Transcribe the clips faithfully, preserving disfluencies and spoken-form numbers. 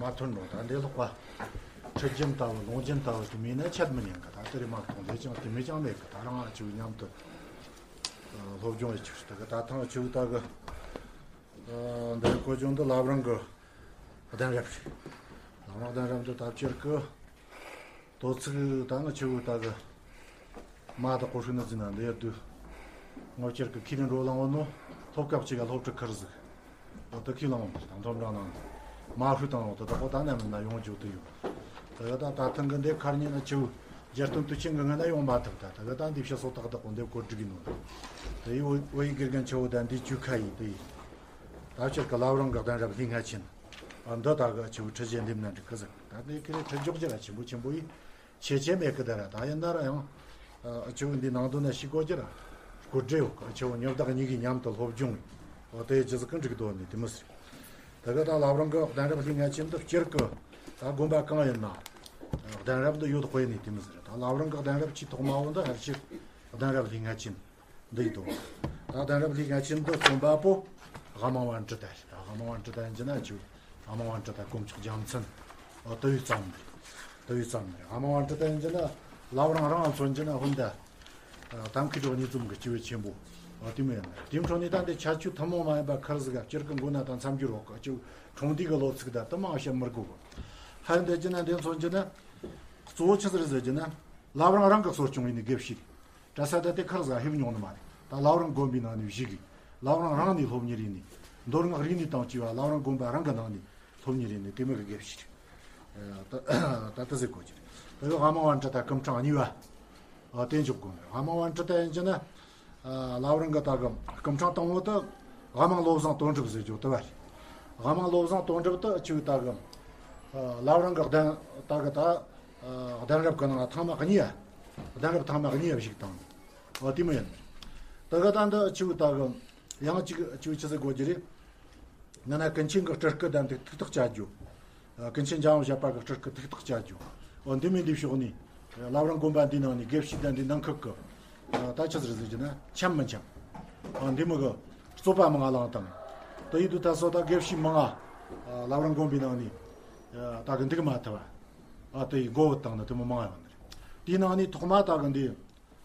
མ་ཐོན་ནོ། ད་འདི་ལྷག་པ་ཁྲི་རྒྱུན་ལྟ་བུ་ལུང་རྒྱུན་ལྟ་བུ་དེ་མིན་ན་ཆད་མི་ཉན་གི། ད་དེ་རེད་མ་གཏོང་དེ་ཅང་དེ་མི་ཅང་མེད་གི། ད་རང་ཨ་ཆུ་མཉམ་དུ་ཨ་སློབ་སྦྱོང་ཡེ་ཆུག་ད་གི། ད་ཐང་ཨ་ཆུ་ད་གི་ཨ་འདི་གོ་ཆུང་འདི་བླ་བྲང་གི་གདན་རབས་རེད། བླ་བྲང་གདན་རབས་འདི་ད་ཕྱིར་གི་དོ་ཚིགས་ད་ང་ཆུ་ད་གི་མ་ད་གོ་ཧྲུ་ནི་ཟིན་ན་འདི་ཡ་དུ་ངོ་ཕྱིར་གི་ཁི་ནི་འགྲོ་ལང་བ་ནོ། སློབ་སྐབས་གཅིག་ག་སློབ་ཕྲུག་ཁར་ཟིག་འོ་ད་ཁི་ལང་བ་དང་ཐོབ་འབྲང་ནང་མ་ཧྲུ་དང་འོ་ད་ད་གོ་ད་ནམ་ན་ཡོང་རྒྱུ་དུ་ཡོད། ད་གི་ད་ད་ཐང་གི་འདི་ཁར་ཉིན་ན་ཆུ་རྒྱལ་སྟོན་དུ་ཆེན་གི་ང་ན་ཡོང་མ་ཐུབ། ད་ད་གི་ད་འདི་ཕྱི་སོ་ད་གི་ད་གོ་འདི་གོ་སྒྲིག་ཡིན་ནོ། ད་ཡི་འོ་འོ་ཡི་དགེ་རྒན་ཆུ་བོ་ད་འདི་ཆུ་ཁ་ཡིན་དེ་ཡིན། ད་ཕྱིར་གི་བླ་བྲང་གི་གདན་རབས་ལྷའི་ང་ཆེན་འདི་ད་གི་ཆུ་བོ་ཁྲི་རྗེ་འདེམས་ན་འགྲིག་གི་ཟིག། ད་འདི་ཁི་རེ་ཁྲི་འཇོག་རྒྱུ་ར་ཆེན་པོ་ཆེན་པོ་ཡིན། ཆེ་ཆེ་མེད་གི། ད་ར་ད་ཡིན་ན་ར་ཡང་ཨ་ཆུ་བོ་འདི་ནང་དོན་ན་ཤི་གོ་རྒྱུ་ར་སྐོར་བྲེ་ཡོད་གི། ཨ་ཆུ་བོ་ཉོབ་དག་གཉིས་ཀྱི་མཉམ་དུ་སློབ་སྦྱོང་འོ་དེ་རྒྱུ་ཟིག་གི་འགྲིག་དོ་ནི་དེ་མི་སྲིད། ད་གི་ད་བླ་བྲང་གི་གདན་རབས་ལྷའི་ང་ཆེན་འདི་སྤྱིར་གི་ད་དགོན་པ་གང་ཡིན་ན་གདན་རབས་འདི་ཡོད་དགོས་ནི་དེ་མི་ཟེར། ད་བླ་བྲང་གི་གདན་རབས་ཆེས་ཐོག་མ་བོ་འདི་ཕལ་ཆེར་གདན་རབས་ལྷའི་ང་ཆེན་འདི་ཡིན་དོ། ད་གདན་རབས་ལྷའི་ང་ཆེན་འདི་རྩོམ་པ་པོ་ཝ་མང་པ་འབྲི་ཏ་རེད། ད་ཝ་མང་པ་འབྲི་ཏ་ཡིན་གྱི་ན་ཆུ་ཝ་མང་པ་འབྲི་ཏ་དཀོན་མཆོག་རྒྱལ་མཚན་འོ་དེ་བས་བརྩམས་ནི་རེད། དེ་བས་བརྩམས་ནི་རེད། ཝ་མང་པ་འབྲི་ཏ་ཡིན་གྱི་ན་བླ་བྲང་རང་མཚོན་གྱི་ན་ཧོན་ད་ཨ་གཏམ་ཁའི་གྲོགས་གཉིས་འཛོམས་གི་སྤྱི་བོ་ཆེན་པོ་འོ་དེ་མོ་ཡིན་ནི་རེད། དེའི་འཕྲོ་ནས་ད་འདི་ཁྱད་ཆོས་ཐུན་མོང་མ་ཡིན་པ་ཁར་ཟིག་ག་སྤྱིར་གི་མགོ་ན་ད་མཚམས་སྦྱོར་འོག་གི་ཆུ་འཁྲུངས་དུས་གི་ལོ་ཚིགས་ད་དེ་མང་བཤད་མི་དགོས་གི། ཧ་འདི་གྱི་ན་འདི་མཚོན་གྱི་ན་གཙོ་བོ་ཆི་ཟིག་རེད་ཟེར་གྱི་ན་བླ་བྲང་རང་གི་གསོ་སྐྱོང་ཡིན་ནི་དགེ་བཤེས་རེད། གྲྭ་ས་ད་དེ་ཁར་ཟིག་ཧེབ་མྱོང་ནི་མ་རེད། ད་བླ་བྲང་དགོན་པའི་ནང་ནས་བཞུགས་གི། བླ་བྲང་རང་ནས་སློབ་གཉེར་ཡིན་ནི། མདོ་སྔགས་རིག་གནས་དང་བཅས་པ་བླ་བྲང་དགོན་པ་རང་གི་ནང་ནས་སློབ་གཉེར་ཡིན་ནི་དེ་མོ་གི་དགེ་བཤེས་རེད། ད་ད་དེ་ཟེར་དགོས་ཀྱི་རེད། དེ་གི་ཝ་མང་པ་འབྲི་ཏ་སྐུ་ཕྲེང་གཉིས་པ་ཨ་དེ་འཇོག་དགོས་ནི་རེད། ཝ་མང་པ་འབྲི་ཏ་ཡིན་གྱི་ན་ཨ་བླ་བྲང་གི་ད་གི་སྐུ་ཕྲེང་དང་པོ་དེ་ཝ་མང་བློ་བཟང་དོན་གྲུབ་ཟེར་རྒྱུ་དེ་བ་རེད། ཝ་མང་བློ་བཟང་དོན་གྲུབ་དེ་ཆུ་ད་གི་ཨ་བླ་བྲང་གི་གདན་ད་གི་ད་ཨ་གདན་རབས་གི་ནང་ཐེངས་མ་གཉིས་ཡ། གདན་རབས་ཐེངས་མ་གཉིས་ཡ་བཞུགས་བཏང་ནི་འོ་དེ་མོ་ཡིན་ནི་རེད། ད་གི་ད་འདི་ཆུ་ད་གི་ཡང་གཅིག་ཆུ་ཆི་ཟེར་དགོས་ཀྱི་རེད། ང་ན་ཀུན་མཁྱེན་གྱི་སྤྲུལ་སྐུ་དང་དེ་ཐུགས་ཐག་བཅད་རྒྱུ། ཨ་ཀུན་མཁྱེན་འཇམ་དབྱངས་བཞད་པ་གི་སྤྲུལ་སྐུ་ཐུགས་ཐག་བཅད་རྒྱུ། འོ་འདི་མོ་འདི་ཕྱོགས་ནས་བླ་བྲང་དགོན་པ་འདིའི་ནང་ནས་དགེ་བཤེས་དང་འདི་ནང་ཁུལ་གི་ཨ་ད་ཆི་ཟིག་རེད་ཟེར་གྱི་ན་འཆམ་མི་འཆམ། ཨ་འདི་མོ་གི་རྩོད་པ་མང་ང་ལངས་དང་། དེ་ཡིན་དུས་ད་སོ་ད་དགེ་བཤེས་མང་ང་ཨ་བླ་བྲང་དགོན་པའི་ནང་ནས་ཨ་ད་གི་འདུག་མ་ཐུབ་པ། ཨ་དེ་ཡི་སྒོ་བུད་བཏང་ནི་དེ་མོ་མང་ང་ཡོང་ནི་རེད། དེའི་ནང་ནས་ཐོག་མ་ད་གི་འདི།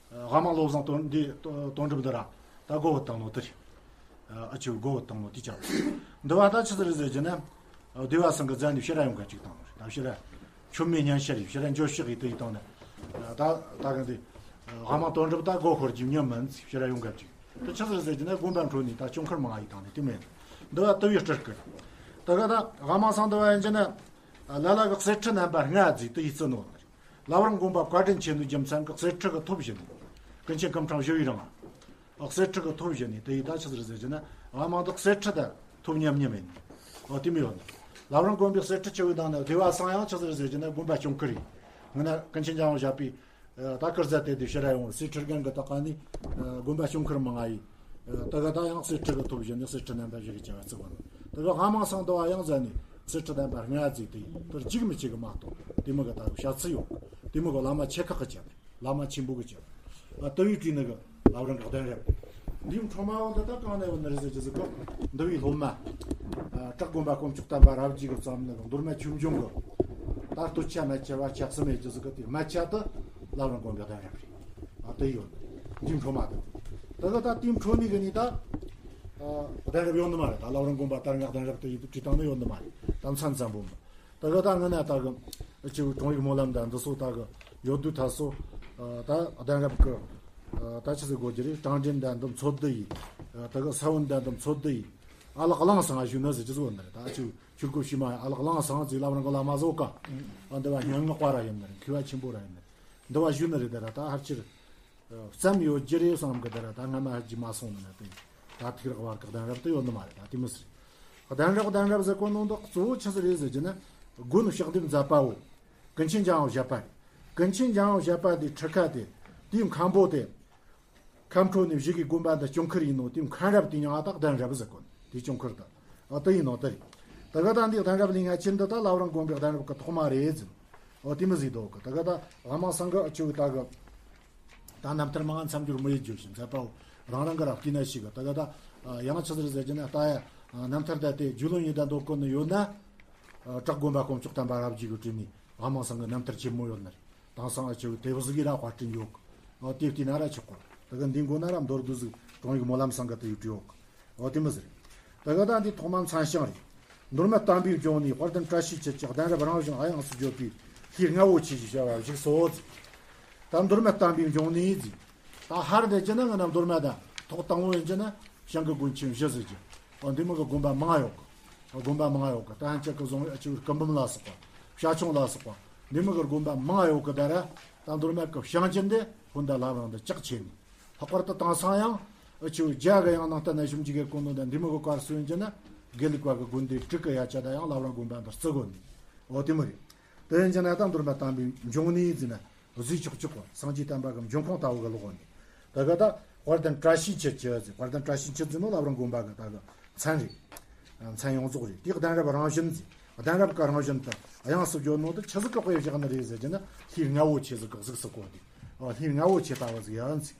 ཝ་མང་བློ་བཟང་དོན་འདི་དོན་གྲུབ་འདི་ར་ད་སྒོ་བུད་བཏང་ནོ་དེ་རེད། ཨ་ཆུ་སྒོ་བུད་བཏང་ནོ་དེ་ཅག་རེད། འདི་བ་ད་ཆི་ཟིག་རེད་ཟེར་གྱི་ན། སྡེ་བ་ཚང་གི་མཛད་ནས་ཕྱིར་ར་ཡོང་ག་ཅིག་བཏང་ནོ་རེད། ད་ཕྱིར་ར་མཆོད་མེ་སྙན་ཤལ་རེད། ཕྱིར་ར་འགྱོད་བཤགས་ཡིན་དེ་ཡིན་བཏང་ནས། ད་ད་གི་འདི་ཝ་མང་དོན་གྲུབ་ད་སྒོ་ཤོར་རྒྱུ་ཉམས་མིན་ཟིག་ཕྱིར་ར་ཡོང་ག་ཅིག་དེ་ཆི་ཟིག་རེད་ཟེར་གྱི་ན་དགོན་པ་འཕྲོ་ནས་ད་སྐྱོང་ཁུར་མང་ང་ཡིན་བཏང་ནས་དེ་མེད། འདི་བ་དེ་བས་སྤྲུལ་སྐུ་རེད། ད་ག་ད་ཝ་མང་ཚང་འདི་བ་ཡིན་གྱི་ན། ལ་ལ་གི་གསེར་ཁྲི་རྣམ་པ་ལྔ་བརྩིས་དེ་ཡིས་བརྩི་ནོ་རེད། བླ་བྲང་དགོན་པ་བཀའ་དྲིན་ཆེ་ནོ་རྒྱུ་མཚན་གྱིས་གསེར་ཁྲི་གི་ཐོབ་བཞེས་ནས། ཀུན་མཁྱེན་སྐུ་ཕྲེང་བཞི་བའི་རིང་ང་། གསེར་ཁྲི་གི་ཐོབ་བཞེས་ནས་དེ་ཡི་ད་ཆི་ཟིག་རེད་ཟེར་གྱི་ན་ཝ་མང་དེ་གསེར་ཁྲི་ད་ཐོབ་ཉམས་ཉམས་ཡིན། འོ་དེ་མོ་ཡོད་ནི། བླ་བྲང་དགོན་པའི་གསེར་ཁྲི་ཆེ་བའི་ནང་ནས་སྡེ་བ་ཚང་ཡང་ཆི་ཟིག་རེད་ཟེར་གྱི་ན་དགོན་པ་སྐྱོང་ཁུར་ཡིན། ངི་ན་ཀུན་མཁྱེན་འཇམ་དབྱངས་བཞད་པའི་ད་སྐུ་ཟླ་དེ་དུས་ཕྱིར་ར་ཡོང་བར་གསེར་ཁྲིར་རྒན་གི་ད་ག་ནི་དགོན་པ་སྐྱོང་ཁུར་མང་ང་ཡིན། ད་ག་ད་ཡང་གསེར་ཁྲི་གི་ཐོབ་བཞེས་ནས་གསེར་ཁྲི་རྣམ་པ་བཞི་གི་བྱ་བ་བརྩི་བ་ནི། ད་ག་ཝ་མང་ཚང་འདི་བ་ཡང་མཛད་ནས་གསེར་ཁྲི་རྣམ་པ་ལྔ་བརྩིས་ཏེ་དེར་འཇིགས་མི་བྱེད་གི་མ་གཏོགས་དེ་མོ་གི་ད་གི་བྱ་ཚིག་ཡོད། དེ་མོ་གི་བླ་མ་ཆེ་ཁག་གི་བྱ་བ་བླ་མ་ཆེན་པོ་གི་བྱ་བ་ཨ་དེ་བས་བྲིས་ནི་གི་བླ་བྲང་གི་གདན་རབས། འདིའི་འཕྲོ་མ་བོ་འདི་ད་གང་ནས་ཡོད་ནི་རེད་ཟེར་གྱི་ཟིག་གི། འདི་བའི་སློབ་མ་ཨ་བྲག་དགོན་པ་དཀོན་མཆོག་དམ་པ་རབ་རྒྱས་གི་བརྩམས་ནི་གི་མདོ་སྨད་ཆོས་འབྱུང་གི་ད་སྟོད་ཆ་སྨད་ཆ་བར་ཆ་གསུམ་ཡོད་ཀྱི་ཟིག་གི། དེ་སྨད་ཆ་དེ་བླ་བྲང་དགོན་པའི་གདན་རབས་རེད། ཨ་དེ་ཡོད་ནི་འདིའི་འཕྲོ་མ་དེ། ད་གི་ད་དེའི་འཕྲོ་ནས་གི་ནི་ད་ཨ་གདན་རབས་ཡོད་ནི་མ་རེད། ད་བླ་བྲང་དགོན་པ་དར་ངག་གདན་རབས་དེ་ཡིན་དུས་བྲིས་བཏང་ནི་ཡོད་ནི་མ་རེད། ད་མཚན་ཙམ་པོ་མ། ད་གི་ད་ངི་ན་ད་གི་ཨ་ཆུ་བོ་དྲུང་ཡིག་སྨོན་ལམ་དང་འདི་ཚོ་ད་གི་ཡོད་དུས་ད་སོ་ཨ་ད་གདན་རབས་གི་ཨ་ད་ཆི་ཟིག་དགོས་ཀྱི་རེད། གྲངས་འདྲེན་དང་འདི་འཚོལ་བསྡུ་ཡིན། ཨ་ད་གི་ས་བོན་དང་འདི་འཚོལ་བསྡུ་ཡིན། ཨ་ལགས་བླངས་སང་ཞུ་ནི་ཟེར་གྱི་ཟིག་ཡོད་ནི་རེད། ད་ཨ་ཆུ་ཆུ་སྒོ་ཕྱི་མ་ཨ་ལགས་བླངས་སང་ཟིག་བླ་བྲང་གི་བླ་མ་ཟིག་ག་ཨ་འདི་བ་སྙན་ངག་པ་ར་ཡིན་ནི་རེད། མཁས་པ་ཆེན་པོ་ར་ཡིན་ནི་རེད། འདི་བ་ཞུ་ནི་རེད། དེ་ར་ད་ཕལ་ཆེར་བརྩམས་ཡོད་ཀྱི་རེད་བསམ་གི། དེ་ར་ད་སྔ་མ་ཧ་ཅི་མ་སོང་ནི་ན་དེ་ད་ཐིག་རག་བར་གི་གདན་རབས་དེ་ཡོད་ནི་མ་རེད། ད་དེ་མི་སྲིད། གདན་རབས་གདན་རབས་ཟེར་གོ་ནོ་འདི་གཙོ་བོ་ཆི་ཟིག་རེད་ཟེར་གྱི་ན་དགོན་ཕྱག་འདེབས་མཛད་པ་བོ་ཀུན་མཁྱེན་འཇམ་དབྱངས་བཞད་པ་རེད། ཀུན་མཁྱེན་འཇམ་དབྱངས་བཞད་པ་དེའི་ཁྲི་ཁ་དེ་དེའི་མཁན་པོ་དེ་མཁན་འཕྲོ་ནས་བཞུགས་གི་དགོན་པ་འདི་སྐྱོང་ཁུར་ཡིན་ནོ། དེའི་མཁན་རབས་དེ་མྱིང་ང་ད་གདན་རབས་ཟེར་གོ་ནི། དེའི་སྐྱོང་ཁུར་ད། ཨ་དེ་ཡིན་ནོ་དེ་རེད། ད་ག་ད་འདི་གདན་རབས་ལྷའི་ང་ཆེན་འདི་ད་བླ་བྲང་དགོན་པའི་གདན་རབས་ཀྱི་ཐོག་མ་རེད་ཟེར། ཨོ་དེ་མོ་ཟིག་འདུག་གི། ད་ག་ད་ཝ་མང་སང་གི་ཨ་ཆུ་ད་གི་ད་རྣམ་ཐར་མང་མཚམས་སྦྱོར་མི་ཡེད་རྒྱུ་ཞིག་མཛད་པའོ། རང་རང་གི་ར་བལྟས་ན་ཤེས་གི། ད་ག་ད་ཡང་ཆི་ཟིག་རེད་ཟེར་གྱི་ན་ད་ཡ་རྣམ་ཐར་ད་དེ་རྒྱུས་ལོན་ཡེད་ད་འདོད་གོ་ནི་ཡོད་ན། ཨ། བྲག་དགོན་པ་དཀོན་མཆོག་བསྟན་པ་རབ་རྒྱས་ཀྱི་དྲུང་ནས་དབང་མོ་ཚང་གི་རྣམ་ཐར་ཆེན་མོ་ཡོད་ནི་རེད། དེང་སང་ཨ་ཆེ་བོ་དེབ་ཟིག་གི་ར་དཔར་སྐྲུན་ཡོད་གི། ཨ། དེ་བལྟས་ན་ར་ཆོག་གི། དེ་གི་འདི་མགོ་ན་ར་མདོར་བསྡུས་ཟིག་དྲུང་ཡིག་སྨོན་ལམ་ཚང་གི་དེ་ཡིག་བྲིས་ཡོད་གི། ཨོ། དེ་མོ་ཟིག་རེད། དེ་གི་ད་འདི་ཐོག་མ་མཚན་བྱང་རེད། མདོ་སྨད་དམ་པའི་འབྱུང་གནས་དཔལ་ལྡན་བཀྲ་ཤིས་འཁྱིལ་གྱི་གདན་རབས་རང་བཞིན་དབྱངས་སུ་བརྗོད་པའི་ལྷའི་རྔ་བོ་ཆེ་ཞེས་བྱ་བ་བཞུགས་སོ་ཟེར། ད་མདོ་སྨད་དམ་པའི་འབྱུང་གནས་ཟེར། ད་ཧར་འདི་བྱས་ན་ང་ན་མདོ་སྨད་ད་ཐོག་དང་པོ་ཡིན་གྱི་ན་བྱང་གི་དགོན་ཆེན་བཞི་ཟེར་གྱི། ཨོ། འདི་མོ་གི་དགོན་པ་མང་ཡོད་གི། དགོན་པ་མང་ཡོད་གི། ད་ཧན་ཆད་གི་རྫོང་ཨ་ཆེ་བོ་སྐུ་འབུམ་ལ་སོགས་པ། བྱ་ཁྱུང་ལ་སོགས་པ། འདི་མོ་གི་དགོན་པ་མང་ཡོད་གི། ད་ར་ད་མདོ་སྨད་གི་བྱང་རྒྱུད་འདི་ཧོན་ད་ལ་རང་འདི་ལྕགས་ཆེ་ནི། ལྷག་པར་དུ་དེང་སང་ཡང་ཨ་ཆེ་བོ་རྒྱ་གི་ཡང་ནང་བསྟན་ན་ཞིབ་འཇུག་གི་གོ་ནོ་ད་འདི་མོ་གི་བཀར་སོ་ཡིན་གྱི་ན། དགེ་ལུགས་པ་གི་དགོན་སྡེ་དྲུག་གི་ཡ་ཆ་ད་ཡང་ལ་རང་དགོན་པ་འདི་བརྩི་གོ་ནི། ཨོ། དེ་མོ་རེད། དེ་ཡིན་གྱི་ན་ད་མདོ་སྨད་དམ་པའི་འབྱུང་གནས་ཟེར་ན། བཟོས་ཆོག་ཆོག་གི་སངས་རྒྱས་བསྟན་པ་གི་འབྱུང་ཁུངས་ལྟ་བུ་གི་ལོག་ནས། ད་ག་ད་དཔལ་ལྡན་བཀྲ་ཤིས་འཁྱིལ་གྱི་ཟེར། དཔལ་ལྡན་བཀྲ་ཤིས་འཁྱིལ་ཟེར་ནོ་ལ་རང་དགོན་པ་གི་ད་གི་མཚན་རེད། མཚན་ཡོངས་རྫོགས་རེད། དེའི་གདན་རབས་རང་བཞིན་ཟེར། གདན་རབས་གི་རང་བཞིན་དུ་དབྱངས་སུ་བརྗོད་ནོ་དེ་ཆི་ཟིག་གི་དཔེ་བཞག་ནི་རེད་ཟེར་གྱི་ན། ལྷའི་རྔ་བོ་ཆེ་ཟིག་གི་གཟུགས་སུ་བཀོད་དེ། ཨོ། ལྷའི་རྔ་བོ་ཆེ་ལྟ་བུ་ཟིག་ཡིན་ཟེར།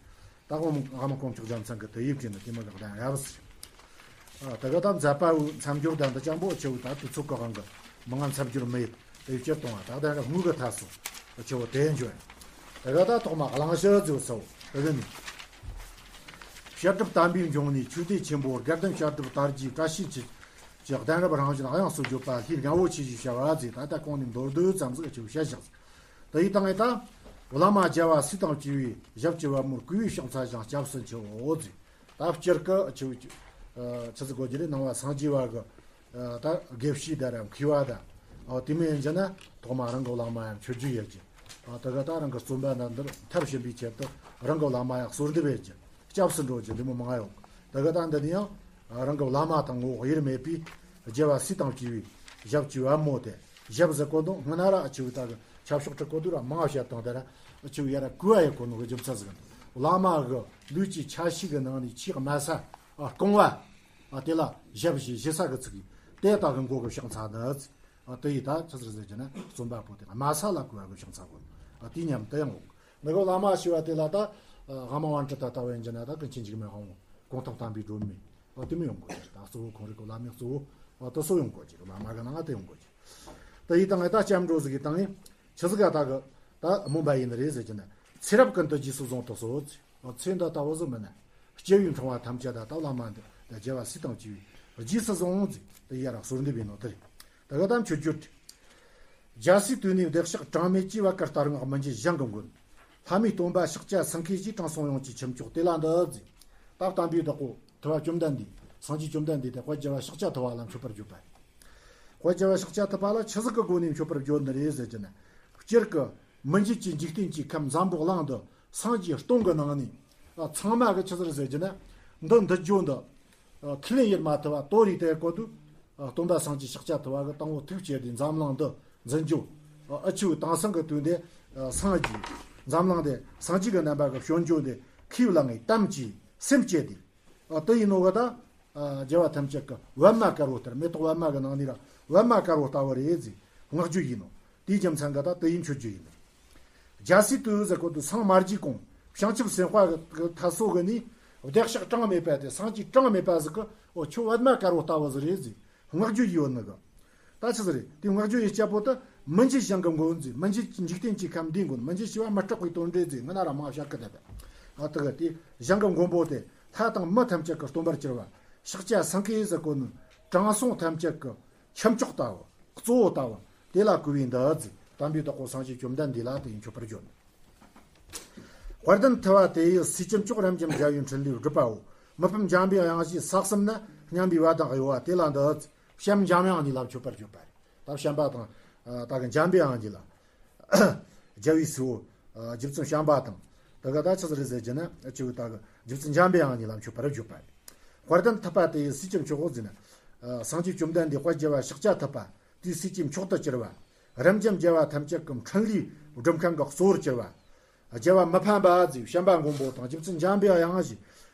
ད་དབང་མོ་དབང་མོ་དཀོན་མཆོག་རྒྱལ་མཚན་གི་དེ་ཡིག་བྲིས་ནི་དེ་མོ་གི་གདན་རབས་ཟེར། ཨ། དེ་ག་ད་མཛད་པ་བོའི་མཚམས་སྦྱོར་དང་འདི་ཅང་པོ་ཆེ་བོ་ད་དུས་ཚོད་གི་དབང་གིས་མི་ང་མཚམས་སྦྱོར་མི་ཡེད། དེ་སྤྱིར་བཏང་བ་ད་གདན་རབས་དངོས་གི་ཐད་སོ་ཆེ་བོ་དེ་འཇོན། དེ་ག་ད་ཐོག་མ་གླེང་གཞི་ཟེར་སོ་དེ་གི་ནི། བཤད་སྒྲུབ་དམ་པའི་འབྱུང་གནས་ཆོས་སྡེ་ཆེན་པོ་དགའ་ལྡན་བཤད་སྒྲུབ་དར་རྒྱས་བཀྲ་ཤིས་འཁྱིལ་གྱི་གདན་རབས་རང་བཞིན་དབྱངས་སུ་བརྗོད་པ་ལྷའི་རྔ་བོ་ཆེ་ཞེས་བྱ་བ་ཟེར། ད་ལྟ་གོང་ནས་མདོར་བསྡུས་ཙམ་ཟིག་ཆེ་བོ་བཤད་བཞག་ཟིག། དེ་ཡི་སྟེང་ནས་ད་བླ་མ་རྒྱལ་བ་སྲས་དང་བཅས་པའི་ཞབས་ཀྱི་པད་མོར་གུས་པས་ཕྱག་འཚལ་ཞིང་སྐྱབས་སུ་མཆིའོ་ཟེར། ད་སྤྱིར་གི་ཆི་ཆི་ཟིག་གོ་རྒྱུ་རེད། ནང་བ་སངས་རྒྱས་བ་གི་ཨ་ད་དགེ་བཤེས་དང་ར་མཁས་པ་དང་། ཨོ། དེ་མོ་ཡིན་གྱི་ན་ཐོག་མ་རང་གི་བླ་མ་ཡང་མཆོད་བརྗོད་ཡེད་རྒྱུ། ཨ། དེ་ག་ད་རང་གི་བརྩོན་པ་ན་འདིར་མཐར་ཕྱིན་པའི་ཆེད་དུ་རང་གི་བླ་མ་ཡང་གསོལ་འདེབས་ཡེད་རྒྱུ། སྐྱབས་སུ་འགྲོ་རྒྱུ་འདི་མོ་མང་ཡོད། དེ་ག་ད་འདི་ནི་ཡང་རང་གི་བླ་མ་དང་ངོ་བོ་དབྱེར་མེད་པའི་རྒྱལ་བ་སྲས་དང་བཅས་པའི་ཞབས་ཀྱི་པད་མོ་དེ། ཞབས་ཟེར་གོ་ནོ་སྔོན་ན་ར་ཨ་ཆེ་བོ་ད་གི་ཆབ་ཤོག་ཁྲི་གོ་དུ་ར་མང་བཤད་དང་། དེ་ར་ཨ་ཆེ་བོ་ཡ་ར་གུས་པ་ཡེད་གོ་ནོ་གི་རྒྱུ་མཚན་ཟིག། བླ་མ་གི་ལུས་ཀྱི་ཆ་ཤས་གི་ནང་ནས་ཆེས་དམའ་ས། ཨ། རྐང་བ། ཨ། དེ་ལ་ཞབས་ཞེས་ཞུ་ས་གི་ཚིག་གིས་དེ་ལྟ་གི་མགོ་གི་ཕྱག་འཚལ་ནི། ཨ། དེ་ཡི་ད་ཆི་ཟིག་ཟེར་གྱི་ན་རྩོམ་པ་པོ་དེ་དམའ་ས་ལ་གུས་པ་གི་ཕྱག་འཚལ་གོ། ཨ། དེ་མཉམ་དུ་ཡང་འོང་། ནི་གི་བླ་མ་ཞེས་པ་དེ་ལ་ད་ཨ་དབང་མོ་པཎ་ཌི་ཏ་ལྟ་བུ་ཡིན་གྱི་ན་ད་ཀུན་མཁྱེན་འཇིགས་མེད་དབང་མོ། གུང་ཐང་དམ་པའི་སྒྲོན་མེ། ཨ། དེ་མོ་ཡོང་གོ་རྒྱུ། ད་གཙོ་བོ་ཁོང་རང་གི་བླ་མའི་གཙོ་བོ། ཨ། དེ་ཚོ་ཡོང་གོ་རྒྱུ། བླ་མ་གི་ནང་ང་དེ་ཡོང་གོ་རྒྱུ། དེ་ཡི་སྟེང་ནས་ད་སྐྱབས་འགྲོ་ཟིག་གི་སྟེང་ནས། ཆི་ཟིག་ག་ད་གི་ད་སྨོན་པ་ཡིན་ནི་རེད་ཟེར་གྱི་ན། ཚེ་རབས་ཀུན་ཏུ་རྗེས་སུ་བཟུང་དུ་གསོལ་ཟེར། ཚེ་འདི་ལྟ་བུ་ཟིག་མིན་ན། སྐྱེ་བའི་འཕྲེང་བ་ཐམས་ཅད་ད་ལྟ་བླ་མ་འདི་ད་རྒྱལ་བ་སྲས་དང་བཅས་པའི་རྗེས་སུ་བཟུང་ཟེར། དེ་ཡ་ར་གསོལ་འདེབས་ཡིན་ནོ་དེ་རེད། དེ་ག་ད་མཆོད་བརྗོད། རྒྱལ་སྲས་དུས་ནས་བདེ་གཤེགས་གྲངས་མེད་ཀྱིས། བར་དཀར་ལྟར་བསྔགས་མི་མཇེད་ཞིང་གི་མགོན། ལྷ་མིའི་སྟོན་པ་ཤཱཀྱ་སེང་གེ་བཞིས། དྲང་སྲོང་ཡོངས་ཀྱི་ཁྱུ་མཆོག་དེ་ལ་འདུད་ཟེར། ད་དམ་པའི་བདག་པོ་ཐུབ་པ་བཅོམ་ལྡན་འདས། སངས་རྒྱས་བཅོམ་ལྡན་འདས་དེ་དཔལ་རྒྱལ་བ་ཤཱཀྱ་ཐུབ་པ་ལ་མཆོད་པར་བརྗོད་པ་རེད། དཔལ་རྒྱལ་བ་ཤཱཀྱ་ཐུབ་པ་ལ་ཆི་ཟིག་གི་སྒོ་ནས་མཆོད་པར་བརྗོད་ནི་རེད་ཟེར་གྱི་ན། སྤྱིར་གི་མི་མཇེད་ཀྱི་འཇིག་རྟེན་གྱི་ཁམས་འཛམ་བུ་གླིང་འདི་སངས་རྒྱས་སྟོང་གི་ནང་ནས། ཨ། ཚང་མ་གི་ཆི་ཟིག་ཟེར་གྱི་ན། འདི་འདི་རྒྱུ་འདི། ཨ། ཁས་ལེན་ཡེད་མ་ཐུབ་པ་དོ་རིག་དེ་གོ་དུས། ཨ། སྟོན་པ་སངས་རྒྱས་ཤཱཀྱ་ཐུབ་པ་གི་དང་པོ་ཐུགས་བསྐྱེད་དེ་འཛམ་གླིང་འདི་འཛིན་རྒྱུ། ཨ། ཨ་ཆུ་དེང་སང་གི་དུས་འདི། ཨ། སངས་རྒྱས་འཛམ་གླིང་འདི་སངས་རྒྱས་ཀྱི་རྣམ་པ་གི་བྱོན་རྒྱུ་འདི་མཁས་པའི་ལག་ནས་དམ་གྱིས་སེམས་བསྐྱེད་དེ། ཨ། དེ་ཡིན་ནོ་གི་ད། ཨ། རྒྱལ་བ་ཐམས་ཅད་ཀྱི་པད་མ་དཀར་པོ་ལྟར། མེ་ཏོག་པད་མ་གི་ནང་ནས་ར་པད་མ་དཀར་པོ་ལྟ་བུ་རེད་ཟེར་བསྔགས་རྒྱུ་ཡིན་ནོ། དེའི་རྒྱུ་མཚན་གི་ད་དེ་ཡི་མཆོད་རྒྱུ་ཡིན་ནོ། རྒྱལ་སྲས་དུས་ཟེར་གོ་དུས་སངས་མ་རྒྱས་གོང་བྱང་ཆུབ་སེམས་དཔའ་གི་ཐད་སོ་གི་ནས་བདེ་གཤེགས་གྲངས་མེད་པ་དེ། སངས་རྒྱས་གྲངས་མེད་པ་ཟིག་གི། ཨོ། ཁྱོད་པད་མ་དཀར་པོ་ལྟ་བུ་ཟིག་རེད་ཟེར་བསྔགས་རྒྱུ་ཡོད་ནི་གི། ད་ཆི་ཟིག་རེད། དེ་བསྔགས་བརྗོད་ཡེད་སྐྱབས་པོ་དེ་མི་མཇེད་ཞིང་གི་མགོན་ཟེར། མི་མཇེད་འཇིག་རྟེན་གྱི་ཁམས་འདིའི་མགོན། མི་མཇེད་ཞེས་པ་མི་སྐྲག་པའི་དོན་འགྲེལ་ཟེར། ང་ན་ར་མ་བཤད་གི་ད་པས། ཨ། དེ་གི་དེ་ཞིང་གི་མགོན་པོ་དེ་ལྷ་དང་མི་ཐམས་ཅད་ཀྱི་སྟོན་པར་གྱུར་པ། ཤཱཀྱ་སེང་གེ་ཟེར་གོ་ནི་དྲང་སྲོང་ཐམས་ཅད་ཀྱི་ཁྱུ་མཆོག་ལྟ་བུ། གཙོ་བོ་ལྟ་བུ། དེ་ལ་གུས་པས་འདུད་ཟེར། དམ་པའི་བདག་པོ་སངས་རྒྱས་བཅོམ་ལྡན་འདས་ལ་དེ་ཡི་མཆོད་པར་བརྗོད། དཔལ་ལྡན་ཐུབ་པ་དེ་ཡི་སྲས་ཀྱི་མཆོག་རབ་འབྱམས་རྒྱལ་བའི་འཕྲིན་ལས་སྒྲུབ་པའོ། མི་ཕམ་འཇམ་པའི་དབྱངས་ཞེས་ས་གསུམ་ན། སྙན་པའི་བ་དང་གཡོ་བ་དེ་ལ་འདུད། བྱམས་འཇམ་དབྱངས་གཉིས་ལ་མཆོད་པར་བརྗོད་པ་རེད། ད་བྱམས་པ་དང་། ཨ། ད་གི་འཇམ་པའི་དབྱངས་གཉིས་ལ། རྒྱལ་བའི་སྲས་པོ། ཨ། རྗེ་བཙུན་བྱམས་པ་དང་། ད་གི་ད་ཆི་ཟིག་རེད་ཟེར་གྱི་ན། ཨ། ཆི་བོ་ད་གི་རྗེ་བཙུན་འཇམ་པའི་དབྱངས་གཉིས་ལ་མཆོད་པར་བརྗོད་པ་རེད། དཔལ་ལྡན་ཐུབ་པ་དེ་ཡི་སྲས་ཀྱི་མཆོག་ཟེར་ན། ཨ། སངས་རྒྱས་བཅོམ་ལྡན་འདས་དཔལ་རྒྱལ་བ་ཤཱཀྱ་ཐུབ་པ་དེའི་སྲས་ཀྱི་མཆོག་ཏུ་གྱུར་པ། རབ་འབྱམས་རྒྱལ་བ་ཐམས་ཅད་ཀྱི་འཕྲིན་ལས་སྒྲུབ་མཁན་གྱི་གཙོ་བོར་གྱུར་པ། རྒྱལ་བ་མི་ཕམ་པ་ཟེར་བྱམས་པ་མགོན་པོ་དང་། རྗེ་བཙུན་འཇམ་པའི་དབྱངས་ཞེས་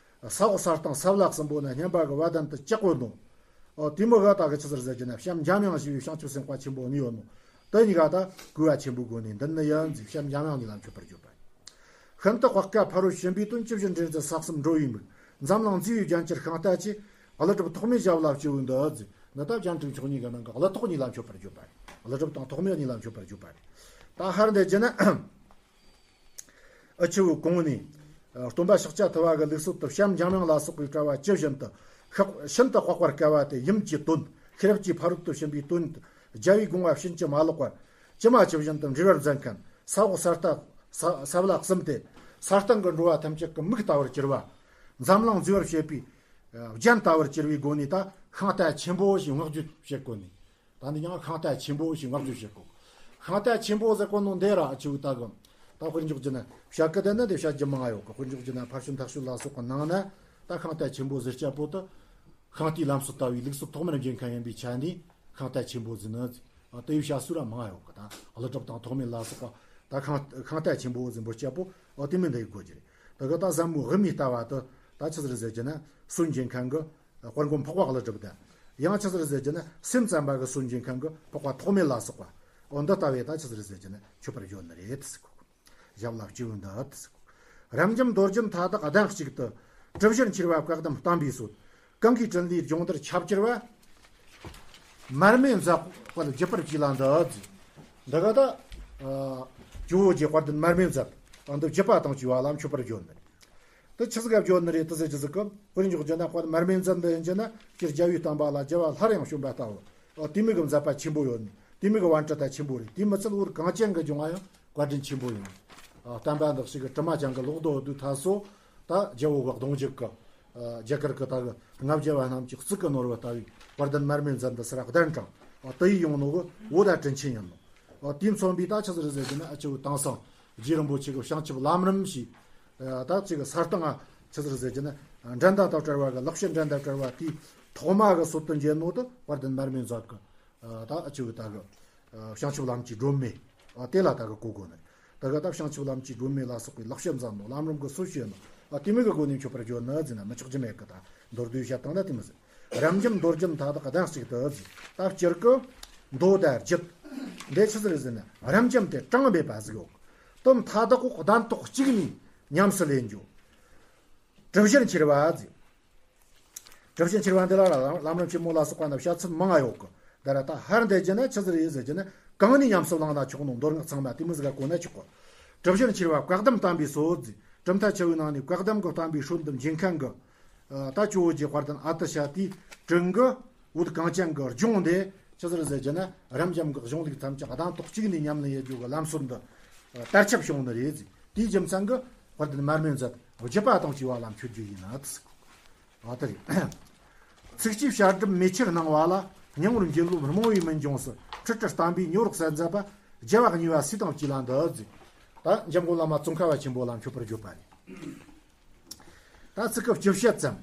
ས་འོག་ས་སྟེང་ས་བླ་གསུམ་པོ་ན་སྙན་པ་གི་བ་དན་དུ་གྲགས་ཡོད་ནོ། ཨོ། དེ་མོ་ག་ད་གི་ཆི་ཟིག་རེད་ཟེར་གྱི་ན། བྱམས་འཇམ་དབྱངས་ཞེས་པའི་བྱང་ཆུབ་སེམས་དཔའ་ཆེན་པོ་གཉིས་ཡོད་ནོ། དེ་གཉིས་ཀ་ད་གུས་པ་ཆེན་པོའི་སྒོ་ནས་འདུད་ནི་ཡིན་ཟེར། བྱམས་འཇམ་དབྱངས་གཉིས་ལ་མཆོད་པར་བརྗོད་པ་ཡིན། ཤིན་ཏུ་དཔའ་དཀའ་ཕ་རོལ་ཕྱིན་པའི་དོན། ཅི་བཞིན་འདྲེན་མཛད་ས་གསུམ་འགྲོ་བའི་མིག། འཛམ་གླིང་མཛེས་པའི་རྒྱན་གྱི་ཤིང་རྟ་ཆེ། ཀླུ་སྒྲུབ་ཐོགས་མེད་ཞབས་ལ་སྤྱི་བོས་འདུད་ཟེར། ནི་ད་སྤྱན་དྲུག་མཆོག་གཉིས་ཀྱི་ནང་གི་ཀླུ་ཐོག་གཉིས་ལ་མཆོད་པར་བརྗོད་པ་རེད། ཀླུ་སྒྲུབ་དང་ཐོགས་མེད་གཉིས་ལ་མཆོད་པར་བརྗོད་པ་རེད། ད་ཧར་འདི་བརྒྱུད་ན། ཨ་ཆུ་བོའི་གོང་ནས། སྟོན་པ་ཤཱཀྱ་ཐུབ་པ་གི་ལུགས་སྲོལ་དུ་བྱམས་འཇམ་དབྱངས་ལ་སོགས་པའི་གྲྭ་བ་ཇི་བཞིན་དུ་ཤག་ཤིན་ཏུ་དཔག་པར་དཀའ་བ་སྟེ་ཡུམ་གྱི་དོན། ཤེས་རབ་ཀྱི་ཕ་རོལ་ཏུ་ཕྱིན་པའི་དོན། རྒྱལ་བའི་དགོངས་པ་ཕྱིན་ཅི་མ་ལོག་པར་ཇི་མ་ཇི་བཞིན་དུ་འགྲེལ་བར་མཛད་མཁན་ས་འོག་ས་ལྟ་ས་ས་བླ་གསུམ་སྟེ། ས་སྟེང་གི་འགྲོ་བ་ཐམས་ཅད་ཀྱི་མིག་ལྟ་བུར་གྱུར་པ། འཛམ་གླིང་བརྫི་བར་བྱེད་པའི་རྒྱན་ལྟ་བུར་གྱུར་པའི་སྒོ་ནས། ད་ཤིང་རྟ་ཆེན་པོ་ཞེས་བསྔགས་བརྗོད་བྱེད་གོ་ནི། ད་འདི་ཡང་ཤིང་རྟ་ཆེན་པོ་ཞེས་བསྔགས་བརྗོད་བྱེད་གོ། ཤིང་རྟ་ཆེན་པོ་ཟེར་གོ་ནོ་འདི་ར་ཨ་ཆུ་བོ་ད་གི། ད་དཔེར་འཇོག་བྱས་ན་བཤད་གི། དེ་ནི་འདི་བཤད་རྒྱུ་མང་ང་ཡོད་གི། དཔེར་འཇོག་བྱས་ན་ཕར་ཕྱིན་ཐེག་མཆོག་ལ་སོགས་པའི་ནང་ན། ད་ཤིང་རྟ་ཆེན་པོ་ཟེར་བྱ་པོ་དེ། ཤིང་རྟའི་ལམ་སྲོལ་ལྟ་བུའི་ལུགས་སྲོལ་ཐོག་མར་འབྱེད་མཁན་ཡིན་པའི་ཆ་ནས་ཤིང་རྟ་ཆེན་པོ་ཟེར་ནི། ཨ་དེ་ཡི་བཤད་སྲོལ་ར་མང་ང་ཡོད་གི། ད་ཀླུ་སྒྲུབ་དང་ཐོགས་མེད་ལ་སོགས་པ། ད་ཤིང་ཤིང་རྟ་ཆེན་པོ་ཟེར་འབོད་བྱ་པོ། ཨ་དེ་མིན་འདི་ཡི་གོ་རྒྱུ་རེད། ད་གི་ད་ཟབ་མོ་དབུ་མའི་ལྟ་བ་དེ་ད་ཆི་ཟིག་རེད་ཟེར་རྒྱུ་ན། སྲོལ་འབྱེད་མཁན་གི། དཔལ་མགོན་འཕགས་པ་ཀླུ་སྒྲུབ་དང་། ཡང་ཆི་ཟིག་རེད་ཟེར་རྒྱུ་ན་སེམས་ཙམ་པ་གི་སྲོལ་འབྱེད་མཁན་གི་འཕགས་པ་ཐོགས་མེད་ལ་སོགས་པ། འོ་འདི་ལྟ་བས་ད་ཆི་ཟིག་རེད་ཟེར་རྒྱུ་ན་མཆོད་པར་བརྗོད་ནི་རེད་ཟེར་གོ། ཞབས་ལ་སྤྱི་བོའི་འདི་ཟེར་གོ། རབ་འབྱམས་མདོ་རྒྱུད་མཐའ་དག་གདན་གཅིག་ཏུ། གྲུབ་ཞིར་འཁྱེར་བ་བཀའ་གདམས་བསྟན་པའི་སྲོལ། གང་གིས་དྲིན་ལས་སྦྱོང་བརྡར་ཁྱབ་གྱུར་པ། མར་མེ་མཛད་པར་བགྱི་བར་བགྱིས་ལ་འདུད་ཟེར། འདི་ག་ད། ཇོ་བོ་རྗེ་དཔལ་ལྡན་མར་མེ་མཛད། འདི་བགྱིས་པ་དང་བཅས་པ་ལ་མཆོད་པར་བརྗོད་ནི་རེད། དེ་ཆི་ཟིག་ག་བརྗོད་ནི་རེད་དེ་ཟེར་རྒྱུ་ཟིག་གི། དཔེར་འཇོག་བྱས་ན་དཔལ་མར་མེ་མཛད་འདི་ཡིན་རྒྱུ་ན། སྤྱིར་རྒྱལ་བའི་བསྟན་པ་ལ་རྒྱལ་བ་སླར་ཡང་བྱོན་པ་ལྟ་བུ། ཨ་དེ་མོ་གི་མཛད་པ་ཆེན་པོ་ཡོད་ནི། དེ་མོ་གི་པཎྜི་ཏ་ཆེན་པོ་རེད། དེ་མི་ཚད་བོད་གངས་ཅན་གི་ལྗོངས་ལ་ཡང་བཀའ་དྲིན་ཆེན་པོ་ཡིན། ཨ་བསྟན་པ་འདི་ཞིག་གི་དྲི་མ་ཅན་གི་ལོག་རྟོག་བསྡུས་ཐར་སོ། ད་རྒྱལ་བོ་གི་གདུང་བརྒྱུད་གི། ཨ་རྒྱ་གར་གི་ད་གི་ལྔ་བརྒྱ་བ་རྣམས་ཀྱི་གཙུག་གི་ནོར་བུ་ལྟ་བུའི་དཔལ་ལྡན་མར་མེ་མཛད་འདི་ཟེར་ར་གདན་དྲངས། ཨ་དེ་ཡི་ཡོང་ནོ་གི་བོད་ད་དྲིན་ཆེན་ཡིན་ནོ། ཨ་དེ་མཚོན་པའི་ད་ཆི་ཟིག་རེད་ཟེར་རྒྱུ་ན། ཨ་ཆུ་བོ་དེང་སང་རྗེ་རིན་པོ་ཆེ་གི་བྱང་ཆུབ་ལམ་རིམ་ཞེས། ཨ་ད་ཅིག་གི་ས་སྟེང་ང་ཆི་ཟིག་རེད་ཟེར་རྒྱུ་ན། འགྲན་ཟླ་དང་བྲལ་བ་གི་ལེགས་བཤད་འགྲན་ཟླ་བྲལ་བ་དེའི་ཐོག་མ་གི་སྲོལ་དུ་འབྱེད་ནོ་དེ་དཔལ་ལྡན་མར་མེ་མཛད་གི། ཨ་ད་ཨ་ཆུ་བོ་ད་གི། ཨ་བྱང་ཆུབ་ལམ་གྱི་སྒྲོན་མེ། ཨ་དེ་ལ་ད་གི་གོ་དགོས་ནི། ད་གི་ད་བྱང་ཆུབ་ལམ་གྱི་སྒྲོན་མེ་ལ་སོགས་པའི་ལེགས་བཤད་མཛད་ནོ། ལམ་རིམ་གི་སྲོལ་ཕྱེས་ནོ། ཨ་དེ་མོ་གི་སྒོ་ནས་མཆོད་པར་བརྗོད་ནི་ཟེར་ན་མི་ཆོག་རྒྱུ་མེད་གི། ད་མདོར་བསྡུས་བཤད་སྟངས་ན་དེ་མོ་ཟེར། རབ་འབྱམས་མདོ་རྒྱུད་མཐའ་དག་གདན་གཅིག་ཏུ་ཟེར། ད་སྤྱིར་གི་མདོ་དང་རྒྱུད་འདི་ཆི་ཟིག་རེད་ཟེར་ན། རབ་འབྱམས་ཏེ་གྲངས་མེད་པ་ཟིག་ཡོད། དེ་མཐའ་དག་གོ་གདན་ཐོག་གཅིག་ནས་ཉམས་སུ་ལེན་རྒྱུ། གྲུབ་ཞིར་འཁྱེར་བ་ཟེར། གྲུབ་ཞིར་འཁྱེར་བ་འདི་ལ་ལམ་ལམ་རིམ་ཆེན་མོ་ལ་སོགས་པ་ན་བཤད་ཚུལ་མང་ང་ཡོད་གི། ད་ར་ད་ཧར་འདི་བརྒྱུད་ན་ཆི་ཟིག་རེད་ཟེར་རྒྱུ་ན། གང་ནས་ཉམས་སུ་བླངས་ན་ཆོག་ནོ། མདོ་སྔགས་ཚང་མ་དེ་མོ་ཟིག་ག་གོ་ན་ཆོག་གི། གྲུབ་ཞིར་འཁྱེར་བ་བཀའ་གདམས་བསྟན་པའི་སྲོལ་ཟེར། གྲུབ་མཐའ་ཆེ་བའི་ནང་ནས་བཀའ་གདམས་གི་བསྟན་པའི་སྲོལ་འདི་འབྱེད་མཁན་གི། ཨ་ད་ཇོ་བོ་རྗེ་དཔལ་ལྡན་ཨ་ཏི་ཤ་དེའི་དྲུང་གི། བོད་གངས་ཅན་གི་ལྗོངས་འདི་ཆི་ཟིག་རེད་ཟེར་རྒྱུ་ན། རབ་འབྱམས་གི་གཞུང་ལུགས་ཐམས་ཅད་གདན་ཐོག་གཅིག་ནས་ཉམས་ལེན་ཡེད་རྒྱུ་གི་ལམ་སྲོལ་འདི་དར་ཁྱབ་བྱུང་ནི་རེད་ཟེར། དེའི་རྒྱུ་མཚན་གི་དཔལ་ལྡན་མར་མེ་མཛད་བགྱིས་པ་དང་བཅས་པ་ལ་མཆོད་རྒྱུ་ཡིན་ན་ཟེར། ཨ་དེ་རེད། ཚིགས་བཅད་བཤད་སྒྲུབ་མེ་ཆར་སྣང་བ་ལ། སྙིང་པོར་འབྱིན་རློབས་རྨོངས་པའི་མུན་ལྗོངས་སུ། ཁྲིད་ཁྲིད་བསྟན་པའི་སྙན་རོགས་གསལ་མཛད་པ། རྒྱལ་བ་གཉིས་པ་སྲས་དང་བཅས་ལ་འདུད་ཟེར། ད་འཇམ་མགོན་བླ་མ་ཙོང་ཁ་པ་ཆེན་པོ་ལ་མཆོད་པར་བརྗོད་པ་རེད། ད་ཚིག་གི་བཅུ་བཤད་ཙམ།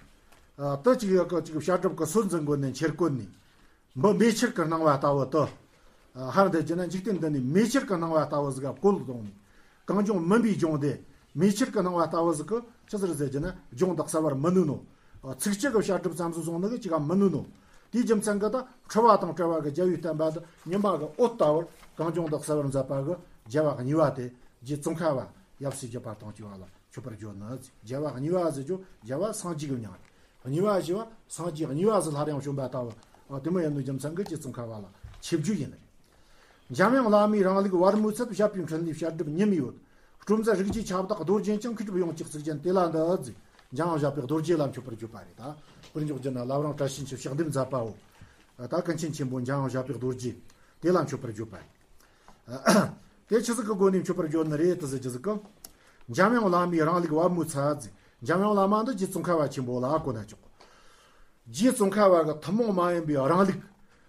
ཨ་དེ་གཅིག་ཡོད་གི། གཅིག་བཤད་སྒྲུབ་གི་སྲོལ་འཛིན་གོ་ནས་འཁྱེར་གོ་ནས། འབུ་མེ་ཆར་གི་སྣང་བ་ལྟ་བུ་དེ། ཨ་ཧར་འདི་བརྒྱུད་ན་འཇིག་རྟེན་འདི་ནས་མེ་ཆར་གི་སྣང་བ་ལྟ་བུ་ཟིག་ག་བཀོད་བཏང་ནས། གངས་ལྗོངས་མུན་པའི་ལྗོངས་འདི་མེ་ཆར་གི་སྣང་བ་ལྟ་བུ་ཟིག་གིས་ཆི་ཟིག་རེད་ཟེར་རྒྱུ་ན། ལྗོངས་འདི་གསལ་བར་མི་ནུས་ནོ། ཨ་ཚིགས་བཅད་གི་བཤད་སྒྲུབ་ཙམ་ཟིག་བཟུང་ནི་གིས་ཅིག་ག་མི་ནུས་ནོ། དེའི་རྒྱུ་མཚན་གིས་ད་འཁྲུལ་བ་དང་བྲལ་བ་གི་རྒྱལ་བའི་བསྟན་པ་འདི་ཉི་མ་གི་འོད་ལྟ་བུར་གངས་ལྗོངས་འདི་གསལ་བར་མཛད་པ་གི་རྒྱལ་བ་གཉིས་པ་དེ་རྗེ་ཙོང་ཁ་པ་ཡབ་སྲས་བརྒྱུད་པ་དང་བཅས་པ་ལ་མཆོད་པར་བརྗོད་ནི། རྒྱལ་བ་གཉིས་པ་ཟེར་རྒྱུ་རྒྱལ་བ་སངས་རྒྱས་ཀྱི་མྱིང་རེད། གཉིས་པ་ཞེས་པ་སངས་རྒྱས་གཉིས་པ་ཟིག་སླར་ཡང་བྱོན་པ་ལྟ་བུ། ཨ་དེ་མོ་ཡིན་ནོ་རྒྱུ་མཚན་གིས་རྗེ་ཙོང་ཁ་པ་ལ་ཆིབས་རྒྱུ་ཡིན་ནི་རེད། འཇམ་དབྱངས་བླ་མའི་རིང་ལུགས་བར་མོའི་ཚད། བཤད་པའི་འཕྲིན་ལས་བཤད་སྒྲུབ་ཉིད་མི་ཡོད། སྤྲོ་མཛད་རིགས་རྒྱུད་ཁྱབ་བདག་རྡོ་རྗེ་འཆང་། མཁས་གྲུབ་ཡོངས་ཀྱི་གཙུག་རྒྱན་དེ་ལ་འདུད་ཟེར། འཇམ་དབྱངས་བཞད་པའི་རྡོ་རྗེ་ལ་མཆོད་པར་བརྗོད་པ་རེད། ད་དཔེར་འཇོག་བརྒྱུད་ན་བླ་བྲང་བཀྲ་ཤིས་འཁྱིལ་ཕྱག་འདེབས་མཛད་པའོ། ད་ཀུན་མཁྱེན་ཆེན་པོ་འཇམ་དབྱངས་བཞད་པའི་རྡོ་རྗེ་དེ་ལ་མཆོད་པར་བརྗོད་པ་རེད། དེ་ཆི་ཟིག་གི་སྒོ་ནས་མཆོད་པར་བརྗོད་ནི་རེད་དེ་ཟེར་རྒྱུ་ཟིག་གི། འཇམ་དབྱངས་བླ་མའི་རིང་ལུགས་བར་མོའི་ཚད་ཟེར། འཇམ་དབྱངས་བླ་མ་འདི་རྗེ་ཙོང་ཁ་པ་ཆེན་པོ་ལ་གོ་ན་ཆོག། རྗེ་ཙོང་ཁ་པ་གི་ཐུན་མོང་མ་ཡིན་པའི་རིང་ལུགས།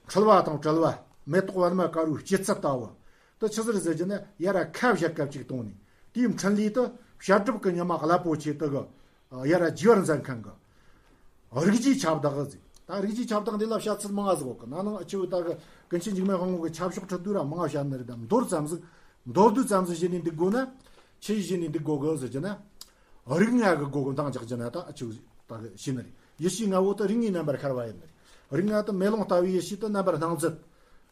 འཁྲུལ་བ་དང་བྲལ་བ། མེ་ཏོག་པདྨ་དཀར་པོའི་སྐྱེད་ཚལ་ལྟ་བུ། དེ་ཆི་ཟིག་རེད་ཟེར་རྒྱུ་ན། ཡར་ར་ཁ་བཞག་སྐབས་ཅིག་གཏོང་ནས། དེའི་འཕྲིན་ལས་དེ་བཤད་སྒྲུབ་ཀྱི་ཉི་མ་རླབས་པོ་ཆེ་དེ་གི་ཡར་ར་རྒྱས་པར་མཛད་མཁན་གི། རིགས་རྒྱུད་ཁྱབ་བདག་ཟེར། ད་རིགས་རྒྱུད་ཁྱབ་བདག་འདི་ལ་བཤད་ཚུལ་མང་ང་ཟིག་ཡོད་གི། ན་ནིང་ཨ་ཆུ་བོ་ད་གི་ཀུན་མཁྱེན་འཇིགས་མེད་དབང་མོ་གི་ཆབ་ཤོག་ཁྲི་དུ་ར་མང་ང་བཤད་ནི་རེད། ད་མདོར་ཙམ་ཟིག་མདོར་བསྡུས་ཙམ་ཟིག་བྱས་ནས་འདུག་དགོས་ན། ཆི་ཡིས་བྱས་ནས་འདུག་དགོས་གི་ཟེར་རྒྱུ་ན། རིགས་ལྔ་གི་སྒོ་གི་འདང་རྒྱག་རྒྱུ་ན་ད་ཨ་ཆུ་བོ་ད་གི་བྱས་ནི་རེད། ཡེ་ཤེས་ལྔ་བོ་དེ་རིགས་ལྔའི་རྣམ་པར་ཤར་བ་ཡིན་ནི་རེད། རིགས་ལྔ་དེ་མེ་ལོང་ལྟ་བུའི་ཡེ་ཤེས་དེ་རྣམ་པར་སྣང་མཛད།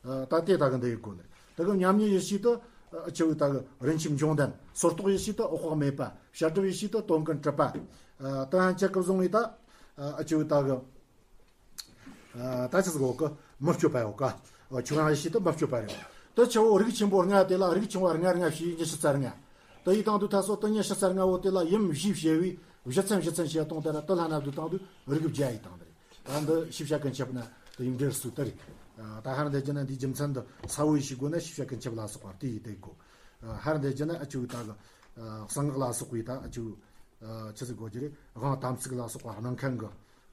ཨ་ད་དེ་ད་གི་འདི་ཡི་སྒོ་ནས། དེ་གི་མཉམ་ཉིད་ཡེ་ཤེས་དེ་ཨ་ཆུ་བོ་ད་གི་རིན་ཆེན་འབྱུང་ལྡན། སོར་རྟོག་ཡེ་ཤེས་དེ་འོད་དཔག་མེད་པ། བྱ་གྲུབ་ཡེ་ཤེས་དེ་དོན་ཀུན་གྲུབ་པ། ཨ་དེ་ཡན་ཆད་གི་བཟུང་བའི་ད་ཨ་ཆུ་བོ་ད་གི་ ད་ཆི་ཟིག་ཡོད་གི། མི་སྤྱོད་པ་ཡོད་གི། ཆོས་དབྱིངས་ཡེ་ཤེས་དེ་མི་སྤྱོད་པ་རེད། དེ་ཆི་བོ་རིགས་ཆེན་པོ་ལྔ་དེ་ལ། རིགས་ཆུང་བ་ལྔ་ལྔ་བྱས་ཉི་ཤུ་རྩ་ལྔ། དེ་ཡི་སྟེང་དུ་ད་སོ་དེ་ཉི་ཤུ་རྩ་ལྔ་བོ་དེ་ལ་ཡུམ་བཞི་བྱས་པའི་བཞི་ཚན་བཞི་ཚན་བྱས་བཏང་། དེ་ལ་དེ་ལྷན་དུ་བཏང་དུས་རིགས་བརྒྱ་ཡས་བཏང་ནི་རེད། ད་འདི་ཤེས་བྱ་ཀུན་ཁྱབ་ན་དེ་ཡིན་འགྲེལ་སུ་དེ་རེད། ད་ཧར་འདི་བྱས་ན་འདིའི་རྒྱུ་མཚན་འདི་ས་བོ་ཡེ་ཤེས་སྒོ་ན་ཤེས་བྱ་ཀུན་ཁྱབ་ལ་སོགས་པ་དེ་ཡིས་དེ་དགོས། ཧར་འདི་བྱས་ན་ཨ་ཆུ་ད་གི་གསང་སྔགས་ལ་སོགས་པའི་ད་ཨ་ཆུ་ཆི་ཟིག་གོ་རྒྱུ་རེད། དབང་དམ་ཚིག་ལ་སོགས་པ་གནང་མཁན་གི་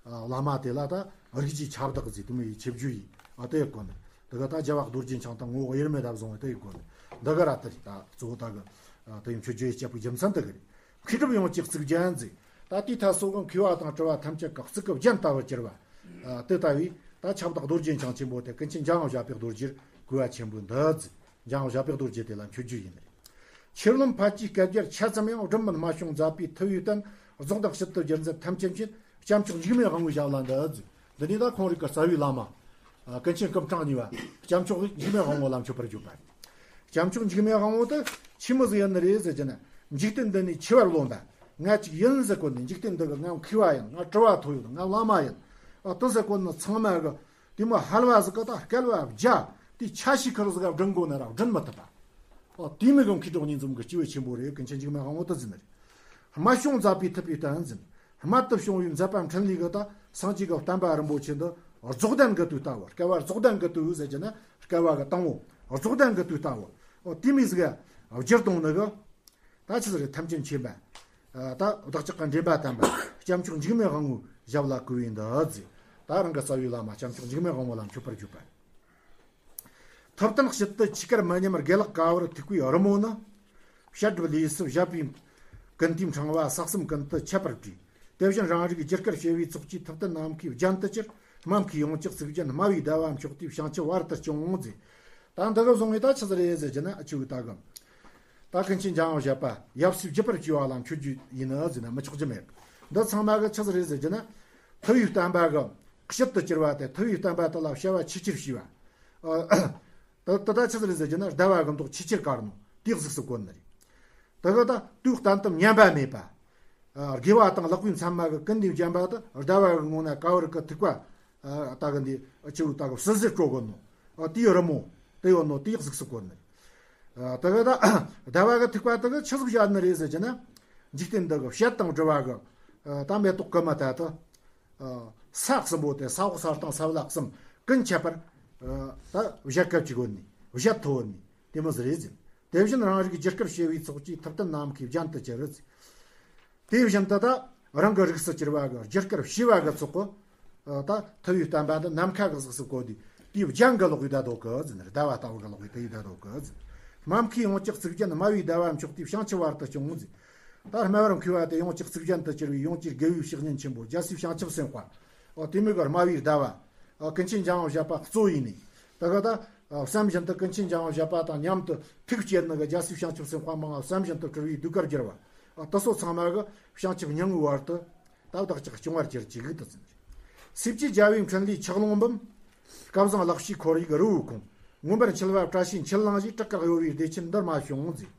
བླ་མ་དེ་ལ་ད་རིགས་ཀྱི་ཁྱབ་བདག་ཟེར། དེ་མོ་ཡི་ཆེ་བརྗོད་ཡིན། ཨ་དེ་ཡི་སྒོ་ནས་དེ་ག་ད་རྒྱལ་བ་རྡོ་རྗེ་འཆང་དང་ངོ་བོ་དབྱེར་མེད་ལ་བཟུང་བའི་དེ་ཡི་སྒོ་ནས་འདི་ག་ར་དེ་རེད། ད་གཙོ་བོ་ད་གི་དེ་ཡི་མཆོད་བརྗོད་ཡི་སྐྱབས་པའི་རྒྱུ་མཚན་དེ་གི་རེད། མཁས་གྲུབ་ཡོངས་ཀྱི་གཙུག་རྒྱན་ཟེར། ད་དེའི་ཐད་སོ་གང་མཁས་པ་དང་གྲུབ་པ་ཐམས་ཅད་ཀྱི་གཙུག་གི་རྒྱན་ལྟ་བུར་གྱུར་པ། དེ་ལྟ་བུའི་ད་ཁྱབ་བདག་རྡོ་རྗེ་འཆང་ཆེན་པོ་དེ་ཀུན་མཁྱེན་འཇམ་དབྱངས་བཞད་པའི་རྡོ་རྗེར་གུས་པ་ཆེན་པོས་འདུད་ཟེར། འཇམ་དབྱངས་བཞད་པའི་རྡོ་རྗེ་དེ་ལ་མཆོད་བརྗོད་ཡིན་ནི་རེད། ཆོས་ལམ་ཕལ་ཆེར་སྐལ་བརྒྱར་ཆ་ཙམ་ཡང་སྒྲུབ་མིན་སྨྲ་བྱུང་མཛད་པའི་ཐུབ་པའི་བསྟན། རྫོགས་ལྡན་ཕྱིར་དུ་བསྒྱུར་མཛད་ཐམས་ཅད་མཁྱེན། སྐྱབས་མཆོག་འཇིགས་མེད་དབང་པོའི་ཞབས་ལ་འདུད་ཟེར། འདི་ནི་ད་ཁོང་རིགས་ཀྱི་རྩ་བའི་བླ་མ། ཀུན་མཁྱེན་སྐུ་ཕྲེང་གཉིས་པ་སྐྱབས་མཆོག་འཇིགས་མེད་དབང་པོ་ལ་མཆོད་པར་བརྗོད་པ་རེད། སྐྱབས་མཆོག་འཇིགས་མེད་དབང་པོ་དེ་ཆི་མོ་ཟིག་ཡིན་ནི་རེད་ཟེར་གྱི་ན། འཇིག་རྟེན་འདི་ནས་འཆི་བར་རློམ་པ། ང་གཅིག་ཡིན་ཟེར་གོ་ནི། འཇིག་རྟེན་འདི་གི་ང་མཁས་པ་ཡིན། ང་གྲུབ་པ་ཐོབ་ཡོད། ང་བླ་མ་ཡིན། ཨ་དེ་ཟེར་གོ་ནི་ཚང་མ་གི་དེ་མོ་ཧལ་བ་ཟིག་གི་ད་སྐལ་བ་བརྒྱ་དེ་ཆ་ཤས་ཁེར་ཟིག་ག་བསྒྲུན་དགོས་ན་ར་བསྒྲུན་མི་ཐུབ་པ། ཨ་དེ་མོ་གི་མཁས་གྲུབ་གཉིས་འཛོམས་གི་སྐྱེས་བུ་ཆེན་པོ་རེད། ཀུན་མཁྱེན་འཇིགས་མེད་དབང་པོ་དེ་ཟེར་ནི་རེད། སྨྲ་བྱུང་མཛད་པའི་ཐུབ་པའི་བསྟན་ཟེར། སྨྲ་དུ་བྱུང་བའི་མཛད་པ་འཕྲིན་ལས་ཀྱི་ད་སངས་རྒྱས་ཀྱི་བསྟན་པ་རིན་པོ་ཆེ་འདི་རྫོགས་ལྡན་གྱི་དུས་ལྟ་བུ། སྐལ་བ་རྫོགས་ལྡན་གྱི་དུས་ཟེར་གྱི་ན་སྐལ་བ་གི་དང་པོ་རྫོགས་ལྡན་གྱི་དུས་ལྟ་བུ། ཨོ་དེ་མོ་ཟིག་བསྒྱུར་གཏོང་ནི་གི་ད་ཆི་ཟིག་རེད། ཐམས་ཅད་མཁྱེན་པ། ད་བདག་ཅག་གི་འདྲེན་པ་དམ་པ་སྐྱབས་མཆོག་འཇིགས་མེད་དབང་པོའི་ཞབས་ལ་གུས་པས་འདུད་ཟེར། ད་རང་གི་རྩ་བའི་བླ་མ་སྐྱབས་མཆོག་འཇིགས་མེད་དབང་པོ་ལ་མཆོད་པར་བརྗོད་པ། ཐུབ་བསྟན་དཔྱིད་དུ་ཆོས་སྐལ་མི་ཉམས་དགེ་ལེགས་དཀའ་བར་ཐུག་པའི་རི་མོ་ནི། བཤད་སྒྲུབ་ལས་སུ་བཞད་པའི་ཀུན་དུས་ཕྲེང་བ་ས་གསུམ་ཀུན་ཏུ་ཁྱབ་པར་བྲིས། དེ་བཞིན་རང་རིག་རྒྱུ་སྐར་བྱེ་བའི་ཚོགས་ཀྱིས་ཐུབ་བསྟན་ནམ་མཁའི་རྒྱན་དུ་གྱུར། སྨྲ་མཁས་ཡོངས་ཀྱི་གཙུག་རྒྱན་སྨྲ་བའི་ཟླ་བ་མཆོག་དེའི་བྱང་ཆུབ་བར་དུ་སྐྱོང་ཟེར། ད་འདི་གི་བཟུང་བའི་ད་ཆི་ཟིག་རེད་ཟེར་གྱི་ན་ཨ་ཆུ་བོའི་ད་གི། ད་ཀུན་མཁྱེན་འཇམ་དབྱངས་བཞད་པ་ཡབ་སྲས་བརྒྱུད་པར་བཅས་པ་ལ་མཆོད་རྒྱུ་ཡིན་ཟེར་ན་མི་ཆོག་རྒྱུ་མེད། འདི་ཚང་མ་གི་ཆི་ཟིག་རེད་ཟེར་གྱི་ན། ཐུབ་པའི་བསྟན་པ་གི་དཔྱིད་དུ་གྱུར་པ་དེ། ཐུབ་པའི་བསྟན་པ་དེ་ལ་བྱ་བ་ཆེས་ཆེར་བྱས་པ། ཨ། ད་ད་ད་ཆི་ཟིག་རེད་ཟེར་གྱི་ན་ཟླ་བ་གི་མདོག་ཆེས་ཆེར་དཀར་ནོ་དེ་གཟུགས་སུ་བཀོད་ནི་རེད། དེ་གི་ད་དུས་གཏན་དུ་ཉམས་པ་མེད་པ། ཨ། དགེ་བ་དང་ལེགས་པའི་མཚན་མ་གི་ཀུན་ནས་བརྒྱན་པ་དེ་ཟླ་བ་གི་ངོ་ན་ཀ་བར་གི་ཐིགས་པ། ཨ། ད་གི་འདི་ཆུ་བོ་ད་གི་བསིལ་ཟེར་སྤྲོ་གོ་ནོ། ཨ། དེའི་རི་མོ་དེ་ཡོད་ནོ་དེ་གཟུགས་སུ་བཀོད་ནི་རེད། ཨ། དེ་གི་ད་ཟླ་བ་གི་ཐིགས་པ་དེ་གི་ཆི་ཟིག་བྱས་ནི་རེད་ཟེར་གྱི་ན། འཇིག་རྟེན་འདི་གི་བཤད་དང་སྒྲུབ་པ་གི། ཨ། ད་མེ་ཏོག་གི་མ་ད་དེ། ཨ། ས་གསུམ་པོ་དེ་ས་འོག་ས་སྟེང་ས་བླ་གསུམ་ཀུན་ཁྱབ་པར། ཨ། ད་བཞད་སྐབས་ཀྱི་སྒོ་ནས་བཞད་ཐོབ་ནི་དེ་མོ་ཟིག་རེད་ཟེར། དེ་བཞིན་རང་རིག་རྒྱུ་སྐར་བྱེ་བའི་ཚོགས་ཀྱིས་ཐུབ་བསྟན་ནམ་མཁའི་རྒྱན་དུ་གྱུར་ཟེར། དེ་བཞིན་དུ་ད་རང་གི་རིགས་སུ་གྱུར་པ་གི་རྒྱུ་སྐར་བྱེ་བ་གི་ཚོགས་ཀྱིས། ཨ། ད་ཐུབ་པའི་བསྟན་པ་འདི་ནམ་མཁའ་གི་གཟུགས་སུ་བཀོད་དེ། དེའི་རྒྱན་གྱིས་ལོག་པའི་ཟླ་མདོག་གི་ཟེར་ནི་རེད། ཟླ་བ་ལྟ་བུ་གིས་ལོག་པའི་དེའི་ཟླ་མདོག་གི་ཟེར། སྨྲ་མཁས་ཡོངས་ཀྱི་གཙུག་རྒྱན་སྨྲ་བའི་ཟླ་བ་མཆོག་དེའི་བྱང་ཆུབ་བར་དུ་སྐྱོང་ཟེར། ད་སྨྲ་བར་མཁས་པ་དེ་ཡོངས་ཀྱི་གཙུག་རྒྱན་དུ་གྱུར་པའི་ཡོངས་ཀྱི་དགེ་བའི་བཤེས་གཉེན་ཆེན་པོ་རྒྱལ་སྲས་བྱང་ཆུབ་སེམས་དཔའ། ཨོ་དེ་མོ་གི་སྨྲ་བའི་ཟླ་བ། ཨོ་ཀུན་མཁྱེན་འཇམ་དབྱངས་བཞད་པ་གཙོ་ཡིན་ནི། དེ་གི་ད། ཨོ་བསམ་བཞིན་དུ་ཀུན་མཁྱེན་འཇམ་དབྱངས་བཞད་པ་དང་མཉམ་དུ་ཐུགས་བསྐྱེད་ནི་གི་རྒྱལ་སྲས་བྱང་ཆུབ་སེམས་དཔའ་མང་བ་བསམ་བཞིན་དུ་གྲོལ་བའི་ཟློས་གར་བསྒྱུར་བ། ཨོ་དེ་ཚོ་ཚང་མ་གི་བྱང་ཆུབ་སྙིང་པོའི་བར་དུ། ད་བདག་ཅག་སྐྱོང་བར་གྱུར་ཅིག་ཏུ་ཟེར། སྲིད་པའི་རྒྱལ་བའི་འཕྲིན་ལས་ཆུ་ཀླུང་འབུམ། སྐལ་བཟང་ལེགས་བྱའི་ཁོར་ཡུག་རི་བོའི་ཁོངས། མངོན་པར་འཆི་བ་བཀྲ་ཤིས་འཁྱིལ་ལང་གཞི། བྲག་དཀར་གཡོ་བའི་བདེ་ཆེན་འདིར་མ་བྱུང་ཟེར།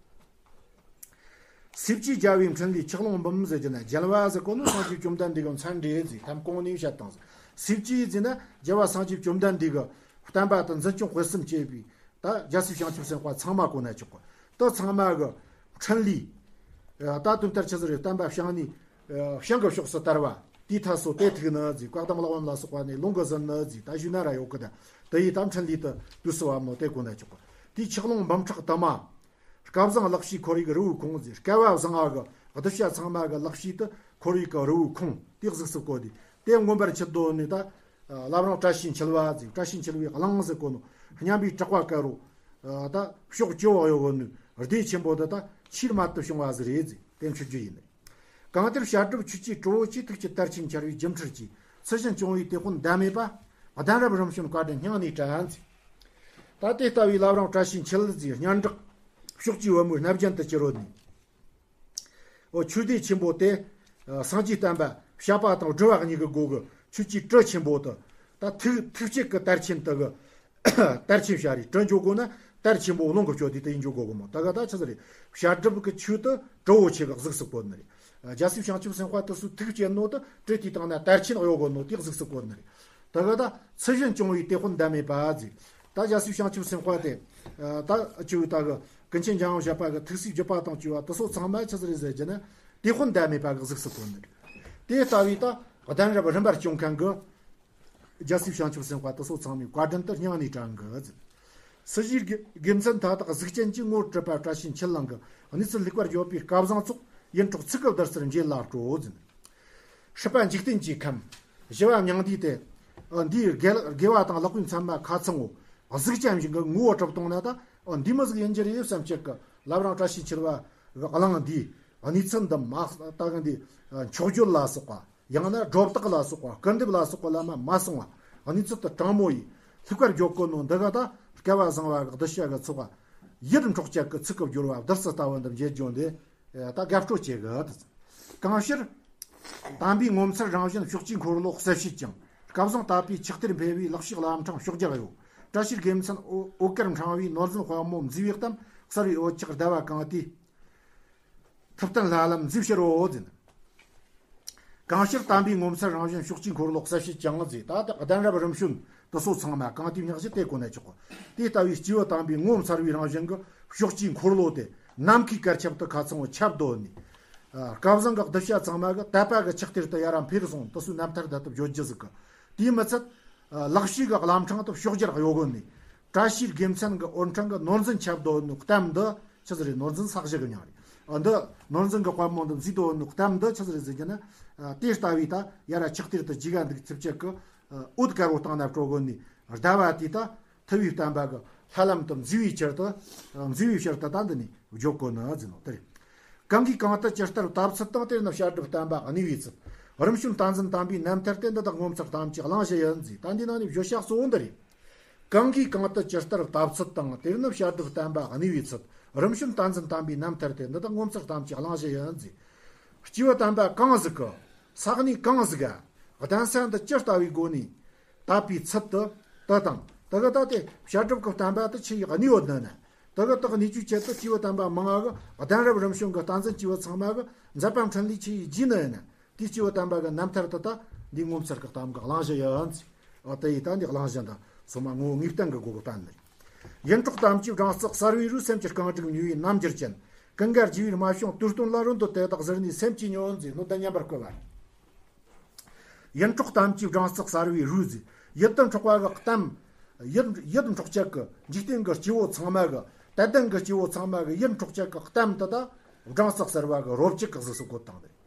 སྲིད་པའི་རྒྱལ་བའི་འཕྲིན་ལས་ཆུ་ཀླུང་འབུམ་ཟེར་གྱི་ན་རྒྱལ་བ་ཟེར་གོ་ནོ་སངས་རྒྱས་བཅོམ་ལྡན་འདས་ཀྱི་མཚན་འདྲེས་ཟེར། ཐམ་གོང་ནས་བཤད་དང་ཟེར། སྲིད་པའི་ཟེར་ན་རྒྱལ་བ་སངས་རྒྱས་བཅོམ་ལྡན་འདས་ཀྱི་བསྟན་པ་དང་འཛིན་སྐྱོང་སྤེལ་གསུམ་བྱེད་པའི། ད་རྒྱལ་སྲས་བྱང་ཆུབ་སེམས་དཔའ་ཚང་མ་གོ་ན་ཆོག་གི། དེ་ཚང་མ་གི་འཕྲིན་ལས། ད་དོན་ལྟར་ཆི་ཟིག་རེད། བསྟན་པ་བྱང་ནས། བྱང་གི་ཕྱོགས་སུ་དར་བ། དེའི་ཐད་སོ་དེ་ཐུག་ནི་ཟིག། བཀའ་གདམས་ཀློག་ལམ་ལ་སོགས་པ་ནས་ལུང་གིས་ཟིན་ནི་ཟིག། ད་ཞུས་ན་ར་ཡོད་གི། ད་དེ་ཡི་ད་འཕྲིན་ལས་དེ་དུས་སུ་བབ་ནོ་དེ་གོ་ན་ཆོག་གི། དེའི་ཆུ་ཀླུང་འབུམ་ཕྲག་དུ་མ། སྐལ་བཟང་ལེགས་བྱའི་ཁོར་ཡུག་རི་བོའི་ཁོངས་ཟེར། སྐལ་བ་བཟང་ང་གི་གདུལ་བྱ་ཚང་མ་གི་ལེགས་བྱའི་དེ་ཁོར་ཡུག་གི་རི་བོའི་ཁོངས་དེ་གཟུགས་སུ་བཀོད་དེ། དེ་མངོན་པར་འཆི་དོ་ནི་ད། བླ་བྲང་བཀྲ་ཤིས་འཁྱིལ་བ་ཟེར། བཀྲ་ཤིས་འཁྱིལ་བའི་གླིང་ཟེར་གོ་ནོ། སྙན་པའི་གྲགས་པ་དཀར་རོ། ད་ཕྱོགས་བཅུ་བོ་གཡོ་བོ་ནི་བདེ་ཆེན་པོ་འདི་ད་ཕྱིར་མ་ཏི་བྱུང་བ་ཟིག་རེད་ཟེར། དེ་མཆོད་རྒྱུ་ཡིན། གང་ལྟར་བྱ་སྒྲུབ་ཆོས་ཀྱི་གྲོགས་ཀྱིས། ཐུགས་ཀྱི་དར་ཆེན་འཕྱར་བའི་སྒྱུ་འཕྲུལ་གྱིས། ཚུལ་བཞིན་སྐྱོང་བའི་དེད་དཔོན་ཟླ་མེད་པ། གདན་རབས་རིམ་བྱོན་བཀའ་དྲིན་སྙིང་ནས་དྲན་ཟེར། ད་དེ་ལྟ་བུའི་བླ་བྲང་བཀྲ་ཤིས་འཁྱིལ་ཟེར། སྙན་གྲགས་ཕྱོགས་བཅུའི་བུ་མོའི་རྣ་རྒྱན་དུ་གྱུར་རོ་ནི། འོ་ཆོས་སྡེ་ཆེན་པོ་དེ། ཨ། སངས་རྒྱས་བསྟན་པ་བྱ་བ་དང་སྒྲུབ་པ་གཉིས་ཀྱི་སྒོ་གི་ཆོས་ཀྱི་གྲུ་ཆེན་པོ་དེ། ད་ཐུགས་ཐུགས་བསྐྱེད་ཀྱི་དར་ཆེན་དེ་གི་དར་ཆེན་བྱ་རེད། གྲུ་འཇོག་དགོས་ན་དར་ཆེན་པོ་རླུང་གིས་བསྐྱོད་དེ་དེ་ཡིས་འཇོག་དགོས་གི་མོ། ད་ག་ད་ཆི་ཟིག་རེད། བྱ་སྒྲུབ་ཀྱི་ཆོས་དེ་གྲུ་བོ་ཆེ་གི་གཟུགས་སུ་བཀོད་ནི་རེད། རྒྱལ་སྲས་བྱང་ཆུབ་སེམས་དཔའ་དེ་ཚོས་ཐུགས་བསྐྱེད་ནོ་དེ་གྲུ་དེའི་སྟེང་ན་དར་ཆེན་གཡོ་དགོས་ནོ་དེ་གཟུགས་སུ་བཀོད་ནི་རེད། ད་གི་ད་ཚུལ་བཞིན་སྐྱོང་བའི་དེད་དཔོན་བདག་མེད་པ་ཟེར། ད་རྒྱལ་སྲས་བྱང་ཆུབ་སེམས་དཔའ་དེ། ཨ། ད་ཅི་བོ་ད་གི་ཀུན་མཁྱེན་འཇམ་དབྱངས་བཞད་པ་གི་ཐུགས་སྲས་བརྒྱུད་པ་དང་བཅས་པ་དེ་ཚོ་ཚང་མ་ཆི་ཟིག་རེད་ཟེར་རྒྱུ་ན། དེད་དཔོན་བདག་མེད་པ་གི་གཟུགས་སུ་བཀོད་ནི་རེད། དེ་ལྟ་བུའི་ད་གདན་རབས་རིམ་པར་སྐྱོང་མཁན་གི་རྒྱལ་སྲས་བྱང་ཆུབ་སེམས་དཔའ་དེ་ཚོ་ཚང་མའི་བཀའ་དྲིན་དེ་སྙིང་ནས་དྲན་གི་ཟེར། སྲིད་ཞིའི་དགེ་དགེ་མཚན་མཐའ་དག་གཟུགས་ཅན་གྱི། ངོ་བོར་གྲུབ་པ་བཀྲ་ཤིས་འཁྱིལ་ལང་གི། གནས་ཚུལ་ལེགས་པར་བརྗོད་པའི་སྐལ་བཟང་ཚོགས། ཡིད་འཕྲོག་ཚིག་གི་བདུད་རྩིར་འགྱེད་ལ་སྤྲོ་ཟེར། སྲིད་པ་འཇིག་རྟེན་གྱི་ཁམས་ཞི་བ་མྱང་འདས་དེ། ཨ། འདིའི་དགེ་དགེ་བ་དང་ལེགས་པའི་མཚན་མ་ཁ་ཚང་བོ། གཟུགས་ཅན་ཞིག་གི་ངོ་བོ་གྲུབ་བཏང་ན་ད། ཨ། འདི་མོ་ཟིག་ཡིན་རྒྱུ་རེད་བསམ་ཅིག་གི་བླ་བྲང་བཀྲ་ཤིས་འཁྱིལ་བ་གི་གླིང་འདིའི་གནས་ཚུལ་འདི་མ་ལྟ་གི་འདི། ཨ། མཆོག་བརྗོད་ལ་སོགས་པ། ཡང་ན་སྒྲོ་བཏགས་ལ་སོགས་པ། སྐུར་འདེབས་ལ་སོགས་པ་ལ་མ་མ་སོང་བ། གནས་ཚུལ་དེ་དྲང་མོ་ཡིས་ལེགས་པར་བརྗོད་གོ་ནོ་འདི་ག་ད་སྐལ་བ་བཟང་བ་གི་གདུལ་བྱ་གི་ཚོགས། ཡིད་འཕྲོག་ཅན་གི་ཚིག་གི་སྦྱོར་བ་བདུད་རྩི་ལྟ་བུ་འདི་འགྱེད་རྒྱུ་འདི། ད་དགའ་སྤྲོ་སྐྱེ་གི། གང་ཕྱིར་དམ་པའི་ངོ་མཚར་རང་བཞིན། ཕྱོགས་ཀྱི་འཁོར་ལོ་གསལ་བྱེད་ཅིང་། སྐལ་བཟང་དད་པའི་ཆུ་གཏེར་འཕེལ་བའི། ལེགས་བཤད་ལམ་འཕྲང་ཕྱོགས་བརྒྱར་གཡོ། བཀྲ་ཤིས་དགེ་མཚན་འོད་དཀར་འཕྲེང་བའི། ནོར་འཛིན་དཔལ་མོ་མཛེས་པའི་གཏམ། གསལ་བའི་འོད་ཆགས་ཟླ་བ་གང་དེའི། ཐུབ་བསྟན་ལྷ་ལམ་མཛེས་ཕྱིར་རོ་ཟེར། གང་ཕྱིར་དམ་པའི་ངོ་མཚར་རང་བཞིན། ཕྱོགས་ཀྱི་འཁོར་ལོ་གསལ་བྱེད་ཅིང་ཟེར། ད་ལྟ་གདན་རབས་རིམ་བྱོན་དེ་ཚོ་ཚང་མ་གང་དེའི་སྙིང་རྗེ་དེ་གོ་ནས་ཆོག་གོ། དེ་ལྟ་བུའི་སྐྱེས་བུ་དམ་པའི་ངོ་མཚར་བའི་རང་བཞིན་གྱི་ཕྱོགས་ཀྱི་འཁོར་ལོ་དེ། ནམ་མཁའི་གར་ཁྱབ་ཏུ་ཁ་ཚང་བོ་ཁྱབ་བསྡད་ནི། ཨ། སྐལ་བཟང་གི་གདུལ་བྱ་ཚང་མ་གི་དད་པ་གི་ཆུ་གཏེར་དེ་ཡར་ར་འཕེལ་སོང་། དེ་ཚོའི་རྣམ་ཐར་འདི་ལྟ་བུ་བརྗོད་རྒྱུ་ཟིག་གི། དེའི་མི་ཚད། ཨ། ལེགས་བཤད་གི་ལམ་འཕྲང་དེ་ཕྱོགས་བརྒྱར་གཡོ་གོ་ནི། བཀྲ་ཤིས་དགེ་མཚན་གྱི་འོད་འཕྲེང་གི། ནོར་འཛིན་ཁྱབ་བསྡད་ནོ་གཏམ་འདི། ཆི་ཟིག་རེད། ནོར་འཛིན་ས་གཞི་གི་མྱིང་རེད། ཨ། འདི་ནོར་འཛིན་གྱི་དཔལ་མོ་འདི་མཛེས་བསྡད་ནོ་གཏམ་འདི་ཆི་ཟིག་རེད་ཟེར་རྒྱུ་ན། ཨ། དེ་ལྟ་བུའི་ད་ཡར་ར་ཆུ་གཏེར་དེ་རྒྱུག་ག་འདུག་ཚུལ་ཅིག་གི། ཨ། འོད་དཀར་བོ་བཏང་ན་སྤྲོ་གོ་ནི་ཟླ་བ་དེ་ད་ཐུབ་པའི་བསྟན་པ་གི་ལྷ་ལམ་དེ་མཛེས་པའི་ཕྱིར་དུ། ཨ། མཛེས་པའི་ཕྱིར་དུ་ད་འདི་ནི་བརྗོད་གོ་ནི་ཟེར་ནོ་དེ་རེད། གང་གིས་གང་དུ་ཇི་ལྟར་བལྟ་ཚུལ་དང་། དེར་ནི་བཤད་སྒྲུབ་བསྟན་པ་གནས་པའི་ཚུལ། རིམ་བྱོན་བསྟན་འཛིན་དམ་པའི་རྣམ་ཐར་ཏེ། འདི་དག་ངོ་མཚར་ཐམས་ཅད་གླེང་གཞི་ཡིན་ཟེར། ད་འདི་ནང་ནས་བརྗོད་བྱ་གཙོ་བོ་འདི་རེད། གང་གིས་གང་དུ་ཇི་ལྟར་བལྟ་ཚུལ་དང་། དེར་ནི་བཤད་སྒྲུབ་བསྟན་པ་གནས་པའི་ཚུལ། རིམ་བྱོན་བསྟན་འཛིན་དམ་པའི་རྣམ་ཐར་ཏེ། འདི་དག་ངོ་མཚར་ཐམས་ཅད་གླེང་གཞི་ཡིན་ཟེར། སྐྱེས་བུ་དམ་པ་གང་ཟིག་གི། ས་གནས་གང་ཟིག་ག། གདན་ས་འདི་ཇི་ལྟ་བུའི་སྒོ་ནས་བཏབ་པའི་ཚུལ་དེ། དེ་དང་དེ་གི་ད་དེ་བཤད་སྒྲུབ་ཀྱི་བསྟན་པ་དེ་ཆི་ཡི་གནས་ཡོད་ནི་ན། དེ་གི་དེ་གི་གནས་ཚུལ་ཆེད་དུ་སྐྱེས་བུ་དམ་པ་མང་ང་གིས་གདན་རབས་རིམ་བྱོན་གྱི་བསྟན་འཛིན་སྐྱེས་བུ་ཚང་མ་གིས་མཛད་པ་འཕྲིན་ལས་ཆི་ཡི་བགྱིས་ནི་ཡིན་ན། དེ་སྐྱེས་བུ་དམ་པ་གི་རྣམ་ཐར་དེ་ད་འདི་ངོ་མཚར་གྱི་གཏམ་གྱི་གླེང་གཞི་ཡིན་ཟེར། ཨ། དེ་ཡི་ད་འདི་གླེང་གཞི་འདི་སོ་མ་ངོ་བོ་ངེས་གཏན་གྱི་སྒོ་གི་བསྟན་ནི། ཡིད་འཕྲོག་དམ་ཅན་སྦྲང་རྩི་གསར་བའི་རོས། སེམས་ཀྱི་རྐང་དྲུག་མྱོས་པའི་རྣམ་འགྱུར་ཅན། ཀུན་དགའ་རྒྱལ་བའི་རྨད་བྱུང་དུས་སྟོན་ལ། རོལ་འདོད་དེ་དག་གཟིར་ནས་སེམས་ཀྱིས་ཉོན་ཟེར། སྣོད་ལྡན་བསྙེན་པར་བསྐུལ་བ། ཡིད་འཕྲོག་དམ་ཅན་སྦྲང་རྩི་གསར་བའི་རོས་ཟེར། ཡིད་དུ་འཕྲོག་པ་གི་གཏམ། ཡིད་ཡིད་འཕྲོག་ཅན་གི་འཇིག་རྟེན་གི་སྐྱེ་བོ་ཚང་མ་གི། དད་ལྡན་གི་སྐྱེ་བོ་ཚང་མ་གི་ཡིད་འཕྲོག་ཅན་གི་གཏམ་དེ་ད་སྦྲང་རྩི་གསར་བ་གི་རོ་བཅུད་གི་གཟུགས་སུ་བཀོད་བཏང་ནི་རེད།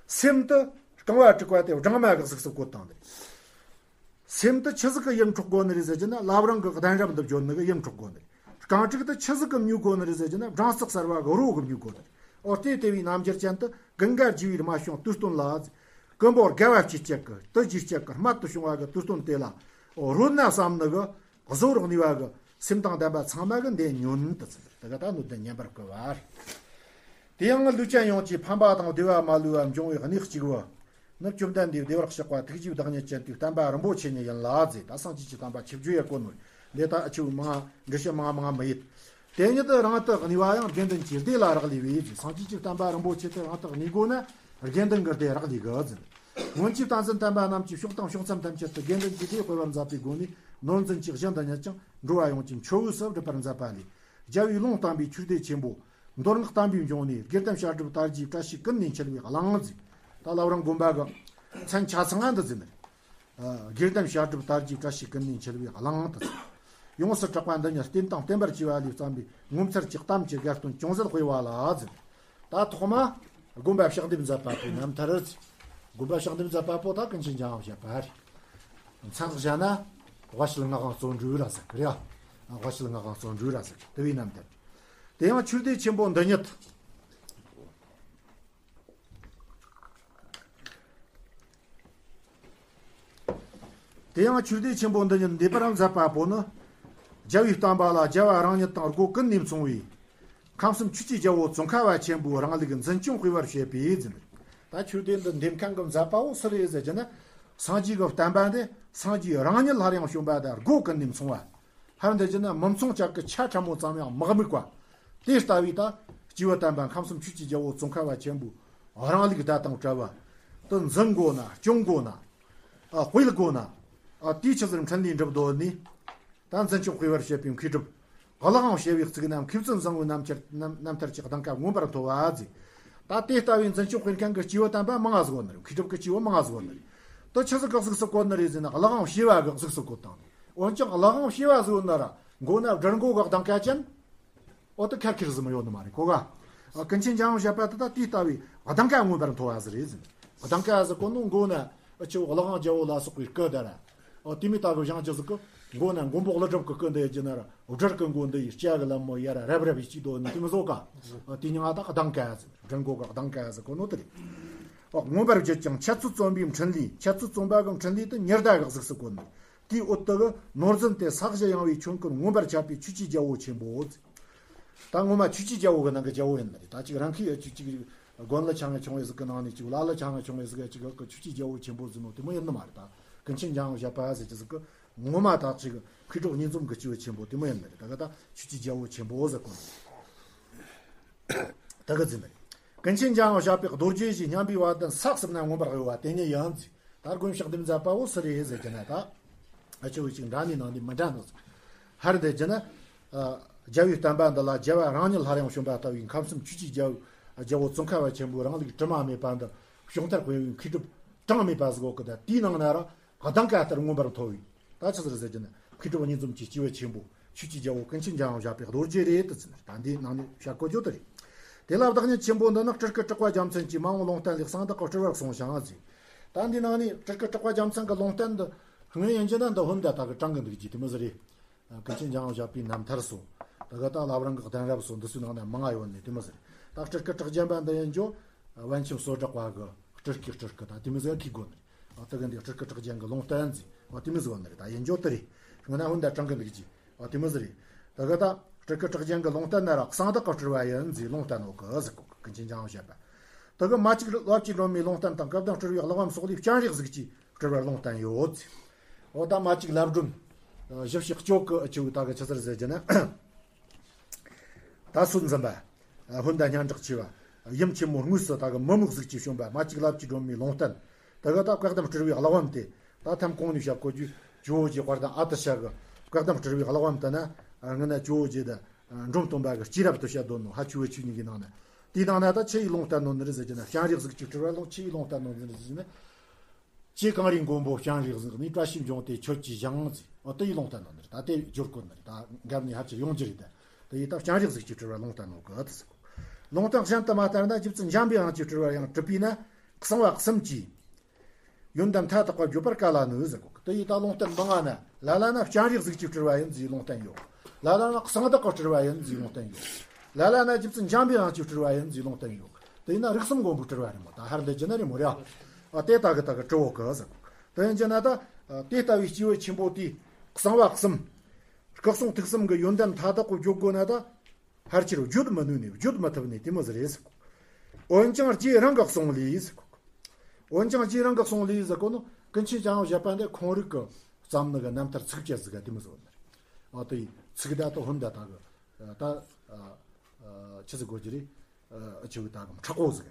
སེམས་དེ་རྐང་བ་དྲུག་པ་དེ་སྦྲང་མ་གི་གཟུགས་སུ་བཀོད་བཏང་ནི་རེད། སེམས་དེ་ཆི་ཟིག་གིས་ཡིད་འཕྲོག་དགོས་ནི་རེད་ཟེར་རྒྱུ་ན། བླ་བྲང་གི་གདན་རབས་འདི་བརྗོད་ནི་གིས་ཡིད་འཕྲོག་དགོས་ནི་རེད། རྐང་དྲུག་དེ་ཆི་ཟིག་གིས་མྱོས་དགོས་ནི་རེད་ཟེར་རྒྱུ་ན། སྦྲང་རྩི་གསར་བ་གི་རོ་གིས་མྱོས་དགོས་ནི་རེད། འོ་དེ་དེ་བའི་རྣམ་འགྱུར་ཅན་དེ་ཀུན་དགའ་རྒྱལ་བའི་རྨད་བྱུང་དུས་སྟོན་ལ། ཀུན་པོ་དགའ་བ་སྐྱེད་ཅན་གི། དུ་རྒྱས་ཅན་གི། རྨད་དུ་བྱུང་བ་གི་དུས་སྟོན་དེ་ལ། འོ་རོལ་ན་བསམ་ནི་གི་གཟོ་རུ་གནས་པ་གི་སེམས་དང་ལྡན་པ་ཚང་མ་གིས་འདི་ཉོན་དུ་ཚུལ་དེ་ག་ད་སྣོད་ལྡན་བསྙེན་པར་བསྐུལ་བ། དེ་ཡང་ལུས་ཅན་ཡོངས་ཀྱི་ཕན་པ་དང་བདེ་བ་མ་ལུས་པ་འབྱུང་བའི་གནས་གཅིག་པུ། ནི་བཅོམ་ལྡན་འདས་བདེ་བར་གཤེགས་པ་ཐུགས་རྗེའི་བདག་ཉིད་ཅན་དེའི་བསྟན་པ་རིན་པོ་ཆེ་ཉིད་ཡིན་ལ་ཟེར། ད་སངས་རྒྱས་ཀྱི་བསྟན་པ་ཆིབས་བསྒྱུར་ཡེད་གོ་ནོ། འདི་ད་ཨ་ཆུ་མང་འགྲེལ་བཤད་མང་མང་མི་ཡེད། དེ་ཉིད་དུ་རང་དུ་གནས་པ་ཡང་། དགེ་འདུན་གྱི་སྡེ་ལ་རག་ལས་པས་ཟེར། སངས་རྒྱས་ཀྱི་བསྟན་པ་རིན་པོ་ཆེ་དེ་རང་དུ་གནས་དགོས་ན་དགེ་འདུན་གྱི་སྡེ་རག་ལས་དགོས་ཟེར། སྔོན་གྱི་བསྟན་འཛིན་དམ་པ་རྣམས་ཀྱིས་ཕྱོགས་དང་ཕྱོགས་མཚམས་ཐམས་ཅད་དུ་དགེ་འདུན་གྱི་སྡེ་སྤེལ་བར་མཛད་པའི་སྒོ་ནས། ནོར་འཛིན་གྱི་གཞི་འདི་ཉིད་ཀྱང་འགྲོ་བ་ཡོངས་ཀྱི་མཆོད་འོས་སུ་སྒྲུབ་པར་མཛད་པ་ལས། རྒྱལ་བའི་ལུང་བསྟན་པའི་ཆོས་སྡེ་ཆེན་པོ། མདོ་སྔགས་བསྟན་པའི་འབྱུང་གནས། དགེ་ལྡན་བཤད་སྒྲུབ་དར་རྒྱས་བཀྲ་ཤིས་ཀུན་ནས་འཁྱིལ་བའི་གླིང་ཟེར། ད་བླ་བྲང་དགོན་པ་གི་མཚན་ཆ་ཚང་ང་འདི་ཟེར་ནི་རེད། ཨ། དགེ་ལྡན་བཤད་སྒྲུབ་དར་རྒྱས་བཀྲ་ཤིས་ཀུན་ནས་འཁྱིལ་བའི་གླིང་དུ་ཟེར། ཡོངས་སུ་གྲགས་པ་འདི་ཉིད་བསྟན་དང་བསྟན་པར་བཅས་པ་ལས་བརྩམས་པའི་ངོ་མཚར་གྱི་གཏམ་གྱི་དགའ་སྟོན་ཅུང་ཟད་སྤེལ་བ་ལ་ཟེར། ད་ཐོག་མ་དགོན་པ་ཕྱག་འདེབས་མཛད་པ་པོའི་རྣམ་ཐར་ཟེར། དགོན་པ་ཕྱག་འདེབས་མཛད་པ་པོ་ད་ཀུན་མཁྱེན་འཇམ་དབྱངས་བཞད་པ་རེད། མཚན་བཞག་ན་དབའ་ཤུལ་ངག་དབང་བརྩོན་འགྲུས་ར་ཟེར་གི་རེད། ཨ། དབའ་ཤུལ་ངག་དབང་བརྩོན་འགྲུས་ར་ཟེར་གི་དེ་བའི་རྣམ་ཐར། དེ་ཡང་ཆོས་སྡེ་ཆེན་པོ་འདི་ཉིད། དེ་ཡང་ཆོས་སྡེ་ཆེན་པོ་འདི་ཉིད་འདེབས་པར་མཛད་པ་པོ་ནི། རྒྱལ་བའི་བསྟན་པ་ལ་རྒྱལ་བ་རང་ཉིད་དང་སྒོ་ཀུན་ནས་མཚུངས་པའི། ཁམས་གསུམ་ཆོས་ཀྱི་རྒྱལ་པོ་ཙོང་ཁ་པ་ཆེན་པོའི་རིང་ལུགས་འཛིན་སྐྱོང་སྤེལ་བར་བྱེད་པའི་ཟེར། ད་ཆོས་སྡེ་འདི་འདེབས་མཁན་གྱི་མཛད་པ་པོ་སུ་རེད་ཟེར་རྒྱུ་ན། སངས་རྒྱས་ཀྱི་བསྟན་པ་འདི་སངས་རྒྱས་རང་ཉིད་སླར་ཡང་བྱོན་པ་དང་སྒོ་ཀུན་ནས་མཚུངས་པ། ཧར་འདི་བྱས་ན་མི་མཚུངས་ཅག་གི་ཆ་ཕྲ་མོ་ཙམ་ཡང་མི་དམིགས་པ། དེ་ལྟ་བུའི་ད་སྐྱེས་བུ་དམ་པ་ཁམས་གསུམ་ཆོས་ཀྱི་རྒྱལ་པོ་ཙོང་ཁ་པ་ཆེན་པོའི་རིང་ལུགས་དང་བྲལ་བ། དེ་འཛིན་དགོས་ན་སྐྱོང་དགོས་ན། ཨ། སྤེལ་དགོས་ན། ཨ། དེའི་ཆི་ཟེར་འཕྲིན་ལས་འགྲུབ་དོ་ནི། ད་འཛིན་སྐྱོང་དཔེ་བར་བཤད་པའི་མཁས་གྲུབ། གླུ་དབང་བྱེ་བའི་གཙུག་རྣམས་མཁས་བཙུན་བཟང་པོའི་རྣམ་ཐར་རྣམ་རྣམ་ཐར་གྱི་གདེངས་ཀ་མངོན་པར་མཐོ་བ་ཟེར། ད་དེ་ལྟ་བུའི་འཛིན་སྐྱོང་དཔེ་མཁན་གྱི་སྐྱེས་བུ་དམ་པ་མང་ང་ཟིག་ཡོད་ནི་རེད། མཁས་གྲུབ་ཀྱི་སྐྱེས་བུ་མང་ང་ཟིག་ཡོད་ནི་རེད། དེ་ཆི་ཟིག་གིས་གཟུགས་སུ་བཀོད་ནི་རེད་ཟེར་ན། གླུ་དབང་བྱེ་བ་གིས་གཟུགས་སུ་བཀོད་བཏང་ནི། འོན་ཀྱང་གླུ་དབང་བྱེ་བ་ཟིག་ཡོད་ན་ར། མགོ་ན་སྦྲུལ་མགོ་གི་གདེངས་ཀ་ཅན། འོ་དེ་ཁེར་ཁེར་ཟིག་མི་ཡོད་ནི་མ་རེད་གོ་ག། ཨ། ཀུན་མཁྱེན་འཇམ་དབྱངས་བཞད་པ་དེ་ད་དེ་ལྟ་བུའི་གདེངས་ཀ་མངོན་པར་མཐོ་བ་ཟིག་རེད་ཟེར། གདེངས་ཀ་ཟེར་གོ་ནོ་མགོ་ན་ཨ་ཆི་བོ་གླུ་དབང་རྒྱལ་པོ་ལ་སོགས་པའི་སྐུ་དེ་ར། ཨ། དེ་མོ་ད་གི་བཞེངས་རྒྱུ་ཟིག་གི། མགོ་ན་མགོན་པོ་ཀླུ་སྒྲུབ་ཀྱི་སྐུ་འདི་ཡོད་རྒྱུ་ན་ར། སྦྲུལ་གི་མགོ་འདི་ཡི་སྐྱ་གི་ལམ་མོ་ཡར་ར་རབ་རབ་ཡི་སྐྱིད་དོ་ནི་དེ་མོ་ཟིག་ག། ཨ། དེ་མྱིང་ང་ད་གདེངས་ཀ་ཟེར། སྦྲུལ་མགོ་གི་གདེངས་ཀ་ཟེར་གོ་ནོ་དེ་རེད། ཨ། མངོན་པར་བརྗོད་ཅིང་འཆད་རྩོད་རྩོམ་པའི་འཕྲིན་ལས། འཆད་རྩོད་རྩོམ་པ་གི་འཕྲིན་ལས་དེ་ཉི་ཟླ་གིས་གཟུགས་སུ་བཀོད་ནི། དེའི་འོག་ཏུ་གི་ནོར་འཛིན་ཏེ་ས་གཞི་ཡངས་པའི་ཆོས་ཀུན་མངོན་པར་ཁྱབ་པའི་ཆོས་ཀྱི་རྒྱལ་པོ་ཆེན་པོ་ཟེར། ད་ངོ་མ་ཆོས་ཀྱི་རྒྱལ་པོ་གི་ནང་གི་རྒྱལ་པོ་ཡིན་ནི་རེད། ད་ཅིག་རང་ཁའི་ཨ་ཅིག་ཅིག་དགོན་ལི་ཆ་ང་ཆུང་བའི་ཟིག་གི་ནང་ནས་ཅིག་ལ་ལི་ཆ་ང་ཆུང་བའི་ཟིག་ག་ཅིག་གི་ཆོས་ཀྱི་རྒྱལ་པོ་ཆེན་པོ་ཟེར་ནོ་དེ་མོ་ཡིན་ནི་མ་རེད། ད་ཀུན་མཁྱེན་འཇམ་དབྱངས་བཞད་པ་ཟེར་རྒྱུ་ཟིག་གི་ངོ་མ་ད་ཅིག་མཁས་གྲུབ་གཉིས་འཛོམས་གི་སྐྱེས་བུ་ཆེན་པོ་དེ་མོ་ཡིན་ནི་རེད། ད་གི་ད་ཆོས་ཀྱི་རྒྱལ་པོ་ཆེན་པོ་ཟེར་གོ་ནི། ད་གི་ཟེར་ནི་རེད། ཀུན་མཁྱེན་འཇམ་དབྱངས་བཞད་པའི་རྡོ་རྗེ་བཞིན་སྙན་པའི་བ་དན་ཟེར་ཟིན་ན་མངོན་པར་གཡོ་བ་དེ་ཉིད་ཡིན་ཟེར། ད་དགོན་ཕྱག་དེབ་མཛད་པ་བོ་སུ་རེད་ཟེར་རྒྱུ་ན། ད་ཨ་ཆི་བོ་ཅིག་འདྲ་ནི་ནང་ནས་མི་འདྲ་ནི་ཟིག་ཧར་འདི་རྒྱུ་ན། ཨ། རྒྱལ་བའི་བསྟན་པ་འདི་ལ་རྒྱལ་བ་རང་ཉིད་སླར་ཡང་བྱོན་པ་ལྟ་བུའི་ཁམས་གསུམ་ཆོས་ཀྱི་རྒྱལ་པོ་རྒྱལ་པོ་ཙོང་ཁ་པ་ཆེན་པོའི་རིང་ལུགས་དྲི་མ་མེད་པ་འདི་ཕྱོགས་མཐར་སྤེལ་བའི་མཁས་གྲུབ་གྲངས་མེད་པ་ཟིག་ཡོད་གི། ད་དེའི་ནང་ན་ར་གདེངས་ཀ་ལྟར་མངོན་པར་མཐོ་བའི། ད་ཆི་ཟིག་རེད་ཟེར་རྒྱུ་ན། མཁས་གྲུབ་གཉིས་འཛོམས་ཀྱི་སྐྱེས་བུ་ཆེན་པོ། ཆོས་ཀྱི་རྒྱལ་པོ་ཀུན་མཁྱེན་འཇམ་དབྱངས་བཞད་པའི་རྡོ་རྗེ་རེད་དེ་ཟེར། ད་འདིའི་ནང་ནས་བཤད་གོ་རྒྱུ་དེ་རེད། དེ་ལ་བདག་ཉིད་ཆེན་པོ་འདི་ནི། སྤྲུལ་སྐུ་གྲགས་པ་རྒྱལ་མཚན་གྱིས། མ་འོངས་ལུང་བསྟན་ལས་གསང་བདག་གི་སྤྲུལ་པར་གསུངས་ཤིང་ཟེར། ད་འདིའི་ནང་ནས་སྤྲུལ་སྐུ་གྲགས་པ་རྒྱལ་མཚན་གྱི་ལུང་བསྟན་འདི་སྔོན་ཡིན་རྒྱུ་ན་འདི་ཧོན་ད་ད་གི་དྲངས་གི་འདུག་རྒྱུ་དེ་མོ་ཟིག་རེད། ཀུན་མཁྱེན་འཇམ་དབྱངས་བཞད་པའི་རྣམ་ཐར་སོགས། ད་གི་ད་བླ་བྲང་གི་གདན་རབས་སོགས་འདི་ཚོའི་ནང་ན་མང་ང་ཡོད་ནི་དེ་མོ་ཟིག་རེད། ད་སྤྲུལ་སྐུ་གྲགས་རྒྱན་པ་འདི་ཡིན་རྒྱུ། པཎ་ཆེན་སོ་བྲག་པ་གི་སྤྲུལ་སྐུའི་སྤྲུལ་སྐུ་ད་དེ་མོ་ཟིག་གི་སྒོ་ནས། ཨ། དེ་གི་འདི་སྤྲུལ་སྐུ་གྲགས་རྒྱན་གྱི་ལུང་བསྟན་ཟེར་བ་དེ་མོ་ཟིག་ཡོད་ནི་རེད། ད་ཡིན་རྒྱུ་དེ་རེད། སྔོན་ན་ཧོན་ད་དྲངས་གི་འདུག་རྒྱུ། ཨ། དེ་མོ་ཟིག་རེད། ད་གི་ད་སྤྲུལ་སྐུ་གྲགས་རྒྱན་གྱི་ལུང་བསྟན་ན་ར་གསང་བདག་གི་སྤྲུལ་པ་ཡིན་ཟེར་ལུང་བསྟན་ནོ་གི་ཟེར་གོ། ཀུན་མཁྱེན་འཇམ་དབྱངས་བཞད་པ། ད་གི་མ་གཅིག་རླབས་ཀྱིས་སྒྲོན་མའི་ལུང་བསྟན་དང་། སྐལ་ལྡན་སྤྲུལ་པའི་གླེགས་བམ་སོགས་ལས། སྤྱན་རས་གཟིགས་ཀྱི་སྤྲུལ་པར་ལུང་བསྟན་ཡོད་ཟེར། འོ་ད་མ་གཅིག་རླབས་སྒྲོན། ཨ། ཞིབ་ཞིབ་སྐྱོ་གི་ཨ་ཆི་བོ་ད་གི་ཆི་ཟིག་རེད་ཟེར་རྒྱུ་ན། ད་སྲོལ་འཛིན་པ། ཨ། ཧོན་ད་སྙན་གྲགས་ཆེ་བ། ཡུམ་ཆེན་མོ་དངོས་སུ་ད་གི་མི་མོ་གཟུགས་ཀྱིས་བྱོན་པ། མ་གཅིག་རླབས་ཀྱིས་སྒྲོན་མའི་ལུང་བསྟན། ད་གི་ད་བཀའ་གདམས་སྤྲུལ་པའི་གླེགས་བམ་དེ། ད་ཐམ་གོང་ནས་བཤད་གོ་རྒྱུ། ཇོ་བོ་རྗེ་དཔལ་ལྡན་ཨ་ཏི་ཤ་གི་བཀའ་གདམས་སྤྲུལ་པའི་གླེགས་བམ་དེ་ན། ཨ། སྔོན་ན་ཇོ་བོ་རྗེ་ད་འབྲོམ་སྟོན་པ་གི་སྐྱེས་རབས་དེ་བཤད་དོ་ནོ། ཧ་ཆུ་བོ་ཆུ་གཉིས་ཀྱི་ནང་ན། དེའི་ནང་ན་ད་ཆི་ཡིས་ལུང་བསྟན་ནོ་ནི་རེད་ཟེར་རྒྱུ་ན། སྤྱན་རས་གཟིགས་ཀྱི་སྤྲུལ་པར་ལུང་ཆི་ཡིས་ལུང་བསྟན་ནོ་ནི་རེད་ཟེར་རྒྱུ་ན། ཀྱེ་གངས་རིའི་མགོན་པོ་སྤྱན་རས་གཟིགས་ནི། བཀྲ་ཤིས་འབྱུང་སྟེ་ཁྱོད་ཀྱིས་བཞེངས་ཟེར། འོ་དེ་ཡི་ལུང་བསྟན་ནོ་ནི་རེད། ད་དེ་སྦྱོར་གོ་ནི་རེད། ད་འགབ་ནས་ཧ་ཅིག་ཡོང་རྒྱུ་རེད། ད་དེ་ཡི་ད་སྤྱན་རས་གཟིགས་ཀྱི་སྤྲུལ་པར་ལུང་བསྟན་ནོ་གི་ཟེར་གོ། ལུང་བསྟན་གཞན་དུ་མ་ལྟར་ན། རྗེ་བཙུན་འཇམ་པའི་དབྱངས་ཀྱི་སྤྲུལ་པར་ཡང་། གྲུབ་པས་ན་གསང་བ་གསུམ་གྱི་ཡོན་ཏན་མཐའ་དག་པ་བརྗོད་པར་དཀའ་ལ་ནི་ཟེར་གོ། དེ་ཡི་ད་ལུང་བསྟན་མང་ང་ན། ལ་ལ་ན་སྤྱན་རས་གཟིགས་ཀྱི་སྤྲུལ་པ་ཡིན་ཟེར་ལུང་བསྟན་ཡོད། ལ་ལ་ན་གསང་བདག་གི་སྤྲུལ་པ་ཡིན་ཟེར་ལུང་བསྟན་ཡོད། ལ་ལ་ན་རྗེ་བཙུན་འཇམ་པའི་དབྱངས་ཀྱི་སྤྲུལ་པ་ཡིན་ཟེར་ལུང་བསྟན་ཡོད། དེ་ཡིན་ན་རིགས་གསུམ་མགོན་པོའི་སྤྲུལ་པ་རེད་མོ། ད་ཧར་འདི་རྒྱུ་ན་རེད་མོ་རེད། ཨ། དེ་ད་གི་ད་གི་གྲུབ་བོ་གི་ཟེར་གོ། དེ་ཡིན་རྒྱུ་ན་ད། ཨ། དེ་ལྟ་བུའི་སྐྱེས་བུ་ཆེན་པོ་དེས་གསང་བ་གསུམ། སྐུ་གསུང་ཐུགས་གསུམ་གྱི་ཡོན་ཏན་མཐའ་དག་པོ་བརྗོད་དགོས་ན་ད། ཕལ་ཆེར་བརྗོད་མི་ནུས་ནས། བརྗོད་མི་ཐུབ་ནས་དེ་མོ་ཟིག་རེད་ཟེར་གོ། འོན་ཀྱང་རྗེ་རང་གི་གསུང་ལས་ཟེར་གོ། འོན་ཀྱང་རྗེ་རང་གི་གསུང་ལས་ཟེར་གོ་ནོ། ཀུན་མཁྱེན་འཇམ་དབྱངས་བཞད་པ་འདི་ཁོང་རིག་གི་བརྩམས་ནི་གི་རྣམ་ཐར་ཚིགས་བཅད་ཟིག་ག་དེ་མོ་ཟིག་ཡོད་ནི་རེད། ཨ། དེ་ཡི་ཚིག་ད་ད་ཧོན་ད་ད་གི། ད། ཨ། ཨ། ཆི་ཟིག་གོ་རྒྱུ་རེད། ཨ། ཆི་བོ་ད་གི་མཁྲེགས་པོ་ཟིག།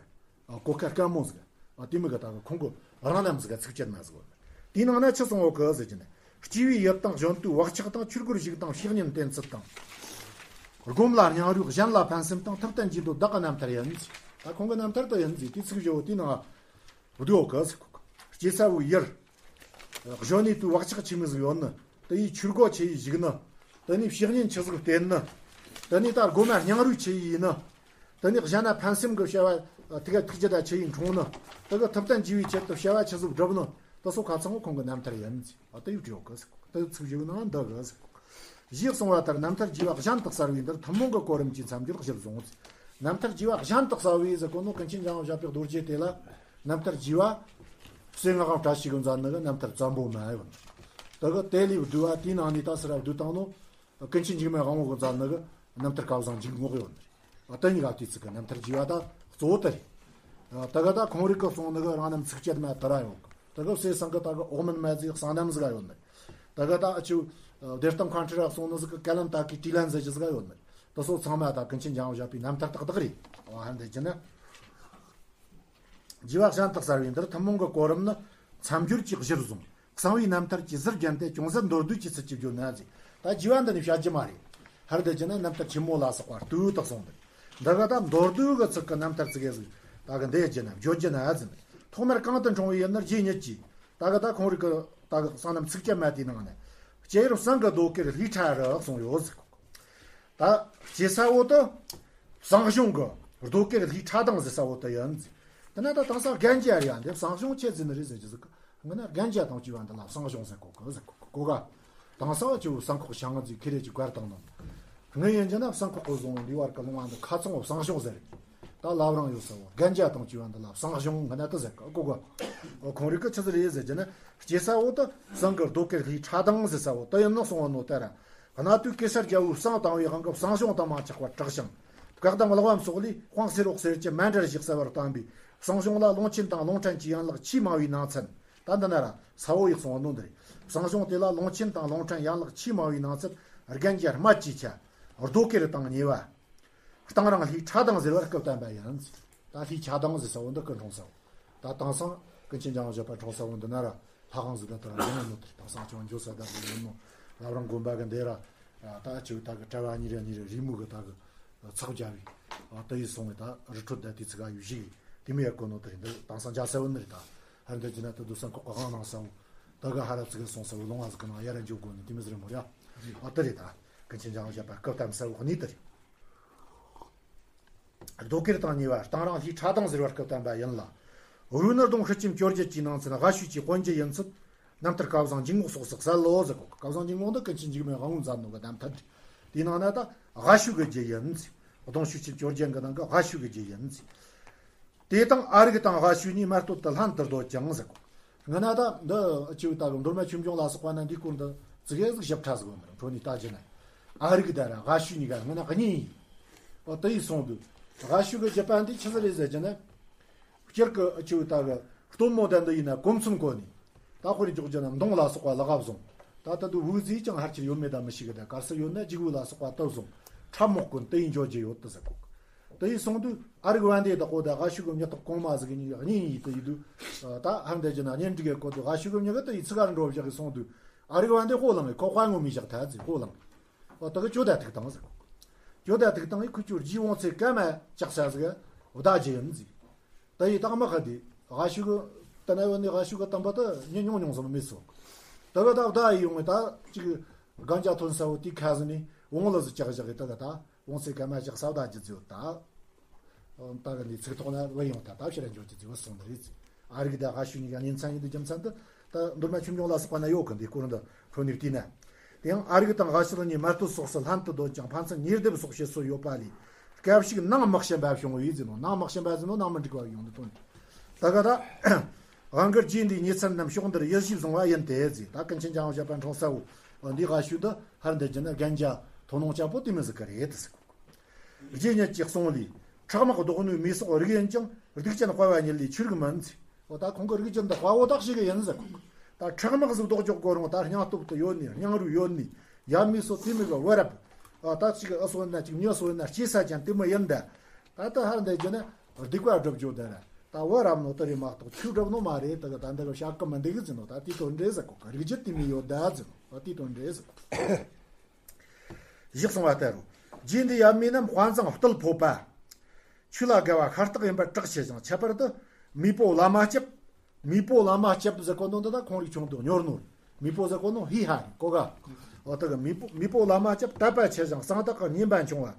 ཨ། གོ་སྐབས་དཀའ་མོ་ཟིག། ཨ། དེ་མོ་གི་ད་གི་ཁོང་གི་རང་རྣམ་ཟིག་ག་ཚིགས་བཅད་མ་ཟིག་ཡོད་ནི། དེའི་ནང་ན་ཆི་གསུངས་ཡོད་གི་ཟེར་རྒྱུ་ན། སྐྱེས་པའི་ཡུལ་དང་གཞོན་དུས་བག་ཆགས་དང་། ཆོས་སྒོར་ཞུགས་དང་བཤེས་གཉེན་བསྟེན་ཚུལ་དང་། སྒོམ་ལ་སྙིང་རུས་གཞན་ལ་ཕན་སེམས་དང་། ཐུབ་བསྟན་རྒྱས་འདོད་བདག་གི་རྣམ་ཐར་ཡིན། ད་ཁོང་གི་རྣམ་ཐར་དེ་ཡིན་ཟེར། དེ་ཚིག་བཞི་བོ་དེའི་ནང་བསྡུས་ཡོད་གི་ཟེར་གོ། སྐྱེས་ཚ་བོའི་ཡུལ། གཞོན་ནུའི་དུས་བག་ཆགས་ཆི་མོ་ཟིག་ཡོད་ནི། དེ་ཡི་ཆོས་སྒོ་ཆི་ཡིས་ཞུགས་ནི། དེ་ནས་བཤེས་གཉེན་ཆི་ཟིག་བསྟེན་ནི། དེ་ནས་ད་སྒོམ་ལ་སྙིང་རུས་ཆི་ཡིས་ཡེད་ནི། དེ་ནས་གཞན་ལ་ཕན་སེམས་ཀྱི་བྱ་བ། ཐུགས་ཐུགས་རྒྱུད་ལ་ཆི་ཡིས་འཁྲུངས་ནི། དེ་གི་ཐུབ་བསྟན་རྒྱས་པའི་ཆེད་དུ་བྱ་བ་ཆི་ཟིག་བསྒྲུབས་ནི། དེ་སོགས་ཁ་ཚང་བོ་ཁོང་གི་རྣམ་ཐར་ཡིན་ཟེར། ཨ། དེ་ཡི་བྲིས་ཡོད་གི་ཟེར་གོ། དེ་ཚིག་བཞི་བོའི་ནང་འདུས་གི་ཟེར་གོ། ཞེས་གསུངས་པ་ལྟར་རྣམ་ཐར་རྒྱས་པ་གཞན་དུ་གསལ་བའི་འདིར། ཐུན་མོང་གི་གོ་རིམ་གྱིས་མཚམས་སྦྱོར་གཞིར་བཟུང་། རྣམ་ཐར་རྒྱས་པ་གཞན་དུ་གསལ་བའི་ཟེར་གོ་ནོ། ཀུན་མཁྱེན་འཇམ་དབྱངས་བཞད་པའི་རྡོ་རྗེ་དེ་ལ་རྣམ་ཐར་རྒྱས་པ། གསེར་མངའ་དབང་བཀྲ་ཤིས་ཀྱིས་མཛད་ནི་གི་རྣམ་ཐར་བཙན་པོ་མ་ཡོད། དེ་གི་དེ་ལས་བསྡུས་པ། དེའི་ནང་ནས་ད་ཟུར་ར་བསྡུས་བཏང་ནོ། ཀུན་མཁྱེན་འཇིགས་མེད་དབང་པོ་གིས་མཛད་ནི་གི་རྣམ་ཐར་བསྐལ་བཟང་འཇུག་ངོགས་ཡོད་ནི་རེད། ཨ། དེ་གཉིས་ཀ་དེ་ཚིག་གི་རྣམ་ཐར་རྒྱས་པ་ད་གཙོ་བོ་དེ་རེད། ཨ། དེ་གི་ད་ཁོང་རིག་གིས་གསུངས་ནི་གི་རང་རྣམ་ཚིགས་བཅད་མ་དེ་ར་ཡོད་གི། དེ་གི་གསེར་སེང་གི་ད་གི་འོག་མིན་མ་ཟེར་གསང་རྣམ་ཟིག་ག་ཡོད་ནི་རེད། དེ་གི་ད་ཨ་ཆུ་བདེ་སྟོང་མཁའ་འགྲོ་ར་གསུངས་ནི་ཟིག་གི་ཀ་ལན་ད་ཀའི་དྲིས་ལན་ཟེར་རྒྱུ་ཟིག་ག་ཡོད་ནི་རེད། དེ་སོགས་ཚང་མ་ད་ཀུན་མཁྱེན་འཇམ་དབྱངས་བཞད་པའི་རྣམ་ཐར་ཏག་ཏག་རེད། ཨ། ཧར་འདི་རྒྱུ་ན། རྒྱས་པ་གཞན་དུ་གསལ་བའི་འདིར། ཐུན་མོང་གི་གོ་རིམ་ནི་མཚམས་སྦྱོར་གྱིས་གཞིར་བཟུང་ གསང་བའི་རྣམ་ཐར་གྱི་ཟུར་བརྒྱན་ཏེ། ཅུང་ཟད་མདོར་བསྡུས་ཀྱི་ཚུལ་གྱིས་བརྗོད་ན་ཟེར། ད་རྒྱས་པ་འདི་ནས་བཤད་རྒྱུ་མ་རེད། ཧར་དེ་བྱས་ན་རྣམ་ཐར་ཆེན་མོ་ལ་སོགས་པ་ལྟ་བུ་དག་གསུངས་འདུག། འདི་ག་ད་མདོར་བསྡུས་ཀྱི་ཚུལ་གྱི་རྣམ་ཐར་ཙི་གེ་ཟིག་ད་གི་འདི་བརྗོད་ན་བརྗོད་རྒྱུ་ན་ཟེར། ཐོག་མར་གང་དུ་འཁྲུངས་པའི་ཡུལ་ནི་རྗེ་ཉིད་ཀྱིས། ད་གི་ད་ཁོང་རིགས་ཀྱི་ད་གི་གསང་རྣམ་ཚིགས་བཅད་མ་དེའི་ནང་ནས། སྐྱེས་ཡུལ་བསང་གི་རྡོ་སྐེར་ལྷའི་ཁྲ་རུ་གསུངས་ཡོད་ཟེར། ད་སྐྱེས་ས་བོ་དེ་བསང་གཞོང་གི་རྡོ་སྐེར་ལྷའི་ཁྲ་དང་ཟེར་ས་བོ་དེ་ཡིན་ཟེར། དེ་ན་ད་དེང་སང་རྒན་རྒྱ་རེད་ཡ། འདི་བསང་གཞོང་ཆི་ཟེར་ནི་རེད་ཟེར་རྒྱུ་ཟིག། སྔོན་ན་རྒན་རྒྱ་དང་བཅས་པ་འདི་ལ་བསང་གཞོང་ཟེར་གོ་གི་ཟེར་གོ་གི་གོ་ག། དེང་སང་ཆི་བོ་བསང་ཁོག་བྱང་ཟིག་ཁེ་རེ་ཅིག་བཀར་བཏང་ནོ། སྔོན་ཡིན་རྒྱུ་ན་བསང་ཁོག་གི་བཟུང་འདི་བར་གི་ལུང་བ་འདི་ཁ་ཚང་བོ་བསང་གཞོང་ཟེར། ད་ལབ་རང་ཡོད་ས་བོ་རྒན་རྒྱ་དང་བཅས་པ་འདི་ལ་བསང་གཞོང་ང་ན་དེ་ཟེར་གི་གོ་གི། ཁོང་རིགས་ཀྱི་ཆི་ཟིག་རེད་ཟེར་རྒྱུ་ན། སྐྱེས་ས་བོ་དེ་བསང་གི་རྡོ་སྐེར་ལྷའི་ཁྲ་དང་ཟེར་ས་བོ་དེ་ཡིན་ནོ་གསུངས་བ་ནོ། ད་ར་གནའ་དུས་གེ་སར་རྒྱལ་པོས་བསང་བཏང་བའི་དབང་གིས་བསང་གཞོང་དུ་མ་ཆགས་པར་གྲགས་ཤིང་། བཀའ་གདམས་གླེགས་བམ་སོགས་ལས་དཔང་སེར་འོག་སེར་གྱི་མཎྜལ་བཞེས་གསལ་བར་བསྟན་པས། བསང་གཞོང་ལ་ལུང་ཆེན་དང་ལུང་ཕྲན་གྱི་ཡན་ལག་ཆེས་མང་བའི་ནང་ཚན། ད་འདི་ན་ར་ས་བོ་ཡག་སོང་བ་ནོ་འདི་རེད། བསང་གཞོང་དེ་ལ་ལུང་ཆེན་དང་ལུང་ཕྲན་ཡན་ལག་ཆེས་མང་བའི་ནང་ཚན་རྒན་རྒྱ་སྨད་ཀྱི་ཆ། རྡོ་སྐེར་དང་ཉེ་བ། གཏང་རིང་ལྷའི་ཁྲ་དང་ཟེར་བར་སྐབས་བསྟན་པ་ཡིན། ད་ལྷའི་ཁྲ་དང་ཟེར་ས་བོ་འདི་ཀི་འཁྲུངས་ས་བོ། ད་དེང་སང་ཀུན་མཁྱེན་འཇམ་དབྱངས་བཞད་པ་འཁྲུངས་ས་བོ་འདི་ན་ར་ལྷ་ཁང་ཟིག་ད་ལྟ་ར་ཡོད་ནོ། དེ་དེང་སང་ཅང་འགྱོ་ས་ད་ཟིག་ཡོད་ནོ། བླ་བྲང་དགོན་པ་གི་འདི་ར་ད་ཅིག་ད་གི་གྲྭ་བ་གཉིས་རེ་གཉིས་རེ་རི་མོ་གི་ད་གི་ཚགས་རྒྱབ་བས། ད་ཡི་སོང་བས་ད་རི་ཁྲོད་ད་དེ་ཚིག་ག་ཡོད་ཞིག་དེ་མི་ཡག་གོ་ནོ་དེ་རེད། འདི་དེང་སང་འཇའ་ས་བོ་ནི་རེད། ད་ཧར་འདི་ཅི་ན་ད་དུ་བསང་ཁོག་གི་དབང་གནང་ས་བོ། ད་གི་ཧ་ར་ཚིག་གི་སོང་ས་བོ་ལུང་བ་ཟིག་གི་ནང་ཡར་འཇོག་དགོ་ནི་དེ་མི་ཟེར་མོ་ཡ། ཨ་དེ་རེད། ད་ཀུན་མཁྱེན་འཇམ་དབྱངས་བཞད་པ་སྐབས་བསྟན་ས་བོ་གཉིས་དེ་རེད། རྡོ་སྐེར་དང་ཉེ་བ། གཏང་རིང་ལྷའི་ཁྲ་དང་ཟེར་བར་སྐབས་བསྟན་པ་ཡིན་ལ། འོ་ནི་སྡོང་ཤུལ་ཆེམ་བཅོ་བརྒྱད་ཀྱི་ནང་ཚན་སྔ་ཤོས་ཀྱི་དཔོན་བརྒྱུད་ཡིན་ཚུལ། རྣམ་ཐར་སྐལ་བཟང་འཇུག་ངོགས་སོགས་སུ་གསལ་ལོ་ཟེར་གོ། སྐལ་བཟང་འཇུག་ངོགས་འདི་ཀུན་མཁྱེན་འཇིགས་མེད་དབང་པོས་མཛད་ནོ་གི་རྣམ་ཐར་རེད། དེའི་ནང་ན་ད་སྔ་ཤོས་ཀྱི་རྒྱུད་ཡིན་ཚུལ། སྡོང་ཤུལ་ཆེམ་བཅོ་བརྒྱད་གི་ནང་གི་སྔ་ཤོས་ཀྱི་རྒྱུད་ཡིན་ཚུལ། དེ་དང་ཨ་རིག་དང་སྔ་ཤོས་གཉིས་མ་སྟོད་དུ་ལྷན་དུ་སྡོད་ཅིང་ཟེར་གོ། སྔ་ན་ད་འདི་ཅིག་ད་གི་མདོ་སྨད་ཆོས་འབྱུང་ལ་སོགས་པ་ན་འདིའི་སྐོར་འདི་ཙི་གེ་ཟིག་ཞིབ་ཕྲ་ཟིག་ཡོད་ནི་རེད། འཕྲོ་ནས་ལྟ་རྒྱུ་ན། ཨ་རིག་ད་ར་སྔ་ཤོས་གཉིས་ཀ་སྔ་ན་གཉིས་ཡིན། འོ་དེ་ཡིས་སོང་དུས་སྔ་ཤོས་ཀྱི་རྒྱུད་པ་འདི་ཆི་ཟིག་རེད་ཟེར་རྒྱུ་ན། སྤྱིར་གི་ཅིག་ད་གི་སྟོན་མོ་ད་འདི་ཡིན་ན་གོ་མཚོན་གོ་ནས། ད་དཔེར་འཇོག་རྒྱུ་ན་མདུང་ལ་སོགས་པ་ལག་ག་བཟུང་། ད་ད་དུང་བོའུ་ཟིག་ཀྱང་ཕལ་ཆེར་ཡོད་མེད་ད་མི་ཤེས་གི། ད་གར་སོག་ཡོད་ན་རྒྱུག་བོའུ་ལ་སོགས་པ་དེ་བཟུང་། ཁྲབ་རྨོག་གོན་དེ་ཡིས་འཇོག་རྒྱུ་ཡོད་དེ་ཟེར་གོ། དེ་ཡིས་སོང་དུས་ཨ་རིག་བན་དེ་དག་གོ་ད་སྔ་ཤོས་ཀྱི་མྱི་ཐོག་གོང་མ་ཟིག་གི་གཉིས་གཉིས་ཡིན་དེ་ཡིན་དུས། ད་ཧར་འདི་རྒྱུ་ན་གཉེན་སྒྲིག་གི་གོ་དུས་སྔ་ཤོས་ཀྱི་མྱི་གི་དེ་ཡིས་ཚིག་ག་འགྲོ་བཞག་གི་སོང་དུས། ཨ་རིག་བན་དེ་ཧོ་ལང་གི་ཁོ་དཔའ་ངོ་མི་བཞག་ཐལ་ཟིག་ཧོ་ལང་། འོ་དེ་གི་གྱོད་ད་ཐུག་བཏང་ཟིག། གྱོད་ད་ཐུག་བཏང་ཡིས་ཁོ་ཁྱོད་རྗེ་དབང་ཚེ་ཀརྨ་ལྕགས་ཟ་ཟིག་བདག་རྒྱུ་ཡིན་ཟིག། ད་ཡི་དྭགས་མ་ཁ་དེ་སྔ་ཤོས་གི་ད་ན་ཡོད་ནི་སྔ་ཤོས་གི་དམ་པ་ད་ཉན་མྱོང་མྱོང་ཟིག་མེད་སོང་། ད་གི་ད་བདག་ཡི་ཡོང་ངས་ད་ཅིག་གན་རྒྱ་ཐོན་ས་བོ་དེ་ཁ་ཟིག་ནས་བོང་ལ་ཟིག་བཅག་བཞག་གི། ད་གི་ད་དབང་ཚེ་ཀརྨ་ལྕགས་ཟ་བདག་རྒྱུ་ཟིག་ཡོད་ད། ད་གི་འདི་ཚིག་ཐོག་ན་བུད་ཡོང་ད་ད་ཕྱིར་འགྱོ་རྒྱུ་ཟིག་བུད་སོང་ནི་རེད་ཟིག། ཨ་རིག་ད་སྔ་ཤོས་གཉིས་ཀ་གཉེན་ཚན་ཡིན་དུས་རྒྱུ་མཚན་དེ་ད་མདོ་སྨད་ཆོས་འབྱུང་ལ་སོགས་པ་ན་ཡོད་གི། འདི་སྐོར་འདི་འཕྲོ་ནས་བལྟས་ན། དེ་ཡང་ཨ་རིག་དང་སྔ་ཤོས་གཉིས་མ་སྟོད་སོགས་སུ་ལྷན་དུ་སྡོད་ཅིང་ཕན་ཚུན་ཉེ་སྡེབ་སོགས་བྱེད་སྲོལ་ཡོད་པ་ལས། སྐབས་ཤིག་ནང་དམག་ཆེན་པ་བྱུང་བས་ཟེར་ནོ། ནང་དམག་ཆེན་པ་ཟེར་ནོ་ནང་མི་འགྲིག་པ་ཡོང་དུས་དོན། ད་ག་ད་དབང་གི་རྗེ་འདིའི་ཉེ་ཚན་རྣམས་ཕྱོགས་འདིར་ཡིད་ཞིབ་བཟུང་བ་ཡིན་ཏེ་ཟེར། ད་ཀུན་མཁྱེན་འཇམ་དབྱངས་བཞད་པ་འཁྲུངས་ས་བོ་འདི་སྔ་ཤོས་འདི་ཧར་འདི་རྒྱུ་ན་རྒན་རྒྱ་ཐོན་ནོ་ཅག་པོ་དེ་མི་ཟིག་གི་རེད་ཟེར། རྗེ་ཉིད་ཀྱི་གསུང་ལས། ཁྲག་དམག་བཟློག་ནུས་མེ་སོགས་རིགས་ཡིན་ཀྱང་། སྡིག་ཅན་དཔའ་བ་ཉིད་ལས་ཆོས་རིག་མིན་ཟེར། འོ་ད་ཁོང་གི་རིགས་ཅན་འདི་དཔའ་བོ་དག་ཞིག་ཡིན་ཟེར། ད་ཁྲག་དམག་ཟིག་བཟློག་འཇོག་དགོ་རུང་ད་སྙིང་སྟོབས་དེ་ཡོད་ནི། སྙིང་རུས་ཡོད་ནི། ཡབ་མེས་སོགས་དེ་མོ་གི་བུ་རབས། ཨ་ད་ཅིག་ཨ་སོ་ན་ཅིག་མྱི་སོ་ན་སྐྱེས་ས་ཅན་དེ་མོ་ཡིན་ད། ད་ད་ཧར་འདི་རྒྱུ་ན་སྡིག་པ་སྒྲུབ་རྒྱུ་ད་ར། ད་བུ་རབས་ནོ་དེ་རེད་མ་གཏོགས་ཆོས་སྒྲུབ་ནོ་མ་རེད། ད་གི་ད་འདི་གི་བྱ་གི་མི་འདུག་ཟེར་ནོ། ད་དེ་དོན་འདྲ་ཟེར་གོ་གི། རིགས་རྒྱུད་དེ་མོ་ཡོད་ད་ཟེར་ནོ། ད་དེ་དོན་འདྲ་ཟེར་གོ་གི། ཞེས་གསུངས་པ་ལྟར་རོ། རྗེ་འདི་ཡབ་མེས་རྣམས་དཔའ་མཛངས་རྟུལ་ཕོད་པ། ཆོས་ལ་དགའ་བ་ཤ་སྟག་ཡིན་པར་གྲགས་ཆེ་ཞིང་། ཁྱད་པར་དུ་མེས་པོ་བླ་མ་སྐྱབས། མེས་པོ་བླ་མ་སྐྱབས་ཟེར་གོ་ནོ་འདི་ད་ཁོང་རིགས་ཆུང་དུ་གཉོར་ནོ། མེས་པོ་ཟེར་གོ་ནོ་ཧི་ཧ་རེད་གོ་ག། འོ་ད་གི་མེས་པོ་མེས་པོ་བླ་མ་སྐྱབས་དད་པ་ཆེ་ཞིང་གསང་བདག་གི་བསྙེན་པ་འཆང་བ།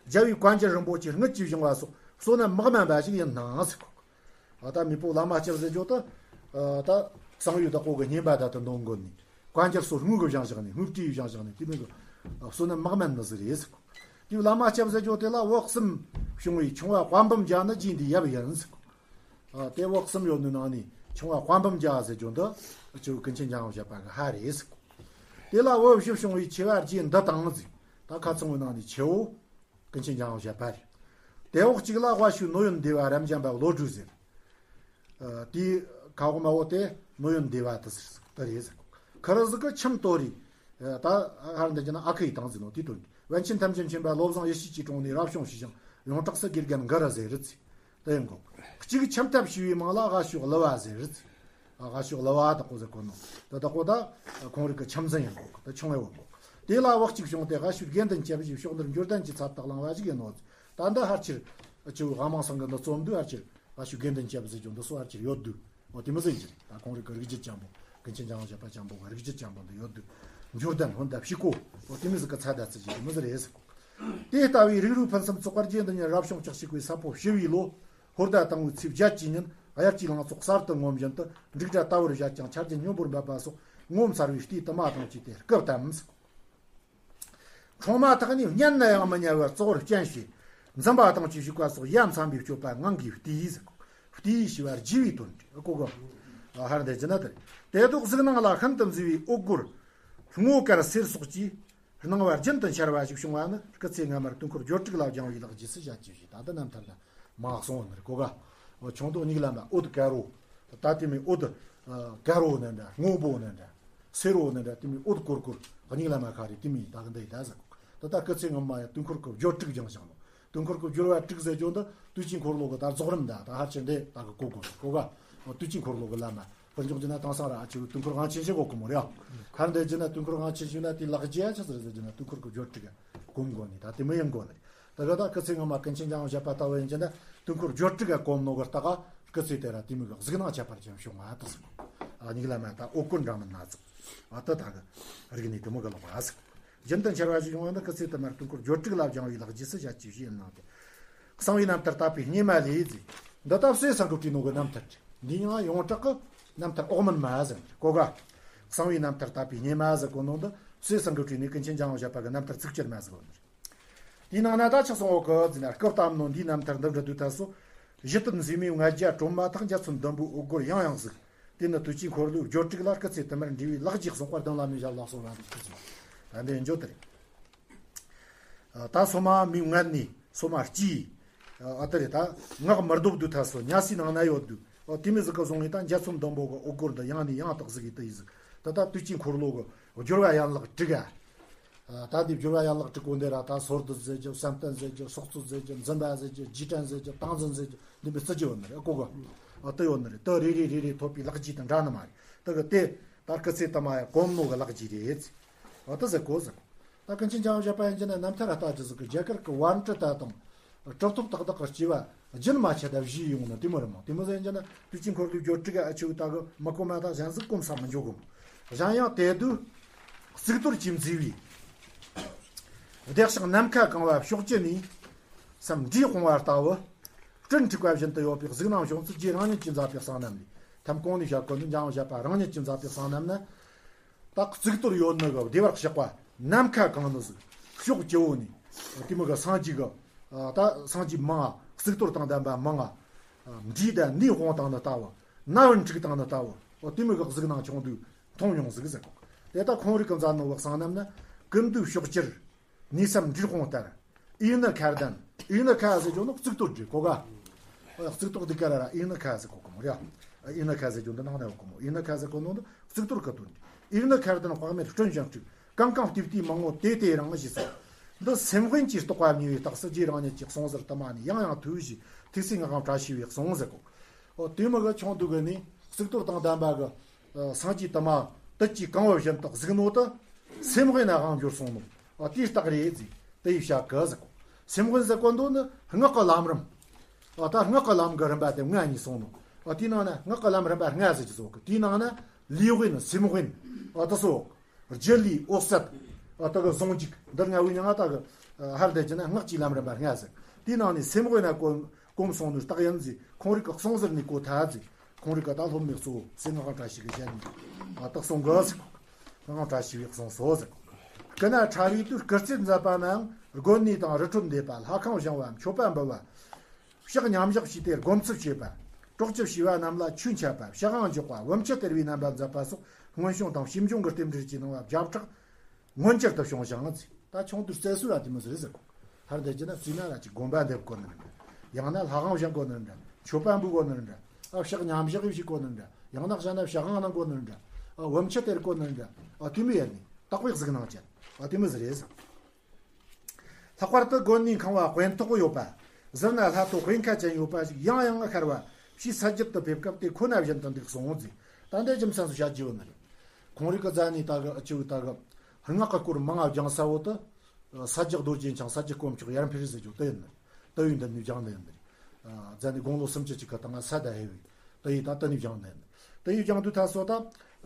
རྒྱལ་བའི་བཀའ་འགྱུར་རིན་པོ་ཆེ་དངུལ་གྱིས་བྱུང་བ་སོགས་བསོད་ནམས་མི་དམན་པ་ཞིག་ཡིན་སྣང་ཟེར་གོ། ཨ་ད་མེས་པོ་བླ་མ་སྐྱབས་ཟེར་རྒྱུ་ད། ཨ་ད་གསང་བའི་བདག་པོ་གི་བསྙེན་པ་ད་དུ་འདོན་དགོ་ནི། བཀའ་འགྱུར་སོགས་དངུལ་གྱིས་བཞེངས་བཞག་ནི། དངུལ་བྲིས་བཞེངས་བཞག་ནི་དེ་མོ་གི་བསོད་ནམས་མི་དམན་ནི་ཟིག་རེད་ཟེར་གོ། དེ་བླ་མ་སྐྱབས་ཟེར་རྒྱུ་དེ་ལ་བུ་གསུམ་བྱུང་བའི་ཆུང་བ་དཔལ་འབུམ་རྒྱལ་ནི་རྗེ་འདིའི་ཡབ་ཡིན་ཟེར་གོ། ཨ་དེ་བུ་གསུམ་ཡོད་ནི་ནང་ནས་ཆུང་བ་དཔལ་འབུམ་རྒྱལ་ཟེར་རྒྱུ་འདི་ཆུ་བོ་ཀུན་མཁྱེན་འཇམ་དབྱངས་བཞད་པ་གི་ཕ་རེད་ཟེར་གོ། དེ་ལ་བུ་བཞི་བྱུང་བའི་ཆེ་བ་རྗེ་འདི་དང་ཟེར། ད་ཁ་ཚང་བའི་ནང་ནས་ཆེ་བོ། ཀུན་མཁྱེན་འཇམ་དབྱངས་བཞད་པ་རེད། དེ་འོག་གཅིག་ལ་དབའ་ཤུལ་ནོ་ཡོན་སྡེ་བ་རབ་འབྱམས་པ་བློ་གྲོས་ཟེར། ཨ་དེའི་ཁ་འོག་མ་བོ་དེ་ནོ་ཡོན་སྡེ་བ་དེ་ཟེར་དེ་རེད་ཟེར། ཁུ་རུ་ཟིག་གི་ཁྱིམ་དོ་རི། ཨ་ད་ཧར་འདི་རྒྱུ་ན་ཨ་ཁུ་ཡི་དང་ཟེར་ནོ་དེ་དོན། པཎ་ཆེན་ཐམས་ཅད་མཁྱེན་པ་བློ་བཟང་ཡེ་ཤེས་ཀྱི་དྲུང་ནས་རབ་བྱུང་ཞེས་ཀྱང་ཡོངས་གྲགས་སུ་དགེ་རྒན་གུ་རུ་ཟེར་རེད་ཟེར། དེ་ཡིན་གོ། གཅིག་ཁྱིམ་ཐབ་ཞུས་པའི་མིང་ལ་དབའ་ཤུལ་གླུ་བ་ཟེར་རེད་ཟེར། ཨ། ཨ་ཤོ་གླུ་བ་དག་པོ་ཟེར་གོ་ནོ། དེ་དག་པོ་ད་ཁོང་རིག་གི་ཁྱིམ་མཚེས་ཡིན་གོ། ད་ཆུང་བའི་བུ་མོ། དེ་ལ་བག་ཅིག་བྱུང་སྟེ་ཨ་ཤོའི་དགེ་འདུན་ཅེས་པ་ཞིག་ཕྱོགས་འདིར་འབྱོར་ལྡན་གྱི་ཚབ་ཏུ་བླངས་པ་ཞིག་ཡིན་ནོ། ད་འདི་ཕལ་ཆེར་ཨ་ཆུ་ཧ་མང་སང་གི་འདི་རྩོམ་དུས་ཕལ་ཆེར་ཨ་ཤོའི་དགེ་འདུན་ཅེས་པ་ཟེར་རྒྱུ་འདི་སོ་ཕལ་ཆེར་ཡོད་དུས། འོ་དེ་མོ་ཟིག་ཡིན་གྱི་རེད། ད་ཁོང་རིག་གི་རིགས་རྒྱུད་ཅན་པོ། ཀུན་མཁྱེན་འཇམ་དབྱངས་བཞད་པ་ཅན་པོ་གི་རིགས་རྒྱུད་ཅན་པོ་འདི་ཡོད་དུས། འབྱོར་ལྡན་ཧོན་ད་ཕྱུག་པོ། འོ་དེ་མོ་ཟིག་གི་ཚད་ད་ཚིག་ཅིག་དེ་མོ་ཟིག་རེད་ཟེར་གོ། དེ་ལྟ་བུའི་རིགས་རུས་ཕུན་སུམ་ཚོགས་པར་རྒྱས་འདི་ཉིད་རབ་བྱུང་བཅུ་གཅིག་པའི་ས་ཕོ་བྱི་བའི་ལོ། ཧོར་ཟླ་དང་པོའི་ཚེས་བརྒྱད་ཀྱི་ཉིན་དབྱར་གྱི་ལང་ཚོ་གསར་དུ་ངོམ་བཞིན་དུ་འབྲུག་སྒྲ་ལྟ་བུར་བཞད་ཅིང་ཆར་རྒྱུན་སྙོམས་པོར་འབབ་པ་སོགས་ངོ་མཚར་བའི་ལྟས་དུ་མ་དང་བཅས་ཏེ་སྐབས་དམ་ཟེར་གོ། འཁྲུངས་མ་ཐག་ནས་བསྙེན་ནས་ཡང་མི་ཉལ་བར་བཙོག་པར་སྤྱན་ཕྱེ། འཛུམ་པ་དང་བཅས་བཞུགས་པ་སོགས་ཡ་མཚན་པའི་སྤྱོད་པ་ངང་གིས་བལྟས་ཟེར་གོ། བལྟས་ཞེས་པ་བགྱིས་པའི་དོན་ཏེ། ཨ་གོ་གོ། ཨ་ཧར་འདི་ཅི་ན་དེ་རེད། དེ་དག་གཟིགས་སྣང་ལ་ཤིན་ཏུ་མཛེས་པའི་འོད་སྒོར་སྔོ་དཀར་སེར་སོགས་ཀྱི་སྣང་བ་རྒྱུན་དུ་འཆར་བ་ཞིག་བྱུང་བ་ནི་སྐུ་ཚེ་སྔ་མར་དུས་འཁོར་སྦྱོར་དྲུག་ལ་སྦྱངས་པའི་ལག་རྗེས་སུ་བྱ་སྤྱོད་བཞིན། ད་ལྟ་རྣམ་ཐར་ལ་མ་གསུངས་པ་ནི་རེད། གོ་ག། འོ་ཆུང་དུ་མིག་ལམ་ལ་འོད་དཀར་པོ། ད་དེ་མོ་འོད་དཀར་པོ་ནི་འདྲ། སྔོ་པོ་ནི་འདྲ། སེར་པོ་ནི་འདྲ། དེ་མོ་འོད་སྐོར་སྐོར་མིག་ལམ་མ་ཁ་རེ་དེ་མོ་ད་གི་འདི་ད་ཟེར་གོ། ད་ལྟ་སྐུ་ཚེ་སྔ་མ་ཡ་དུས་འཁོར་གི་སྦྱོར་དྲུག་སྦྱངས་བཞག་ནོ། དུས་འཁོར་གི་སྦྱོར་བ་དྲུག་ཟེར་རྒྱུ་འདི་དུས་ཀྱི་འཁོར་ལོ་གི་ད་རྫོགས་རིམ་ད་ད་ཧར་ཆེ་འདི་ད་གི་གོ་གོ་གོ་ག། འོ་དུས་ཀྱི་འཁོར་ལོ་གི་ལམ་མ། དཔེར་འཇོག་རྒྱུ་ན་དེང་སང་ར་ཨ་ཆུ་དུས་འཁོར་དབང་ཆེན་བཞི་གོ་གི་མོ་རེད། ཁར་འདི་རྒྱུ་ན་དུས་འཁོར་དབང་ཆེན་བཞི་ན་དེའི་ལག་རྗེས་ཨ་ཆི་ཟེར་ཟེར་རྒྱུ་ན་དུས་འཁོར་གི་སྦྱོར་དྲུག་ག་གོམས་དགོས་ནི་ད་དེ་མོ་ཡིན་དགོས་ནི། ད་ག་ད་སྐུ་ཚེ་སྔ་མ་ཀུན་མཁྱེན་འཇམ་དབྱངས་བཞད་པ་ལྟ་བུ་ཡིན་རྒྱུ་ན་དུས་འཁོར་སྦྱོར་དྲུག་ག་གོམས་ནོ་གི་རྟགས་སྐུ་ཚེ་དེ་ར་དེ་མོ་གི་གཟིགས་སྣང་ཁྱད་པར་ཅན་བྱུང་བ་དེ་ཟེར། ཨ་མིག་ལམ་མ་ད་འོད་སྐོར་འདྲ་མིན་སྣ་ཚོགས། ཨ་ད་ད་གི་རིག་གནས་དེ་མོ་གི་ལོག་པ་ཟེར། རྒྱུན་དུ་འཆར་བ་ཞིག་བྱུང་བ་ནི་སྐུ་ཚེ་དུ་མར་དུས་འཁོར་སྦྱོར་དྲུག་ལ་སྦྱངས་པའི་ལག་རྗེས་སུ་བྱ་སྤྱོད་བཞིན་གནང་སྟེ། གསང་བའི་རྣམ་ཐར་དད་པའི་སྙེ་མ་ལས་ཟེར། འདི་ད་བསོད་བཟང་གིས་བྲིས་ནོ་གི་རྣམ་ཐར་རེད། འདི་ཡང་ཡོངས་གྲགས་ཀྱི་རྣམ་ཐར་འོག་མིན་མ་ཟེར་གོ་ག། གསང་བའི་རྣམ་ཐར་དད་པའི་སྙེ་མ་ཟེར་གོ་ནོ་འདི་བསོད་བཟང་གིས་བྲིས་ནས་ཀུན་མཁྱེན་འཇམ་དབྱངས་བཞད་པ་གི་རྣམ་ཐར་ཚིག་བཅད་མ་ཟེར་གོ་ནི་རེད། དེའི་ནང་ན་ད་ཆི་གསུང་གོ་གི་ཟེར་ན། སྐབས་དམ་ནོ་འདིའི་རྣམ་ཐར་འདི་འབྲི་དུས་ད་སོ། གཞི་གཏེར་མཛེས་མའི་མངལ་རྒྱ་དྲོན་མ་ཐག་འཇའ་ཚོན་ཟླུམ་པོའི་འོད་སྒོར་ཡང་ཡང་གཟིགས། དེ་ནི་དུས་ཀྱི་འཁོར་ལོའི་སྦྱོར་དྲུག་ལ་སྐུ་ཚེ་དུ་མར་འབྲེལ་བའི་ལག་རྗེས་གསུངས་པ་གདན་ལ་མི་བཞག་ལག་སོ་རང་གི་སྐུ་ཚེ། ད་འདི་འཇོ་དེ་རེད། ད་སོ་མ་མོའི་མངལ་ནས་སོ་མ་སྐྱེས། ཨ་དེ་རེད། ད་ངག་མི་ལྡོག་དུས་ད་སོ་ཉལ་སའི་ནང་ན་ཡོད་དུས། ཨོ་དེ་མོ་ཟིག་ག་བཟུང་ངས་ད་འཇའ་ཚོན་ཟླུམ་པོ་གི་འོད་སྒོར་འདི་ཡང་ནས་ཡང་དག་གཟིགས་ཡི་དུ་ཡི་ཟིག། ད་ད་དུས་ཀྱི་འཁོར་ལོ་གི་སྦྱོར་བ་ཡན་ལག་དྲུག་ག། ཨ་ད་འདི་སྦྱོར་བ་ཡན་ལག་དྲུག་གོ་འདི་ར་ད་སོར་སྡུད་ཟེར་རྒྱུ། བསམ་གཏན་ཟེར་རྒྱུ། སྲོག་རྩོལ་ཟེར་རྒྱུ། འཛིན་པ་ཟེར་རྒྱུ། རྗེས་དྲན་ཟེར་རྒྱུ། བདག་འཛིན་ཟེར་རྒྱུ། འདི་མོ་བརྩི་རྒྱུ་ཡོད་ནི་རེད། ཨ་གོ་གི། ཨ་དེ་ཡོད་ནི་རེད། དེ་རེ་རེ་རེ་རེ་ཐོབ་པའི་ལག་རྗེས་དང་འདྲ་ནི་མ་རེད། དེ་གི་དེ་ད་སྐུ་ཚེ་དུ་མ་ཡ་གོམས་ནོ་གི་ལག་རྗེས་རེད། ཨ་དེ་ཟེར་གོ་ཟེར་གོ། ད་ཀུན་མཁྱེན་འཇམ་དབྱངས་བཞད་པ་ཡིན་རྒྱུ་ན་རྣམ་ཐར་ལྟ་རྒྱུ་ཟིག་གི་རྒྱ་གར་གི་བན་ཏྲི་ཏ་དང་གྲུབ་ཐོབ་ཏག་ཏག་གི་སྐྱེ་བ་རྒྱུན་མ་ཆད་ད་བཞེས་ཡོང་ནི་དེ་མོ་རེད་མོ། དེ་མོ་ཟིག་ཡིན་རྒྱུ་ན་དུས་ཀྱི་འཁོར་ལོའི་སྦྱོར་དྲུག་ག་ཨ་ཆུ་ད་གི་མི་གོམས་མ་ད་གཞན་ཟིག་གོམས་ས་མི་འཇུག་གོ་མོ། གཞན་ཡང་དེ་དུས་གཙུག་ཏོར་གྱིས་མཛེས་པའི་བདེ་ཞིང་ནམ་མཁའ་གང་བ་ཕྱོགས་བཅུ་ནས་སམ་འབྲས་སྤུངས་པ་ལྟ་བུ། སྤྲིན་འཁྲིགས་པ་བཞིན་དུ་ཡོད་པའི་གཟིགས་སྣང་བྱུང་ཚུལ་རྗེ་རང་ཉིད་ཀྱིས་མཛད་པའི་གསང་རྣམ་ལས། ཐམ་གོང་ནས་བཤད་གོ་ནི་འཇམ་དབྱངས་བཞད་པ་རང་ཉིད་ཀྱིས་མཛད་པའི་གསང་རྣམ་ན། ད་གཙུག་ཏོར་ཡོད་ནི་གི་བདེ་བར་གཤེགས་པ་ནམ་མཁའ་གང་ནི་ཟིག། ཕྱོགས་བཅུ་བོ་ནས་དེ་མོ་གི་སངས་རྒྱས་གི། ད་སངས་རྒྱས་མང་ང་། གཙུག་ཏོར་དང་ལྡན་པ་མང་ང་། འབྲས་དང་ནས་སྤུངས་བཏང་ནི་ལྟ་བུ། ནམ་བུ་འཁྲིགས་བཏང་ནི་ལྟ་བུ། འོ་དེ་མོ་གི་གཟིགས་སྣང་བྱུང་དུས་མཐོང་མྱོང་ཟིག་ཟེར་གོ། དེ་ད་ཁོང་རིགས་ཀྱིས་མཛད་ནོ་གི་གསང་རྣམ་ན། ཀུན་འདུས་ཕྱོགས་བཅུར་གནས་སམ་འབྲས་སྤུངས་ལྟར། ཨི་ནི་ཁ་ལྡན། ཨི་ནི་ཁ་ཟེར་རྒྱུ་ནི་གཙུག་ཏོར་འབྲས་གོ་ག། ཨ་གཙུག་ཏོར་འདི་ག་ར་ར་ཨི་ནི་ཁ་ཟེར་གོ་གི་མོ་ར། ཨི་ནི་ཁ་ཟེར་རྒྱུ་འདི་ནང་ན་ཡོད་གི་མོ། ཨི་ནི་ཁ་ཟེར་གོ་ནོ་འདི་གཙུག་ཏོར་གི་དོན་འབྲས། ཨི་ནི་ཁ་ལྡན་དཔག་མེད་སྤྲིན་བཞིན་འཁྲིགས། གང་གང་བལྟས་བལྟས་མང་ངོ་དེ་དེ་རང་ཞེས་སོ། འདི་སེམས་དབེན་གྱིས་རྟོགས་པ་བསྙེན་པའི་རྟགས་སུ་རྗེ་རང་ཉིད་ཀྱི་གསུང་ཟུར་དུ་མ་ནས་ཡང་ཡང་ཐོས་ཞེས་ཐུགས་སྲས་ངག་དབང་བཀྲ་ཤིས་པས་གསུངས་ཟེར་གོ། འོ་དེ་མོ་གི་ཆུང་དུས་གི་ནས་གཙུག་ཏོར་དང་ལྡན་པ་གི། ཨ་སངས་རྒྱས་དུ་མ་དུས་ཀྱི་གང་བ་བཞིན་དུ་གཟིགས་ནོ་དེ་སེམས་དབེན་ན་དབང་འབྱོར་སོང་ནོ། ཨ་དེའི་རྟགས་རེད་ཟེར་དེ་ཡི་བཤད་གི་ཟེར་གོ། སེམས་དབེན་ཟེར་གོ་འདོད་ནི་སྔགས་ཀྱི་ལམ་རིམ། ཨ་ད་སྔགས་ཀྱི་ལམ་གྱི་རིམ་པ་དེ་ལྔ་གཉིས་གསུངས་ནོ། ཨ་དེའི་ནང་ན་སྔགས་ཀྱི་ལམ་རིམ་པ་ལྔ་ཟེར་གྱི་ཟོ་གི། དེའི་ནང་ན་ལུས་དབེན། སེམས་དབེན། ཨ་དེ་སོ། སྒྱུ་ལུས། འོད་གསལ། ཨ་དེ་གི་ཟུང་འཇུག། འདི་ལྔ་བོའི་མྱིང་ང་ད་གི། ཨ་ཧར་འདི་བྱས་ན་སྔགས་ཀྱི་ལམ་རིམ་པ་ལྔ་ཟེར། དེའི་ནང་ནས་སེམས་དབེན་ན་གོམས་གོམས་སོང་ནོའི་རྟགས་ཡིན་ཟེར། ཁོང་རིགས་ཀྱི་གསུང་ཟུར་ནས་གོ་ཐལ་ཟེར། ཁོང་རིགས་ཀྱི་ད་སློབ་མའི་གཙོ་བོ་སྲས་ངག་དབང་བཀྲ་ཤིས་ཀྱིས་བཤད་ནས། ཨ་དེ་གསུང་གི་ཟེར་གོ། ངག་དབང་བཀྲ་ཤིས་པས་གསུངས་སོ་ཟེར་གོ། སྐུ་ན་ཕྲ་བའི་དུས་སྐུ་རྩེད་མཛད་པ་ནའང་། དགོན་གནས་དང་རི་ཁྲོད་འདེབས་པ། ལྷ་ཁང་བཞེངས་པ། མཆོད་པ་འབུལ་བ། ཕྱག་མཉམ་བཞག་བྱས་ཏེ་སྒོམ་ཚུལ་བྱེད་པ། གྲོགས་ཀྱི་བྱིས་པ་རྣམས་ལ་ཆོས་འཆད་པ། ཕྱག་དབང་འཇོག་པ། བུམ་ཆུ་སྟེར་བའི་རྣམ་པ་མཛད་པ་སོགས་སྔོན་བྱུང་དང་ཕྱིས་འབྱུང་གི་རྟེན་འབྲེལ་གྱི་སྣང་བ་བརྒྱ་ཕྲག་མངོན་གྱུར་དུ་བྱུང་ཞིང་ཟེར། ད་ཆུང་དུས་བཙལ་སྲོལ་ལ་དེ་མོ་ཟིག་རེད་ཟེར་གོ། ཧར་འདི་བྱས་ན་བཙས་ན་ར་ཅིག་དགོན་པ་འདེབས་དགོས་ནི་རེད་འདྲ། ཡང་ན་ལྷ་ཁང་བཞེངས་དགོས་ནི་རེད་འདྲ། མཆོད་པ་འབུལ་དགོས་ནི་རེད་འདྲ། ཨ་ཕྱག་མཉམ་བཞག་ཡེ་བྱེད་དགོས་ནི་རེད་འདྲ། ཡང་ན་གཞན་ན་ཕྱག་དབང་གནང་དགོས་ནི་རེད་འདྲ། ཨ་བུམ་ཆུ་སྟེར་དགོས་ནི་རེད་འདྲ། ཨ་དེ་མོ་ཡིན་ནི་དག་པའི་གཟིགས་སྣང་ཅན། ཨ་དེ་མོ་ཟིག་རེད་ཟེར། ལྷག་པར་དུ་དགོན་གནས་ཁང་བ་དཔེ་ཐོག་ཡོད་པ། ཟུར་ན་ལྷ་ཐོ་དཔེ་ཁ་ཅན་ཡོད་པ་ཞིག་ཡང་ཡང་ཤར་བ། ཕྱིས་ས་རྒྱུད་དུ་ཕེབས་སྐབས་དེ་ཁོ་ན་བཞིན་དུ་འདུག་གསུངས་ཟེར། ད་འདི་རྒྱུ་མཚན་སུ་བཤད་རྒྱུ་ཡོད་ནི་རེད། ཁོང་རིག་གི་རྩ་ནས་ད་གི་ཨ་ཅི་བོ་ད་གི་སྔགས་ཀྱི་སྐོར་མང་ང་སྦྱངས་ས་བོ་དེ། ཨ་ས་སྐྱ་རྡོ་རྗེ་འཆང་ས་སྐྱ་དཀོན་མཆོག་ཡར་འཕེལ་ཟེར་རྒྱུ་དེ་ཡིན་ནི་རེད། དེ་བས་འདི་ནས་སྦྱངས་ནི་ཡིན་ནི་རེད། ཨ་རྩ་ནས་དགུང་ལོ་སུམ་ཅུ་ཅིག་གི་སྟེང་ང་ས་ད་ཧེ་བས། དེ་ཡིས་ད་དེ་ནས་སྦྱངས་ནི་ཡིན་ནི་རེད། དེ་ཡིས་སྦྱངས་དུས་ད་སོ་ད།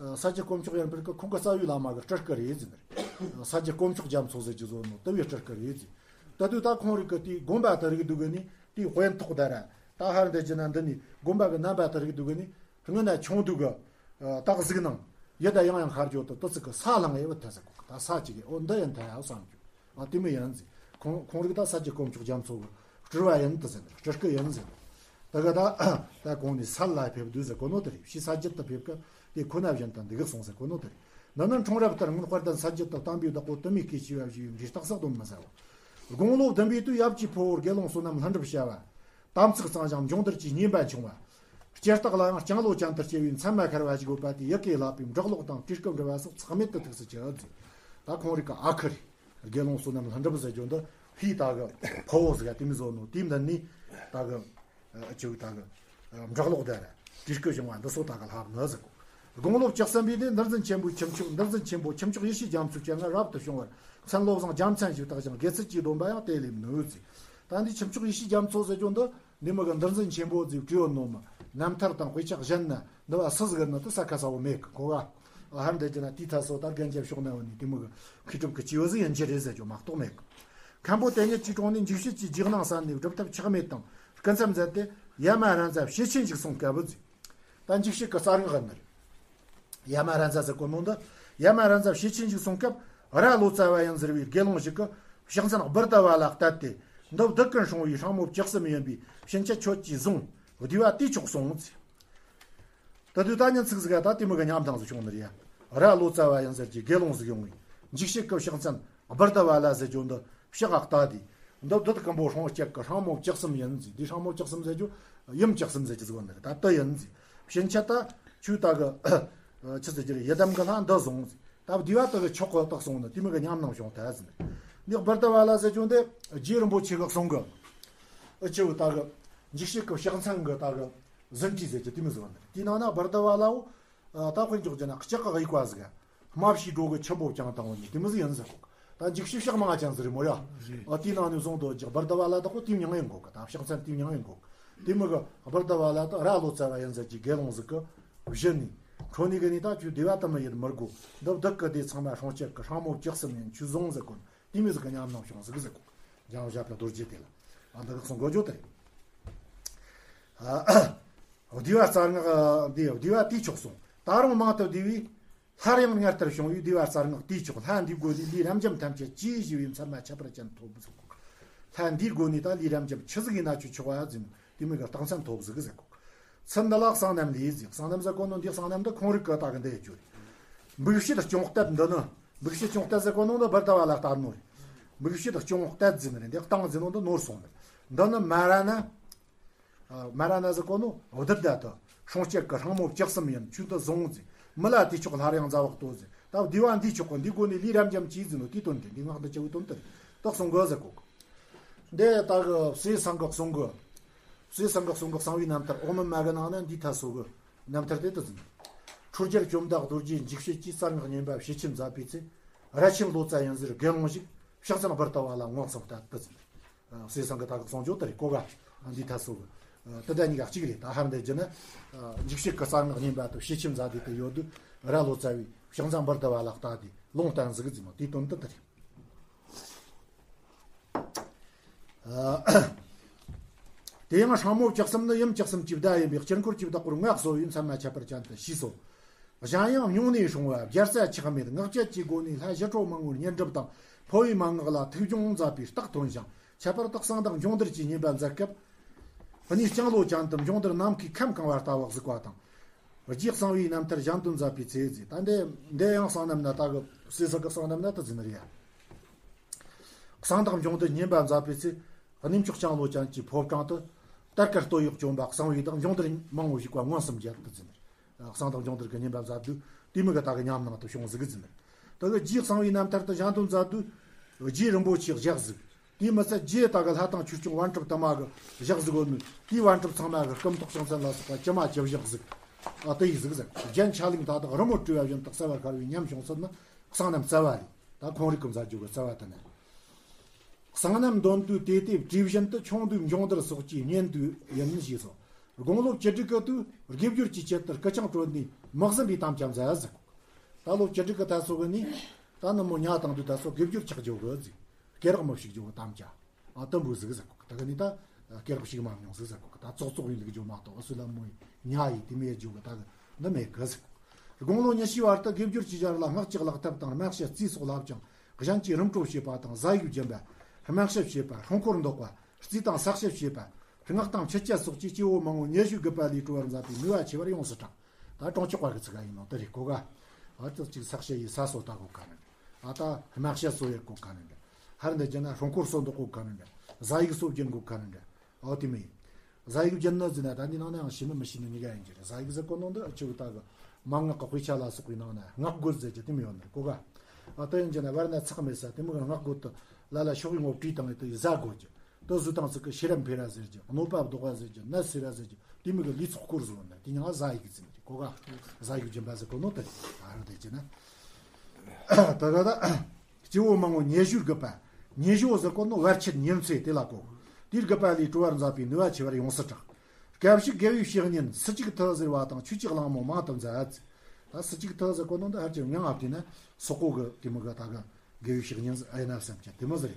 ཨ་ས་སྐྱ་དཀོན་མཆོག་ཡར་འཕེལ་གི་ཁོང་གི་རྩ་བའི་བླ་མ་གི་སྤྲུལ་སྐུ་རེད་ཟེར་ནི་རེད། ཨ་ས་སྐྱ་དཀོན་མཆོག་རྒྱ་མཚོ་ཟེར་རྒྱུ་བཟོ་ནོ་དེ་བས་སྤྲུལ་སྐུ་རེད་ཟེར། ད་དུས་ད་ཁོང་རིག་གི་དེའི་དགོན་པ་དེ་རིག་འདུག་གི་ནི་དེའི་དཔོན་ཐོག་དེ་ར། ད་ཧར་འདི་རྒྱུ་ན་འདི་ནི་དགོན་པ་གི་རྣམ་པ་དེ་རིག་འདུག་གི་ནི། སྔོན་ན་ཆུང་དུས་གི་ཨ་སྟག་གཟིག་ནང་ཡི་ད་ཡང་ཡང་ཤར་འགྱོ་དུ་དུ་ཚིག་གི་ས་ལང་ཡེ་བ་ཐལ་ཟེར་གོ། ད་ས་ཅིག་གི་འོ་འདི་ཡིན་ཐལ་ཡ་བསམ་རྒྱུ། ཨ་དེ་མོ་ཡིན་ཟེར། ཁོང་ཁོང་རིག་ད་ས་སྐྱ་དཀོན་མཆོག་རྒྱ་མཚོ་གི་སྤྲུལ་བ་ཡིན་དུ་ཟེར། སྤྲུལ་སྐུ་ཡིན་ཟེར། ད་གི་ད་ད་གོང་ནས་ས་ལ་ཕེབས་དུས་ཟེར་གོ་ནོ་དེ་རེད། ཕྱིས་ས་རྒྱུད་དུ་ཕེབས་གི་དེ་ཁོ་ན་བཞིན་དུ་འདི་གི་གསུངས་ཟེར་གོ་ནོ་དེ་རེད། འདི་ནི་འཁྲུངས་རབས་ལྟར་སྔོན་དཔལ་ལྡན་ས་རྒྱུད་དུ་བསྟན་པའི་བདག་པོ་དུ་མའི་སྐུས་སྐྱེ་བ་བཞེས་པའི་འབྲས་རྟགས་སུ་གདོན་མི་ཟ་བ། དགུང་ལོ་བདུན་པའི་དུས་ཡབ་ཀྱི་ཕུ་བོ་དགེ་སློང་བསོད་ནམས་ལྷུན་གྲུབ་བྱ་བ། དམ་ཚིག་གཙང་ཞིང་སྦྱོང་བརྡར་གྱི་སྙན་པ་འབྱུང་བ། སྐྱེ་རྟགས་ལ་ཡང་ལྕང་ལོ་ཅན་དུ་སྐྱེ་བའི་མཚན་མ་ཤར་བ་ཞིག་ཡོད་པ་དེ་ཡི་གེ་བསླབ་པའི་འབྲི་ཀློག་དང་བྲིས་སྐུ་འབྲི་བ་སོགས་ཚེགས་མེད་དུ་ཐུགས་སུ་ཆུད་ཟེར། ད་ཁོང་རིག་གི་ཨ་ཁུ་རེད། དགེ་སློང་བསོད་ནམས་ལྷུན་གྲུབ་ཟེར་རྒྱུ་འདི་ཕའི་ད་གི་ཕུ་བོ་ཟིག་ག་དེ་མོ་བཟོ་ནོ་དེའི་མདུན་ནས་ད་གི་ཨ་ཅིག་ད་གི་ཨ་འབྲི་ཀློག་དང་བྲིས་སྐུ་སྦྱོང་བ་འདི་སོགས་ད་གི་ལྷབ་ནི་ཟེར་གོ། དགུང་ལོ་བཅུ་གསུམ་པའི་ནི་འདུལ་འཛིན་ཆེན་པོའི་ཁྱུ་མཆོག་འདུལ་འཛིན་ཆེན་པོ་ཁྱུ་མཆོག་ཡེ་ཤེས་རྒྱ་མཚོའི་སྤྱན་སྔར་རབ་ཏུ་བྱུང་བར་མཚན་བློ་བཟང་རྒྱལ་མཚན་ཞེས་བཏགས་ཤིང་དགེ་ཚུལ་གྱི་སྡོམ་པ་ཡང་དེ་ལས་མནོས་ཟེར། ད་འདི་ཁྱུ་མཆོག་ཡེ་ཤེས་རྒྱ་མཚོ་ཟེར་རྒྱུ་འདི་འདི་མོ་གི་འདུལ་འཛིན་ཆེན་པོ་ཟེར་བྲིས་ཡོད་ནོ་མ། རྣམ་ཐར་དང་དཔེ་ཆ་གཞན་ན་འདི་བ་སུ་ཟིག་ནི་དེ་ས་ཁ་ས་བོ་མེད་གི་གོ་བ། ཧར་འདི་རྒྱུ་ན་དེའི་ཐད་སོ་ད་རྒན་རྒྱབ་ཕྱོགས་ན་བ་ནི་དེ་མོ་གི་མཁས་གྲུབ་ཀྱི་སྐྱེས་བུ་ཟིག་ཡིན་གྱི་རེད་ཟེར་རྒྱུ་མ་གཏོགས་མེད་གི། མཁན་པོ་དེ་ཉིད་ཀྱི་དྲུང་ནས་འཇིགས་བྱེད་ཀྱི་རྗེས་གནང་གསན་ནས་སྒྲུབ་ཐབས་ཆག་མེད་དང་སྐུ་མཚམས་མཛད་དེ་ཡ་མ་རན་ཟ་ཞེ་ཆེན་ཞིག་གསུང་སྐབས་ཟེར། ད་འཇིགས་བྱེད་ཀྱི་གསང་སྔགས་ནི། ཡ་མ་རན་ཟ་ཟེར་གོ་ནོ་འདི། ཡ་མ་རན་ཟ་ཞེ་ཆེན་ཞིག་གསུང་སྐབས་ར་ལོ་ཙཱ་བ་ཡང་ཟེར་བའི་དགེ་སློང་ཞིག་གིས་ཕྱག་མཚན་བུར་ཏ་བ་ལ་གཏད་དེ། འདི་བདུད་ཀུན་སྲུང་བའི་སྲིང་མོ་བཅུ་གསུམ་ཡིན་པས་ཕྱིན་ཆད་ཁྱོད་ཀྱིས་བཟུང་། བསྡུས་པ་དེས་ཆོག་གསུངས་ཟེར། ད་དུས་ད་ཉིན་ཚིག་ཟིག་ག་ད་དེ་མོ་གི་ཉམས་དང་ཟིག་བྱུང་ནི་རེད་ཡ། ར་ལོ་ཙཱ་བ་ཡང་ཟེར་གྱི་དགེ་སློང་ཟིག་ཡོང་བས་འཇིགས་བྱེད་ཀྱི་ཕྱག་མཚན་བུར་ཏ་བ་ལ་ཟེར་རྒྱུ་འདི་ཕྱག་ག་བཏགས་ཏེ། འདི་བདུད་ཀུན་པོ་སྲུང་སྤྱད་ཀྱི་སྲིང་མོ་བཅུ་གསུམ་ཡིན་ཟེར། འདི་སྲིང་མོ་བཅུ་གསུམ་ཟེར་རྒྱུ་ཡུམ་བཅུ་གསུམ་ཟེར་རྒྱུ་ཟིག་ཡོད་ནི་རེད། ད་དེ་ཡིན་ཟེར། ཕྱིན་ཆད་ད་ཁྱོད་ད་གི་ཆི་ཟེར་རྒྱུ་རེད། ཡི་དམ་གི་ལྷ་འདི་བཟུང་ཟེར། ད་བསྡུས་པ་དེ་གི་ཆོག་གི་བཏགས་སོང་ནི་དེ་མོ་གི་ཉམས་སྣང་བྱུང་ཐལ་ཟེར་ནི། འདི་བུར་ཏ་བ་ལ་ཟེར་རྒྱུ་འདི་རྗེ་རིན་པོ་ཆེ་གི་གསུང་གི། ཨ་ཅི་བོ་ད་གི་འཇིགས་བྱེད་ཀྱི་ཕྱག་མཚན་གི་ད་གི་ཟིན་བྲིས་ཟེར་གྱི་དེ་མོ་ཟིག་ཡོད་ནི་རེད། དེའི་ནང་ན་བུར་ཏ་བ་ལའོ། ཨ་ད་དཔེ་འཇོག་རྒྱུ་ན་ལྕགས་ཀྱི་དབྱུག་པ་ཟིག་ག་རྨ་བྱའི་སྒྲོ་གི་ཆུན་པོ་བརྐྱངས་བཏང་བ་ནི་དེ་མོ་ཟིག་ཡིན་ཟེར་གོ། ད་འཇིགས་བྱེད་ཕྱག་མང་ཅན་ཟིག་རེད་མོ་ཡ། རེད། ཨ་དེའི་ནང་ནས་བཟུང་དུ་ཅིག་བུར་ཏ་བ་ལ་དག་གོ་དེའི་མྱིང་ཡིན་གོ་གི། ད་ཕྱག་མཚན་དེའི་མྱིང་ཡིན་གོ་གི། དེ་མོ་གི་བུར་ཏ་བ་ལ་དག་ར་ལོ་ཙཱ་བ་ཡང་ཟེར་གྱི་དགེ་སློང་ཟིག་གི་གཞི་ནས་འཕྲོ་ནས་གི་ནས་ད་ཁྱོད་བསྡུས་པ་དེ་མོ་ཡེད་མི་དགོ། འདི་བདུད་ཀྱི་སྡེ་ཚང་མ་སྲུང་སྤྱད་ཀྱི་སྲིང་མོ་བཅུ་གསུམ་ཡིན། ཁྱོད་བཟུང་ཟེར་གོ་ནི། དེ་མོ་ཟིག་གི་ཉམས་སྣང་བྱུང་ཟིག་ཟེར་གོ། འཇམ་དབྱངས་ཞབས་པད་རྡོ་རྗེ་དེ་ལ། ཨ་འདི་གི་གསུང་གོ་རྒྱུ་དེ་རེད། ཨ་བསྡུས་པ་གསང་སྔགས་འདི་བསྡུས་པ་དེས་ཆོག་གསུངས། ད་རུང་མང་དུ་བསྡུས་པས། སླར་ཡང་སྔར་ལྟར་བྱུང་བའི་བསྡུས་པ་གསང་སྔགས་དེས་ཆོག། ལྷ་འདིའི་སྒོ་ནས་ལས་རབ་འབྱམས་ཐམས་ཅད་ཅི་ཞུ་བའི་མཚན་མ་ཁྱད་པར་ཅན་ཐོབ་ཟེར་གོ། ལྷ་འདིའི་སྒོ་ནས་ད་ལས་རབ་འབྱམས་ཆི་ཟིག་ཡིན་ན་ཆོག་ཆོག་པ་ཟེར་ནོ་དེ་མོ་གི་རྟགས་མཚན་ཐོབ་ཟིག་ཟེར་གོ། ཚུལ་འདི་ལ་གསང་རྣམ་ལས་ཟེར། གསང་རྣམ་ཟེར་གོ་ནོ་འདི་གསང་རྣམ་འདི་ཁོང་རིག་གི་ད་གི་འདི་ཡི་རྒྱུ་རེད། འབིགས་བྱེད་སྐྱོང་གཏད་འདི་ནི། འབིགས་བྱེད་སྐྱོང་གཏད་ཟེར་གོ་ནོ་འདི་བུར་ཏ་བ་ལ་གཏད་ནོ་རེད། འབིགས་བྱེད་སྐྱོང་གཏད་ཟེར་ནི་རེད། འདི་གཏང་ཟེར་ནོ་འདི་ནོར་སོང་ནི་རེད། འདི་ནི་མ་ར་ན། ཨ་མ་ར་ན་ཟེར་གོ་ནོ་བདུད་ད་དུ་སྲུང་སྐྱེལ་གི་སྲིང་མོ་བཅུ་གསུམ་ཡིན། ཁྱོད་དུ་བཟུང་ཟེར། མི་ལ་དེ་ཆོག་སླར་ཡང་མཛའ་བར་གཏོད་ཟེར། ད་བསྡུས་པ་འདིས་ཆོག་གི། འདིའི་སྒོ་ནས་ལས་རབ་འབྱམས་ཅི་ཟེར་ནོ་དེའི་དོན་དེ། འདི་སྔགས་འདི་ཆེ་བའི་དོན་དེ་རེད། ད་གསུང་གི་ཟེར་གོ་གི། འདི་ད་གི་བསེ་ཚང་གི་གསུང་གི། བསེ་ཚང་གི་གསུང་གི་གསང་བའི་རྣམ་ཐར་འོག་མིན་མ་གི་ནང་ན་འདིའི་ཐད་སོ་གི་རྣམ་ཐར་དེ་དུ་ཟིན། ཁྲོ་རྒྱལ་བཅོམ་ལྡན་རྡོ་རྗེ་འཇིགས་བྱེད་ཀྱི་གསང་སྔགས་བསྙེན་པ་ཞེ་ཆེན་མཛད་པའི་ཚེ། ར་ཆེན་ལོ་ཙཱ་ཡང་ཟེར་དགེ་སློང་ཞིག་ཕྱག་མཚན་བུར་ཏ་བ་ལ་མངོན་སུམ་བསྟན་ཏེ་ཟེར། ཨ་བསེ་ཚང་གི་ད་གི་གསུང་ཆོས་དེ་རེད་གོ་ག། ཨ་འདི་ཐད་སོ་གི། ཨ་དེ་དག་གཉིས་ཀ་གཅིག་རེད། ད་ཧར་འདི་རྒྱུ་ན། ཨ་འཇིགས་བྱེད་ཀྱི་གསང་སྔགས་བསྙེན་པ་དང་ཞེ་ཆེན་མཛད་དེ་དེ་ཡོད་དུས། ར་ལོ་ཙཱ་བས་ཕྱག་མཚན་བུར་ཏ་བ་ལ་བསྟན་ཏེ་ལུང་བསྟན་ཟིག་གི་ཟེར་མོ་དེའི་དོན་དེ་དེ་རེད། ཨ་དེ་ཡང་སྲིང་མོ་བཅུ་གསུམ་ནི་ཡུམ་བཅུ་གསུམ་གྱི་བརྡ་ཡིན་པས། དཀྱིལ་འཁོར་གྱི་བདག་པོར་མངའ་གསོལ་བའི་མཚན་མ་ཁྱད་པར་ཅན་དུ་ཞུས་སོ། གཞན་ཡང་སྨྱུང་གནས་སྲུང་བ་རྒྱལ་སྲས་ཆགས་མེད་སྔགས་སྐྱེས་ཀྱི་སྒོ་ནས་ལྷ་ཞི་ཁྲོ་མང་པོའི་བསྙེན་སྒྲུབ་དང་འཕོ་བའི་མན་ངག་ལ་ཐུགས་སྦྱོང་མཛད་པའི་རྟགས་ཐོན་ཞིང་། ཁྱད་པར་དུ་གསང་བདག་འབྱུང་ལྡན་གྱི་བསྙེན་པ་མཛད་སྐབས། གནས་ལྕང་ལོ་ཅན་དུ་འབྱུང་ལྡན་ནམ་མཁའི་ཁམས་གང་བ་ལྟ་བུ་གཟིགས་པ་དང་། རྗེ་གསང་བའི་རྣམ་ཐར་གཞན་དོན་མཛད་པའི་ཚེ་ཟེར། ད་འདི་འདི་ཡང་གསང་རྣམ་ན་ད་གི་བསེ་ཚང་གི་གསང་རྣམ་ན་དེ་ཟེར་ནི་རེད་ཡ། གསང་བདག་འབྱུང་ལྡན་བསྙེན་པ་མཛད་པའི་ཚེ། གནས་མཆོག་ལྕང་ལོ་ཅན་གྱི་ཕོ་བྲང་དུ། དར་དཀར་སྟོད་གཡོགས་གྱོན་པ་གསང་བའི་བདག་འབྱུང་ལྡན་མང་བོ་ཞིག་པ་མངོན་སུམ་མཇལ་དེ་ཟེར་ནི་རེད། གསང་བདག་འབྱུང་ལྡན་གྱི་བསྙེན་པ་མཛད་དུས་དེ་མོ་གི་ད་གི་ཉམས་སྣང་དེ་བྱུང་ཟིག་གི་ཟེར་ནི་རེད། ད་གི་རྗེ་གསང་བའི་རྣམ་ཐར་དེ་གཞན་དོན་མཛད་དུས། རྗེ་རིན་པོ་ཆེ་ཞལ་གཟིགས། དེ་མི་ཚད་རྗེ་ད་གི་ལྷ་དང་ཆོས་སྐྱོང་པཎ་གྲུབ་དུ་མ་གི་ཞལ་གཟིགས་ཡོད་ནི། དེའི་པཎ་གྲུབ་ཚང་མ་གི་སྐུ་མདོག་ཕྱག་མཚན་ལ་སོགས་པ་ཇི་མ་ཇི་བཞིན་གཟིགས། ཨ་དེ་ཡིས་ཟིག་ཟེར། རྒྱན་ཆ་ལུགས་མཐའ་དག་རི་མོར་བྲིས་པ་བཞིན་དུ་གསལ་བར་ཤར་བའི་ཉམས་བྱུང་ཚུལ་ནི་གསང་རྣམ་རྩ་བ་རེད། ད་ཁོང་རིག་གི་མཛད་རྒྱུ་གི་རྩ་བ་དེ་ནི། གསང་རྣམ་འདོན་དུས་དེ་དེ་བྲིས་བཞིན་དུ་ཆུང་དུས་འབྱུང་ལྡིར་སོགས་ཀྱིས་ཉན་དུས་ཡིན་ཞེས་སོ། དགུང་ལོ་བཅུ་དྲུག་གི་དུས་དགེ་སྦྱོར་གྱི་ཆེད་དུ་སྐུ་ཆང་དྲོན་ནས་མི་ཟིན་པའི་དམ་བཅའ་མཛད་ཟེར། ད་ལོ་བཅུ་དྲུག་གི་ཐ་ཚོ་གི་ནི་ད་ནུབ་མོ་ཉལ་བཏང་དུས་ད་སོ་དགེ་སྦྱོར་ཆག་རྒྱུ་གི་ཟིག་སྐེ་རགས་མི་ཕྱུག་རྒྱུ་གི་དམ་བཅའ། ཨ་དུམ་བུ་ཟིག་ཟེར་གོ། ད་ག་ནི་ད་སྐེ་རགས་ཕྱུག་མ་མྱོང་ཟིག་ཟེར་གོ། ད་ཙོག་ཙོག་ཡིན་ལུགས་རྒྱུ་མ་གཏོགས་སུ་ལ་མོ་ཉལ་ཡི་དེ་མེད་རྒྱུ་གི་ད་གི་འདི་མེད་གི་ཟེར་གོ། དགུང་ལོ་ཉི་ཤུའི་བར་དུ་དགེ་སྦྱོར་གྱི་ཞར་ལ་སྔགས་ཀྱི་ལག་ཐབས་དང་རྨ་བྱ་རྩིས་སོགས་བསླབ་ཅིང་གཞན་གྱིས་རིམ་གྲོ་བྱེད་པ་དང་ཟ་ཡིག་སྦྱིན་པ། རྨ་བྱ་བྱེད་པ། སྲུང་འཁོར་འདོགས་པ། རྩིས་དང་ས་བྱ་བྱེད་པ། སྔགས་དང་མཆོད་བྱ་སོགས་ཀྱི་སྐྱེ་བོ་མང་པོ་ཉི་ཤུ་དགུ་པ་ལས་གྲོལ་བར་མཛད་པའི་ནུས་པ་ཆེ་བར་ཡོངས་སུ་གྲགས། ད་གྲོང་ཆོག་པ་གི་ཚིག་ག་ཡིན་ནོ་དེ་རེད་གོ་ག་ཨ་ཙི་ཅིག་ས་བྱ་ཡི་ས་སོ་ད་གོ་ག་ནི། ཨ་ད་རྨ་བྱ་སོ་ཡི་གོ་ག་ནི་འདྲ། ཧར་འདི་ཅི་ན་སྲུང་འཁོར་སོ་འདོགས་གོ་ག་ནི་འདྲ། ཟ་ཡིག་སོ་སྦྱིན་གོ་ག་ནི་འདྲ། ཨོ་དེ་མི་ཡིན། ཟ་ཡིག་སྦྱིན་ནི་ཟེར་ན་ད་འདི་ནང་ན་ཡང་ཤེས་ནི་མི་ཤེས་ནི་གཉིས་ཀ་ཡིན་གྱི་རེད། ཟ་ཡིག་ཟེར་གོ་ནོ་འདི་ཨ་ཆུ་ད་གི་མན་ངག་གི་དཔེ་ཆ་ལ་སོགས་པའི་ནང་ན་སྔགས་རྒོད་ཟེར་གྱི་དེ་མི་ཡོད་ནི་གོ་ག་ཨ་དེ་ཡིན་གྱི་ན་བར་ན་ཚེགས་མེད་ས་དེ་མི་གི་སྔགས་རྒོད་དུ་ལ་ལ་ཤོག་ཡིག་ངོ་བྲིས་བཏང་ངེ་དེ་ཟ་དགོས་ཀྱི། དེ་བཟོ་སྟངས་ཚིག་གི་ཤེས་རབ་འཕེལ་ར་ཟེར་གྱི། གནོད་པ་ཟློག་པ་ཟེར་གྱི། ནད་སེལ་ར་ཟེར་གྱི། དེ་མི་གི་ལུས་ཚོགས་སྐོར་བཟོ་ནི་དེ་ཉང་ཟ་ཡིག་ཟེར་གྱི་གོ་ག་ཟ་ཡིག་སྦྱིན་པ་ཟེར་གོ་ནོ་དེ་ཨ་རུ་དེ་གྱི་ན། ད་ག་ད། སྐྱེ་བོ་མང་པོ་ཉི་ཤུར་རྒུད་པ། ཉི་ཤུ་ཟེར་གོ་ནོ་བར་ཆད་ཉི་ཚེ་དེ་ལ་གོ། དེའི་རྒུད་པ་ལས་གྲོལ་བར་མཛད་པའི་ནུས་པ་ཆེ་བར་ཡོངས་སུ་གྲགས། སྐབས་ཤིག་དགེ་བའི་བཤེས་གཉེན་སུ་གཅིག་ཐུགས་ཟེར་བ་དང་ཆོས་ཀྱི་གླེང་མོལ་མང་དུ་མཛད། ད་སུ་གཅིག་ཐུགས་ཟེར་གོ་ནོ་འདི་ཧར་གྱི་མྱང་ཨ་བཏུས་ན་སོག་པོ་གི་དེ་མི་གི་ད་ག་དགེ་བའི་བཤེས་གཉེན་ཨ་ཡ་ན་བསམ་གྱི་དེ་མོ་ཟེར།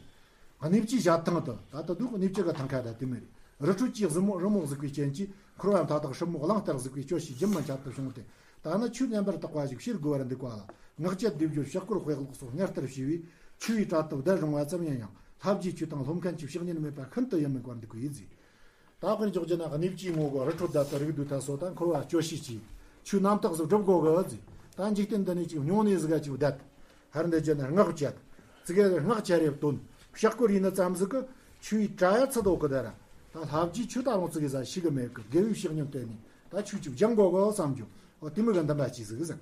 གནས་བཅུའི་ཞལ་ཐང་དུ་ད་ལྟ་དུས་གནས་བཅུ་གི་ཐང་ཁ་ད་དེ་མི་རེད། རི་ཁྲོད་ཀྱི་རི་མོ་རི་མོ་གཟིགས་པའི་རྐྱེན་གྱིས་འཁོར་བ་མཐའ་དག་སྲིན་མོ་གླང་ལྟར་གཟིགས་པའི་སྐྱོ་ཤས་རྒྱུན་མི་འཆད་དུ་བྱུང་སྟེ། ད་ནི་ཆོས་རྣམ་པར་དག་པ་ཞིག་ཤེས་དགོས་པར་འདུག་པ་ལ། ངག་བཅད་སྡེབ་སྦྱོར་ཕྱག་སྐོར་དཔེ་ཀློག་སོགས་སྔར་ལྟར་བྱས་པས་ཆོས་པའི་གྲལ་དུ་བསྡད་རུང་བ་ཙམ་ཡིན་ཡང་ལྷ་བརྒྱའི་ཆོས་དང་སློབ་མཁན་གྱི་བཤེས་གཉེན་མེད་པ་ཤིན་ཏུ་ཡིད་མི་དགའ་བར་འདུག་གོ་ཡིན་ཟེར། ད་དཔེར་འཇོག་རྒྱུ་ན་གནས་བཅུའི་ངོ་གི་རི་ཁྲོད་བསྡད་དུ་རིག་དུས་ད་སོ་ད་འཁོར་བ་སྐྱོ་ཤས་ཀྱིས་ཆོས་རྣམ་དག་ཟིག་སྒྲུབ་དགོས་གི་ཟེར། ད་འཇིག་རྟེན་འདི་ནས་ཅིག་སྨྱུང་གནས་ཟིག་ག་ཅིག་བསྡད། ཧར་འདི་རྒྱུ་ན་སྔགས་བཅད། ཙི་གེ་སྔགས་ཆ་རེ་བཏོན། ཕྱག་སྐོར་ཡིན་ནི་ཙམ་ཟིག་གི་ཆོས་པའི་གྲལ་ཡ་ཚུད་དོ་གི་ད་ར། ད་ལྷ་བརྒྱའི་ཆོས་ད་རུང་ཙི་གེ་ཟ་ཤེས་གི་མེད་གི། དགེ་བའི་བཤེས་གཉེན་བསྟེན་ནས་ད་ཆོས་ཅིག་སྦྱང་དགོས་གི་བསམ་རྒྱུ། འོ་དེ་མོ་གི་འདུན་པ་ཅིག་ཟིག་ཟེར།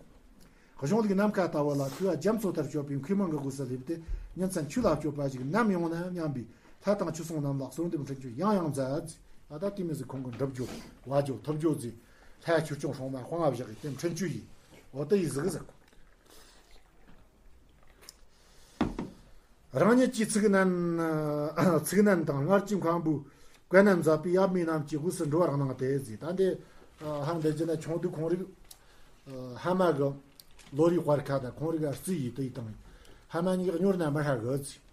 གཞུང་ལུགས་ནམ་མཁའ་ལྟ་བུ་ལ་མཁས་པ་རྒྱ་མཚོ་ལྟར་སྤྱོད་པའི་མཁས་མང་གི་སྒོ་སུ་སླེབས་ཏེ་ཉིན་མཚན་ཆོས་ལ་སྤྱོད་པ་ཞིག་ནམ་ཡོང་ན་སྙམ་པའི་ལྷ་དང་ཆོས་སྲུང་རྣམས་ལ་གསོལ་འདེབས་འཕྲིན་བཅོལ་ཡང་ཡང་མཛད། ཨ་ད་དེ་མོ་ཟིག་ཁོང་གི་འགྲུབ་རྒྱུ་བ་རྒྱུ་ཐུབ་རྒྱུ་ཟིག་ལྷ་ཆོས་སྐྱོང་སྲུང་མ་དཔུང་བ་བཞག་གི་དེ་འཕྲིན་བཅོལ་ཡིན། འོ་དེ་ཡིས་ཟིག་ཟེར། རང་ཉིད་ཀྱི་ཚིག་ནན། ཚིག་ནན་དང་སྔར་གྱི་མཁན་པོའི་བཀའ་ནན་མཛད་པའི་ཡབ་མེས་རྣམས་ཀྱི་དབུས་སུ་འགྲོ་བར་གནང་སྟེ་ཟེར། ད་འདི་ཧ་འདི་ཅི་ན་ཆུང་དུས་ཁོང་རིག་ཕ་མ་གི་ལོ་རེའི་དཔར་ཁ་དང་ཁོང་རིག་ག་རྩིས་ཡིས་དེ་ཡི་དང་ཕ་མ་གཉིས་ཀྱི་གཉོར་ན་མི་ཧ་གི་ཟེར།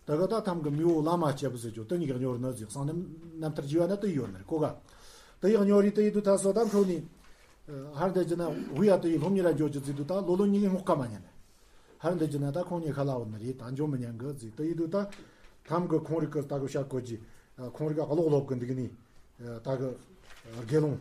ད་གི་ད་ཐམ་གི་མི་བོ་བླ་མ་སྐྱེས་བུ་ཟེར་རྒྱུ་དེ་གཉིས་ཀྱི་གཉོར་ནི་ཟེར། གསང་རྣམ་རྣམ་ཐར་བགྱི་བ་ན་དེ་ཡོད་ནི་རེད་གོ་ག་དེ་ཡི་གཉོར་རེ་དེ་ཡི་དུས་ད་སོ་ད་འཕྲོ་ནས་ཧར་འདི་ཅི་ན་དབུས་ཡ་དེ་ཡི་སློབ་གཉེར་ར་འཇོག་རྒྱུ་ཟེར་དུས་ད་ལོ་ལོ་གཉིས་ཀྱི་སྔོག་ཁ་མ་ཉན། ཧར་འདི་ཅི་ན་ད་ཁོང་གཉིས་ཁ་ལ་བོ་ནི་རེད། ད་འཇོག་མི་ཉན་གི་ཟེར། དེ་ཡི་དུས་ད་ཐམ་གི་ཁོང་རིག་གི་ད་གི་བཤད་གོ་གི་ཁོང་རིག་ག་ཀློག་སློབ་གི་འདུག་ནི་ད་གི་དགེ་སློང་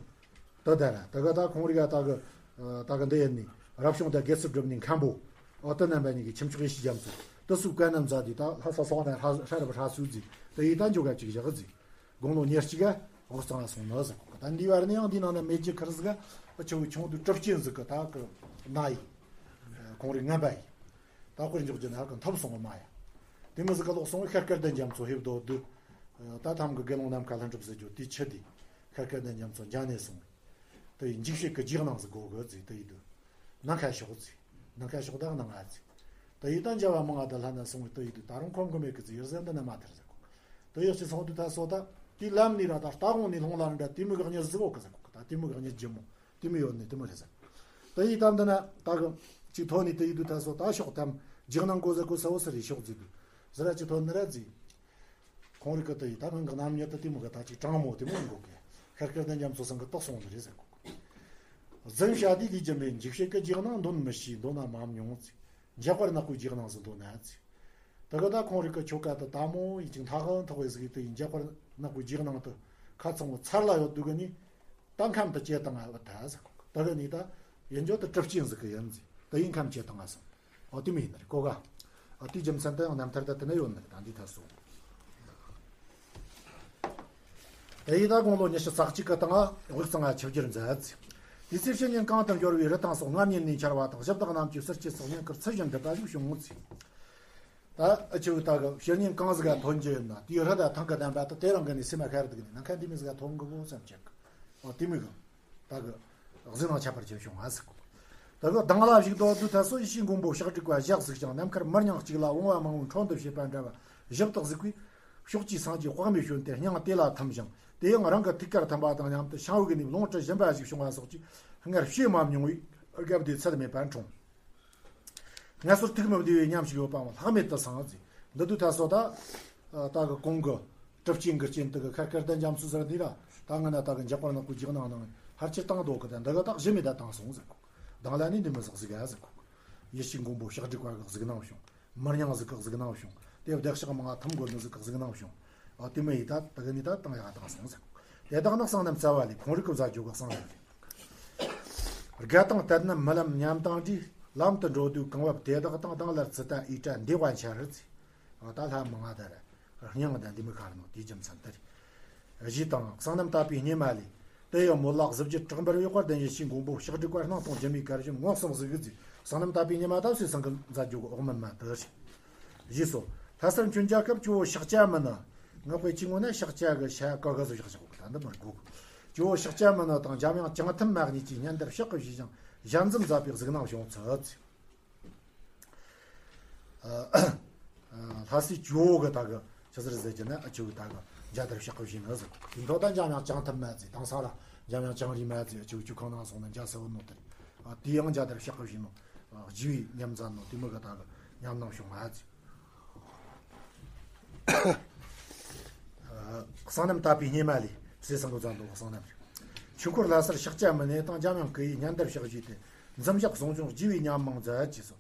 དེ་ད་ར་ད་གི་ད་ཁོང་རིག་ག་ད་གི་ད་གི་འདི་ཡིན་ནི་རབ་བྱུང་དང་དགེ་ཚུལ་སྒྲུབ་ནི་མཁན་པོ་འོ་དེ་རྣམ་པ་གཉིས་ཀྱི་ཁྱིམ་ཕྱོགས་ཡེ་ཤི་རྒྱ་མཚོ་དེ་སུ་བཀའ་རྣམ་མཛད་དེ་ད་ལྷ་ས་སོགས་ན་ཧྲ་རབ་ཧྲ་སུ་ཟེར། དེ་ཡི་ད་འཇོག་ག་ཅིག་བཞག་ཟེར། དགུང་ལོ་ཉེར་གཅིག་ག་འོ་གཙང་ལ་སོང་ནི་ཟེར་གོ། ད་འདི་བར་ནས་ཡང་འདི་ནང་ན་མེ་རྒྱལ་ཁུར་ཟིག་ག་ཆུ་བོ་ཆུང་དུ་གྲུབ་རྐྱེན་ཟིག་གི་ད་གི་ན་ཡི་ཁོང་རིག་ངན་པ་ཡི་ད་དཔེར་འཇོག་རྒྱུ་ན་ཧ་གི་འཐབ་སོང་གི་མ་ཡ། དེ་མི་ཟིག་ག་ལོག་སོང་ཤར་དཀར་གདན་རྒྱ་མཚོ་ཧེབ་དོ་དུ་ད་ཐམ་གི་དགེ་སློང་ནམ་མཁའ་ལྷུན་གྲུབ་ཟེར་རྒྱུ་དེ་ཆུ་དེ་ཤར་དཀར་གདན་རྒྱ་མཚོ་འཇང་ནས་སོང་། དེ་ཡི་འཇིགས་བྱེད་གི་རྗེས་གནང་ཟིག་དགོས་གི་ཟེར། དེ་ཡི་དུ་ནམ་མཁའ་ཕྱོགས་ཟེར། ནམ་མཁའ་ཕྱོགས་དག་ནང་ང་ཟེར། དེ་ཡི་ད་མཇལ་བ་མང་ང་ད་ལྷ་ན་སོང་བའི་དེ་ཡི་དུ་ད་རུང་ཁོམ་གི་མེད་གི་ཟེར། ཡུལ་ཟན་འདི་ན་མ་ཐར་ཟེར་གོ། དེ་ཡི་ཕྱི་སོང་དུ་ད་སོ་ད་དེ་ལམ་ནས་ར་ད་རྟ་གོང་ནས་ལྷུང་ལ་ར་འདྲ་དེ་མི་གི་གཉིད་ཟིག་གོ་གི་ཟེར་གོ། ད་དེ་མི་གི་གཉིད་ལྗིད་མོ་དེ་མི་ཡོད་ནི་དེ་མི་རེད་ཟེར། དེ་ཡི་ད་འདི་ན་ད་གི་ཅིག་ཐོན་ནས་དེ་ཡི་དུ་ད་སོ་ད་ཕྱོགས་ཐམ་རྗེས་གནང་གོ་ཟེར་གོ་ས་བོ་ཟེར་རེ་ཕྱོགས་ཟེར་དུ་ཟེར་ར་ཅིག་ཐོན་ནི་ར་ཟེར། ཁོང་རིག་གི་དེ་ཡི་ད་སྔོན་གི་རྣམ་དབྱེ་དེ་དེ་མོ་གི་ད་ཅིག་དྲང་མོ་དེ་མོ་ཡིན་གོ་གི། ཤར་དཀར་གདན་རྒྱ་མཚོ་ཚང་གི་རྟོགས་སོང་ནི་རེད་ཟེར་གོ། རྫུན་བཤད་དེ་ལས་རྒྱུ་མེད། འཇིགས་བྱེད་ཀྱི་རྗེས་གནང་འདོན་མི་ཤེས། འདོན་ན་མ་མྱོང་ཟེར། འཇལ་བར་ནག་པོའི་རྗེས་གནང་ཟིག་འདོན་ན་ཟེར། དེ་གི་ད་ཁོང་རིག་གི་ཆོ་ག་དེ་ད་མོ་ཡི་ཅིག་མཐའ་གི་མཐོ་བའི་ཟིག་དེ་ཡི་འཇལ་བར་ནག་པོའི་རྗེས་གནང་དེ་ཁ་ཚང་བོ་ཚར་ལ་ཡོད་དུས་གི་ནི་ད་ཁམས་དེ་བྱེད་དང་ཨ་བ་ད་ཟེར་གོ། དེ་གི་ནི་ད་ཡིན་རྒྱུ་དེ་གྲུབ་རྐྱེན་ཟིག་གི་ཡིན་ཟེར། དེ་ཡིན་ཁམས་བྱེད་དང་ཨ་སོང་། ཨོ་དེ་མོ་ཡིན་ནི་རེད་གོ་ག་ཨོ་དེའི་རྒྱུ་མཚན་དེ་ཡང་རྣམ་ཐར་ད་དེ་ན་ཡོད་ནི་རེད། ད་འདི་ད་སོ། དེ་ཡི་ད་དགུང་ལོ་ཉི་ཤུ་རྩ་གཅིག་གི་སྟེང་ང་དབུས་གཙང་ང་ཆིབས་བསྒྱུར་མཛད། དེ་ཚེ་བཤེས་གཉེན་གང་དུ་འབྱོར་བའི་རི་ཐང་སོགས་སྔར་ཉིད་ནས་འཆར་བ་དང་གཞི་བདག་རྣམས་ཀྱི་ཟུར་སྐྱེས་སོགས་བསྙེན་བཀུར་ཚུལ་བཞིན་སྒྲུབ་པ་ཞིག་བྱུང་ངོ་ཚེ། ད་ཨ་ཆུ་ད་གི་བཤེས་གཉེན་གང་ཟིག་ག་ཐོན་རྒྱུ་ཡིན་ན་དེའི་རི་དང་ཐང་གི་བདམས་པ་དེ་དེ་རང་གི་ནས་སེམས་མ་ཁར་འདུག་ནས་ནམ་མཁའ་འདི་མི་ཟིག་ག་ཐོན་གི་བོ་བསམ་ཆེ་གི། ཨོ་དེ་མོ་གི་ད་གི་ གཟིགས་སྣང་ཁྱད་པར་ཅན་བྱུང་བ་ཟེར་གོ། དེ་གི་གདངས་ལ་བཞུགས་དོ་དུས་ཐ་སོ་ཡེ་ཤེས་མགོན་པོ་ཕྱག་དྲུག་པ་ཞབས་གཟིགས་ཤིང་། ནམ་མཁར་མི་ཉག་གཅིག་ལ་བུང་བ་མང་བོའི་འཕྲོ་འདུ་བྱེད་པ་འདྲ་བ་ཞིབ་ཏུ་གཟིགས་པས། ཕྱོགས་བཅུའི་སངས་རྒྱས་དཔག་མེད་བྱོན་ཏེ་སྙིང་དེ་ལ་ཐིམ་ཞིང་། དེ་ཡང་རང་གི་ཐུགས་ཀར་ཐིམ་པ་དང་མཉམ་དུ་ཤངས་ཡུལ་གྱི་གནས་ལོངས་སྤྲུལ་སྦྱིན་པ་ཞིག་བྱུང་བ་སོགས་ཀྱིས་སྔར་བྱས་མ་མྱོང་བའི་དགའ་བདེ་ཚད་མེད་པ་འཁྲུངས། ངལ་གསོར་ཐུགས་མི་བདེ་བའི་ཉམས་ཤིག་ཡོད་པའང་ལྷག་མེད་དུ་སངས་ཟེར། འདི་དུས་ཐ་སོ་ད། ད་གི་གོང་གི་གྲུབ་ཆེན་གྱི་རྐྱེན་དེ་གི་ཁར་སྐལ་ལྡན་རྒྱ་མཚོ་ཟེར་འདི་ར། ད་ང་ན་ད་གི་འཇག་པར་ནག་པོའི་རྒྱག་ནང་ནང་ཕར་ཕྱིར་བཏང་འདུག་གི། ད་འདི་གི་ད་གཞི་མེད་ད་བཏང་སོང་ཟེར་གོ། དང་ལ་ནི་འདི་མི་ཟིག་གཟིགས་ཡ་ཟེར་གོ། ཡེ་ཤེས་མགོན་པོ་ཕྱག་དྲུག་པ་གི་གཟིགས་སྣང་བྱུང་། མི་ཉག་ཟིག་གི་གཟིགས་སྣང་བྱུང་། དེ་བདེ་གཤེགས་མང་ང་ཐིམ་དགོས་ནི་ཟིག་གི་གཟིགས་སྣང་བྱུང་། ཨ་དེ་མི་ཡི་ད་ད་གི་ནི་ད་བཏང་ཡ་བཏང་སོང་ཟེར་གོ། དེ་དག་ནི་གསང་རྣམ་རྩ་བ་ལས། ཁོང་རིག་གི་བཟའ་རྒྱུ་གི་གསང་རྣམ་རེད། དགའ་དང་དད་རྣམས་རྨི་ལམ་ཉམས་དང་འདྲིས། ལམ་དུ་འགྲོ་དུས་གང་བབ་དེ་དག་དང་། སྡང་ལ་རྩི་ལྟ་ཨི་བྲ་འདེ་བ་འཆར་ཟེར། ད་ལྷ་མང་ང་ད་ར་སྙིང་ད་འདི་མི་ཁར་ནོ་དེའི་རྒྱུ་མཚན་དེ་རེད། གཞས་དང་གསང་རྣམ་དད་པའི་སྙེ་མ་ལས། དེ་ཡང་མོད་ལ་གཟི་བརྗིད་དྲག་འབར་བའི། དཔལ་ལྡན་ཡེ་ཤེས་མགོན་པོ་ཕྱག་དྲུག་པ་སྣང་སྟོང་སྒྱུ་མའི་གར་བཞིན་མངོན་སུམ་གཟིགས་ཟེར། གསང་རྣམ་དད་པའི་སྙེ་མ་ད་ཟེར་སང་གི་མཛད་རྒྱུ་གི་འོག་མིན་མ་དེ་རེད། ཞེས་སོ། ལྷ་སར་འཁྱོད་རྒྱལ་སྐབས་ཇོ་བོ་ཤཱཀྱ་མུ་ནི། ང་དཔེ་ཅི་ངོ་ན་ཤཱཀྱ་གི་ཤ་ཀ་ག་ཟོ་ཤག་ཤག་ད་འདི་མར་གོ། ཇོ་བོ་ཤཱཀྱ་མུ་ནི་དང་འཇམ་དབྱངས་བྱང་ཐུན་མ་གཉིས་ཀྱིས་སྙན་དར་ཕྱག་གི་བཞེས་ཤིང་ཞལ་འཛོམས་མཛད་པའི་གཟིགས་སྣང་བྱུང་ཚུལ། ལྷ་སའི་ཇོ་བོ་གི་ད་གི་ཆི་ཟེར་ཟེར་གྱི་ན། ཨ་ཆུ་གི་ད་གི་མཇལ་དར་ཕྱག་གི་བཞེས་ནི་ཟེར། དེ་འཕྲོ་ད་འཇམ་དབྱངས་བྱང་ཐུན་མ་ཟེར། དེང་སང་ར་འཇམ་དབྱངས་བྱང་རིས་མ་ཟེར། ཨ་ཆུ་ཆུ་ཁང་ནང་སོང་ན་མཇལ་ས་བོ་ནོ་དེ་རེད། དེ་ཡང་མཇལ་དར་ཕྱག་གི་བཞེས་ནོ། ཨ་རྗེ་བོའི་ཉམས་མཛད་ནོ་དེ་མོ་གི་ད་གི་ཉམས་སྣང་བྱུང་ང་ཟེར། གསང་རྣམ་དད་པའི་སྙེ་མ་ལས། ཟེར་སང་གི་མཛད་འདུག་གསང་རྣམ་རེད། ཆོས་འཁོར་ལྷ་སར་ཤཱཀྱ་མུ་ནེ་དང་འཇམ་དབྱངས་སྐུ་ཡིས་སྙན་དར་ཕྱག་བཞེས་ཏེ། འཛུམ་ཞགས་ཟུང་འཇུག་རྗེ་བོའི་ཉམས་མང་མཛད་ཅེས་སོ།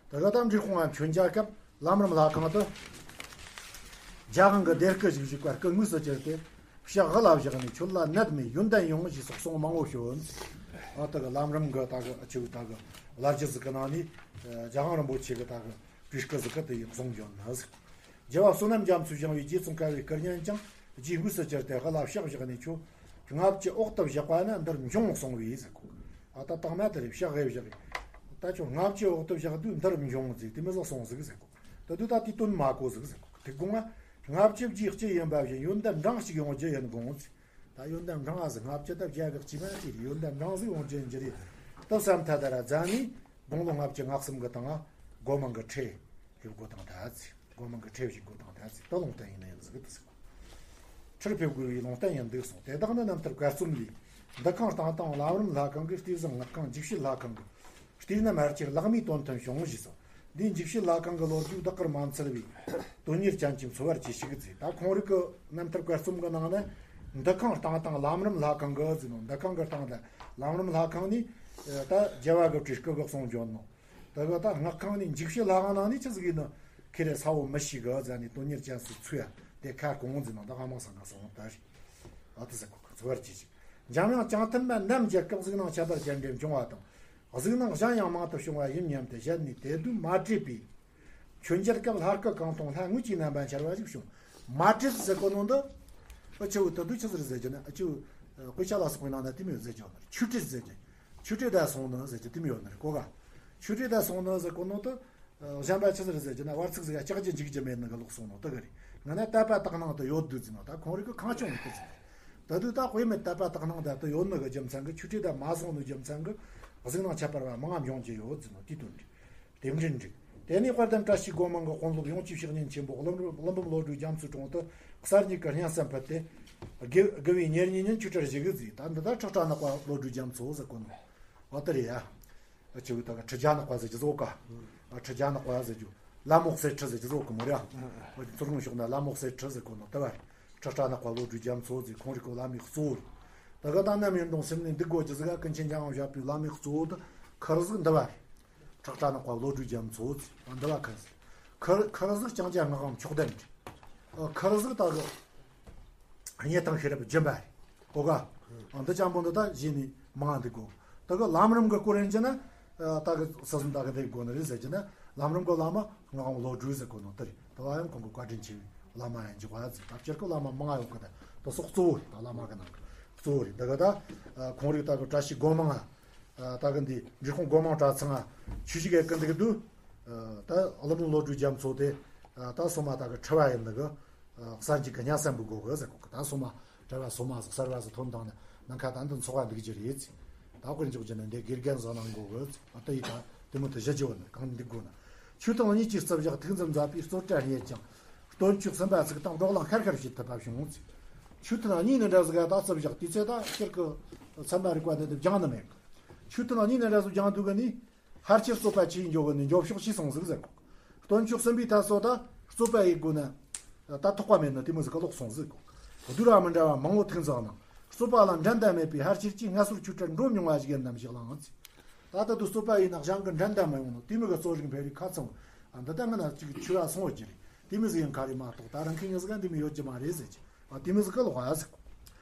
ད་ག་ད་འབྲས་སྤུངས་ང་འཁྱོད་རྒྱལ་སྐབས་ལམ་རིམ་ལྷ་ཁང་དུ། རྒྱ་གང་གི་སྡེར་སྐུ་ཞིག་བཞུགས་པར་སྐུ་དངོས་སུ་གྱུར་ཏེ། ཕྱག་དབུ་ལ་བཞག་ནས་ཁྱོད་ལ་ནད་མེད་ཡོན་ཏན་ཡོང་ཞེས་སོགས་གསུང་མང་བོ་བྱོན། ཨ་ད་གི་ལམ་རིམ་གི་ད་གི་ཨ་ཆུ་གི་ད་གི་བླ་བརྒྱུད་ཟིག་གི་ནང་ནས། རྒྱལ་དབང་རིན་པོ་ཆེ་གི་ད་གི་བྲིས་སྐུ་ཟིག་གི་དེ་ཡི་གསུང་བྱོན་ནི་ཟིག་རྒྱལ་བ་བསོད་ནམས་རྒྱ་མཚོས་བཞེངས་པའི་རྗེ་ཙོང་ཁ་བའི་སྐུ་བརྙན་ཀྱང་རྗེས་དངོས་སུ་གྱུར་ཏེ་དབུ་ལ་ཕྱག་བཞག་ནས། ཁྱོད་ལྔ་བཅུ་འོག་ཏུ་བཞག་པ་ན་འདིར་འབྱུང་གསུང་བས་ཟེར་གོ། ཨ་ད་དང་མ་དེ་རེད། ཕྱག་དབུ་བཞག་གི། ད་ཁྱོད་ལྔ་བཅུ་འོག་ཏུ་བཞག་དུས་འདིར་འབྱུང་ཟིག་དེ་མོ་ཟིག་གསུངས་ཟིག་ཟེར་གོ། ད་དུས་ད་དེའི་དོན་མ་གོ་ཟིག་ཟེར་གོ། དེ་དགོངས་ང་། ལྔ་བཅུ་རྗེས་གཅིག་ཡིན་པ་བཞིན། ཡོན་ཏན་འབྲིང་ཞིག་ཡོང་རྒྱུ་ཡིན་དགོངས་ཟེར། ད་ཡོན་ཏན་འབྲིང་ང་ཟིག་ལྔ་བཅུ་ད་བརྒྱ་གི་གཅིག་མ་གཅིག་རེད། ཡོན་ཏན་འབྲིང་ཟིག་ཡོང་རྒྱུ་ཡིན་རྒྱུ་རེད། ད་བསམ་ཐལ། ད་ར་རྫ་ནས་དགུང་ལོ་ལྔ་བཅུ་ང་གསུམ་གི་སྟེང་ང་སྒོ་མང་གི་ཁྲི་ཕེབས་དགོས་དང་ད་ཟེར། སྒོ་མང་གི་ཁྲི་བཞུགས་དགོས་དང་ད་ཟེར། ད་ལུང་བསྟན་ཡིན་ན་ཡིན་ཟིག་ད་ཟེར་གོ། ཁྲིར་ཕེབས་དགོས་པའི་ལུང་བསྟན་ཡིན་འདུག་གསུངས། དེ་དག་ནི་རྣམ་ཐར་བཀའ་རྩོམ་ལས། འདུ་ཁང་སྟེང་དང་ལམ་རིམ་ལྷ་ཁང་གི། ལྟས་བཟང་སྔགས་ཁང་འཇིགས་བྱེད་ལྷ་ཁང་གི། ལྟས་རྣམས་ཧར་ཆེར་ལྷག་མའི་དོན་མཐུན་བྱུང་ཞེས་སོ། འདིའི་འཇིགས་བྱེད་ལྷ་ཁང་གི་ལོ་རྒྱུས་བདག་གིར་མ་འཚལ་བས། དོན་གཉེར་ཅན་གྱིས་འཚོལ་བར་གྱིས་ཤིག་ཟེར། ད་ཁོང་རིག་གི་རྣམ་ཐར་བཀའ་རྩོམ་གི་ནང་ན། འདུ་ཁང་སྟེང་དང་ལམ་རིམ་ལྷ་ཁང་གི་ཟེར་ནོ། འདུ་ཁང་གི་སྟེང་དང་ལམ་རིམ་ལྷ་ཁང་ནས་ད་རྒྱལ་བ་གི་བྲིས་སྐུ་གི་གསུང་བྱོན་ནོ། ད་གི་ད་སྔགས་ཁང་ནས་འཇིགས་བྱེད་ལྷ་ཁང་ནང་ནས་ཆི་ཟིག་ཡིན་ནོ། ཁེ་རེ་ས་བོ་མི་ཤེས་གི་ཟེར་ནས། དོན་གཉེར་ཅན་སུ་འཚོལ་ཡ་དེ་ཁ་སྐོང་ཟེར་ནོ། ད་ག་མང་སང་ག་སོང་ད་རེད། ཨ་ད་ཟེར་གོ། འཚོལ་བར་གྱིས་ཤིག་འཇམ་དབྱངས་བྱང་ཐུན་མ་ནམ་མཇལ་སྐབས། གཟིགས་སྣང་ཁྱད་པར་ཅན་འདྲ་བྱུང་བ་དང་། གཟིགས་སྣང་གཞན་ཡང་མང་དུ་བྱུང་བ་ཡིན་སྙམ་སྟེ་ཞལ་ནས་དེ་དུས་མ་བྲིས་པས། འཁྱོད་མཇལ་སྐབས་ལྷ་སྐུ་གང་མཐོང་ལྷ་དངོས་ཀྱི་རྣམ་པ་འཆར་བ་ཞིག་བྱུང་། མ་བྲིས་ཟེར་གོ་ནོ་འདི། ཨ་ཆུ་ད་དུས་ཆི་ཟིག་རེད་ཟེར་གྱི་ན། ཨ་ཆུ་དཔེ་ཆ་ལ་སོགས་པའི་ནང་ན་དེ་མོ་ཟེར་གྱི་ཡོད་ནི་རེད། ཆུ་བྲིས་ཟེར་གྱི། ཆུ་བྲིས་ད་སོང་ནི་ཟེར་གྱི་དེ་མོ་ཡོད་ནི་རེད་གོ་ག་ཆུ་བྲིས་ད་སོང་ནི་ཟེར་གོ་ནོ་དེ། ཨ་གཞན་པ་ཆི་ཟིག་རེད་ཟེར་གྱི་ན། བར་ཚིག་ཟིག་ག་ལྕགས་ཀྱུ་འཇིག་རྒྱུ་མེད་ནི་གི་ལོག་སོང་ནོ་དེ་གི་རེད། ང་ན་དད་པ་དག་སྣང་དུ་ཡོད་དུས་ཟེར་ནོ། ད་ཁོང་རིག་གི་ཁང་ཆུང་ནི་དེ་ཟེར། ད་དུས་ད་དཔེ་མེད་དད་པ་དག་སྣང་དུ་ཡོད་ནི་གི་རྒྱུ་མཚན་གི། ཆུ་བྲིས་ད་མ་སོང་ནི་རྒྱུ་མཚན་གི། གཟིགས་སྣང་ཁྱད་པར་བ་མང་ང་འབྱུང་རྒྱུ་ཡོད་ཟེར་ནོ། དེའི་དོན་རེད། དེ་འདྲའི་འགྲིག་དེ་ནས་དཔལ་ལྡན་བཀྲ་ཤིས་སྒོ་མང་གི་དཔོན་སློབ་ཡོངས་ཀྱི་བཤེས་གཉེན་ཆེན་པོ་ཀླུ་ཀླུ་འབུམ་བློ་གྲོས་རྒྱ་མཚོའི་དྲུང་དུ་གསར་རྙེད་ཀྱི་སྙན་གསན་ཕུལ་ཏེ། དགུ་དགུ་བའི་ཉེར་གཉིས་ཉིན་ཆོས་ཁྲིར་བཞུགས་གི་ཟེར། ད་འདི་ད་ཁྲག་ཁྲ་ནག་པ་བློ་གྲོས་རྒྱ་མཚོ་ཟེར་གོ་ནོ། འོ་དེ་རེད་ཡ། ཨ་ཆུ་ད་ག་ཁྲི་བརྒྱ་ནག་པ་ཟེར་གྱི་ཟོ་ག་ཨ་ཁྲི་བརྒྱ་ནག་པ་ཟེར་རྒྱུ། ལ་མོག་སེར་ཁྲི་ཟེར་གྱི་ཟོ་གི་མོ་ར། ཨ་མཚོ་སྔོན་ཕྱོགས་ན་ལ་མོག་སེར་ཁྲི་ཟེར་གོ་ནོ་དེ་བ། ཁྲག་ཁྲ་ནག་པ་བློ་གྲོས་རྒྱ་མཚོ་ཟེར། ཁོང་རིག་གི་བླ་མའི་གཙོ་བོ་རེད། ད་ག་ད་ནམ་ཡིན་རུང་སེམས་ནས་འདུག་དགོས་ཀྱི་ཟིག་ག་ཀུན་མཁྱེན་འཇམ་དབྱངས་བཞད་པའི་བླ་མའི་གཙོ་བོ་དེ་ཁར་ཟིག་འདི་བ་རེད། ཁྲག་ཁྲ་ནག་པ་བློ་གྲོས་རྒྱ་མཚོ་ཟེར། ཨ་འདི་བ་ཁར་ཟིག་ཁར་ཁར་ཟིག་ལྕང་སྐྱ་སྔགས་ཁང་མཆོག་ལྡན་རེད། ཨ་ཁར་ཟིག་ད་གི་རྙེད་ཐང་ཤེས་རབ་སྦྱིན་པ་རེད། གོ་ག་ཨ་འདི་ཅང་པོ་འདི་ད་གཞི་ནས་མང་ང་འདུག་གོ། ད་གི་ལམ་རིམ་གི་སྐོར་ཡིན་གྱི་ན། ཨ་ད་གི་ས་ཟིན་ད་གི་འདི་དགོས་ནི་རེད་ཟེར་གྱི་ན། ལམ་རིམ་གི་བླ་མ་སྔགས་དབང་བློ་གྲོས་ཟེར་གོ་ནོ་དེ་རེད། དེ་བ་ཡང་ཁོང་གི་བཀའ་དྲིན་ཆེ་བའི་བླ་མ་ཡང་འཇུག་པ་ཟེར། ད་སྤྱིར་གི་བླ་མ་མང་ང་ཡོད་གི། ད་དེ་སོགས་གཙོ་བོ་རེད། ད་བླ་མ་གི་ནང་གི་གཙོ་བོ་རེད། ད་གི་ད་ཨ་ཁོང་རིག་ད་གི་བཀྲ་ཤིས་སྒོ་མང་ང་། ཨ་ད་གི་འདི་འབྲས་སྤུངས་སྒོ་མང་གྲྭ་ཚང་ང་ཆོས་ཞུགས་ཡེད་གི་འདུག་གི་དུས། ཨ་ད་ཀླུ་འབུམ་བློ་གྲོས་རྒྱ་མཚོ་དེ། ཨ་ད་སོ་མ་ད་གི་ཁྲི་བ་ཡིན་ནི་གི། ཨ་གསར་འཇུག་གི་སྙན་གསན་འབུལ་དགོས་གི་ཟེར་གོ་གི། ད་སོ་མ་གྲྭ་བ་སོ་མ་ཟིག་གསར་བ་ཟིག་ཐོན་དང་ནི་ནང་ཁ་ད་འདི་འཚོགས་པ་འདུག་རྒྱུ་རེད་ཟེར། ད་དཔེར་འཇོག་རྒྱུ་ན་འདི་དགེ་རྒན་བཟང་ན་མགོ་གི། ཨ་ད་ཡི་ད་དེ་མོ་དུ་བཞི་བཅུ་བོ་ནི་གང་འདུག་དགོས་ན། ཆོས་དང་གཉིས་ཀྱི་རྩིབས་བཞག་ཐུགས་འཛིན་མཛད་པའི་རྩོད་གྲྭ་རྙེད་ཀྱང་། སྟོན་མཆོག་གསུམ་པ་ཚིག་དང་བགྲོ་གླེང་ཁེར་ཁེར་བྱེད་ཐུབ་པ་བྱུང་ཟིག། ཆོས་ཐུན་གཉིས་ནི་འདྲ་ཟིག་ག་ད་རྩིབས་བཞག་དུས་ཚོད་ད་སྤྱིར་གི་ཚད་མ་རིག་པ་འདི་འདི་སྦྱང་ནི་མེད་གི། ཆོས་ཐུན་གཉིས་ནི་འདྲ་ཟིག་སྦྱང་འདུག་གི་ནི། ཕལ་ཆེར་རྩོད་པ་ཆེས་མགྱོགས་གི་ནི་མགྱོགས་ཕྱོགས་ཆེས་སོང་ཟིག་ཟེར་གོ། སྟོན་མཆོག་གསུམ་པའི་ཐད་སོ་ད་རྩོད་པ་ཡེད་དགོས་ན། ད་ཐོགས་པ་མེད་ན་དེ་མོ་ཟིག་ག་ལོག་སོང་ཟིག་གོ། བསྡུར་བ་མི་འདྲ་བ་མང་བོ་ཐུགས་འཛིན་གནང་། རྩོད་པ་ལ་འགྲན་ཟླ་མེད་པའི་ཕལ་ཆེར་གྱིས་ངལ་གསོ་ཆོས་གྲྭར་འགྲོ་མྱོང་བ་ཞིག་ཡིན་ནམ་ཞིག་གླེང་ཟིག། ད་ལྟ་དུ་རྩོད་པ་ཡིན་ན་གཞན་གྱི་འགྲན་ཟླ་མི་ཡོང་ནོ་དེ་མོ་གི་རྩོད་རིག་འཕེལ་བའི་ཁ་ཚང་། ཨ་འདི་ལྟ་ངི་ན་ཅིག་ཆོས་བ་སོང་བ་གྱི་རེད། དེ་མོ་ཟིག་ཡིན་ཁ་རེད་མ་གཏོགས་ད་རང་ཁེ་ངི་ཟིག་ག་འདི་མོ་ཡོད་རྒྱུ་མ་རེད་ཟེར་གྱི། ཨ་དེ་མོ་ཟིག་ག་ལོག་ཨ་ཟིག།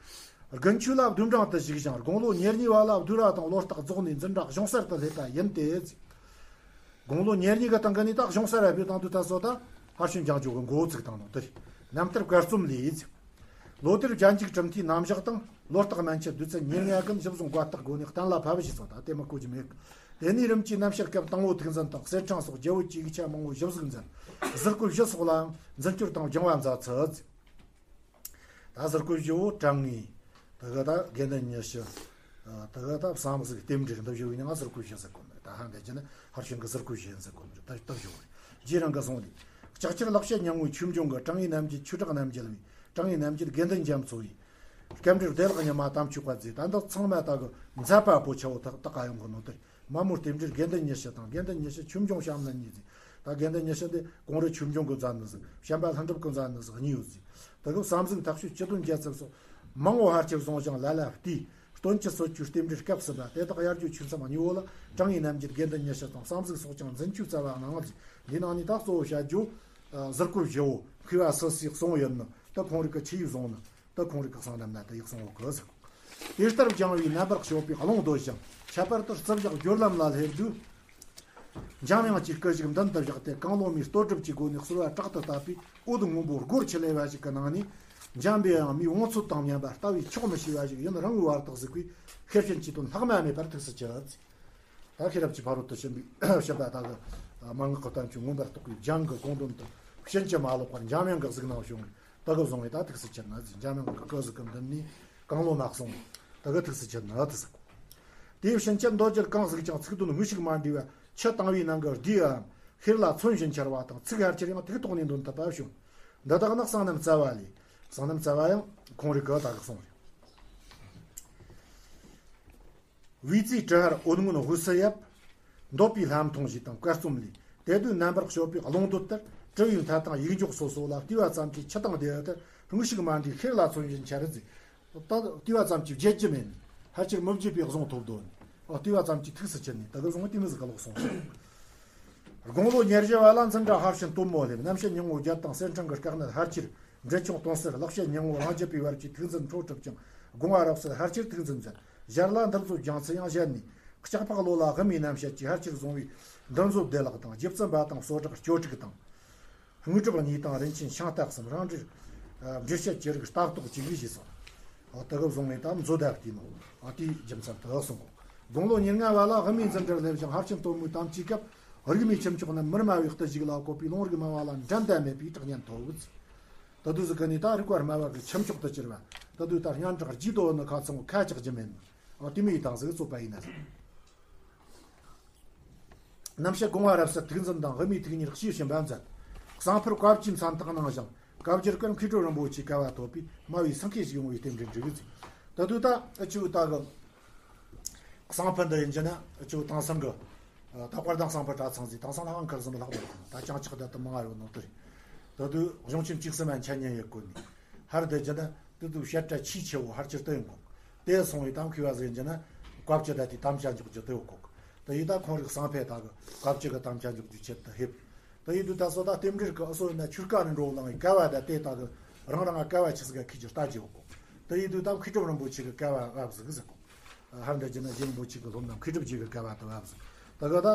དགུན་ཆོས་ལ་བདུན་གྲངས་དུ་བཞུགས་ཤིང་། དགུང་ལོ་ཉེར་གཉིས་པ་ལ་བསྡུར་བ་དང་བློ་རྟགས་རྫོགས་ནས་འཛིན་གྲྭ་གཞུང་གསར་དུ་སླེབས་པ་ཡིན་ཏེ། དགུང་ལོ་ཉེར་གཉིས་ཀྱི་སྟེང་གི་ནས་ད་གཞུང་གསར་ར་བོད་དང་དུ་ད་སོ་ད་ཕར་ཕྱིན་ལྗང་ཇོ་གི་མགོ་བོ་ཚུགས་བཏང་ནོ་དེ་རེད། རྣམ་ཐར་བཀའ་རྩོམ་ལས། ལོ་དེར་རྒྱན་འཇུག་གྲུབ་མཐའི་རྣམ་གཞག་དང་། ལོ་རྟགས་མན་ཆད་བདུད་རྩི་ཉེར་ལྔ་གམ་ཞིབ་བཟུང་བཀའ་རྟགས་སྒོ་ནས་གཏན་ལ་ཕབ་བཞེས་སོ། ད་དེ་མི་གོ་རྒྱུ་མེད། དེ་ནས་རིམ་གྱིས་རྣམ་བཤད་སྐབས་དང་པོ་ཐུགས་འཛིན་དང་གསེར་ཕྲེང་སོགས་རྒྱལ་པོ་བཅུའི་ཡིག་ཆ་མང་བོ་ཞིབ་གཟིགས་མཛད། གཟུགས་སྐུ་བཞི་སོགས་ལའང་འཛིན་སྐྱོར་དང་སྦྱང་བ་མཛད་ཚུལ། ད་ཟུར་བཀོད་བཞི་བོ་དྲང་ངེས། དེ་ག་ད་དགེ་འདུན་ཉི་ཤུ། ཨ་དེ་ག་ད་བསམ་གཟུགས་རྟེན་འབྲེལ་འདི་བཞི་བོའི་མྱིང་ང་ཟུར་བཀོད་བཞི་ཟེར་གོ་ནི་རེད། ད་ཧ་འདི་ཅི་ནི་ཧར་བྱུང་གི་ཟུར་བཀོད་བཞི་ཟེར་གོ་ནི་རེད། ད་ད་བཞི་བོ་རེད། རྗེ་རང་གི་གསུང་ལས། ལྕགས་ཁྱེར་ལེགས་བཤད་སྙིང་པོའི་ཆོས་འབྱུང་གི། དྲང་ངེས་རྣམ་རྒྱལ་ཆོས་གྲགས་རྣམ་རྒྱལ་བའི། དྲང་ངེས་རྣམ་རྒྱལ་དགེ་འདུན་རྒྱ་མཚོ་ཡི། སྐྱབས་འགྲེལ་བདེ་བླག་ཉི་མ་དམ་ཆོས་པ་མཛད། ད་འདི་ཚང་མ་ད་གི་མཛད་པ་པོ་ཆ་བོ་ད་ད་ག་ཡོང་གི་ནོ་དེ་རེད། མ་མོ་རྟེན་འབྲེལ་དགེ་འདུན་ཉི་ཤུ་དང་། དགེ་འདུན་ཉི་ཤུ་ཆོས་འབྱུང་བཤམས་ལ་གཉིས་ཟིག། ད་དགེ་འདུན་ཉི་ཤུ་འདི་གོང་རི་ཆོས་འབྱུང་གི་མཛད་ནི་ཟིག། བྱམས་པ་ལྷུན་གྲུབ་ཀྱི་མཛད་ནི་ཟིག་གཉིས་ཡོད་ཟིག། ད་གི་བསམ་གཟུགས་ཐག་ཆོད་སྤྱི་དོན་རྒྱལ་ཚབ་སོགས་མང་བོ་ཕལ་ཆེར་བཟུང་ཞིང་ལ་ལ་བལྟས། སྟོན་གྱི་སྲོལ་གྱི་རྟེན་འབྲེལ་སྐབས་ཟིན་པ་དེ་དག་དབྱར་ཇོ་ཆོས་མཚམས་གཉིས་པོ་ལ་དྲང་ངེས་རྣམ་རྒྱལ་དགེ་འདུན་ཉི་ཤུ་དང་བསམ་གཟུགས་སོགས་ཀྱང་འཛིན་ཆོས་རྩ་བ་གནང་ཟིག། འདི་ནང་ནས་ད་གཙོ་བོ་བཤད་རྒྱུ། ཨ་ཟུར་བཀོད་བཞི་བོ་མཁས་པ་སུ་སུས་གསུངས་ཡོད་ནི་ད་ཁོང་རིགས་ཀྱི་ཆི་ཡིས་བཟུང་ནི། ད་ཁོང་རིགས་ཀྱི་གསང་རྣམ་ན་ད་ཡིག་གསུང་བོ་གི་ཟིག། དེ་ལྟར་སྦྱང་བའི་རྣམ་པར་ཞོགས་པའི་རླུང་རྡོལ་ཞིང་། ཁྱད་པར་དུ་རྩིབས་བཞག་སྦྱོར་ལམ་ལ་སླེབས་དུས། འཇམ་དབྱངས་ཀྱི་སྐུ་བཞུགས་མདུན་དུ་བཞག་སྟེ། གང་བློ་མའི་ལྟོ་གྲུབ་ཀྱི་སྒོ་ནས་གསོལ་བ་དྲག་ཏུ་བཏབ་པས། འོད་སྔོན་པོ་སྒོར་ཁྱི་ལེ་བ་ཞིག་གི་ནང་ནས། འཇམ་པའི་དབྱངས་མིའི་བང་མཛོད་དང་མཉམ་པ་ལྟ་བས་ཆོག་མི་ཤེས་པ་ཞིག་ཡུན་རིང་བོའི་བར་དུ་གཟིགས་པས། ཤེར་ཕྱིན་གྱི་དོན་ལྷག་མ་མེད་པར་ཐུགས་སུ་ཆུད། ད་ཤེས་རབ་ཀྱི་ཕ་རོལ་ཏུ་ཕྱིན་པའི་ཕྱིན་པ་ད་གི་མན་ངག་གི་བསྟན་བཅོས་མངོན་པར་རྟོགས་པའི་སྦྱང་གི་དགོངས་དོན་དུ་ཕྱིན་ཅི་མ་ལོག་པར་འཇམ་དབྱངས་ཀྱི་གཟིགས་སྣང་བྱུང་བས། ད་གི་བཟུང་བས་ད་ཐུགས་སུ་ཆུད་ན་ཟིག། འཇམ་དབྱངས་ཀྱི་སྐུ་གཟུགས་ཀྱི་མདུན་ནས་གང་བློ་མ་གསུངས། ད་གི་ཐུགས་སུ་ཆུད་ན་ད་ཟིག། དེའི་ཕྱིན་ཆད་མདོ་རྒྱུད་གང་གཟིགས་ཀྱང་ཚིག་དོན་དངོས་ཤུགས་མ་འདྲེས་པ། ཆུ་དྭངས་པའི་ནང་གི་རྡུལ་འམ་ཤེལ་ལ་མཚོན་བཞིན་འཆར་བ་དང་། ཚིག་ཕལ་ཆེར་ཡང་ཐིག་ཐོག་ནས་འདོན་ཐུབ་པ་བྱུང་། འདི་དག་ནི་གསང་རྣམ་རྩ་བ་ལས། གསང་རྣམ་རྩ་བ་ཡང་ཁོང་རིགས་ཀྱིས་ད་གི་གསུངས་རེད། བིས་ཙི་ཀྲི་ཧར་འོད་སྔོན་དབུས་སུ་ཡབ། འདོད་པའི་ལྷ་མཐོང་ཞེས་དང་བཀའ་རྩོམ་ལས། དེ་དུས་རྣམ་པར་དཔྱོད་པའི་རླུང་རྡོལ་ལྟར། དྲི་བའི་མཐའ་དང་ཡིག་འཇོག་སོ་སོ་ལ་བལྟས་པ་ཙམ་གྱིས་ཆུ་དྭངས་བདེ་བ་ལྟར་དངོས་ཤུགས་མ་འདྲེས་ཤེལ་ལ་མཚོན་བཞིན་འཆར་ཟིག། ད་བལྟས་པ་ཙམ་གྱིས་བརྗེད་རྒྱུ་མེད་ནི། ཕལ་ཆེར་མི་བརྗེད་པའི་གཟུངས་ཐོབ་དོ་ནི། ཨོ་བལྟས་པ་ཙམ་གྱིས་ཐུགས་སུ་ཆུད་ནས་ད་གི་བཟུང་བ་དེ་མོ་ཟིག་ག་ལོག་སོང་ཟིག། དགུང་ལོ་ཉེར་བཞི་བ་ལ་འཛིན་གྲྭ་ཕར་ཕྱིན་སྟོན་མོ་སླེབས། རྣམ་བཤད་སྙིང་པོ་བརྒྱད་དང་གསེར་ཕྲེང་གི་དཀའ་གནད་ཕལ་ཆེར། འགྲེལ་ཆུང་དོན་གསལ་ལེགས་བཤད་སྙིང་པོ་རང་རྒྱུད་པའི་བར་གྱི་ཐུགས་འཛིན་འཕྲོ་གྲུབ་ཅིང་དགོངས་པ་རབ་གསལ་ཕལ་ཆེར་ཐུགས་འཛིན་མཛད། ཞར་ལ་འདུལ་མཛོད་སྦྱང་ཚུལ་ཡང་བཤད་ནས། ལྕགས་ཕག་ལོ་ལ་དབུ་མའི་རྣམ་བཤད་ཀྱི་ཕལ་ཆེར་བཟུང་བའི་འདུལ་མཛོད་བདེ་བླག་དང་རྗེ་བཙུན་པ་དང་སོ་བྲག་སྐྱོ་དྲུག་དང་། དངོས་གྲུབ་གཉིས་དང་རིན་ཆེན་ཤིང་རྟ་གསུམ། རང་འགྲེལ་འགྲེལ་བཤད་ཀྱི་རིགས་ལྟ་རྟོག་ཅིག་ཞེས་སོ། ཨ་དེ་གི་བཟུང་བའི་ད་མཛོད་བདག་དེ་ནོ། ཨ་དེའི་རྒྱུ་མཚན་དུ་གསུངས་གོ། དགུང་ལོ་ཉེར་ལྔ་བ་ལ་དབུ་མའི་འཛིན་གྲྭར་སླེབས་ཤིང་ཕར་ཕྱིན་སྟོན་མོའི་དམ་བཅའི་སྐབས། རིག་མའི་ཁྱུ་མཆོག་རྣམས་མི་སྨྲ་བའི་བརྟུལ་ཞུགས་ལ་བཀོད་པས། ལུང་རིགས་སྨྲ་བ་ལ་འགྲན་ཟླ་མེད་པའི་གྲགས་སྙན་ཐོབ། ད་དུས་ཟིག་གི་ནས་ད་རིག་པ་སྨྲ་བ་གི་ཁྱུ་མཆོག་ཏུ་གྱུར་བ། ད་དུས་ད་སྙན་གྲགས་རྒྱས་དོ་ནི་ཁ་ཚང་ཁ་ཆག་རྒྱུ་མེད་ནི། ཨ་དེ་མོ་ཡི་དང་ཟིག་རྩོད་པ་ཡིན་ན་ཟིག། རྣམ་བཤད་དགོངས་པ་རབ་གསལ་ཐུགས་འཛིན་དང་། དབུ་མའི་ཐུགས་གཉེར་ཤེས་བཞིན་པ་མཛད། གསང་ཕུར་བཀའ་བཅུའི་མཚན་རྟགས་གནང་ཞིང་། བཀའ་བརྒྱུད་ཀུན་མཁས་གྲུབ་རིན་པོ་ཆེའི་སྐལ་བ་ཐོབ་པས། སྨྲ་བའི་སེང་གེ་ཞིག་ཡོང་བའི་རྟེན་འབྲེལ་འགྲིག་ཟིག། ད་དུས་ད་ཨ་ཆུ་ད་གི་གསང་ཕུར་འདི་ཡིན་རྒྱུ་ན་ཨ་ཆུ་དེང་སང་གི་ད་དཔལ་ལྡན་གསང་ཕུར་གྲྭ་ཚང་ཟིག། དེང་སང་ལྷག་ཁག་ཟིན་ལྷག་མི་ལྷག་ད་ཅང་ཆག་ད་དུ་མང་ང་ཡོད་ནོ་དེ་རེད། ད་དུས་གཞུང་ཆེན་བཅུ་གསུམ་མ་འཆད་ཉན་ཡེད་གོ་ནི། ཧར་དེ་རྒྱུ་ན། དེ་དུས་བཤད་གྲྭ་ཆེས་ཆེ་བོ་ཕལ་ཆེར་དེ་ཡིན་གོ། དེ་སོང་བའི་དམ་མཁས་པ་ཟིག་ཡིན་རྒྱུ་ན། བཀའ་བཅུ་ད་དེ་དམ་བཅའ་འཇོག་རྒྱུ་དེ་ཡོད་གོ། དེ་ཡི་ད་ཁོང་རིགས་གསང་ཕུར་ད་གི་བཀའ་བཅུ་གི་དམ་བཅའ་འཇོག་རྒྱུ་ཆེད་དུ་ཕེབས། དེ་ཡི་དུས་ད་སོ་ད་རྟེན་འབྲེལ་གི་ཨ་སོ་ཡིན་ན་ཆོས་བཀའ་ནས་འགྲོ་ལངས་བའི་སྐལ་བ་ད་དེ་ད་གི་རང་རང་ང་སྐལ་བ་ཆི་ཟིག་ག་ཁྱེར་རྒྱུ་ལྟ་རྒྱུ་ཡོད་གོ། དེ་ཡི་དུས་ད་མཁས་གྲུབ་རིན་པོ་ཆེ་གི་སྐལ་བ་བབས་ཟིག་ཟེར་གོ། ཧར་འདི་རྒྱུ་ན་རྗེ་རིན་པོ་ཆེ་གི་སློབ་མ་མཁས་གྲུབ་རྗེ་གི་སྐལ་བ་དུ་བབས་ཟིག། ད་ག་ད་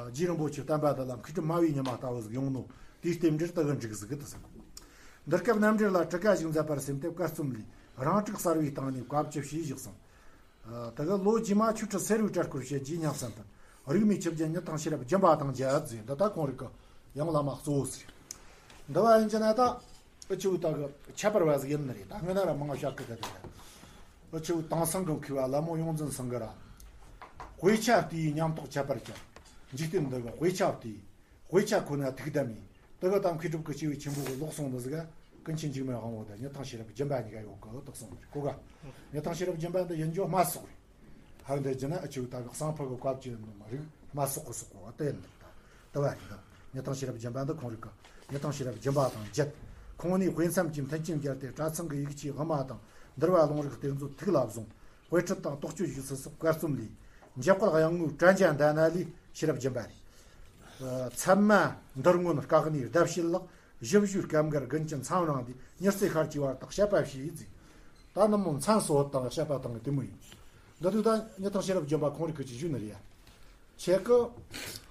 རྗེ་རིན་པོ་ཆེ་བསྟན་པ་དུ་ལ་མཁས་གྲུབ་སྨྲ་བའི་ཉི་མ་ལྟ་བུ་ཟིག་ཡོང་ནོ། དེའི་རྟེན་འབྲེལ་དུ་གི་འགྲིག་ཟིག་གི་དུ་ཟེར་གོ། འདི་སྐབས་རྣམ་འགྲེལ་ལ་ཊཱི་ཀ་ཞིག་མཛད་པར་སེམས་ཏེ། བཀའ་རྩོམ་ལས། རང་རིག་གསལ་བའི་སྟེང་ནས་བཀའ་བཅུ་ཞེས་བཞག་སོང་། ད་གི་ལོ་རྗེས་མ་ཆོས་ཁྲི་སེར་བའི་གྲལ་སྐོར་བཤད་རྗེས་ཉམས་སམ་དང་། རིག་མའི་ཆུ་རྒྱུན་ཉིད་དང་ཤེས་རབ་སྦྱིན་པ་དང་བརྒྱད་ཟེར། འདི་ད་ཁོང་རིགས་ཀྱི་ཡང་བླ་མ་གཙོ་བོ་ཟེར། འདི་བ་ཡིན་གྱི་ན་ད། ཨ་ཆུ་ད་གི་ཁྱད་པར་བ་ཟིག་ཡིན་ནི་རེད། ད་སྔོན་ན་ར་མང་བ་བཤད་གི་ད་དེ་ད། ཨ་ཆུ་དེང་སང་གི་མཁས་པ་ལ་མོ་ཡོངས་འཛིན་སེང་གེ་ར། དཔེ་ཆ་བལྟས་ཉམས་རྟོགས་ཁྱད་པར་ཅན། འཇིག་རྟེན་འདི་གི་དཔེ་ཆ་བལྟས། དཔེ་ཆ་ཁོ་ན་ཐུགས་དམ་ཡིན། དེ་གི་ད་མཁས་གྲུབ་ཀྱི་སྐྱེས་བུ་ཆེན་པོ་གི་ལོག་སོང་ནི་ཟིག་ག། ཀུན་མཁྱེན་འཇིགས་མེད་དབང་པོ་དང་སྙི་ཐང་ཤེས་རབ་སྦྱིན་པ་གཉིས་ཀ་ཡོད་གི་དག་སོང་རེད་གོ་ག། སྙི་ཐང་ཤེས་རབ་སྦྱིན་པ་འདི་ཡིན་རྒྱུ་དམར་སོག་རེད། ཧར་འདི་རྒྱུ་ན་ཨ་ཆུ་ད་གི་གསང་ཕུ་གི་བཀའ་བཅུ་ནི་མ་རིག་དམར་སོག་གི་སོག་གོ་བ་དེ་ཡིན་ད། དེ་བ་རེད་ད། སྙི་ཐང་ཤེས་རབ་སྦྱིན་པ་འདི་ཁོང་རིག་གི། སྙི་ཐང་ཤེས་རབ་སྦྱིན་པ་དང་བརྒྱད། ཁོང་ནས་དཔེ་མཚམས་ཀྱི་མཐུན་རྐྱེན་སྦྱར་ཏེ་གྲྭ་ཚང་གི་ཡིག་ཆའི་དབུ་མ་དང་འདུལ་བ་ལུང་རིགས་གཏེར་མཛོད་ཐུགས་ལ་བཟུང་། དཔེ་ཁྲིད་དང་རྟོགས་བརྗོད་བཞུགས་སུ་སོགས་བཀའ་རྩོམ་ལས། འཇམ་དཔལ་དབྱངས་དངོས་དྲན་རྒྱ་ཟླ་ན་ལས་ཤེས་རབ་སྦྱིན་པ་རེད། ཨ། ཚད་མ་འདུལ་མངོན་དཀའ་གནས་ཟླ་བྱེད་ལགས། ཞིབ་ཞུའི་སྐབས་འགར་དགུན་གྱི་མཚམས་རིང་འདི། ཉི་རྩེ་ཤར་གྱི་བར་དག་བཤད་པ་བྱས་ཟིག། ད་ནི་མོ་མཚམས་སུ་བོད་དང་བཤད་པ་དང་གི་དེ་མོ་ཡིན། འདི་དུས་ད་སྙི་ཐང་ཤེས་རབ་སྦྱིན་པ་ཁོང་རིག་གི་ཅི་ཞུ་ནི་རེད་ཡ། ཁྱེད་ཀྱི་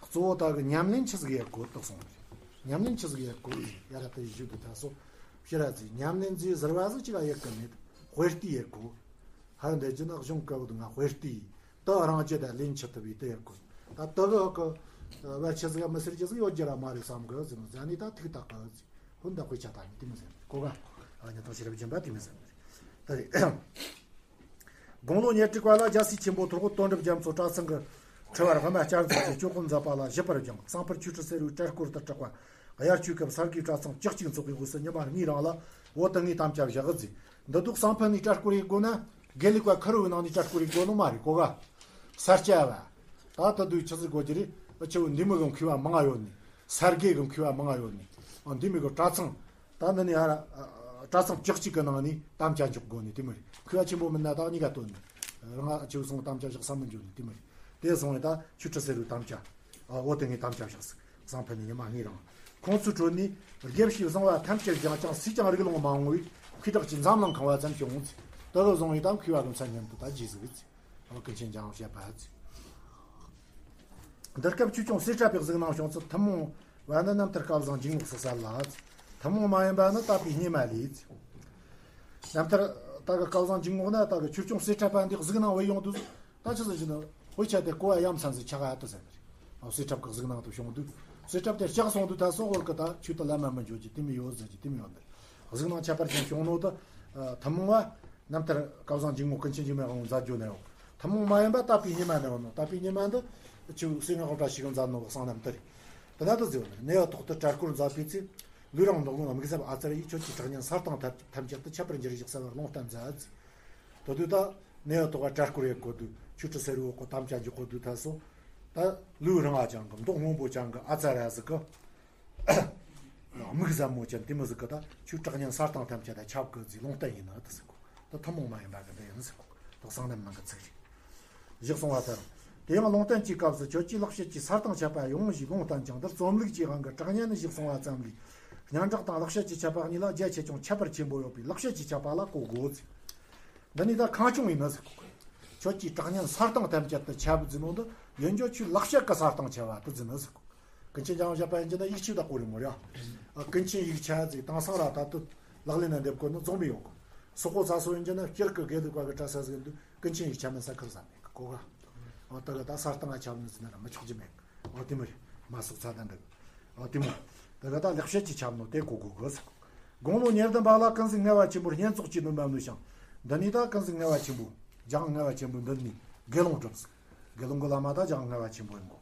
གཙོ་བོ་ད་གི་ཉམས་ལེན་ཆི་ཟིག་ཡེད་དགོས་དག་སོང་རེད། ཉམས་ལེན་ཆི་ཟིག་ཡེད་དགོས་ཡ་ར་དེ་ཞུ་དུ་ད་སོ། ཕྱི་ར་ཚིག་ཉམས་ལེན་ཟིག་ཟུར་བ་ཟིག་ཅིག་ལ་ཡེད་གི་མེད། དཔེ་ལྟས་ཡེད་དགོས། ཧར་འདི་རྒྱུ་ན་གཞུང་བཀའ་བོ་དུ་ང་དཔེ་ལྟས་ཡིན། ད་རང་རྒྱུད་ད་ལེན་ཆི་ཐུབ་པའི་དེ་ཡེད་དགོས། ད་དེ་གི་གི་བར་ཆི་ཟིག་མི་ཟེར་རྒྱུ་ཟིག་ཡོད་རྒྱུ་ར་མ་རེད་བསམ་གི་ཟིན་ཟ་ནི་ད་ཐུག་ད་གི་ཟིག། ཧོན་ད་དཔེ་ཆ་ད་ནི་དེ་མི་ཟེར་གོ་ག། ཨ་ཉི་ཐང་ཤེས་རབ་སྦྱིན་པ་དེ་མི་ཟེར་ནི་རེད། ད་རེད། དགུང་ལོ་ཉེར་དྲུག་པ་ལ་རྒྱལ་སྲས་ཆེན་པོ་ཐོར་གོད་དོན་གྲུབ་རྒྱ་མཚོ་གྲྭ་ཚང་གི་ཁྲི་བར་དབུ་མ་བསྐྱར་འཛུགས་ཀྱི་སྤྱོད་སྒོ་མཛད་པ་ལ་ཞིབ་པར་སྦྱངས། གསང་ཕུར་ཆོས་ཁྲི་གསེར་བའི་གྲལ་སྐོར་དུ་གྲགས་པ། དབྱར་ཆོས་སྐབས་སར་དགེ་གྲྭ་ཚང་བཅུ་གཅིག་འཚོགས་པའི་དབུས་སུ་ཉི་མ་གཉིས་རིང་ལ་བོད་དུ་ངའི་དམ་བཅའ་བཞག་ཟིག། འདི་དུས་གསང་ཕུ་ནས་གྲལ་སྐོར་ཡེད་དགོས་ན། དགེ་ལུགས་པ་ཁུར་བོའི་ནང་ནས་གྲལ་སྐོར་ཡེད་དགོས་ནོ་མ་རེད་གོ་ག། ས་སྐྱ་བ། ད་ད་དུས་ཆི་ཟིག་གོ་རྒྱུ་རེད། ཨ་ཆེ་བོ་འདི་མོ་གི་མཁས་པ་མང་ང་ཡོད་ནི། སར་དགེ་གི་མཁས་པ་མང་ང་ཡོད་ནི། ཨ་འདི་མོ་གི་གྲྭ་ཚང་། ད་འདི་ནི་ཨ་ར་ཨ་གྲྭ་ཚང་བཅུ་གཅིག་གི་ནང་ནས་དམ་བཅའ་འཇོག་དགོས་ནི་དེ་མོ་རེད། མཁས་པ་ཆེན་པོ་མིན་ན་ད་གཉིས་ཀ་བཏོན་ནི། རང་ཨ་ཆེ་བོ་སོང་དམ་བཅའ་བཞག་ས་མི་འཇོག་ནི་དེ་མོ་རེད། དེ་སོང་བས་ད་ཆོས་ཁྲི་གསེར་བའི་དམ་བཅའ། ཨ་འོ་དེ་ངས་དམ་བཅའ་བཞག་ཟིག། གསང་ཕུ་ནས་ཉི་མ་གཉིས་རིང་། ཁོང་ཚོའི་ཁྲོད་ནས་དགེ་བཤེས་བཟང་བ་ཐམས་ཅད་སྦྱངས་ཀྱང་སུས་ཀྱང་རིག་ལོང་མ་འོང་བས་ཁོས་དྲག་ཅིག་འཛམ་གླིང་ཁང་བ་ཙམ་བྱུང་ཟིག། དེ་གི་བཟུང་བས་ད་མཁས་པ་གི་མཚན་སྙན་དུ་ད་རྒྱས་ཟིག་ཟིག། ཨོ་ཀུན་མཁྱེན་འཇམ་དབྱངས་བཞད་པ་ཟིག། འདི་སྐབས་ཆོས་སྐྱོང་གསེར་ཁྲབ་པའི་གཟིགས་སྣང་བྱུང་ཚུལ་ཐུན་མོང་བ་ནི་རྣམ་ཐར་སྐལ་བཟང་འཇུག་ངོགས་སུ་གསལ་ལ། ཐུན་མོང་མ་ཡིན་པ་ནི་དད་པའི་སྙེ་མ་ལས། རྣམ་ཐར་ད་གི་སྐལ་བཟང་འཇུག་ངོགས་ན་ད་གི་ཆོས་སྐྱོང་གསེར་ཁྲབ་པ་འདི་གཟིགས་སྣང་བས་ཡོང་དུས། ད་ཆི་ཟེར་གྱི་ན། དཔེ་ཆ་དེ་གོ་བ་ཡ་མཚན་ཟིག་ཆགས་ཨ་དུ་ཟེར་ནི་རེད། ཨོ་གསེར་ཁྲབ་གི་གཟིགས་སྣང་དུ་བྱུང་དུས། གསེར་ཁྲབ་དེ་ལྕགས་སོང་དུས་ད་སོ་བོར་གི་ད་ཆོས་དུ་ལམ་མ་མི་འཇོག་གི་དེ་མི་ཡོད་ཟེར་གྱི་དེ་མི་ཡོད་ནི་རེད། གཟིགས་སྣང་ཁྱད་པར་ཅན་བྱུང་ནོ་དུ། ཨ་ཐུན་མོང་བ། རྣམ་ཐར་སྐལ་བཟང་འཇུག་ངོགས་ཀུན་མཁྱེན་འཇིགས་མེད་དབང་མཛད་རྒྱུ་ནས་ཡོད། ཐུན་མོང་མ་ཡིན་པ་དད་པའི་སྙེ་མ་ནས་ཡོད་ནོ། དད་པའི་སྙེ་མ་འདི་ཆུ་སེ་ང་དབང་བཀྲ་ཤིས་ཀྱིས་མཛད་ནོ་གི་གསང་རྣམ་དེ་རེད། དེ་ན་དུ་ཟེར་བ་ནི་གནས་བབ་ཐོག་ཏུ་གྲལ་སྐོར་མཛད་པའི་ཚེ། ལུས་རང་མདོག་ངོ་དམིགས་བསལ་ཨ་ཙར་ཡིས་ཁྱོད་ཀྱི་གྲགས་སྙན་ས་དང་ཐམས་ཅད་དུ་ཁྱབ་པར་འགྱུར་ཞིག་གསལ་བར་ལུང་བསྟན་མཛད། དེ་དུས་ད་གནས་བབ་ཐོག་ག་གྲལ་སྐོར་ཡེད་གོ་དུས་ཆོས་ཁྲི་གསེར་བའི་འོག་གི་དམ་བཅའ་འཇོག་གོ་དུས་ད་སོ། ད་ལུས་རིང་ང་ཅན་གི་མདོག་སྔོན་པོ་ཅན་གི་ཨ་ཙར་ཡ་ཟིག་གི་དམིགས་བསལ་མོ་ཅན་དེ་མོ་ཟིག་གི་ད་ཁྱོད་གྲགས་སྙན་ས་དང་ཐམས་ཅད་ད་ཁྱབ་གི་ཟིག་ལུང་བསྟན་ཡིན་ནི་དེ་ཟེར་གོ། ད་ཐུན་མོང་མ་ཡིན་པ་གི་འདི་ཡིན་ཟེར་གོ། ད་གསང་རྣམ་མིན་གི་ཚིག་རེད། བཞག་སོང་བ་ལྟར། དེ་ཡང་ལུང་བསྟན་གྱི་སྐབས་སུ་ཁྱོད་ཀྱིས་ལེགས་བཤད་ཀྱི་ས་དང་ཁྱད་པར་ཡོང་ཞེས་ལུང་བསྟན་ཀྱང་འདིར་རྩོམ་ལུགས་ཀྱི་དབང་གིས་གྲགས་སྙན་ནི་བཞག་སོང་བ་ཙམ་ལས། སྙན་གྲགས་དང་ལེགས་བཤད་ཀྱི་ཁྱད་པར་གཉིས་ལ་རྒྱ་ཆེ་ཆུང་ཁྱད་པར་ཆེན་པོ་ཡོད་པས་ལེགས་བཤད་ཀྱི་ཁྱད་པར་ལ་གོ་དགོས་ཟེར། འདི་ནི་ད་ཁང་ཆུང་ཡིན་ན་ཟེར་གོ། ཁྱོད་ཀྱིས་གྲགས་སྙན་ས་དང་ཐམས་ཅད་དུ་ཁྱབ་ཟེར་ནོ་འདི་ཡིན་རྒྱུ་ཆོས་ལེགས་བཤད་ཀྱི་ས་དང་ཁྱབ་པ་དེ་ཟེར་ནི་ཟེར་གོ། ཀུན་མཁྱེན་འཇམ་དབྱངས་བཞད་པ་ཡིན་རྒྱུ་ན་ཡིག་ཆོས་ད་གོ་རེ་མོ་རེ་ཨ། ཀུན་མཁྱེན་ཡིག་ཆ་ཟིག་དེང་སང་ར་ད་དུ་ལག་ལེན་ན་འདེབས་གོ་ནི་རྫོགས་མི་ཡོང་གོ། སོག་པོ་ཚ་སོ་ཡིན་རྒྱུ་ན་སྤྱིར་གི་དགེ་ལུགས་པ་གི་གྲྭ་ས་ཟིག་འདུག། ཀུན་མཁྱེན་ཡིག་ཆ་མིན་ས་ཁུར་ཟ་མེད་གི་གོ་ག། འོ་ད་གི་ད་ས་སྟེང་ང་ཁྱབ་ནི་ཟེར་ན་ར་མི་ཆོག་རྒྱུ་མེད་གི། འོ་དེ་མོ་རེད། མ་སོག་ཚ་ད་འདི་གི། འོ་དེ་མོ། ད་གི་ད་ལེགས་བཤད་ཀྱི་ཁྱབ་ནོ་དེ་གོ་གོ་གི་ཟེར་གོ། དགུང་ལོ་ཉེར་བདུན་པ་ལ་ཀུན་གཟིགས་ངེས་པ་ཆེན་པོར་བསྙེན་རྫོགས་ཀྱི་སྣོན་པ་ནོས་ཤིང་། འདི་ནས་ད་ཀུན་གཟིགས་ངེས་པ་ཆེན་པོ། རྒྱལ་དབང་ངེས་པ་ཆེན་པོ་འདི་ནས་དགེ་སློང་བསྒྲུབས་ཟིག། དགེ་སློང་གི་བླ་མ་ད་རྒྱལ་དབང་ངེས་པ་ཆེན་པོ་ཡིན་གོ།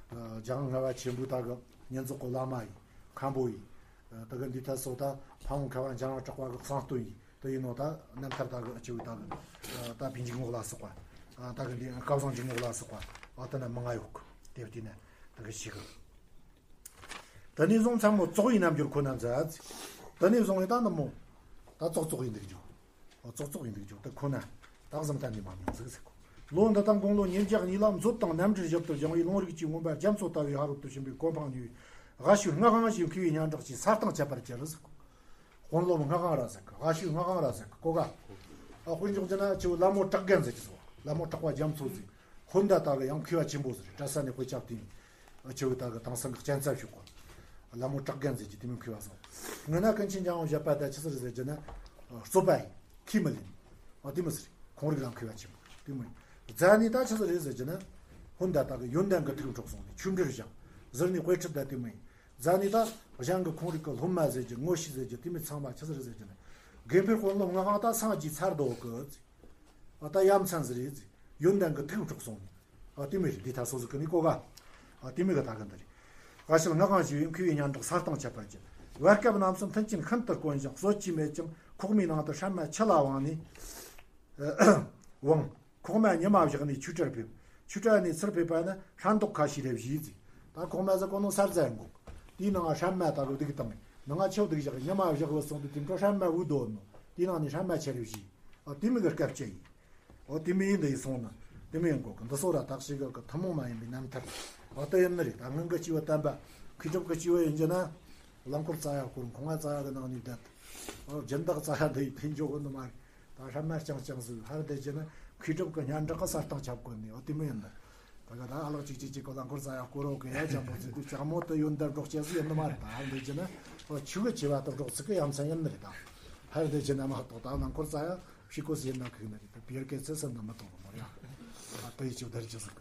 ཨ་རྒྱལ་དབང་ངེས་པ་ཆེན་པོ་ད་གི་བསྙེན་རྫོགས་གི་བླ་མ་ཡིན། མཁན་པོ་ཡིན། ཨ་ད་གི་འདི་ཐད་སོ་ད་ཕ་བོང་ཁ་བ་འཇམ་དབྱངས་གྲགས་པ་གི་གསང་སྟོན་ཡིན། དེ་ཡིན་ནོ་ད་རྣམ་ཐར་ད་གི་ཨ་ཅི་བོ་ད་གི་ཨ་དད་པའི་འཇུག་ངོགས་ལ་སོགས་པ། ཨ་ད་གི་འདི་སྐལ་བཟང་འཇུག་ངོགས་ལ་སོགས་པ། ཨ་ད་ན་མང་ང་ཡོད་གི། དེ་བལྟས་ན་ད་གི་ཞིག་གི། དེ་ནས་བཟུང་མཚན་མོ་ཙོག་པའི་རྣམ་འགྱུར་ཁོ་ན་མཛད། དེ་ནས་བཟུང་ཡིན་ད་ནི་མོ། ད་ཙོག་ཙོག་ཡིན་འདུག་རྒྱུ། ཨོ་ཙོག་ཙོག་ཡིན་འདུག་རྒྱུ་དེ་ཁོ་ན། ད་གཟིམ་ཐ་ནི་མ་མྱོང་ཟིག་ཟེར་གོ། ལོ་འདི་དང་དགུང་ལོ་ཉིས་བརྒྱ་གཉིས་ལ་མཛོད་དང་རྣམ་འགྲེལ་ཞིབ་ཏུ་སྦྱངས་པའི་ལུང་རིགས་ཀྱི་མངོན་པ་རྒྱ་མཚོ་ལྟ་བུའི་ཕ་རོལ་ཏུ་ཕྱིན་པའི་གོ་འཕང་ཉུལ་བའི་ཨ་ཤུ་ལྔ་དབང་ཞེས་མཁས་པའི་སྙན་གྲགས་ཀྱིས་ས་དང་ཁྱད་པར་གྱུར་ཟེར་གོ། དཔོན་སློབ་ལྔ་དབང་ར་ཟེར་གི། ཨ་ཤུ་ལྔ་དབང་ར་ཟེར་གི་གོ་ག། ཨ་དཔེ་འཇོག་རྒྱུ་ན་ཆེ་བོ་ལྷ་མོ་གྲགས་རྒན་ཟེར་གི་སོ། ལྷ་མོ་གྲགས་པ་རྒྱ་མཚོ་ཟིག། ཧོན་ད་ད་གི་ཡང་མཁས་པ་ཆེན་པོ་ཟིག་རེད། གྲྭ་ས་ནས་དཔེ་ཆ་བལྟས་ནས། ཨ་ཆེ་བོ་ད་གི་དེང་སང་གི་གཅན་ཚ་ཞུགས་གོ། ལྷ་མོ་གྲགས་རྒན་ཟེར་གི་དེ་མིན་མཁས་པ་སོང་། ངོས་ན་ཀུན་མཁྱེན་འཇམ་དབྱངས་བཞད་པ་ད་ཆི་ཟིག་རེད་ཟེར་རྒྱུ་ན། རྩོད་པ་ཡིན། ཁས་མི་ལེན། ཨ་དེ་མོ་ཟིག་རེད། ཁོང་རིགས་ལ་མཁས་པ་ཆེན་པོ་དེ་མོ་ཡིན། རྫ་ནས་ད་ཆི་ཟིག་རེད་ཟེར་རྒྱུ་ན། ཧོན་ད་ད་གི་ཡོན་ཏན་གི་ཐུགས་འཕྲོག་སོང་ནས་ཆོས་འབྲེལ་བཞག། ཟུར་ནས་དཔེ་ཁྲིད་ད་དེ་མོ་ཡིན། རྫ་ནས་ད་གཞན་གྱི་ཁོང་རིགས་ཀྱི་སློབ་མ་ཟེར་རྒྱུ་ངོ་ཤེས་ཟེར་རྒྱུ་དེ་མོ་ཚང་མ་ཆི་ཟིག་རེད་ཟེར་རྒྱུ་ན། དགེ་འཕེལ་དཔོན་སློབ་ལྔ་དབང་ད་སངས་རྒྱས་ཚར་དོ་གི་ཟེར། ཨ་ད་ཡ་མཚན་ཟིག་རེད་ཟེར། ཡོན་ཏན་གྱི་ཐུགས་འཕྲོག་སོང་ནས། ཨ་དེ་མོ་རེད། འདི་ད་སོ་སོ་གི་ནི་གོ་ག་ཨ་དེ་མོ་གི་ད་གི་འདི་རེད། དགའ་བྱེད་ངག་དབང་ཞི་བའི་མཁས་པའི་སྙན་གྲགས་ས་སྟེང་ཁྱབ་པར་གྱུར། བར་སྐབས་རྣམས་སུ་མཐུན་རྐྱེན་ཤིན་ཏུ་དཀོན་ཞིང་གསོད་བྱེད་མེད་ཅིང་། ཁོག་མའི་ནང་དུ་སྲན་མ་ཆུ་ལ་བངས་ནས། བངས། ཁོག་མ་ཉི་མ་བཞག་ནས་ཆོས་གྲལ་ཕེབས། ཆོས་གྲལ་ནས་ཚུར་ཕེབས་པ་ན་ཧྲན་ཏོག་ཁ་ཤས་རེ་བཞེས་ཟིག་ད་ཁོག་མ་ཟེར་གོ་ནོ་ས་རྫ་ཡིན་གོ། དེའི་ནང་སྲན་མ་ད་རུ་སྡུག་བཏང་། ནང་ཆུ་སྡུག་བཞག་ཉི་མ་བཞག་བུད་སོང་དུས་དེ་འཕྲོ་སྲན་མ་བུད་དོ་ནོ། དེའི་ནང་ནས་སྲན་མ་ཆུ་རེ་བཞེས། ཨ་དེ་མོ་གི་སྐབས་ཅིག་ཡིན། ཨོ་དེ་མོ་ཡིན་འདི་ཡིན་སོང་ན། དེ་མོ་ཡིན་གོ་གི། འདི་སོ་ར་དག་ཞིག་གི་ཐུན་མོང་མ་ཡིན་པའི་རྣམ་ཐར། ཨོ་དེ་ཡིན་ནི་རེད། ད་སྔོན་གི་སྐྱེས་བུ་དམ་པ། མཁས་གྲུབ་གི་སྐྱེས་བུ་ཡིན་རྒྱུ་ན། རླངས་འཁོར་རྩ་ཡ་བསྐོར། འཁོར་བ་རྩ་ཡ་གི་ནང་ནས་བསྡད། ཨོ་སྦྱིན་བདག་རྩ་ཡ་འདི་ཡི་ཕན་ཆོག་གི་ནི་མ་རེད། ད་སྲན་མ་རྐྱང་རྐྱང་ཟིག་ཧར་བསྡད་རྒྱུ་ན་མཁས་གྲུབ་གི་སྙན་གྲགས་གི་ས་སྟེང་ཁྱབ་གོ་ནི། ཨོ་དེ་མོ་ཡིན་ནི། ད་ག་ད་ཨ་ལགས་གཅིག་གཅིག་གཅིག་གི་རླངས་འཁོར་རྩ་ཡ་བསྐོར་རོ་གི་ཡ་ཅང་པོ་ཟིག་དུས་ལྕགས་མོ་དུ་ཡོན་བདག་འགྲོགས་བྱེད་ཟིག་ཡིན་ནི་མ་རེད། ད་ཧར་བསྡད་རྒྱུ་ན་ཨོ་ཆུ་གི་ཆེ་བ་དུ་འགྲོགས་ཚིག་གི་ཡ་མཚན་ཡིན་ནི་རེད། ད་ཧར་བསྡད་རྒྱུ་ན་མ་གཏོགས་ད་རླངས་འཁོར་རྩ་ཡ་ཕྱི་གོ་ཟིག་ཡིན་ན་ཁུག་ནི་རེད། ད་པིར་ཀེ་ཚེ་སེམས་ན་མི་གཏོང་གི་མོ་རེད། ད་དུ་ཡི་ཆུ་བདར་རྒྱུ་ཟིག་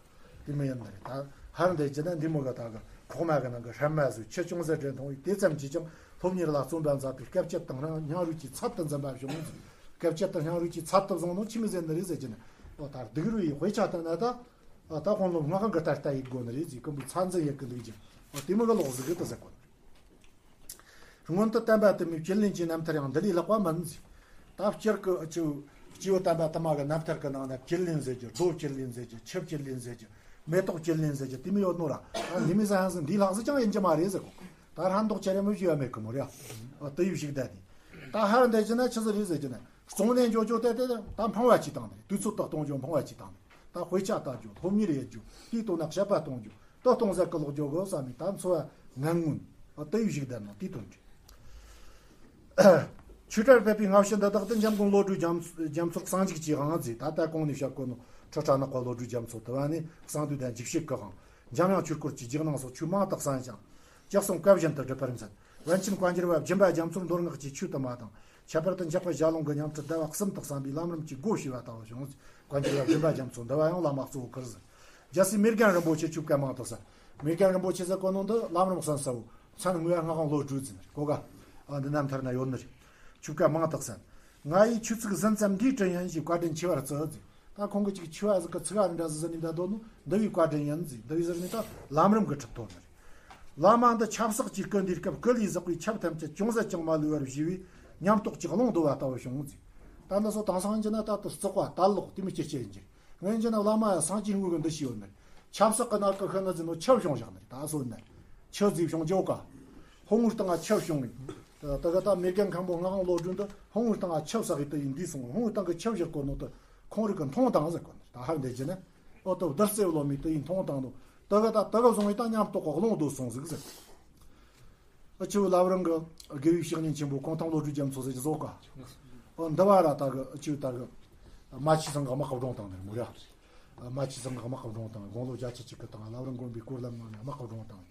དེ་མོ་ཡིན་ནི་རེད། ད་ཧར་བསྡད་རྒྱུ་ན་འདི་མོ་གི་ད་གི་ཁོག་མ་གི་ནང་གི་སྲན་མ་ཟིག་ཆུ་ཅུང་ཟད་དྲན་མཐོང་བས། དེ་ཙམ་གྱིས་ཀྱང་སློབ་གཉེར་ལ་བརྩོན་པ་མཛད་པས་སྐབས་ཅིག་དང་སྙིང་རུས་ཀྱིས་ཚད་དུ་འཛིན་པ་བྱུང་། སྐབས་ཅིག་དང་སྙིང་རུས་ཀྱིས་ཚད་དུ་བཟུང་ནོ་ཆི་མོ་ཟེར་ནི་རེད་ཟེར་རྒྱུ་ན། འོ་ད་སྡུག་རུས་ཡི་དཔེ་ཆ་བཏང་ན་ད། ཨ་ད་དཔོན་སློབ་སྔགས་འཁོར་གི་ད་ལྟ་ཡིག་དགོས་ནི་རེད་ཟེར། ཀུན་པོའི་ཚད་འཛིན་ཡི་གེ་ལུགས་ཀྱི། ཨ་དེ་མོ་གི་ལོག་ཟིག་གི་ད་ཟེར་གོ་ནི། སྔོན་དུ་བསྟན་པ་དུ་མའི་བཅུད་ལེན་གྱི་རྣམ་ཐར་ཡང་འདི་ལས་ལྷག་པ་མིན་ཟེར། ད་སྤྱིར་གི་སྐྱེས་བུ་སྐྱེས་བུ་དམ་པ་དུ་མ་གི་རྣམ་ཐར་གི་ནང་ན་བཅུད་ལེན་ཟེར་རྒྱུ། རྡོ་བཅུད་ལེན་ཟེར་རྒྱུ། ཆུ་བཅུད་ལེན་ཟེར་རྒྱུ། མེ་ཏོག་བཅུད་ལེན་ཟེར་རྒྱུ་དེ་མོ་ཡོད་ནོ་ར། ཨ་འདི་མོ་ཟེར་ཧང་ཟིག་འདི་ལྷག་ཟིག་ཀྱང་ཡིན་རྒྱུ་མ་རེད་ཟེར་གོ། ད་ཧྲན་ཏོག་ཆེ་རེ་མོ་ཞུ་ཡ་མེད་གི་མོ་རེད། ཨ་དེ་ཡི་ཞིག་བསྡད་དེ། ད་ཧར་འདི་ཅི་ན་ཆི་ཟིག་རེད་ཟེར་རྒྱུ་ན། བརྩོན་ལེན་འཇོག་རྒྱུ་དེ་དེ་ད་འཕང་བ་ཅིག་བཏང་ནས། དུས་ཚོད་ད་གཏོང་རྒྱུ་འཕང་བ་ཅིག་བཏང་ནས། ད་དཔེ་ཆ་ལྟ་རྒྱུ། སློབ་གཉེར་ཡེད་རྒྱུ། དེའི་ཐོག་ན་དཔྱད་པ་གཏོང་རྒྱུ། ད་གཏོང་ཟེར་གི་ལོག་རྒྱུ་གོ་བསམ་ནས། ད་འཚོ་བ་ངན་ངོན། ཨ་དེ་ཡི་ཞིག་བསྡད་ན་དེའི་དོན་རེད། ཆོས་གྲྭར་ཕེབས་པའི་སྔ་ཕྱི་འདི་དག་ཏུ་འཇམ་མགོན་བློ་གྲོས་རྒྱ་མཚོ་རྒྱ་མཚོར་གསང་འཇུག་གི་དབང་ཟེར། ད་ལྟ་གོང་ནས་བཤད་གོ་ནོ་ཁྲི་ཕྲག་ནག་པོ་བློ་གྲོས་རྒྱ་མཚོ་དུ་བ་ནས་གསང་འདུས་དང་འཇིགས་བྱེད་ཀྱི་དབང་། འཇམ་དབྱངས་ཆོས་སྐོར་གྱི་རྗེས་གནང་སོགས་ཆོས་མང་དུ་གསན་ཞིང་། ཅི་གསུང་བཀའ་བཞིན་དུ་སྒྲུབ་པར་མཛད། པཎ་ཆེན་བཀའ་འགྱུར་བ་སྦྱིན་པ་རྒྱ་མཚོར་མདོ་སྔགས་ཀྱི་ཆོས་དུ་མ་དང་། ཁྱད་པར་དུ་འཇུག་པ་ཞལ་ལུང་གི་ཉམས་ཁྲིད་བརྡ་བ་གསུམ་དུ་གསན་པས་ལམ་རིམ་གྱི་སྒོ་ཕྱེ་བ་ལྟ་བུ་བྱུང་། བཀའ་འགྱུར་བ་སྦྱིན་པ་རྒྱ་མཚོ་འདི་བ་ཡང་བླ་མ་གཙོ་བོ་ཁུར་ཟེར། རྒྱལ་སྲས་མི་རྒན་རིན་པོ་ཆེ་ཆོས་བཀའ་མང་དུ་གསན། མི་རྒན་རིན་པོ་ཆེ་ཟེར་གོ་ནོ་འདི་ལམ་རིམ་གསན་ས་བོ། མཚན་དངོས་སྔགས་དབང་བློ་གྲོས་ཟེར་ནི་གོ་ག་ཨ་འདི་རྣམ་ཐར་ན་ཡོད་ནི་རེད། ཆོས་བཀའ་མང་དུ་གསན། ང་ཡི་ཆོས་ཚིག་ཟིན་ཙམ་འདིའི་དྲིན་ཡིན་ཞེས་བཀའ་དྲིན་ཆེ་བར་བརྩི་ཟེར། ད་ཁོང་གིས་ཅིག་ཆོས་བ་ཟིག་གི་ཚིག་བ་འདྲ་ཟིག་ཟིན་ནས་བསྡད་དོ་ནོ་འདི་བའི་བཀའ་དྲིན་ཡིན་ཟེར། འདི་བའི་ཟེར་ནས་ད་ལམ་རིམ་གི་ཁྲིད་ཐོབ་ནི་རེད། བླ་མ་འདི་ཆབ་གསང་གིས་བསྐུལ་འདིའི་སྐབས། སྐུ་ལས་ཟག་པའི་ཆབ་ཐམས་ཅད་ཅུང་ཟད་ཀྱང་མ་ལུས་པར་བཞེས་པས་ཉམས་རྟོགས་ཀྱི་ཀློང་བརྡོལ་བ་ལྟ་བུ་བྱུང་ཟེར། ད་འདི་ཚོ་དེང་སང་ཡིན་རྒྱུ་ན་ད་ལྟ་བརྩེགས་པ་དར་ལོག་དེ་མོ་སྐྱེ་སྐྱེ་ཡིན་རྒྱུ། སྔོན་རྒྱུ་ན་བླ་མ་ཡ་སངས་རྒྱས་དངོས་གི་འདུ་ཤེས་ཡོད་ནི་རེད། ཆབ་གསང་གི་ནང་གི་ཤི་ནི་ཟེར་ནོ་ཆུ་བྱུང་བཞག་ནི་རེད། ད་སོ་ནི་ཆུ་ཟིག་བྱུང་འཇོག་ག་ཧོང་བུའི་སྟེང་ང་ཆུ་བྱུང་ངས། ད་ག་ད་མི་རྒན་མཁན་པོ་ངག་དབང་བློ་གྲོས་འདི་ཧོང་བུའི་སྟེང་ང་ཆུ་བསགས་ཡི་དུ་ཡིན་འདི་སོང་། ཧོང་བུའི་སྟེང་གི་ཆུ་བཞུར་གོ་ནོ་དུ་ཁོང་རིག་གི་མཐོང་དང་ཟེར་གོ་ནི། ད་ཧར་འདི་རྒྱུ་ན་ཨོ་ཏོ་བདུད་རྩི་བློ་མི་དུ་ཡིན་མཐོང་དང་ནོ། ད་ག་ད་ད་ག་བཟུང་ཡི་ད་ཉམས་རྟོགས་གི་ཀློང་བརྡོལ་སོང་ཟིག་ཟེར། ཨ་ཆུ་བོ་བླ་བྲང་གི་དགེ་བའི་བཤེས་གཉེན་ཆེན་པོ་གུང་ཐང་བློ་གྲོས་རྒྱ་མཚོ་ཟེར་གྱི་བཟོ་ག་ཨོ་འདི་བ་ར་ད་གི་ཨ་ཆུ་ད་གི་མ་ཆི་ཚང་གི་དམག་གི་བགྲོང་བཏང་ནི་མོ་ར། མ་ཆི་ཚང་གི་དམག་གི་བགྲོང་བཏང་། དགུང་ལོ་བརྒྱད་ཅུ་གཅིག་གི་སྟེང་བླ་བྲང་དགོན་པའི་སྐོར་ལམ་ནང་ནས་དམག་གི་བགྲོང་བཏང་།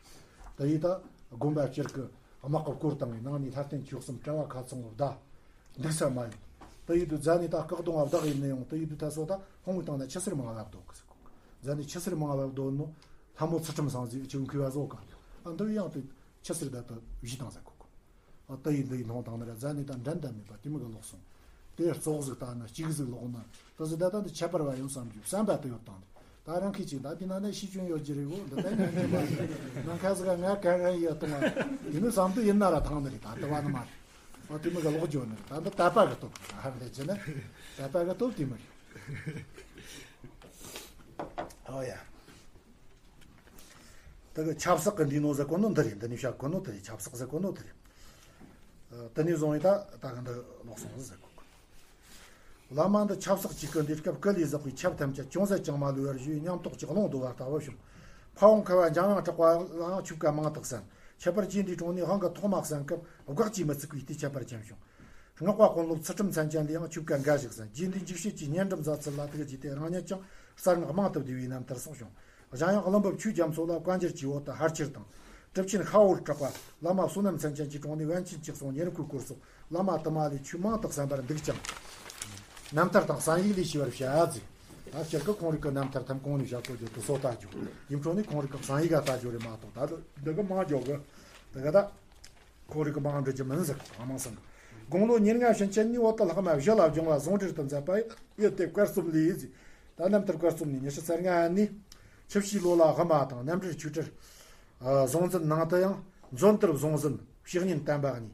དེ་ཡིས་ད་དགོན་པ་སྤྱིར་གི་དམག་གི་བསྐོར་བཏང་བའི་ནང་ནས་ལྷ་རྟེན་མཆོག་གསུམ་གྲྭ་བ་ཁ་ཚང་བོ་བདའ། འདུག་ས་མ་ཡོང་། དེ་ཡིས་དུ་རྫ་ནས་ད་སྐག་གདོང་བ་བདག་ཡིན་ནས་ཡོང་། དེ་ཡིས་དུ་ད་སོ་ད་ཧོང་བུའི་སྟེང་ན་ཆུ་སེར་མང་བ་བབ་འདུག་གི་ཟེར་གོ། རྫ་ནས་ཆུ་སེར་མང་བ་བབ་འདུག་ནོ། ལྷ་མོ་ཚུལ་ཁྲིམས་སང་ཟིག་ཆུ་མཁས་པ་བཟོ་ག་ཨ་འདི་ཡང་དུ་ཆུ་སེར་ད་ད་བཞི་དང་ཟེར་གོ་གོ། ཨ་ད་ཡིན་འདི་ཡིན་ལྷོང་དང་ནི་ར་རྫ་ནས་ད་འགྲན་ད་མེད་པ་དེ་མོ་གི་ལོག་སོང་། དེ་རྩོག་ཟིག་ལྟ་ན་གཅིག་ཟིག་ལོག་ན་ད་ཟིག་ད་ད་འདི་ཁྱད་པར་བ་ཡོང་བསམ་རྒྱུ་བསམ་པ་དུ་ཡོད་དང་། ད་རང་ཁྱེད་ཀྱིས་ད་དེ་ན་ནས་ཤེས་སྐྱོན་ཡོད་ཀྱི་རེད་གོ། འདི་ད་ཉན་གྱི་མ་རེད། ནང་ཁ་ཟིག་ག་ང་ག་རང་ཡོད་དང་། དེ་ནི་བསམ་དུ་ཡིན་ན་ར་ཐང་ནི་རེད། ད་ལྟ་བ་ནི་མ་རེད། ཨ་དེ་མོ་གི་ལོག་འགྱོ་ནི་རེད། ད་འདི་དད་པ་གི་སྟོབས་རེད། ད་ཧར་འདི་ཅི་ནི་དད་པ་གི་སྟོབས་དེ་མོ་རེད། ཨོ་ཡ། ད་གི་ཆབ་གསང་གི་འདི་ནོ་ཟེར་གོ་ནོ་འདི་རེད། འདི་ནི་བཤད་གོ་ནོ་འདི་རེད། ཆབ་གསང་ཟེར་གོ་ནོ་འདི་རེད། ཨ་དེ་ནས་བཟུང་ཡི་ད་ད་གི་འདི་ལོག་སོང་ཟེར་གོ་གི། བླ་མ་འདི་ཆབ་གསང་གི་སྐུ་འདིའི་སྐབས། སྐུ་ལས་ཟག་པའི་ཆབ་ཐམས་ཅད་ཅུང་ཟད་ཀྱང་མ་ལུས་པར་བཞེས། ཉམས་རྟོགས་ཀྱི་ཀློང་བརྡོལ་བ་ལྟ་བུ་བྱུང་། ཕ་བོང་ཁ་བ་འཇམ་དབྱངས་གྲགས་པ་ལའང་ཆོས་བཀའ་མང་དུ་གསན། ཁྱད་པར་རྗེ་འདིའི་དྲུང་ནས་དབང་གི་ཐོག་མ་གསན་སྐབས། དགག་གིས་མི་ཚུགས་པའི་ལྟས་ཁྱད་པར་ཅན་བྱུང་། སྔགས་པ་དཔོན་སློབ་ཚུལ་ཁྲིམས་མཚན་ཅན་ལས་ཡང་ཆོས་བཀའ་འགའ་ཞིག་གསན། རྗེ་འདིའི་འཇིགས་བྱེད་ཀྱི་བསྙེན་སྒྲུབ་མཛད་ཚུལ་ལ་ཐུགས་བརྒྱུད་དེ་རང་ཉིད་ཀྱང་གསར་སྔགས་མང་དུ་བསྡུས་པའི་རྣམ་ཐར་སོགས་བྱུང་། གཞན་ཡང་ཀླུ་འབུམ་ཆོས་རྒྱ་མཚོ་ལ་བཀའ་འགྱུར་གྱི་འོག་ཏུ་ཧར་ཆེར་དང་། གྲུབ་ཆེན་ཤ་བོར་གྲགས་པ་བླ་མ་བསོད་ནམས་མཚན་ཅན་གྱི་དྲུང་ནས་པཎ་ཆེན་གཅིག་གསུང་ཉེར་མཁོའི་སྐོར་སོགས་བླ་མ་དུ་མ་ལས་ཆོས་མང་དུ་གསན་པར་འདུག་ཅིང་། རྣམ་ཐར་དང་གསན་ཡིག་ལས་ཤེས་པར་བྱ་ཟེར། ད་སྤྱིར་གི་ཁོང་རིག་གི་རྣམ་ཐར་ཐམས་གོང་ནས་བཤད་གོ་རྒྱུ་དུ་སོ་ལྟ་རྒྱུ་ཡིན་ཁྲོ་ནས་ཁོང་རིག་གི་གསན་ཡིག་ག་ལྟ་རྒྱུ་རེད་མ་གཏོགས། ད་འདི་གི་མང་རྒྱོ་གི་འདི་གི་ད། ཁོང་རིག་གི་མང་འབྲི་རྒྱུ་མིན་ཟེར། ཨ་མང་སང་གི། དགུང་ལོ་ཉེར་ལྔ་ཕྱིན་ཆད་ནས་བོད་དུ་ལྷག་མ་བཞི་ལ་སྦྱོང་བ་ཟུང་འབྲེལ་དུ་མཛད་པ་ཡོད་དེ། བཀའ་རྩོམ་ལས་ཟེར། ད་རྣམ་ཐར་བཀའ་རྩོམ་ནས་ཉི་ཤུ་རྩ་ལྔ་ནས། ཆུ་བྱའི་ལོ་ལ་དབུ་མ་དང་། གནམ་འབྲེལ་ཆོས་སྲིད་ཨ་གཟུང་འཛིན་ནང་དུ་ཡང་། མཛོ་འདུལ་གཟུང་འཛིན་བཤེས་གཉེན་བསྟན་པ་གཉིས།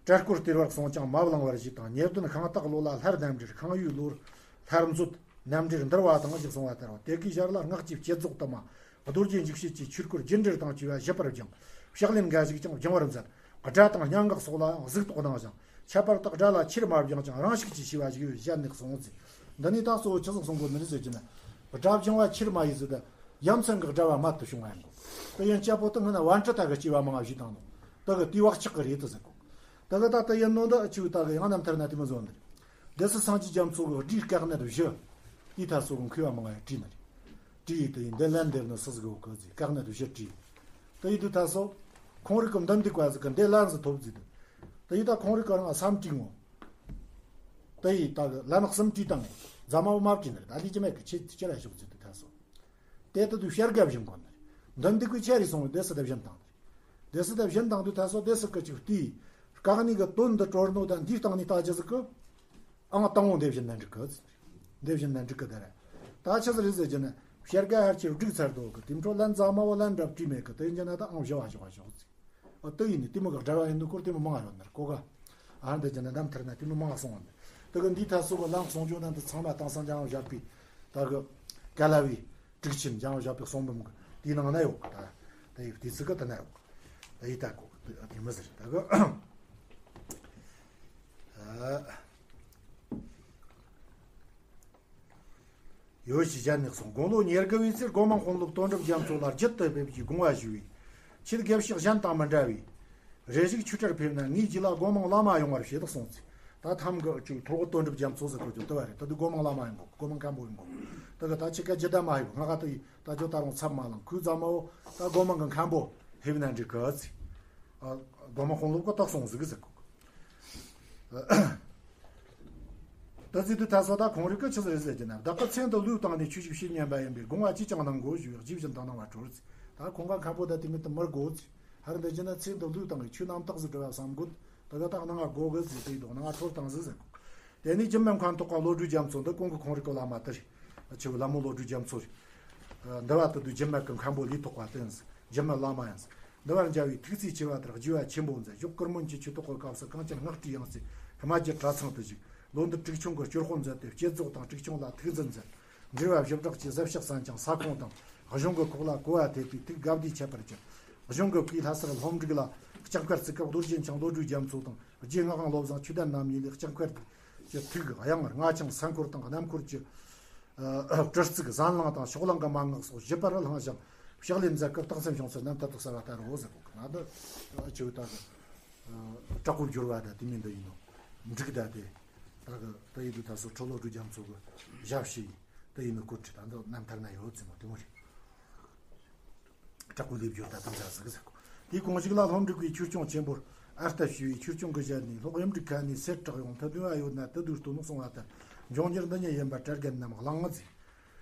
བྲན་སྐོར་སྟེར་བར་སོང་ཀྱང་མ་བླངས་པར་བཞེས་དང་། ཉེར་བདུན་ཤིང་སྟག་ལོ་ལ་སླར་གནམ་འབྲེལ། ཤིང་ཡོས་ལོར་སླར་མཛོད་གནམ་འབྲེལ་འདུལ་བ་དང་། ཞེས་གསུངས་པ་ལྟར་རོ། དེ་གའི་ཞར་ལ་སྔགས་ཀྱི་བསྐྱེད་རྫོགས་དུ་མ། རྡོ་རྗེ་འཇིགས་བྱེད་ཀྱི་ཆོས་སྐོར་རྒྱུན་འགྲེལ་དང་བཅས་པ་ཞིབ་པར་སྦྱངས། ཕྱག་ལེན་འགའ་ཞིག་ཀྱང་སྦྱང་བར་མཛད། སྒྲ་དང་སྙན་ངག་སོགས་ལའང་གཟིགས་རྟོག་གནང་ཞིང་། ཁྱད་པར་དུ་སྒྲ་ལ་ཆེར་མ་སྦྱངས་ཀྱང་རང་ཤུགས་ཀྱིས་ཤེས་པ་ཞིག་ཡོད་ཞེས་ནས་གསུངས་ཟེར། འདི་ནས་ད་གཙོ་བོ་ཆི་ཟིག་གསུང་གོ་ནི་རེད་ཟེར་གྱི་ན། སྒྲ་སྦྱང་བ་ཆེར་མ་ཡིས་ཟེར་ད། ཡ་མཚན་གྱི་སྒྲ་བ་མ་དུ་བྱུང་བ་ཡིན་གོ། དེ་ཡན་ཆད་པོ་དེ་སྔོན་ན་བན་ཁྲི་ད་གི་སྐྱེ་བ་མང་བ་ཞིག་བཏང་ནོ། ད་གི་དེའི་བག་ཆགས་ཀྱི་རེད་དུ་ཟེར་གོ། ད་གི་ད་ལྟ་ཡིན་ནོ་འདི་ཨ་ཆུ་ད་གི་ཡང་རྣམ་ཐར་ན་དེ་མོ་བཟོ་ནི་རེད། སྡེ་སྲིད་སངས་རྒྱས་རྒྱ་མཚོ་གི་སྒྲའི་དཀའ་གནད་བཞི། དེའི་ཐད་སོ་གི་མཁས་པ་མང་ང་བྲིས་ནི་རེད། བྲིས་ཡིན་དེ་ཡིན་འདི་ལན་འདེབས་ནི་སུ་ཟིག་གོ་གི་ཟིག་དཀའ་གནད་བཞི་བྲིས། དེ་ཡིན་དུས་ཐད་སོ། ཁོང་རིགས་གི་འདི་འདི་བཀའ་ཟིག་གི་འདི་ལན་ཟིག་ཐོབ་ཟིག་དུ། དེ་ཡིན་ད་ཁོང་རིགས་གི་རང་བསམ་བྲིས་ངོ་། དེ་ཡིན་ད་གི་ལན་གསུམ་བྲིས་བཏང་ངེ་རྫ་མ་བོ་མ་བྲིས་ནི་རེད། ད་ལས་ཀྱི་མེད་གི་ཆེ་ཆེ་ར་ཞོག་ཟིག་དུ་ཐད་སོ། དེ་ལྟ་དུས་བྱ་དགའ་བཞིན་གོ་ནི་རེད། འདི་འདི་གི་ཆེ་རེ་སོང་བའི་སྡེ་སྲིད་དེ་བཞིན་བཏང་ནི་རེད། སྡེ་སྲིད་དེ་བཞིན་བཏང་དུས་ཐད་སོ་སྡེ་སྲིད་གི་ཅིག་བལྟས། དཀའ་གནད་གི་དོན་འདི་གྲོལ་ནོ་ད་འདིའི་སྟེང་ནས་ལྟ་རྒྱུ་ཟིག་གི། ཨང་དང་བོ་འདི་བཞིན་ན་འགྲིག་གི། འདི་བཞིན་ན་འགྲིག་གི་ད་ར། ད་ཆི་ཟིག་རེད་ཟེར་གྱི་ན། བྱ་དགའ་ཧར་ཆེར་བསྒྲིགས་ཚར་འདུག་གི། དེ་འཕྲོ་ལན་རྫ་མ་བོ་ལན་འདྲ་བྲིས་མེད་གི། དེ་ཡིན་གྱི་ན་ད་ཨང་བཞི་བ་བཞི་བ་བཞི་བ་ཟིག་ཨ་དེ་ཡིན་ནི་དེ་མོ་གི་འབྲེལ་བ་ཡིན་ནི་སྐོར་དེ་མོ་མང་ང་ཡོད་ནི་རེད་གོ་ག། ཨ་འདི་ཀྱི་ནི་རྣམ་ཐར་ན་དེ་མོ་མང་ང་སོང་བ་ནི། དེ་གི་འདིའི་ཐད་སོ་གི་ལམ་སོང་ཆོག་ན་འདི་ཚང་མ་དེང་སང་འཇམ་དབྱངས་བཞད་པའི་ད་གི་ཀ་ལ་བའི་དྲུག་ཆེན་འཇམ་དབྱངས་བཞད་པའི་གསུང་འབུམ་གི་དེའི་ནང་ན་ཡོད་གི། ད་ད་ཡི་དེ་ཚིག་གི་དེ་ན་ཡོད་གི། ད་ཡི་ད་གོ་གི་དེ་མི་ཟེར་ད་གི། ཨ། ཡོ་བྱད་གཞན་ནས་གསུངས། དགུང་ལོ་ཉེར་དགུ་བའི་ཚེ་སྒོ་མང་དཔོན་སློབ་དོན་གྲུབ་རྒྱ་མཚོ་ལ་རྒྱུད་དུ་ཕེབས་ཀྱིས་དགོངས་པ་ཞུས་པས། ཆེད་དགེ་བཤེས་གཞན་དང་མི་འདྲ་བས། རེ་ཞིག་ཆོས་གྲྭར་ཕེབས་ན་ངའི་རྗེས་ལ་སྒོ་མང་བླ་མ་ཡོང་བར་བྱེད་དོ་གསུངས་ཚེ། ད་ཐམ་གི་ཅིག་ཐོག་དོན་གྲུབ་རྒྱ་མཚོ་ཟེར་གོ་རྒྱུ་དུ་བ་རེད། ད་དུ་སྒོ་མང་བླ་མ་ཡོང་གོ། སྒོ་མང་མཁན་པོ་ཡོང་གོ། ད་གི་ད་ཆི་ག་ཇི་ད་མ་ཡོང་། ང་ག་ད་ཡི་ད་ཇོ་ད་རུང་ཚབ་མ་ལང་ཁུ་རྫ་མ་བོ་ད་སྒོ་མང་གི་མཁན་པོ་ཕེབས་ན་འགྲིག་གི་ཚེ། ཨ། སྒོ་མང་དཔོན་སློབ་གི་ད་གསུངས་ཟིག་ཟེར་གོ། ད་ཟེར་དུས་ད་སོ་ད་ཁོང་རིགས་ཀྱི་ཆི་ཟེར་ཟེར་གྱི་ན། བདག་གི་ཚེ་འདི་བློས་བཏང་ནས་ཆོས་ཞིག་བྱེད་སྙམ་པ་ཡིན་པས་དགོངས་པ་ཅིས་ཀྱང་གནང་དགོས་ཞུས་པས། རྗེ་བཞིན་དུ་གནང་བར་གྲོལ་ཟེར། ད་ཁོང་ག་མཁན་པོ་ད་དེ་མི་དུ་མི་དགོས་ཟེར། ཧར་འདི་ཀྱི་ན་ཚེ་འདི་བློས་བཏང་གི་ཆོས་རྣམ་དག་ཟིག་སྒྲུབ་པ་བསམ་དགོས། ད་ག་ད་གནང་བ་དགོས་གི་ཟེར་དེ་དོགས་གནང་བ་གྲོལ་བཏང་ཟིག་ཟེར་གོ། དེ་ནས་འཇིབ་མལ་མཁན་ཐོག་ཁ་བློ་གྲོས་རྒྱ་མཚོ་འདི་གོང་གི་ཁོང་རིགས་ཀྱི་བླ་མ་དེ་རེད། ཆེ་བོ་ལྷ་མོ་བློ་གྲོས་རྒྱ་མཚོ་རེད། འདི་བ་དུ་དུ་འཇིབ་མལ་གྱི་མཁན་པོ་ལས་ཐོག་པ་དེ་ཡིན་ཟེར། འཇིབ་མལ་བླ་མ་ཡིན་ཟེར། འདི་བར་མཇལ་བའི་ཐུགས་བརྩེ་ཆེ་བ་ལྟར་དགྱེས་པ་ཆེན་པོ་མཛད། ཞོགས་དཀར་མོན་གྱི་ཆོས་ཐོག་གི་སྐབས་སུ་གངས་ཅན་སྔགས་ཁྲིད་ཡང་སྲིད་རྨ་རྒྱུད་གྲྭ་ཚང་དུ་བཞུགས། ལོ་འདིར་དྲུག་ཆུང་གི་སྐྱོར་དཔོན་མཛད་དེ་བསྐྱེད་རྫོགས་དང་དྲུག་ཆུང་ལ་ཐུགས་འཛིན་མཛད། འབྲེལ་བ་བཞི་བྲག་གི་གཟབ་ཕྱག་གསན་ཅིང་ས་ཁོངས་དང་གཞུང་གི་ཁོག་ལ་གོ་བ་ཐེབས་པའི་ཐུགས་དགའ་བདེས་ཁྱད་པར་གྱུར། གཞུང་གི་བཀའི་ལྷ་སར་ལྷོ་འབྲུག་ལ་ལྕགས་མཁར་བརྩིགས་སྐབས་རྡོ་རྗེ་འཆང་བློ་གྲོས་རྒྱ་མཚོ་དང་རྗེ་སྔགས་དབང་བློ་བཟང་ཆོས་ལྡན་རྣམ་གཉིས་ལས་ལྕགས་མཁར་གྱི་ཐིག་གཡང་རྔ་ཆང་ས་འཁོར་དང་གནམ་འཁོར་གྱི་ཨ་གྲི་གཙུག་ཟན་ལང་དང་ཕྱོགས་གླང་གི་མན་ངག་སོགས་ཞིབ་པར་བླངས་ཤིང་ཕྱག་ལེན་མཛད་སྐབས་རྟགས་མཚན་བྱུང་ཚུལ་རྣམ་ཐར་དུ་གསལ་བ་ལྟར་རོ་ཟེར་གོ། ང་འདི་ཨ་ཆེ་བོ་ད་གི་ཨ་དྲག་པོ་སྦྱོར་བ་ད་དེ་མིན་འདི་ཡིན་ནོ། འབྲུག་ད་དེ་ད་གི་ད་ཡིན་དུས་ད་སོ་ཁྲི་ལོ་སྒྲོལ་རྒྱ་མཚོ་གི་ཞབས་ཕྱི་ཡིན། ད་ཡིན་ནོ་སྐོར་ཁྲིད་ད་འདི་རྣམ་ཐར་ན་ཡོད་ཚུལ་མོ་དེ་མོ་རེད། དྲག་པོའི་ལས་སྦྱོར་ད་དམ་བཅའ་ཟིག་ཟེར་གོ། དེའི་གོང་ཞིག་ལ་ལྷོ་འབྲུག་པའི་ཆོས་སྐྱོང་ཆེན་པོར་ཨ་རྟ་ཞུ་བའི་ཆོས་སྐྱོང་གི་ཞལ་ནས། ལྷོ་གཡུ་འབྲུག་ཁ་ནས་སེར་བྲག་ཡོང་། མཐུ་ལྡན་བ་ཡོད་ན་དུ་དུ་སྟོན་ནོ་གསུང་བ་ལྟར། འབྱུང་འགྱུར་འདི་ཉིད་ཡིན་པར་གྲལ་རྒན་རྣམས་གླེང་ངོ་ཟེར།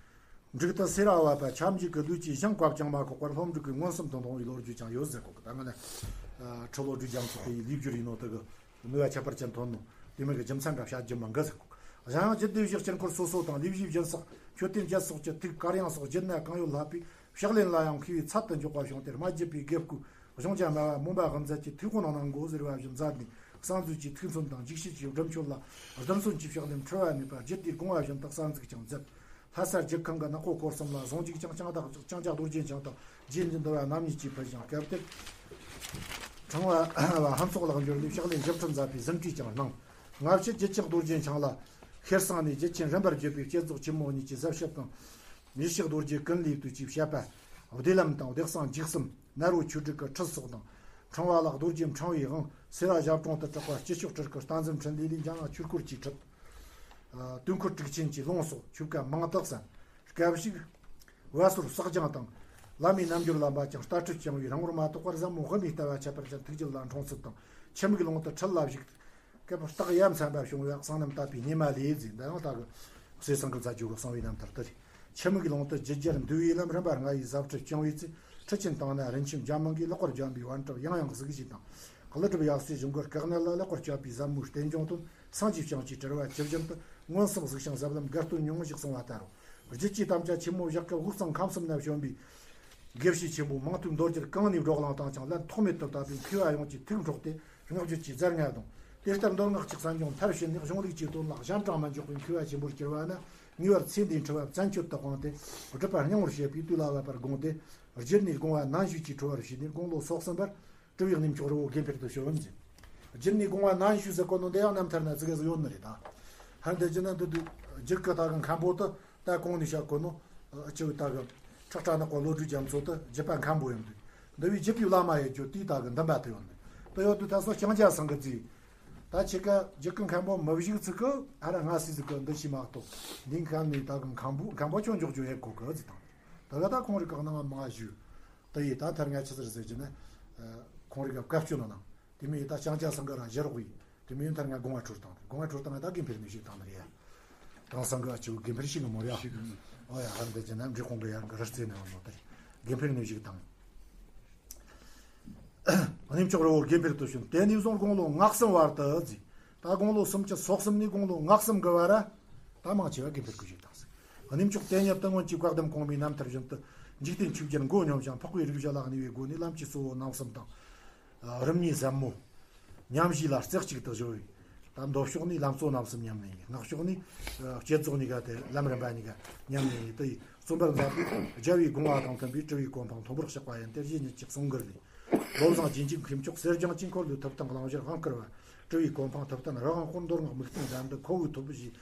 འབྲུག་ཏུ་སེ་ར་བ་པ་ཁྱབ་འཇུག་གི་ལུས་ཀྱི་ཞིང་བཀབ་ཅིང་མ་བཀོག་པར་ལྷོ་འབྲུག་གི་མངོན་སུམ་དུ་མཐོང་བའི་ལོ་རྒྱུས་ཀྱང་ཡོད་ཟེར་གོ། ད་ང་ལ་ཁྲི་ལོ་སྒྲོལ་རྒྱ་མཚོ་དེ་ཡི་ལས་སྦྱོར་ཡིན་ནོ་དེ་གི་ནུས་པ་ཁྱད་པར་ཅན་ཐོན་ནོ། དེ་མིན་གྱི་རྒྱུ་མཚན་འདྲ་བཤད་རྒྱུ་མང་གི་ཟེར་གོ། གཞན་ཡང་རྒྱུད་སྡེ་བཞི་སྤྱི་འཁོར་སོ་སོ་དང་ལས་བཞིའི་སྦྱིན་སྲེག་མཆོད་རྟེན་བརྒྱད་སོགས་ཀྱི་ཐུགས་གར་དབྱངས་སོགས་བརྒྱུད་ན་གང་ཡོད་བསླབ་པས་ཕྱག་ལེན་ལ་ཡང་མཁས་པའི་ཚད་དུ་འཇོག་པ་བྱུང་སྟེ། རྨ་རྒྱུད་པའི་དགེ་བསྐོས་གཞུང་རྒྱ་སྨྲ་བ་མོན་པ་དབུ་མཛད་ཀྱིས་ཐུགས་དགོངས་གནང་དགོས་ཟེར་བ་བཞིན་མཛད་ནས། གསང་མཛོད་ཀྱི་ཐུགས་མཚོན་དང་འཇིགས་བྱེད་ཀྱི་སྒྲུབ་མཆོད་ལ་རྡུལ་ཚོན་གྱི་ཕྱག་ལེན་འཁྲུལ་བ་མེད་པར་རྒྱུད་སྡེའི་དགོངས་པ་བཞིན་དུ་གསར་འཛུགས་ཀྱང་མཛད། ལྷ་ས་རྒྱུད་ཁང་གི་ནག་པོ་སྐོར་གསུམ་ལ་ཟུང་འཇུག་ཀྱང་བྱང་བདག་ཅིག་ཀྱང་བྱང་རྒྱ་རྡོ་རྗེ་འཆང་དང་རྗེ་འཛིན་འདུལ་བ་རྣམ་གཉིས་ཀྱིས་ཕུལ་ཞིང་། སྐབས་དེར་ཕྲེང་བ་ལ་ཕུན་ཚོགས་ལག་འབྱོར་ལས་ཕྱག་ལེན་ཞིབ་ཁྲིད་མཛད་པའི་ཟིན་བྲིས་ཀྱང་གནང་། སྔ་ཕྱི་རྒྱུད་ཆགས་རྡོ་རྗེ་འཆང་ལ་ཤེར་སང་ནས་རྒྱུད་ཆེན་རིམ་པར་བརྒྱུད་པའི་བསྐྱེད་རྫོགས་ཆེན་མོ་གཉིས་ཀྱི་གཟབ་ཞིབ་དང་། ཡེ་ཤེས་རྡོ་རྗེ་ཀུན་ལས་བཏུས་ཀྱི་བཤད་པ། བདེ་ལམ་དང་བདེ་གསང་འཇིགས་གསུམ། ནཱ་རོ་ཆོས་དྲུག་གི་ཁྲིད་སོགས་དང་། ཕྲེང་བ་ལ་རྡོ་རྗེ་ཕྲེང་བའི་དབང་སེ་ར་ཞབས་དྲུང་དུ་གྲགས་པ་སྐྱེས་མཆོག་སྤྲུལ་སྐུ་བསྟན་འཛིན་འཕྲིན་ལས་ལས་འཇམ་དབྱངས་ཆོས་སྐོར་གྱི་ཁྲིད། ཨ་དུས་འཁོར་དྲུག་ཆེན་གྱི་ལུང་སོགས་ཆོས་བཀའ་མང་དག་གསན། སྐབས་ཤིག་བ་ཟུར་ཟག་སྦྱང་དང་། བླ་མའི་རྣལ་འབྱོར་ལ་འབད་ཅིང་ལྟ་ཁྲིད་བསྐྱངས་པས་རིང་པོར་མ་ཐོགས་པར་ཟབ་མོ་དབུ་མའི་ལྟ་བ་ཁྱད་པར་ཅན་ཐུགས་རྒྱུད་ལ་འཁྲུངས་ཚུལ་དང་། ཆུ་མིག་ལུང་དུ་ཁྲིད་ལ་བཞུགས། སྐབས་རྟགས་ཡ་མཚན་པ་བྱུང་བས་གསང་རྣམ་དད་པའི་ཉི་མ་ལས་ཟེར། འདི་ཡང་ད་གི་ཟས་གཙང་གི་མཛད་སྒོ་གི་གསང་བའི་རྣམ་ཐར་དེ་རེད། ཆུ་མིག་ལུང་དུ་རྒྱུད་རྒྱལ་འདུལ་བའི་ལམ་རིམ་པ་ལྔ་ཡི་ཟབ་ཁྲིད་བསྐྱངས་པའི་ཚེ། ཁྲིད་ཆེན་བཏང་ན་རིན་ཆེན་འཇམ་མང་གིས་ལེགས་པར་སྦྱངས་པའི་པཎ་གྲུབ་ཡང་ཡང་གཟིགས་ཞེས་དང་། ཀླུ་སྒྲུབ་ཡབ་སྲས་གཞུང་གི་སྐུ་གནས་ལ་ལེགས་པར་དཔྱད་པའི་ཟབ་མོའི་རྟེན་འབྱུང་དོན། སངས་རྒྱས་བསྐྱངས་ཀྱིས་དྲིལ་བ་ཇི་བཞིན་དུ། མངོན་སུམ་གཟིགས་ཤིང་ཟབ་ལམ་དགའ་སྟོན་མྱོང་ཞེས་གསུངས་པ་ལྟར་རོ། རྒྱུད་ཀྱི་དམ་བཅའ་ཆེན་མོ་བཞག་སྐབས་དབུས་གཙང་ཁམས་གསུམ་ན་བྱོན་པའི་དགེ་བཤེས་ཆེན་པོ་མང་ཐོས་མདོ་རྒྱུད་གང་ནས་བགྲོ་གླེང་བཏང་ཀྱང་ལན་ཐོགས་མེད་དུ་བཏབ་པས་མཁས་པ་ཡོངས་ཀྱི་ཐུགས་འཕྲོག་སྟེ་བསྔགས་བརྗོད་ཀྱི་རྫས་ལྔ་དང་། དེ་ལྟར་མདོ་སྔགས་ཀྱི་གསན་སྦྱོང་མཐར་ཕྱིན་ནས་གཞུང་ལུགས་ཀྱི་དོན་ལ་ཞམ་དྲང་མི་འཇོག་པའི་མཁས་པ་ཆེན་པོར་གྱུར་པ་ན། ངེས་པར་ཚེ་འདིའི་འཁྲི་བ་བཙན་སྐྱོད་དུ་སྤངས་ཏེ་སྒྲུབ་པ་སྙིང་པོར་བྱེད་པའི་དུས་ལ་བབ་པར་དགོངས་ཏེ། རྒྱུད་ནས་དགོངས་པ་ནན་ཞུས་ཀྱིས་གྲོལ་བར་ཞུས་ནས་དགུང་ལོ་སོ་གསུམ་པར་སྤྲུལ་པའི་གནས་མཆོག་རི་བོ་དགེ་འཕེལ་དུ་བྱོན་ཟིན། རྒྱུད་ནས་དགོངས་པ་ནན་ཞུས་ཟེར་གོ་ནོ་འདི་ཡང་རྣམ་ཐར་ན་ཙི་གེ་ཟིག་ཡོད་ནི་རེད་ད། ཧར་འདི་རྒྱུད་ན་འདི་དུས་རྒྱུད་ཀྱི་ད་གི་མཁན་པོ་དེ་ད་གོང་ནས་བཤད་གོ་ནོ། ཨ་ཅི་བོ་ད་གི་ཁྲག་ཁྲག་ནག་པོ་བློ་གྲོས་རྒྱ་མཚོ་དེ་རྒྱུད་པ་མཁན་པོ་ཡིན་དུས། འདི་བའི་རྒྱུད་པའི་བླ་མ་ཡི་རྒྱུད་དེའི་ད་གི་འདུན་པ་དེ་ཡོད་ནི་དེ་ཡོད་དུས། ད་སོ་ལྕང་སྐྱ་ཚང་གི་རྗེས། ད་ཁྱེད་ཀ་རྒྱུད་ཀྱི་མཁན་པོ་མི་བཞུགས་ཚིག་གི་ཧར་སྔ་སེ་ཟིག་གི་འདི་ཤེས་མ་གཏོགས། འདིའི་མཁན་ནས་ད་གི་མཁན་པོ་མཁན་པོ་ཁྱོད་འཇོག་རྒྱུ་ཡེ་གོ་གི་ཟིག་དང་། ད་ག་ད་ཁོང་རིགས་ཀྱི་ནང་མ་ཞུ། དེ་ཡི་ད་མཐར་ང་ཆི་ཟེར་ཟེར་གྱི་ན། ཨ་ཁོང་རིགས་ཀྱི་བཀའ་བཀྱོན་ནང་། དེ་མིན་ད་ལྕང་སྐྱ་ཚང་གི་ར་བཞི་རོགས་ཡིན། དེ་མིན་མཐར་ང་དགོངས་པ་འཁྲོལ་བཏང་། དགོངས་པ་འཁྲོལ་བཏང་ད་དགེ་འཕེལ་ནས་བཞུགས་བཏང་ནི་རེད་ཡ། དེང་སང་གི་ཨ་ཅོ་དགེ་འཕེལ་ཞིག་གི་མོ་རེད་ཡ། ཨོ་ཡ། ཧར་འདི་ཅི་ན་འབྲི་གོང་གི་ཡར་གི་རི་རྩེ་ནས་བ་མོ་དེ་རེད། དགེ་འཕེལ་ནས་བཞུགས་བཏང་། གནས་མཆོག་རི་བོ་དགེ་འཕེལ་དུ་བྱོན། དེ་ནས་བཟུང་དགུང་ལོ་ང་གསུམ་བར་དུ་བརྩིས། ད་དགུང་ལོ་སུམ་ཅུ་སོ་གསུམ་ནས་དགུང་ལོ་ང་གསུམ་གི་བར་ར། ད་མང་ཆེ་བ་དགེ་འཕེལ་གྱི་བཞུགས་བཏང་ཟིག་གནས་མཆོག་དེ་ཉིད་དུ་སྔོན་གྱི་བཀའ་གདམས་གོང་མའི་རྣམ་ཐར་བཞིན་དུ་འཇིག་རྟེན་ཆོས་བརྒྱད་མགོ་སྙོམས་ཤིང་། འཕགས་པའི་རིགས་བཞི་ལ་གནས་པའི་སྒོ་ནས་ལམ་གྱི་གཙོ་བོ་རྣམ་གསུམ་དང་། ཨ་རིམ་གཉིས་ཟབ་མོ་ཉམས་བཞེས་ལ་རྩེ་གཅིག་ཏུ་གཞོལ་བས། ད་མདོ་ཕྱོགས་ནས་ལམ་གཙོ་རྣམ་གསུམ་ཉམས་ནས་ཡིན། སྔགས་ཕྱོགས་ནས་ཨ་བསྐྱེད་རྫོགས་གཉིས་ཀ་དེ་ལམ་རིམ་པ་གཉིས་ཀ་ཉམས་ནས་ཡིན། དེ་ཡི་རྩོམ་པར་མཛད་པའི་རྒྱལ་བའི་དགོངས་པ་དང་མཐུན་པའི་སྤྲུལ་པའི་གོ་འཕང་མཐོན་པོར་གཤེགས་པ་ཡིན་ཏེ། རྗེ་ཉིད་ཀྱི་གསུང་མགུར་ལས། བློ་བཟང་རྗེས་འཇུག་མཁས་མཆོག་གསེར་སྦྱངས་ཀྱིས། འཁོར་ལོའི་ཐུབ་བསྟན་གླིང་བཞིར་དབང་བསྐུར་བ། སྤྲུལ་པའི་གོ་འཕང་ཐུབ་བསྟན་རང་དབང་སྐོར། མདོ་སྔགས་དམིགས་རྟེན་གདན་དུ་ཁོ་བོའི་ཐོབ་བུ་ཞེས།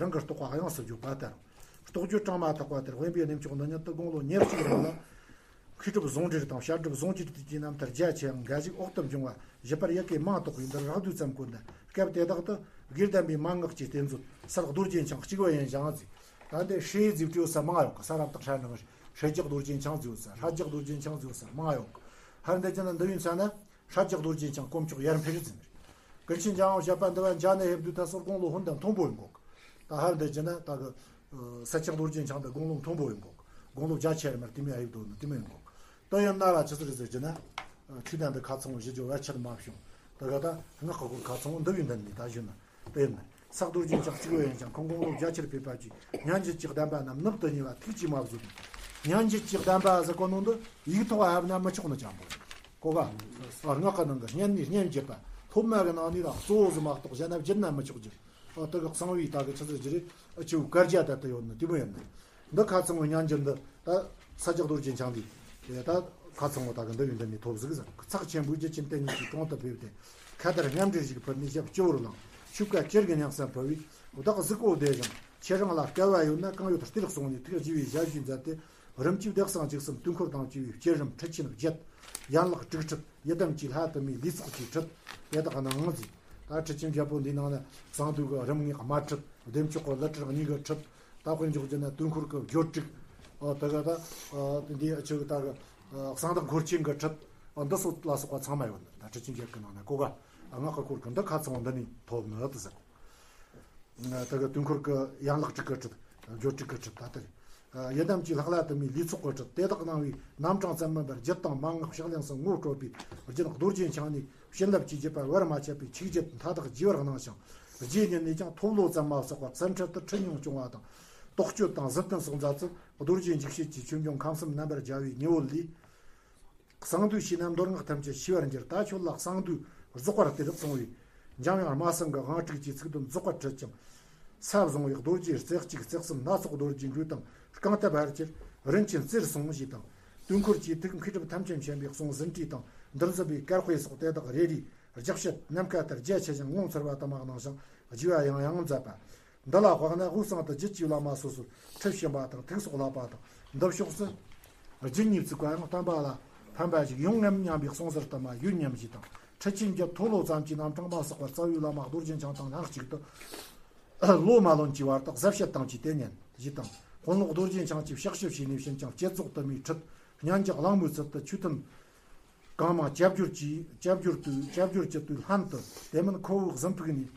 རང་གི་རྟོགས་པ་དབྱངས་སུ་བརྗོད་པ་ལྟར། རྟོགས་བརྗོད་གྲངས་མ་ཐག་པ་དེར་དབེན་པའི་གནས་མཆོག་འདི་ཉིད་དུ་དགུང་ལོ་ཉེར་གཅིག་རིང་ལ། མཁས་གྲུབ་ཟུང་འབྲེལ་དང་བཤད་སྒྲུབ་ཟུང་འབྲེལ་གྱི་རྣམ་ཐར་རྒྱ་ཆེའམ་འགའ་ཞིག་འོག་ཏུ་འབྱུང་བ་ཞིབ་པར་ཡི་གེ་མང་དག་པས་འདིར་རགས་བསྡུས་ཙམ་བཀོད་ན། སྐབས་དེ་དག་ཏུ་དགེ་ལྡན་པའི་མན་ངག་གི་རྟེན་མཛོད་སར་རྡོ་རྗེ་འཆང་གཅིག་པུ་ཡིན་ཞིང་ཟེར། ད་འདི་ཧྲཱིཿ་ཟེར་ཡོད་ས་མང་ཡོད་གི། ས་རབ་དང་ཧྲཱིཿ་ནང་ཧྲཱིཿ་རྡོ་རྗེ་འཆང་ཟེར་ཡོད་ས། ཧྲཱིཿ་རྡོ་རྗེ་འཆང་ཟེར་ཡོད་ས་མང་ཡོད་གི། ཧར་འདི་ཅི་ན་འདི་ཡིན་ས་ན། ཧྲཱིཿ་རྡོ་རྗེ་འཆང་དཀོན་མཆོག་ཡར་འཕེལ་ཟེར། ཀུན་མཁྱེན་འཇམ་དབྱངས་བཞད་པ་འདི་བ་འཇའ་ནས་ཕེབས་དུས་ད་སོར་དགུང་ལོ་ཧོན་དང་མཐོན་པོ་ཡིན་གོ། ད་ཧར་འདི་ཅི་ན་ད་གི་ཨ་ས་སྐྱ་རྡོ་རྗེ་འཆང་འདི་དགུང་ལོ་མཐོན་པོ་ཡིན་གོ། དགུང་ལོ་བརྒྱ་ཆེར་མར་དེ་མོ་ཡིན་དོ་ནི་དེ་མོ་ཡིན་གོ། ད་ཡང་ན་ར་ཆི་ཟེར་ཟེར་གྱི་ན། ཨ་ཆོས་ལྡན་འདི་ཁ་ཚང་བོ་ཞི་ལྗོ་བར་ཆད་མ་བྱུང་། ད་ག་ད་སྔགས་ཀྱི་སྐོར་ཁ་ཚང་བོ་འདི་བའི་མདུན་ནས་ད་ཞུ་ན། དེ་ཡིན་ན། ས་རྡོ་རྗེ་འཆང་གཅིག་པུ་ཡིན་ཀྱང་ཁོང་དགུང་ལོ་བརྒྱ་ཆེར་ཕེབས་པ་གྱིས། སྙན་འཇེབས་ཀྱི་གདམས་པ་རྣམས་ནུབ་ཏུ་ཉེ་བ་ཐུགས་ཀྱིས་མ་བཟོད། སྙན་འཇེབས་ཀྱི་གདམས་པ་ཟེར་གོ་ནོ་འདི་ཡིག་ཐོག་ཕབ་ན་མི་ཆོག་ནི་ཅང་པོ་གོ་ག་ཨ་སྔགས་ཀྱི་ནང་གི་སྙན་ནས་སྙན་འཇེབས་པ། སློབ་མ་གི་ནང་ནས་ར་གཙོ་བོ་ཟིག་མ་གཏོགས་གཞན་ན་བསྒྱུར་ན་མི་ཆོག་རྒྱུ། ཨ་དེ་གི་གསང་བའི་ད་གི་ཆི་ཟེར་རྒྱུ་རེད། ཨ་ཆེ་བོ་བཀའ་རྒྱ་ད་ལྟ་ཡོད་ནི་དེ་མོ་ཡིན་ནི། འདི་ཁ་ཚང་བོ་སྙན་འཇེབས་འདི་ད་ས་སྐྱ་རྡོ་རྗེ་འཆང་འདི། དེ་ད་ཁ་ཚང་བོ་ད་གི་འདི་བའི་མདུན་ནས་ཐོབ་ཟིག་ཟེར། ཚེགས་ཆེན་པོའི་རྒྱུད་ཀྱི་མདོ་ཉིད་ཀྱི་དྲུང་དུ་ཕེབས་ཏེ། ཁ་དར་སྔ་འགྲོས་ཤིག་ཕུལ་ནས་ཞབས་སྤྱི་བོར་བླངས། ཆོས་བཀའ་ཅི་བསྒྲུབས་ཉམས་སུ་ཕུལ་བས། བདག་གཟུགས་པོ་བདེ་ཞིང་ཁྱེད་རང་ལ་སྐལ་བ་ཡོད་ན་གང་ཡོད་བལྟས་གསུངས་ནས་ཐུགས་དགྱེས་པའི་ཞལ་བཞེས་མཛད་དེ། རིམ་གྱིས་བདེ་གསང་འཇིགས་གསུམ་དུས་འཁོར་དང་བཅས་པའི་བསྐྱེད་རིམ་ཁྲིད་ཆེན་བརྒྱད། ཡན་ལག་དྲུག་ཁྲིད། ཡི་དམ་གྱི་ལྷ་དུ་མའི་ལུས་ཚོགས་ཀྱི་ཁྲིད། དེ་དག་གནང་ཟིག་ད་ཁྲིད་ཆེན་བརྒྱད་པོ་འདིའི་ནང་ན་གསང་འདུས་ཀྱི་རིམ་ལྔའི་དམར་ཁྲིད། བདེ་མཆོག་གི་ཀླུ་ཁྲིད་གཉིས་ཀྱི་ཁྲིད། ད་དཔེར་འཇོག་རྒྱུ་ན་དུས་འཁོར་གྱི་སྦྱོར་དྲུག་ཨ་དེ་ག་ད་ཨ་འདི་ཆི་ད་གི་ཨ་གསང་བདག་འཁོར་ཆེན་གྱི་ཁྲིད། ཨ་འདི་སོགས་ལ་སོགས་པ་ཚང་མ་ཡོད་ནི། ད་ཁྲིད་ཆེན་བརྒྱད་ཀྱི་ནང་ན་གོ་ག་ཨ་སྔགས་ཀྱི་སྐོར་གྱི་འདི་ཁ་ཚང་བ་འདི་ནས་ཐོབ་ནི་དེ་ཟེར། ད་གི་དུས་འཁོར་གྱི་ཡན་ལག་དྲུག་གི་ཁྲིད། སྦྱོར་དྲུག་གི་ཁྲིད་ད་ལྟར། ཡི་དམ་གྱི་ལྷ་ལ་དུ་མའི་ལུས་ཚོགས་ཀྱི་ཁྲིད་དེ་དག་གནང་བའི་རྣམ་གྲངས་ཙམ་མིན་པར་རྒྱུད་དང་མན་ངག་ཕྱག་ལེན་སོགས་ངོ་སྤྲོད་པའི་རྒྱུན་རྡོ་རྗེ་འཆང་ནས་བྱིན་རླབས་ཀྱི་བརྒྱུད་པ་བར་མ་ཆད་པའི་ཆིག་བརྒྱད་མཐའ་དག་རྒྱས་པར་གནང་ཞིང་། རྗེ་ཉིད་ནས་ཀྱང་ཐོབ་ལོ་ཙམ་མ་ཟད་པར་ཚུལ་ཁྲིམས་དུ་ཁྲིད་མྱོང་སྐྱོང་བ་དང་། རྟོགས་བརྗོད་དང་གཟི་བརྟན་སོགས་མཛད་ཚུལ་རྡོ་རྗེ་འཇིགས་བྱེད་ཀྱི་ཆོས་འབྱུང་ཁམས་གསུམ་རྣམ་པར་རྒྱལ་བའི་ཉི་འོད་ལས། གསང་འདུས་ཞེས་ན་མདོ་སྔགས་ཐམས་ཅད་ཤེས་པར་འགྱུར། ད་ཁྱོད་ལ་གསང་འདུས་རྫོགས་པར་སྟེར་གསུངས་པས། འཇམ་དབྱངས་སྨྲ་སེང་གི་དབང་དྲུག་གི་ཚིག་དོན་རྫོགས་པར་ཁྲིད་ཅིང་། ས་བཟུང་བའི་རྡོ་རྗེ་རྩེ་གཅིག་རྩེ་གསུམ་སྣ་ཚོགས་རྡོ་རྗེའི་མགུལ་དང་རྐང་སྟབས་ཕལ་ཆེར་རིན་ཆེན་རྩེར་སོང་ཞེས་དང་། དུས་འཁོར་གྱི་ཐུགས་མཁས་གྲུབ་ཐམས་ཅད་མཁྱེན་པའི་གསུང་ཟིན་བྲིས་དང་། འདུལ་ཟབ་པའི་དཀར་དཔེ་སོགས་དེ་དག་རེ་རེའི་རྒྱག་བཤད་ནམ་མཁའ་ལྟར་རྒྱ་ཆེ་ཞིང་ངོ་མཚར་བ་དུ་མ་གནང་ཞིང་རྒྱས་པ་ཡང་ཡང་མཛད་པ། འདི་ལ་དཔག་ན་དབུས་གཙང་དུ་རྒྱུད་ཀྱི་བླ་མ་སོ་སོར་ཁྲིད་བྱིན་པ་དང་ཐུགས་སྲོག་བརླག་པ་དང་། འདི་ཕྱོགས་སུ་རྒྱུད་གཉིས་བཙུགས་པ་ཡང་བསྟན་པ་ལ་ཕན་པ་ཞིག་ཡོང་ངམ་སྙམ་པའི་གསུང་ཟུར་དུ་མ་ཡོད་སྙམ་ཞེས་དང་། ཁྲིད་ཆེན་བརྒྱད་ཐོབ་ལོ་ཙམ་གྱི་རྣམ་གྲངས་མ་གསོག་པར་རྩ་བའི་བླ་མ་རྡོ་རྗེ་འཆང་དང་ལྷན་ཅིག་ཏུ་ལོ་མ་ལོན་གྱི་བར་དུ་གཟབ་བཤད་དང་བཅས་དེ་ཉན་ཞེས་དང་། དཔོན་སློབ་རྡོ་རྗེ་འཆང་གིས་ཕྱག་ཞུ་བྱས་ནས་བྱིན་ཅིང་བསྐྱེད་རྫོགས་དུ་མའི་ཁྲིད་སྙན་འཇེབས་གླེང་མོལ་ཚུལ་དུ་ཆོས་ཐུན་གང་མང་སྐྱབས་བཅོལ་གྱིས་སྐྱབས་བཅོལ་དུས་སྐྱབས་བཅོལ་གྱི་དུས་ལྷན་དུ་དེ་མིན་ཁོ་བོའི་གཟིམ་ཕུག་ནས་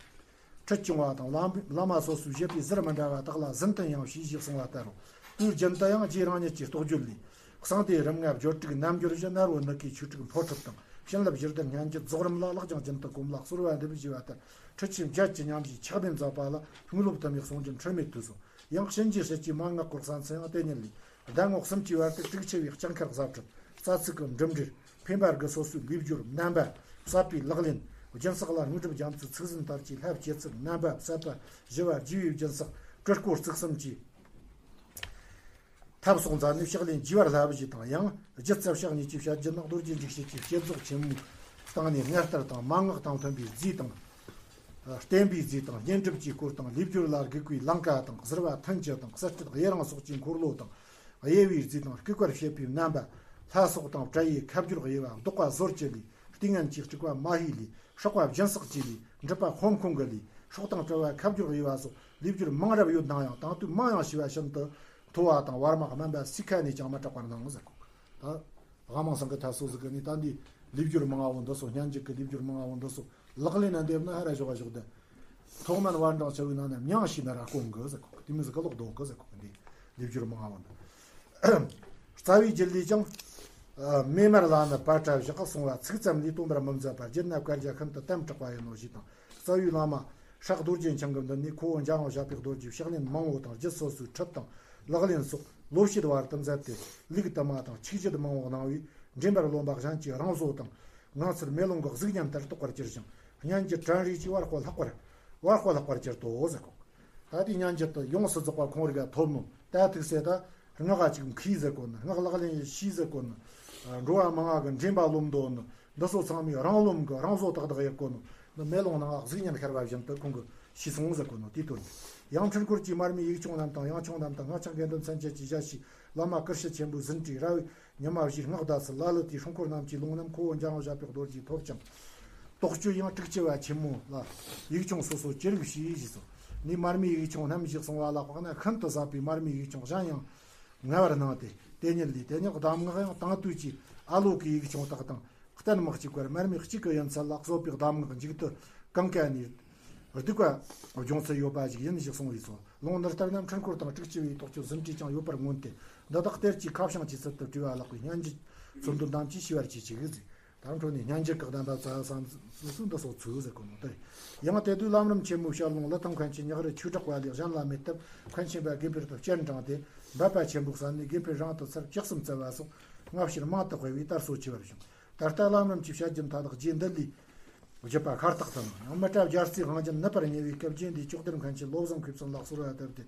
ཁྲིད་སྐྱོང་བ་དང་། བླ་བླ་མ་སོ་སོའི་བཞེད་པའི་ཟུར་མི་འདྲ་བ་དག་ལ་ཟིན་ཐུན་ཡང་ཞུས་ཞེས་གསུངས་པ་ལྟར་རོ། དུས་རྒྱུན་དུ་ཡང་རྗེ་རང་ཉིད་ཀྱི་རྟོགས་བརྗོད་ལས། གསང་བདེ་རིམ་ལྔ་སྦྱོར་དྲུག་རྣལ་འབྱོར་བཞི་ནཱ་རོ་ནུ་ཁའི་ཆོས་དྲུག་འཕོ་ཁྲིད་དང་བྱིན་རླབས་བཞི་ལྡན་སྙན་འཇེབས་རྫོགས་རིམ་ལ་ལེགས་ཀྱང་རྒྱུན་དུ་གོམས་ལ་གསོལ་བ་འདེབས་ཞེས་པ་ལྟར། ཁྲི་ཆེན་བརྒྱད་ཀྱི་མཉམ་གཞིའི་ཆགས་པའི་མཛད་པ་ལ་དངོས་སློབ་དུ་མའི་གསུང་རྒྱུན་འཁྲུལ་མེད་དུ་གསུངས། ཡང་གཤིན་རྗེ་སྲིད་ཀྱི་མན་ངག་གོ་གསན་ཚུལ་ཡང་དེ་ཉིད་ལས། ཟླ་ངོ་གསུམ་གྱི་བར་དུ་དྲུག་ཅུ་བའི་སྤྱན་ཁར་གསལ་ཁྲིད། རྩ་ཚིག་གི་འགྲིམ་འགྲུལ། འཕེན་པ་དགུ་སོ་སོའི་ལུས་སྦྱོར་རྣམ་པ། གསད་པའི་ལག་ལེན། སྦྱིན་སྲེག་ལ་དངོས་གྲུབ་རྒྱ་མཚོའི་ཚིག་ཟིན་ལྟར་གྱི་ལྷ་བསྐྱེད་ཚུལ་རྣམ་པ། གསད་པ་ཞི་བ་བགྱི་བའི་སྦྱིན་སྲེག། སྤྲུལ་སྐོར་ཚིག་གསུམ་གྱི་ཐབས་སོགས་མཛད་ནས་ཕྱག་ལེན་རྒྱས་པར་བསླབ་བཞེས་དང་། ཡང་རྒྱུད་རྩ་བཤགས་གཉིས་ཀྱི་བཤད་རྒྱུད་ནང་རྡོ་རྗེ་འཇིགས་བྱེད་ཀྱི་བསྐྱེད་རྫོགས་ཆེན་མོའི་སྟེང་ནས་སྔར་ལྟར་དང་མན་ངག་དང་མཐུན་པའི་རྫས་དང་། བརྟེན་པའི་རྫས་དང་བསྙེན་སྒྲུབ་ཀྱི་སྐོར་དང་། ལུས་སྦྱོར་ལ་དགོས་པའི་ལིང་ག་དང་། གཟིར་བ་ཐུན་གྱི་དང་། གསད་ཁྲིད་དབྱེ་རང་སོགས་ཀྱི་འཁོར་ལོ་དང་། དབྱེ་བའི་རྫས་དང་། བསྐུལ་བར་བྱེད་པའི་རྣམ་པ། ལྷ་སོགས་དང་བྲལ་བའི་ཁ་སྦྱོར་དབྱེ་བ། བཟློག་པ་ཟོར་གྱི་ལས། ལྟས་ངན་གྱི་དཀྲུག་པ་མ་ཧེའི་ལས། སྲེག་པ་སྦྱིན་སྲེག་བཅས་ལས། འགྲུབ་པ་དཔོན་ཁོང་གི་ལས། སྲོག་དང་བྲལ་བ་ཁ་སྦྱོར་དབྱེ་བ་སོགས་ལུས་སྦྱོར་མང་རབ་ཡོད་ན་ཡང་། དེང་དུས་མང་ཡང་ཞེས་པ་ཤིན་ཏུ་མཐོ་བ་དང་བར་མ་དམན་པ་སུའི་ཁ་ནས་ཀྱང་མི་གྲགས་པར་སྣང་ཟེར་གོ། ད་དབང་མང་སང་གི་ཐ་སོ་ཟིག་གི་ནི་ད་འདི་ལུས་སྦྱོར་མང་བ་བོ་འདི་སོགས། སྙན་འཇེབས་ཀྱི་ལུས་སྦྱོར་མང་བ་བོ་འདི་སོགས་ལག་ལེན་ན་འདེབས་ན་ཧ་ར་ཞོག་ག་ཞོག་ད། ཐོག་མན་བར་འབྲིང་ཆེ་བའི་ནང་ན་མྱང་ཞིག་ན་ར་སྐོང་གི་ཟེར་གོ། དེ་མི་ཟིག་གི་ལོག་རྡོ་གི་ཟེར་གོ། འདི་ལུས་སྦྱོར་མང་བ་བོ་འདི། རྩ་བའི་རྒྱུད་ལས་ཀྱང་། ཨ། མེ་མར་ལ་ནི་པ་ཏྲ་བཞག་གསུང་བ་ཚིག་ཙམ་ལས་སྟོན་པར་མི་མཛད་པར། རྒྱུད་ན་བཀའ་རྒྱ་ཤིན་ཏུ་དམ་དྲག་པ་ཡིན་ནོ་ཞེས་དང་། རྩ་བའི་བླ་མ་ཧྲག་རྡོ་རྗེ་འཆང་གི་མདུན་ནས་ཁོ་བོ་འཇམ་དབྱངས་བཞད་པའི་རྡོ་རྗེའི་ཕྱག་ལེན་མང་བོ་དང་། རྒྱུད་སོ་སོའི་ཁྲིད་དང་ལག་ལེན་སོགས་ལོ་བྱེད་བར་དུ་མཛད་དེ། ལུགས་དུ་མ་དང་ཆོས་བརྒྱུད་མང་བོ་གནང་བས། འདྲེན་པར་རློམ་པ་གཞན་གྱིས་རང་བཟོ་དང་། ངང་ཚུལ་མེ་ལོང་གི་གཟུགས་བརྙན་ལྟར་རྟོགས་པར་གྱུར་ཞིང་། སྙན་གྱི་དྲན་རེས་ཀྱིས་བར་དཔེ་ལྷག་པར། བར་དཔེ་ལྷག་པར་གྱུར་ཏོ་ཟེར་གོ། ད་དེ་སྙན་གྱི་དུ་ཡོངས་སུ་རྫོགས་པ་ཁོང་རིག་ག་ཐོབ་ནོ། ད་ཐུགས་སྲས་ད་སྔགས་ཅིག་མཁས་ཟེར་གོ་ནི། སྔགས་ལག་ལེན་ཤེས་ཟེར་གོ་ནི། འགྲོ་བ་མང་ང་གི་འདྲེན་པ་རློམ་འདོད་ནི། འདི་ཚོ་ཚང་མས་རང་རློམ་གི་རང་བཟོ་ཏག་ཏག་ཡེད་གོ་ནི། འདི་མེ་ལོང་ནང་གཟུགས་བརྙན་ཤར་བ་བཞིན་དུ་ཁོང་གིས་ཤེས་སོང་ཟེར་གོ་ནོ། དེའི་དོན། ཡང་འཕྲུལ་འཁོར་གྱི་མར་མེའི་ཡིག་ཆུང་རྣམས་དང་། དབྱངས་ཆུང་རྣམས་དང་། སྔགས་འཆང་དགེ་འདུན་མཚན་བཅས་ཀྱི་ཞལ་ཤེས་བླ་མ་ཀུ་ཤུ་ཆེན་པོའི་ཟིན་བྲིས། ར་བའི་ཉི་མ་བཞིའི་སྔགས་བཟླ་ཚུལ། ལ་ལུ་ཏིའི་སྲུང་འཁོར་རྣམས་ཀྱི་ལུང་རྣམས་ཁོ་བོ་འཇམ་དབྱངས་བཞད་པའི་རྡོ་རྗེས་ཐོབ་ཅིང་། དོགས་གཅོད་ཡང་དྲུག་ཅུ་བ་ཆེན་མོ་ལ་ཡིག་ཆུང་སོ་སོ་ཅི་རིགས་ཞེས་ཞུས་སོ། ནི་མར་མེའི་ཡིག་ཆུང་རྣམ་བཞི་གསུངས་པ་ལ་དཔག་ན་ཤིན་ཏུ་ཟབ་པའི་མར་མེའི་ཡིག་ཆུང་གཞན་ཡང་ལྔ་བར་སྣང་སྟེ། དེ་ཉིད་ལས་དེ་ཉིད་གདམས་ངག་ཡང་དེང་དུས་ཀྱི་ཨ་ལོ་གི་ཡིག་ཆུང་དག་དང་གཏན་མི་གཅིག་པར། མར་མེ་གཅིག་གི་ཡུན་ཚད་ལ་གསོད་པའི་གདམས་ངག་མཇུག་ཏུ་གང་ག་ནས་སྡུག་པ་སྦྱོང་ཚུལ་ཡོད་པ་ཞིག་ཡིན་ཞེས་གསུངས་པས་སོ། ལུང་འདི་ལྟར་ན་འཕྲུལ་འཁོར་དང་དྲུག་ཅུ་པའི་དོགས་གཅོད་ཟིན་བྲིས་ཀྱང་ཡོད་པར་མངོན་ཏེ། འདི་དག་གཏེར་གྱི་ཁ་བྱང་གི་ཚུལ་དུ་བྲིས་པ་ལགས་པས། སྙན་རྒྱུད་ཚུལ་འདོན་རྣམས་ཀྱིས་ཤེས་པར་གྱིས་ཤིག་ཟེར། དང་འཕྲོ་ནས་སྙན་འཇེབས་ཀྱི་གདམས་པ་རྩ་བ་བསམ་གསུམ་འདི་སོགས་ཚུལ་ཟེར་གོ་ནོ་དེ་རེད། ཡང་དེ་དུས་ལམ་རིམ་ཆེན་མོའི་བཤད་ལུང་ལི་ཐང་མཁན་ཆེན་ཉག་རི་ཆོས་གྲགས་པ་ལས་གཞན་ལ་མེད་སྟབས། མཁན་ཆེན་པ་དགེ་འཕེལ་དུ་སྤྱན་དྲངས་ཏེ། འབད་པ་ཆེན་པོ་བསམས་ནས་དགེ་འཕེལ་རང་དུ་ཚར་བཅུ་གསུམ་བསྩལ་བ་སོགས་སྔ་ཕྱིར་མང་དུ་དཔེ་བའི་དར་སྲོལ་ཆེ་བར་བྱུང་། ད་ལྟ་ལམ་རིམ་གྱི་བཤད་རྒྱུན་མཐའ་དག་རྗེ་འདི་ལས་བརྒྱུད་པ་ཤ་སྟག་ཏུ་སྣང་། ཡང་མི་ཏྲ་སྦྱར་རྩིས་དབང་རྒྱུན་ནུབ་པར་ཉེ་བའི་སྐབས། རྗེ་འདིས་ཅོག་ལྡིར་མཁན་ཆེན་བློ་བཟང་མཁས་བཙུན་ལ་གསོལ་བ་བཏབ་སྟེ།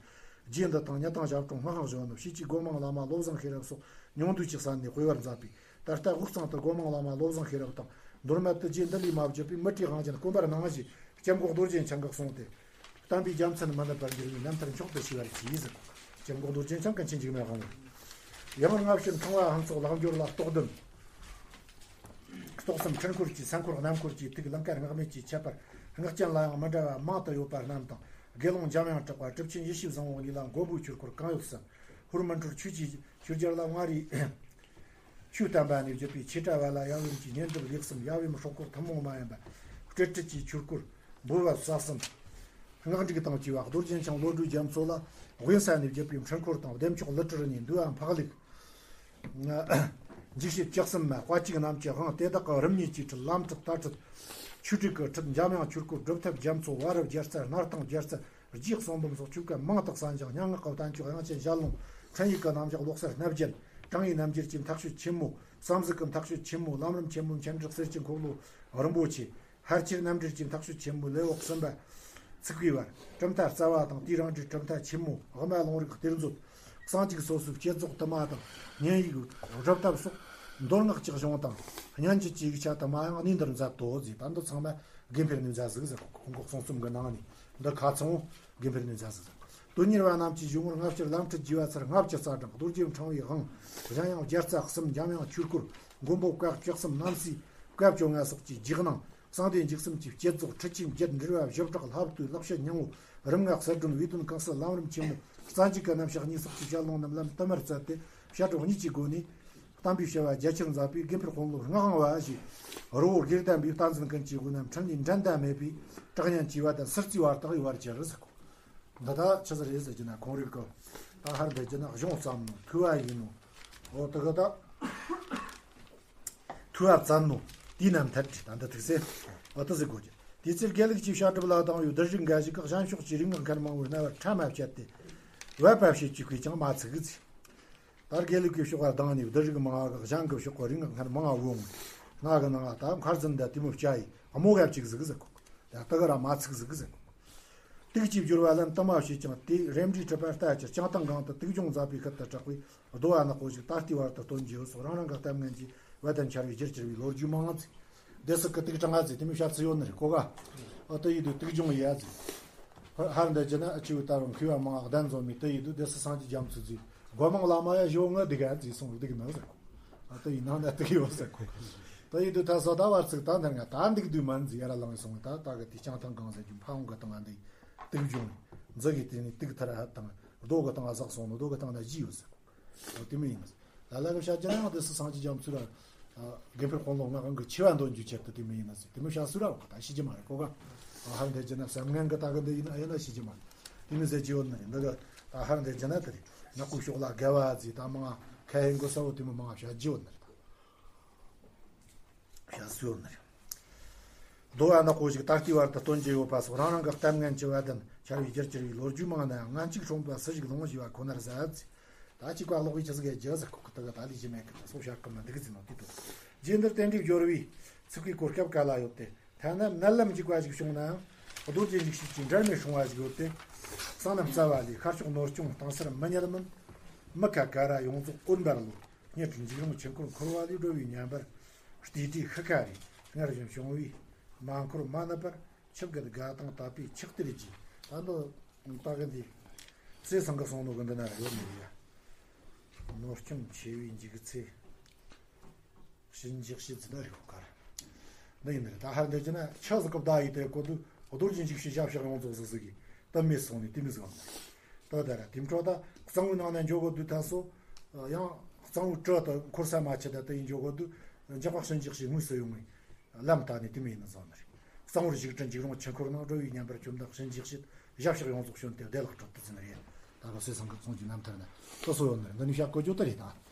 རྗེ་འདི་དང་སྙི་ཐང་ཞབས་དྲུང་སྔགས་དབང་གཞོན་ནུ། ཕྱིས་ཀྱི་སྒོ་མང་བླ་མ་བློ་བཟང་ཤེས་རབ་སོགས་ཉུང་བསྡུས་ཀྱིས་གསན་ནས་དཔེ་བར་མཛད་པས། ད་ལྟ་དབུས་གཙང་དུ་སྒོ་མང་བླ་མ་བློ་བཟང་ཤེས་རབ་དང་། མདོ་སྨད་དུ་རྗེ་འདི་ལས་མ་བརྒྱུད་པའི་མི་ཏྲའི་དབང་རྒྱུན་དཀོན་པར་སྣང་ཞེས། སྐྱབས་མགོན་རྡོ་རྗེ་འཆང་གིས་གསུངས་ཏེ། བསྟན་པའི་རྒྱལ་མཚན་མི་ནུབ་པར་འགྱུར་བའི་རྣམ་ཐར་མཆོག་ཏུ་ཤེས་པར་གྱིས་ཟེར། སྐྱབས་མགོན་རྡོ་རྗེ་འཆང་ཀུན་མཁྱེན་འཇིགས་མེད་དབང་པོ། ཡང་སྔ་ཕྱི་ཕྲེང་བ་ཕུན་ཚོགས་ལྷག་འབྱོར་ལ་རྟོགས་ལྡན། རྟོགས་ཟིན་འཕྲུལ་འཁོར་གྱི་སེམས་འཁོར་རྣམ་འཁོར་གྱི་ཐུགས། ལིང་ག་སྔགས་མེད་ཀྱི་ཁྱད་པར། སྔགས་ཅན་ལ་ཡང་མི་འདྲ་བ་མང་དུ་ཡོད་པ་རྣམས་དང་། དགེ་སློང་འཇམ་དབྱངས་གྲགས་པ་གྲུབ་ཆེན་ཡེ་ཤེས་བཟང་པོ་གཉིས་ལ་མགོན་པོའི་ཆོས་སྐོར་གང་ཡོད་གསན། ཧུར་མི་འཕྲོད་ཆོས་ཀྱི་ཆོས་རྒྱལ་ལ་མངའ་རིས་ཆོས་བསྟན་པ་ནས་བརྒྱུད་པའི་ཆོས་གྲྭ་བ་ལ་ཡབ་ཡུམ་གྱི་བསྙེན་སྒྲུབ་ལེགས་གསུམ། ཡབ་ཡུམ་སྲོག་འཁོར་ཐུན་མོང་མ་ཡིན་པ། སྤྲོས་བྲལ་གྱི་ཆོས་སྐོར་འབུལ་བ་རྩ་གསུམ། སྔགས་འགྲིག་དང་བཅས་པ། རྡོ་རྗེ་འཆང་བློ་གྲོས་རྒྱ་མཚོ་ལ་དབེན་ས་ནས་བརྒྱུད་པའི་འཕྲུལ་འཁོར་དང་། བདེ་མཆོག་ཀླུ་སྒྲུབ་གཉིས། འདུལ་བ་འཕགས་ལུགས། འཇིགས་བྱེད་བཅུ་གསུམ་མ། དཔལ་གཅིག་རྣམས་ཀྱི་དབང་། དེ་དག་གི་རིམ་གཉིས་ཀྱི་ཁྲིད། ལམ་ཁྲིད་ལྟ་ཁྲིད། ཆོས་ཁྲིད་ཀྱི་ཁྲིད། འཇམ་དབྱངས་ཆོས་སྐོར། སྒྲུབ་ཐབས་རྒྱ་མཚོ། བ་རབས་རྒྱལ་རྩ། སྣར་ཐང་རྒྱལ་རྩ། རྗེ་གསུང་འབུམ་སོགས་ཆོས་སྐད་མང་དག་གསན་ཅིང་། སྙན་ངག་གི་བསྟན་བཅོས་དབྱངས་ཅན་ཞལ་ལུང་། འཕྲིན་ཡིག་གི་རྣམ་གཞག་ཀློག་གསར་སྣ་བརྒྱད། དྲང་ངེས་རྣམ་འགྱུར་གྱི་མཐའ་དཔྱོད་ཆེན་མོ། བསམ་གཟུགས་ཀྱི་མཐའ་དཔྱོད་ཆེན་མོ། ལམ་རིམ་ཆེན་མོའི་མཆན་འགྲིག་གསེར་གྱི་འཁོར་ལོ་རིན་པོ་ཆེ། ཕལ་ཆེར་རྣམ་འགྲེལ་གྱི་མཐའ་དཔྱོད་ཆེན་མོ། ལེའུ་གསུམ་པ། ཚིག་པའི་བར། གྲུབ་མཐའ་རྩ་བ་དང་། དེའི་རང་འགྲེལ་གྲུབ་མཐའ་ཆེན་མོ། དབུ་མ་ལུང་རིགས་གཏེར་མཛོད། གསང་རྒྱུད་སོ་སོའི་བསྐྱེད་རྫོགས་དུ་མ་དང་། བསྙེན་ཡིག་སྒྲུབ་ཐབས་སོགས། མདོ་སྔགས་ཀྱི་གཞུང་དང་། སྙན་རྒྱུད་ཀྱི་ཡིག་ཆ་དུ་མ་ཡང་གནས་འདིར་མཛད་དོ་ཟེར། ད་འདི་ཚང་མ་དགེ་འཕེལ་ནས་མཛད་ཟིག་ཟེར། ཁོང་གི་གསུང་རྩོམ་གྱི་ནང་ནས་འདི་ཁ་ཚང་དགེ་འཕེལ་ནས་མཛད་ཟིག་ཟེར། དོན་གཉེར་བ་རྣམས་ཀྱི་གཞུང་ངོར་སྔ་ཕྱིར་ལམ་ཁྲིད་རྒྱས་པ་ཚར་ལྔ་བཅུ་རྩ་གྲངས། རྡོ་རྗེ་ཕྲེང་བའི་དབང་། གཞན་ཡང་རྒྱལ་རྩ་གསུམ། འཇམ་དབྱངས་ཆོས་སྐོར། མགོན་པོ་བཀའ་བཅུ་གསུམ། རྣམ་སྲས་བཀའ་བཅོ་ལྔ་སོགས་ཀྱི་རྗེས་གནང་། གསང་བདེ་འཇིགས་གསུམ་གྱི་བསྐྱེད་རྫོགས། ཁྲིད་ཆེན་བརྒྱད། འགྲེལ་བ་བཞི་སྦྲགས། ལྷ་བཏུས་ཀླག་ཆད་སྙིང་པོ། རིམ་ལྔ་གསལ་སྒྲོན། བའི་དོན་གང་གསལ། ལམ་རིམ་ཆེན་མོ། རྩ་འཇུག་གི་རྣམ་གཞག་གཉིས་སོགས་ཀྱི་བཤད་ལུང་རྣམས་ལམ་དུ་མར་བཙལ་ཏེ་བཤད་སྒྲུབ་གཉིས་ཀྱི་སྒོ་ནས་གཏམ་དཔེ་བྱ་བ་རྒྱ་ཆེར་མཛད་པས་དགེ་འཕེལ་དཔོན་སློབ་སྔགས་དབང་བ་ཞེས་རི་བོ་དགེ་ལྡན་པའི་བསྟན་འཛིན་ཀུན་གྱི་སྒོ་ནས་འཕྲིན་ལས་འགྲན་ཟླ་མེད་པའི་གྲགས་སྙན་གྱི་བ་དང་སིལ་རྩིས་བར་དག་ཡོད་པར་གྱུར་ཟེར་གོ། འདི་ད་ཆི་ཟིག་རེད་ཟེར་གྱི་ན། ཁོང་རིགས་ཀྱི་ད་ཧར་འདི་གྱི་ན་གཞུང་བརྩམས་ནོ། ཐོས་པ་ཡིན་ནོ། འོ་དེ་ག་ད་ཐོས་པ་བརྩམས་ནོ། དེའི་རྣམ་ཐར་གྱི་ད་འདི་ཐུགས་སྲས་འོ་དེ་ཟེར་གོ་གྱི། དེ་ཚེ་དགེ་ལུགས་ཀྱི་བཤད་སྒྲུབ་ལ་སྡང་བའི་བདུད་རིགས་འགའ་ཞིག་གིས་གཞན་ཕྱོགས་ཀྱི་རིག་སྔགས་མཁན་མང་བོའི་རྣ་བར་ཕྲ་མ་བཅད་དེ། བབ་པ་བྱེད་ཀྱི་གུས་ཀྱང་མ་ཚུགས་ཟེར། ད་དགེ་ལུགས་ཀྱི་ཕྱོགས་ལ་སྡང་ནས་བདུད་རིགས་མང་བ་གིས་གཞན་གྱི་ཕྱོགས་ཀྱི་རིག་སྔགས་སྔར་མང་བ་བོ་ངི་ང་གི་ནང་ལ་ད་མཁར་ཟིན་འདི་དེ་མོ་བྱ་ཡི་དམོ་ག་བཅུག་ཟིག་ཟེར་གོ། ད་དེ་ག་ར་མ་ཚུགས་ཟིག་ཟེར་གོ། དུག་གིས་བསྒྱུར་བ་ལན་དུ་མ་བྱེད་ཀྱང་དེ་རེ་འབྲས་གྲུབ་པ་ལྟ་ཅི། བྱང་ཐང་སྒང་དུ་དུག་སྦྱོང་མཛད་པའི་ཤུལ་དུ་གྲགས་པའི་རྡོ་བ་ནག་པོ་ཞིག་ད་ལྟའི་བར་དུ་སྟོན་རྒྱུ་ཡོད་སོགས་རང་རང་གི་གཏམ་ངན་གྱིས་བ་དན་འཆར་བའི་རྒྱུར་གྱུར་པའི་ལོ་རྒྱུས་མང་ང་ཟིག། སྡེ་སྲིད་ཀྱི་དུག་གྲང་ང་ཟིག་དེ་མོ་བཤད་ཚུལ་ཡོད་ནི་རེད་གོ་ག། ཨ་དེ་ཡིན་དུས་དུག་སྦྱོང་ཡ་ཟིག། ཧ་ཧར་འདི་ཅི་ན་ཨ་ཆུ་བོ་ད་རུང་མཁས་པ་མང་བ་གདན་འཛོམས་མི་དེ་ཡིན་དུས་སྡེ་སྲིད་སངས་རྒྱས་རྒྱ་མཚོ་ཟིག། སྒོ་མང་བླ་མ་ཡ་ཞོ་ངི་སྡུག་ག་ཟིག་སོང་སྡུག་ནི་ཟིག། ཨ་དེ་ཡིན་ནང་ན་དུག་ཡོད་ཟེར་གོ། དེ་ཡིན་དུས་ད་སོ་ད་བར་ཚིག་ད་འདིར་ང་ད་འདུག་དུས་མ་འཛི་ཡ་ར་ལངས་སོང་། ད་ད་གི་དེ་བྱང་ཐང་སྒང་ཟེར་རྒྱུ་ཕ་བོང་གི་སྟེང་ང་འདི་དུག་སྦྱོང་། མཛུ་གི་དེ་ནས་དུག་ཐར་ཧ་དང་རྡོ་གི་སྟེང་ང་ཟག་སོང་ནོ་རྡོ་གི་སྟེང་ན་བཞི་ཡོད་ཟེར། འོ་དེ་མོ་ཡིན་ནི། ལ་ལ་གི་བཤད་རྒྱུ་ན་ཡང་དེ་སྲིད་སངས་རྒྱས་རྒྱ་མཚོ་ར་དགེ་འཕེལ་དཔོན་སློབ་ང་གང་གི་ཆེ་བ་འདོན་རྒྱུའི་ཆེད་དུ་དེ་མོ་ཡིན་ནི་ཟེར། དེ་མོ་བཤད་སྲོལ་ར་ད་ཤེས་ཀྱི་མ་རེད་གོ་ག། ཧར་འདི་རྒྱུ་ན་བསམ་ངན་གི་ད་གི་འདི་ཡིན་ཨ་ཡིན་ན་ཤེས་ཀྱི་མ་རེད། དེ་མོ་ཟེར་རྒྱུ་ཡོད་ནི་རེད། འདི་གི་ད་ཧར་འདི་རྒྱུ་ན་དེ་རེད། ནག་པོའི་ཕྱོགས་ལ་དགེ་བ་ཟིག་ད་མང་ང་ཁ་ཧེ་མགོ་ས་བོ་དེ་མོ་མང་ང་བཤད་རྒྱུ་ཡོད་ནི་རེད། ད་བཤད་སྲོལ་ཡོད་ནི་རེད། རྡོ་བ་ནག་པོ་ཞིག་ད་ལྟའི་བར་དུ་སྟོན་རྒྱུ་ཡོད་པ་སོགས་རང་རང་གི་གཏམ་ངན་གྱིས་བ་དན་འཆར་བའི་རྒྱུར་གྱུར་པའི་ལོ་རྒྱུས་མང་ནའང་ངན་གཅིག་སྲུངས་པ་སུ་ཞིག་ལོང་ཞེས་པ་ཁོ་ནར་ཟད་ཟེར། ད་གཅིག་པ་ཀློག་པའི་ཆི་ཟིག་གི་རྒྱུ་ཟིག་ཁོག་གི་དག་ད་ལས་ཀྱི་མེད་གི་ད་སོ་བཤད་གི་མི་འདུག་ཟེར་ནོ་དེ་དོ། རྗེས་འདིར་རྟེན་འབྲེལ་སྦྱོར་བའི་ཚིག་གི་གོ་སྐབས་ག་ལ་ཡོད་དེ། ཐ་ན་མནལ་ལམ་འཇིག་པ་ཞིག་བྱུང་ནའང་རྡོ་རྗེ་འཇིགས་བྱེད་ཀྱི་འབྲལ་མེད་སྲུང་བ་ཞིག་ཡོད་དེ། གསང་རྣམ་རྩ་བ་ལས། ཤར་ཕྱོགས་ནོར་སྐྱོང་སྟེང་སར་མི་ཉལ་མིན། མི་ཁ་ཀ་ར་ཡོངས་རྫོགས་འོད་འབར་ལོ། སྙེད་འཇིགས་རུང་ཆུ་འཁོར་འཁོར་བ་ལས། སྒྲོལ་བའི་ཉམས་པར་བལྟས་དུས་ཤི་ཁ་རེ། སྔར་བཞིན་བྱུང་བས་མ་འཁོར་མ་ནུབ་པར། ཆིབས་བསྒྱུར་དགའ་དང་དད་པས་ཕྱག་དེར་གྱིས། ད་འདི་ད་གི་འདི་ཚེ་སང་གི་སོང་ནོ་གི་འདི་ན་ར་ཡོད་ནི་ཡ། ནོར་སྐྱོང་ཆེ་བའི་འཇིགས་ཚེ། གཤིན་རྗེ་གཤེད་ཟེར་ན་རེད་གོ་གར། འདི་ཡིན་ནི་རེད། ད་ཧར་འདི་ཅི་ན་ཆི་ཟིག་གི་བརྡ་ཡིན་དེ་གོ་དུས་རྡོ་རྗེ་འཇིགས་བྱེད་ཞབས་ཕྱག་ཡོངས་རྫོགས་ཟིག་ཟིག་གིས་དུ་མེད་སོང་ནས་དེ་མི་ཟིག་ཨང་། ད་ད་ར་དེ་འཕྲོ་ད་གཙང་བོའི་ནང་ན་འཇོག་གོ་དུས་ད་སོ། ཡང་གཙང་བོའི་གྲུ་དུ་འཁོར་ས་མ་ཆད་ད་དུ་ཡིན་འཇོག་གོ་དུས་འཇག་པ་གཤིན་རྗེ་གཤེད་དངོས་སུ་ཡོང་ངས་ལམ་ལྟ་ནས་དེ་མི་ཡིན་ནི་ཟིག་ནི་རེད། གཙང་བོར་བཞུགས་དྲིན་འཇིགས་རུང་ཆུ་འཁོར་ནང་། སྒྲོལ་བའི་ཉམས་པར་བཅོམ་ལྡན་གཤིན་རྗེ་གཤེད། ཞབས་ཕྱག་ཡོངས་རྫོགས་བྱོན་ཏེ་བདེ་ལེགས་གྲུབ་ཏུ་ཟིན་རེད། ད་ག་ཚེ་སང་གི་གཙང་བོའི་རྣམ་ཐར་ན་དུ་སོ་ཡོད་ནི་རེད། འདི་ནི་བཤད་གོ་རྒྱུ་དེ་རེད་ད།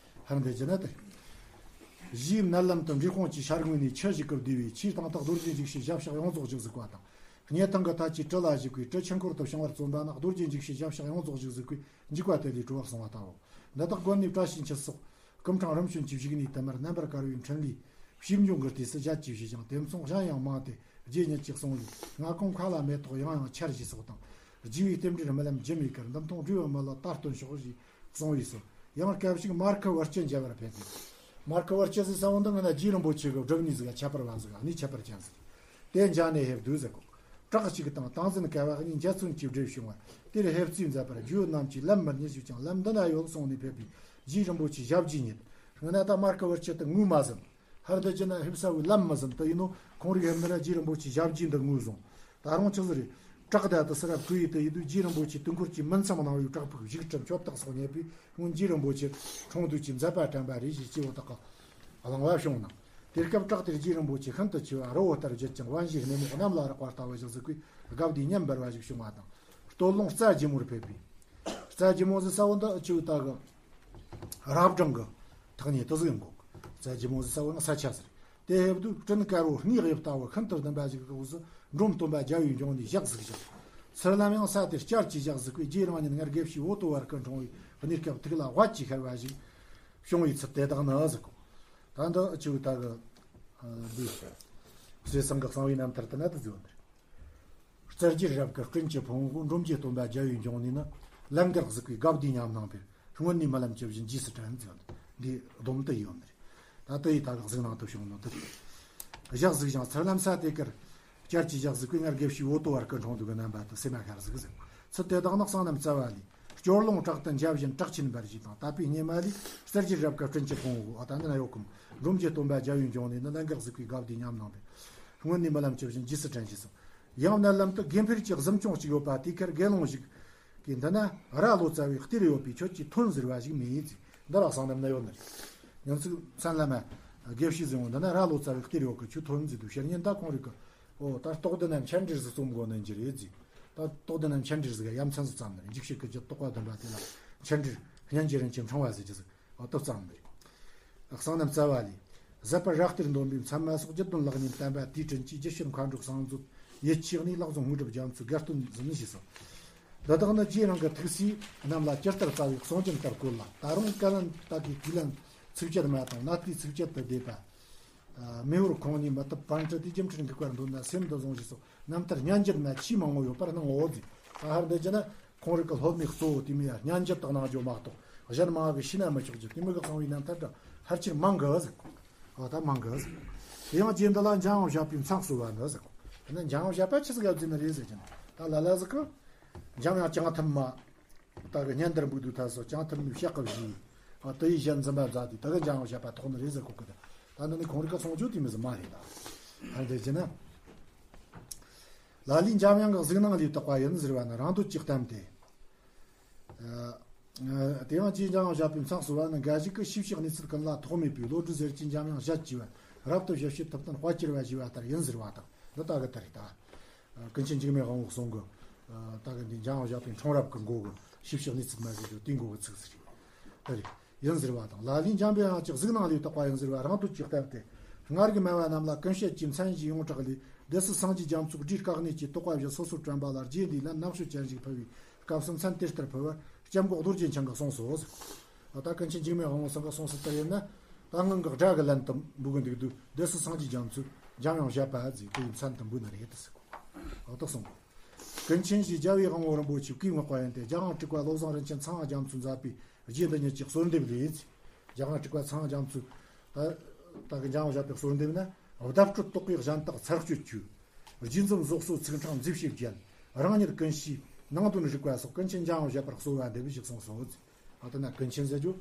ཧར་འདི་ཅི་ན་དེ། གཞིའི་མནལ་ལམ་དུ་འབྲས་སྤུངས་ཀྱི་ཤར་ངོས་ནས་ཆུ་ཞིག་གི་བསྡུས་པའི་ཆུའི་སྟེང་དུ་རྡོ་རྗེ་འཇིགས་བྱེད་ཞབས་ཕྱག་ཡོངས་རྫོགས་བཞུགས་གཟིགས་པ་དང་། སྙེ་ཐང་གི་ཐད་ཀྱི་གྲུ་ལ་བཞུགས་པའི་གྲུ་ཆུ་འཁོར་དུ་བྱུང་བར་བརྩོན་པ་ན། རྡོ་རྗེ་འཇིགས་བྱེད་ཞབས་ཕྱག་ཡོངས་རྫོགས་བཞུགས་གཟིགས་པས་འཇིགས་པ་དེ་ལས་གྲོལ་བར་གསུངས་པ་ལྟ་བུ། འདི་དག་དགོན་གནས་བཀྲ་ཤིས་འཁྱིལ་སོགས་སྐུ་ཕྲེང་རིམ་བྱོན་གྱིས་བཞུགས་ནས་དུ་མར་རྣམ་པར་དཀར་བའི་འཕྲིན་ལས་ཞིབ་འཇུག་གི་ལྟས་སུ་ཞལ་གྱིས་བཞེས་ཤིང་། དེ་མཚུངས་གཞན་ཡང་མང་སྟེ་རྗེ་ཉིད་ཀྱིས་གསུངས་པའི་སྔ་གོང་མཁའ་ལ་མེ་ཏོག་ཡང་ཡང་འཆར་ཞེས་སོགས་དང་། རྒྱས་པའི་རྟེན་འབྲེལ་རྨི་ལམ་སྒྱུ་མའི་གར། འདུམ་ཐོང་སྒྲོལ་བའི་མི་ལ་ད་སྟོན་ཤོག་ཞེས་གསུངས་པས་སོ། ཡང་སྐབས་ཤིག་མར་ཁུ་བུ་སྐྱིད་མཇལ་བར་ཕེབས་ཏེ། མར་ཁུ་བུ་སྐྱིད་ཟེར་ས་བོ་འདི་ང་ན་རྗེ་རིན་པོ་ཆེ་གི་སྒྲུབ་གནས་ཟིག་ཁྱད་པར་བ་ཟིག་གནས་ཁྱད་པར་ཅན་ཟིག་རེད། དེ་མཇལ་ནས་ཕེབས་དུས་ཟེར་གོ། བྲག་གཅིག་དང་ཏིང་འཛིན་སྐལ་བ་གཉིས་འཇའ་ཚོན་གྱིས་སྦྲེལ་བྱུང་བ། དེར་ཕེབས་བྱས་མཛད་པར་རྒྱུད་རྣམས་ཀྱིས་ལམ་མི་རྙེད་ཞུས་ཀྱང་ལམ་འདི་ན་ཡོད་གསུངས་ནས་ཕེབས་པས་རྗེ་རིན་པོ་ཆེའི་ཞབས་རྗེས་རྙེད། སྔོན་ན་ད་མར་ཁུ་བུ་སྐྱིད་དེ་ངོས་མ་ཟིན། ཧར་འདི་ཅི་ན་ཕེབས་ས་བོའི་ལམ་མི་ཟིན། དེ་ཡིན་ནོ་ཁོང་རིགས་ཕེབས་ན་ར་རྗེ་རིན་པོ་ཆེའི་ཞབས་རྗེས་འདི་ངོས་བཟུང་། ད་རུང་ཅི་ཟིག་རེད། བྲག་དེ་དུ་སི་ར་བྲོས་ཡི་དེ་ཡིན་དུས་རྗེ་རིན་པོ་ཆེ་དུས་འཁོར་གྱི་མུན་མཚམས་སྣང་བའི་བྲག་ཕུག་བཞུགས་ཁྲི་མཆོད་རྟེན་སོགས་རྙེད་པས། སྔོན་རྗེ་རིན་པོ་ཆེ་འཁྲུངས་དུས་ཀྱི་མཛད་པ་དྲན་པ་རེ་ཞེས་སྐྱེ་བོ་དག་གི་གླེང་བ་བྱུང་ནས། དེ་སྐབས་བྲག་དེར་རྗེ་རིན་པོ་ཆེ་ཤིན་ཏུ་ཆེ་བ་རི་བོ་ལྟར་བརྗིད་ཅིང་། དབང་བཞིའི་སྣེ་མོ་གནམ་ལ་རེག་པ་ལྟ་བུ་ཞིག་གཟིགས་པས་དགའ་བདེའི་ཉམས་འབར་བ་ཞིག་བྱུང་བ་དང་། སྟོད་ལུང་རྩྭ་ལྗིད་མོར་ཕེབས་པས། རྩྭ་ལྗིད་མོ་ཟེར་ས་བོ་འདི་ཨ་ཆུ་ད་གི་རབ་འབྲིང་གི་ཐག་ཉེ་དུ་ཟིག་ཡིན་གོ། རྩྭ་ལྗིད་མོ་ཟེར་ས་བོ་ནི་ས་ཆ་ཟེར། དེ་ཕེབས་དུས་སྤྲིན་དཀར་བོ་སྔོ་དབྱིབས་ལྟ་བུ་ཤིན་ཏུ་ལྡུམ་པ་ཞིག་གི་འོག་ཏུ་འབྲོམ་སྟོན་པ་རྒྱལ་བའི་འབྱུང་གནས་ཞག་གཟིགས་ཤིང་། ཚུར་ལམ་ཡང་ས་དེར་བསྐྱར་གྱིས་ཞག་གཟིགས་པས་རྗེ་རང་ཉིད་སྔར་དགེ་བཤེས་འོ་ཏོ་བར་སྐུ་འཁྲུངས་པའི་གནས་སྐབས་ཐུགས་ལ་དབལ་གྱིས་ཤར་བ་ཞིག་བྱུང་བའི་ཚུལ་དེ་དག་ནི་ཟེར་གོ། ད་འདི་ཨ་ཆུ་ད་གི་འདི་ཚེ་སང་གི་གསང་བའི་རྣམ་ཐར་དེ་ན་དུ་བརྗོད་ནི་རེད། རྩེ་རྒྱལ་རབ་ཀྱི་སྤྲིན་གྱི་ཕུང་པོ་འབྲོམ་རྗེ་སྟོན་པ་རྒྱལ་བའི་འབྱུང་གནས་ནི། ལམ་འགག་གཟིགས་པས་དགའ་བདེའི་ཉམས་སྣང་བས། སྔོན་ནས་རྨི་ལམ་ཇི་བཞིན་རྗེས་སུ་དྲན་ཟེར། འདི་སྡོམ་དུ་ཡོད་ནི་རེད། ད་ལྟ་ཡི་ད་ག་གཟིགས་སྣང་དུ་བྱུང་ནོ་དེ་རེད། ཞག་གཟིགས་ཤིང་ཚུར་ལམ་ས་དེ་ཀར་བསྐྱར་གྱིས་ཞག་གཟིགས་པས་སྔར་དགེ་བཤེས་འོ་ཏོ་བར་སྐུ་འཁྲུངས་དུས་ཀྱི་རྣམ་པ་དེ་སེམས་ལ་ཤར་གཟིགས་ཟེར། ཚུལ་དེ་དག་ནི་གསང་རྣམ་རྩ་བ་ལས། སྐྱོར་ལུང་བྲག་ཏུ་འཇའ་བཞིན་གྲགས་ཆེན་འབར་ཞེས་དང་། དད་པའི་སྙེ་མ་ལས། རྩེ་རྒྱལ་རབ་ཀྱི་སྤྲིན་གྱི་ཕུང་པོ། ཨ་ད་འདི་ན་ཡོད་གམ། འབྲོམ་རྗེ་སྟོན་པ་རྒྱལ་བའི་འབྱུང་གནས་ནི། ལམ་འགག་གཟིགས་པས་དགའ་བདེའི་ཉམས་སྣང་བས། སྔོན་ནས་རྨི་ལམ་ཇི་བཞིན་རྗེས་སུ་དྲན་ཞེས་སོ། ཡང་མནལ་ལམ་དུ་དགེ་འཕེལ་གྱི་གཟིམ་ཆུང་གཅིག་ཡོད་པ་དེ་ཁར་དགེ་སློང་ཞིག་གིས་འདི་ན་རྭ་ལོ་ཙཱ་བའི་གཏེར་ཡོད་པས་ཁྱོད་ཀྱིས་ཐོན་ཟེར་བ་ཞིག་མེད་ཟེར། འདི་ར་གསང་རྣམ་ན་ཡོད་ནི་རེད། ཉིན་ཅིག་མཚན་ལ་མ་དགེ་བཤེས་ཟེར་བོ་འདི་ན་རྭ་ལོ་ཙཱ་བའི་གཏེར་ཡོད་གི་ཁྱོད་ཐོན་ཟེར་དུས་ཕྱིར་ཉིན་ད་ཁོང་རིགས་གི་ཨོ་ད་རྟོགས་ལྡན་ན་མཆན་འགྲེལ་ཟིག་རྩོམ་དགོས་ནི་འགྱུར་རེད་ཟེར། ད་རྟོགས་ལྡན་ན་མཆན་འགྲེལ་ཟིག་ཡ་མཚན་ཟིག་བརྩམས་ནི་རེད། འཇིགས་བྱེད་ཀྱི་རྒྱུད་དོགས་པ་བདུན་པ་དེ་ལ་མཆན་འགྲེལ་སྙན་གྱི་རིན་ཆེན་ཕྲེང་བ་ཟེར་གྱི་ཟིག། ཨོ་ཏོ་གཙང་མི་རེད། གསང་རྣམ་རྩ་བ་ལས། ཟབ་པར་རྭ་གཏེར་འདོན་པའི་མཚན་མ་སོགས་རྒྱུད་དོན་ལེགས་ཉེས་བསྟན་པ་དེའི་དྲིན་གྱིས་རྒྱུད་ཤེས་མཁའ་འགྲོ་གསང་མཛོད་ ཡིད་ཆེས་ནས་ལག་བཟུང་དངོས་གྲུབ་རྒྱ་མཚོའི་དགའ་སྟོན་ཟིན་ནས་ཞེས་སོ། འདི་དག་ནི་རྗེ་རང་གི་ཐུགས་སྲས་རྣམས་ལ་ཇི་ལྟར་བསྩལ་བའི་གསུང་རྒྱུན་ལྟར་བཀོད་ལ། ད་རུང་བཀའ་ལན་དག་གི་དུས་ལན་ཚིགས་བཅད་མ་དང་གནད་དེའི་ཚིགས་བཅད་དུ་བསྡེབས་པ། མེ་ཧོར་ཁོང་གཉིས་མི་ཐུབ་པན་ཁྲི་དེ་སྒྱུ་འཕྲུལ་འགུགས་པར་འདོད་ན་སེམས་འདི་བཟུང་ཞེས་སོགས་རྣམ་ཐར་སྙན་འགྱུར་ན་ཆེས་མང་བོ་ཡོད་པར་སྣང་ངོ་། ཟེར། ད་ཧར་འདི་བྱས་ན་ཁོང་རིགས་ཀྱི་སློབ་མའི་གཙོ་བོ་དེ་མོ་ཡ་སྙན་འགྱུར་དག་གནང་རྒྱུ་མ་གཏོགས་གཞན་མང་བས་ཤེས་ན་མི་ཆོག་རྒྱུ་དེ་མོ་གི་གསང་བའི་རྣམ་ཐར་འདྲ་ཕལ་ཆེར་མང་གི་ཟེར་གོ། ཨ་ད་མང་གི་ཟེར་གོ། དེ་ཡང་རྗེ་འདི་ལ་འཇམ་དབྱངས་བཞད་པའི་མཚན་གསོལ་བ་ནི་ཟེར་གོ། དེ་ནི་འཇམ་དབྱངས་བཞད་པ་ཆི་ཟིག་ག་བརྫིས་ནི་རེད་ཟེར་གྱི་ན། ད་ལ་ལ་ཟིག་གི་འཇམ་དབྱངས་བྱང་ཐུབ་མ། ད་གི་སྙན་དར་འབུག་དུས་ཐ་སོ་བྱང་ཐུབ་མའི་ཕྱག་གི་བཞེས། ཨ་དེ་ཡི་ཞལ་འཛིན་པ་མཛད་དེ་ད་གི་འཇམ་དབྱངས་བཞད་པ་ཐོགས་ནི་རེད་ཟེར་གོ་གི། ད་ད་ནི་ཁོང་རིགས་ཀ་གསུང་རྒྱུ་དེ་མོ་ཟིག་མ་རེད་ད། ཧར་འདི་བྱས་ན། ལ་ལས་འཇམ་དབྱངས་ཀྱི་གཟིགས་སྣང་ལས་བཏགས་པ་ཡིན་ཟེར་བ་ནི་རང་འདོད་ཀྱི་གཏམ་སྟེ། ཨ་དེ་ཡང་རྗེ་འཇམ་དབྱངས་བཞད་པའི་མཚན་གསོལ་བ་ནི་འགའ་ཞིག་གིས་ཤེས་བྱའི་གནས་ཚུལ་ཀུན་ལ་ཐོགས་མེད་པའི་བློ་གྲོས་ཟེར་གྱི་འཇམ་དབྱངས་བཞད་ཅེས་པ་རབ་ཏུ་ཞིབ་བཤད་ཐུབ་བསྟན་དཔལ་གྱུར་པ་ཞེས་པ་ལྟར་ཡིན་ཟེར་བ་དང་འདི་ལྟ་གི་ལྟར་རེད་ད། ཀུན་མཁྱེན་འཇིགས་མེད་དབང་པོ་གསུང་གི། ད་གི་འདི་འཇམ་དབྱངས་བཞད་པའི་འཁྲུངས་རབས་ཀྱི་མགོ་གི་ཤེས་བྱའི་གནས་ཚུལ་མ་ཟེར་རྒྱུ་དེའི་མགོ་གི་ཚིག་ཟིག་རེད། ད་རེད། ཡིན་ཟེར་བ་དང་། ལ་ལས་འཇམ་དབྱངས་ཀྱི་གཟིགས་སྣང་ལས་བཏགས་པ་ཡིན་ཟེར་བ་རང་འདོད་ཀྱི་གཏམ་སྟེ། སྔར་གྱི་སྨྲ་བ་རྣམས་ལ་ཀུན་བཤད་ཀྱི་མཚན་གཞི་ཡོངས་གྲགས་ལས་སྡེ་སྲིད་སངས་རྒྱས་རྒྱ་མཚོས་སྒྲའི་བཀའ་གནད་ཀྱིས་དོགས་པ་བཞི་སོ་སོར་དྲན་པ་ལ་རྗེ་འདི་ལན་ནག་ཤོད་ཅན་ཞིག་ཕུལ་བའི་སྐབས་སུ་མཚན་དེ་ལྟར་ཕུལ་བར་སྐྱབས་མགོན་རྡོ་རྗེ་འཆང་གིས་གསུངས་སོ་ཟེར། ད་ཀུན་མཁྱེན་འཇིགས་མེད་དབང་པོ་ཚང་གིས་གསུངས་སོ་ལྟར་ཡིན་ན། ད་སྔོན་གྱི་སྒྲ་གི་ལན་དུ་འབུལ་གི་འདུག་དུས་སྡེ་སྲིད་སངས་རྒྱས་རྒྱ་མཚོས་འཇམ་དབྱངས་བཞད་པ་ཟེར་དེ་ཡི་མཚན་དུ་འབུལ་ནི་རེད་དུ་ཟེར་གོ། ཨ་ད་གསུངས་གོ། ཀུན་མཁྱེན་ཞེས་རྒྱལ་བའི་དབང་པོ་རིན་པོ་ཆེའི་བཀའི་བསྔགས་པ་ཡིན་ཏེ། རྒྱལ་དབང་དྲུག་པ་བློ་བཟང་རིན་ཆེན་ཚངས་དབྱངས་རྒྱ་མཚོས་མཛད་པའི་རྗེ་འདི་ཉིད་ཀྱི་གསོལ་འདེབས་ལས། རྒྱལ་དབང་དྲུག་པ་ཚངས་དབྱངས་རྒྱ་མཚོས་ད་ད་གི་འཇམ་དབྱངས་བཞད་པའི་གསོལ་འདེབས་ན། བརྡ་སྤྲོད་རྟོག་པའི་གཞན་དག་ཚར་གཅོད་ཆོས། རྗེས་འཛིན་བཟོ་གསོ་ཚིག་ཕྲེང་མཛེས་བྱེད་རྒྱན། རང་ཉིད་ཀུན་ཤེས་ནང་དོན་རིག་པ་སོགས་ཀུན་མཁྱེན་འཇམ་དབྱངས་བཞད་པར་གསོལ་བ་འདེབས་ཞེས་གསུངས་སོ། ཨ་ད་ན་ཀུན་མཁྱེན་ཟེར་རྒྱུ་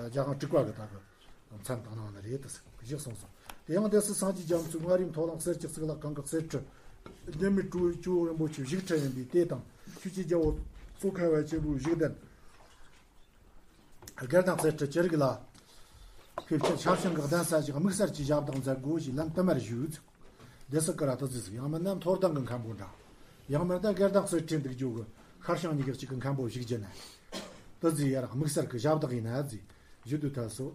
རྒྱལ་དབང་དྲུག་པ་གི་ད་གི་མཚན་དང་ནང་ནི་རེད་དུ་ཟེར་ཞེས་གསུངས་སོ། དེ་ཡང་སྡེ་སྲིད་སངས་རྒྱས་རྒྱ་མཚོའི་མངའ་རིས་མཐོ་གླིང་གསེར་གྱི་གཙུག་ལག་ཁང་གི་གསེར་ཁྲི་སྡེ་མི་ཀྲུའུ་ཀྲུའུ་རིན་པོ་ཆེའི་བཞུགས་ཁྲི་ཡིན་པས། དེ་དང་ཆོས་ཀྱི་རྒྱལ་པོ་ཙོང་ཁ་པ་ཆེན་པོའི་བཞུགས་གདན། སྒེར་དང་རྩེ་ཁྲི་ཅི་རིགས་ལ་ཕེབས་ཕྱིར་ཞབས་ཞུ་གི་གདན་ས་ཞིག་དམིགས་བསལ་གྱི་ཞབས་བདག་མཛད་དགོས་ཞེས་ལན་དུ་མར་ཞུས། སྡེ་སྲིད་ཀྱིས་ར་ཏི་ཙི་ཟིག་ཡང་མིན་ན་མཐོ་ལྡིང་གི་མཁན་པོ་འདྲ། ཡང་མིན་ན་སྒེར་དང་རྩེ་ཁྲི་འདུག་རྒྱུ་གི་ཤར་བྱང་གཉིས་ཀྱི་གཅིག་གི་མཁན་པོ་ཞིག་བརྒྱུད་ནས། ཏི་ཙི་ཡར་དམིགས་བསལ་གྱི་ཞབས་བདག་ཡིན་ན་ཟེར་ཞུ་དུས་ཐལ་སོ།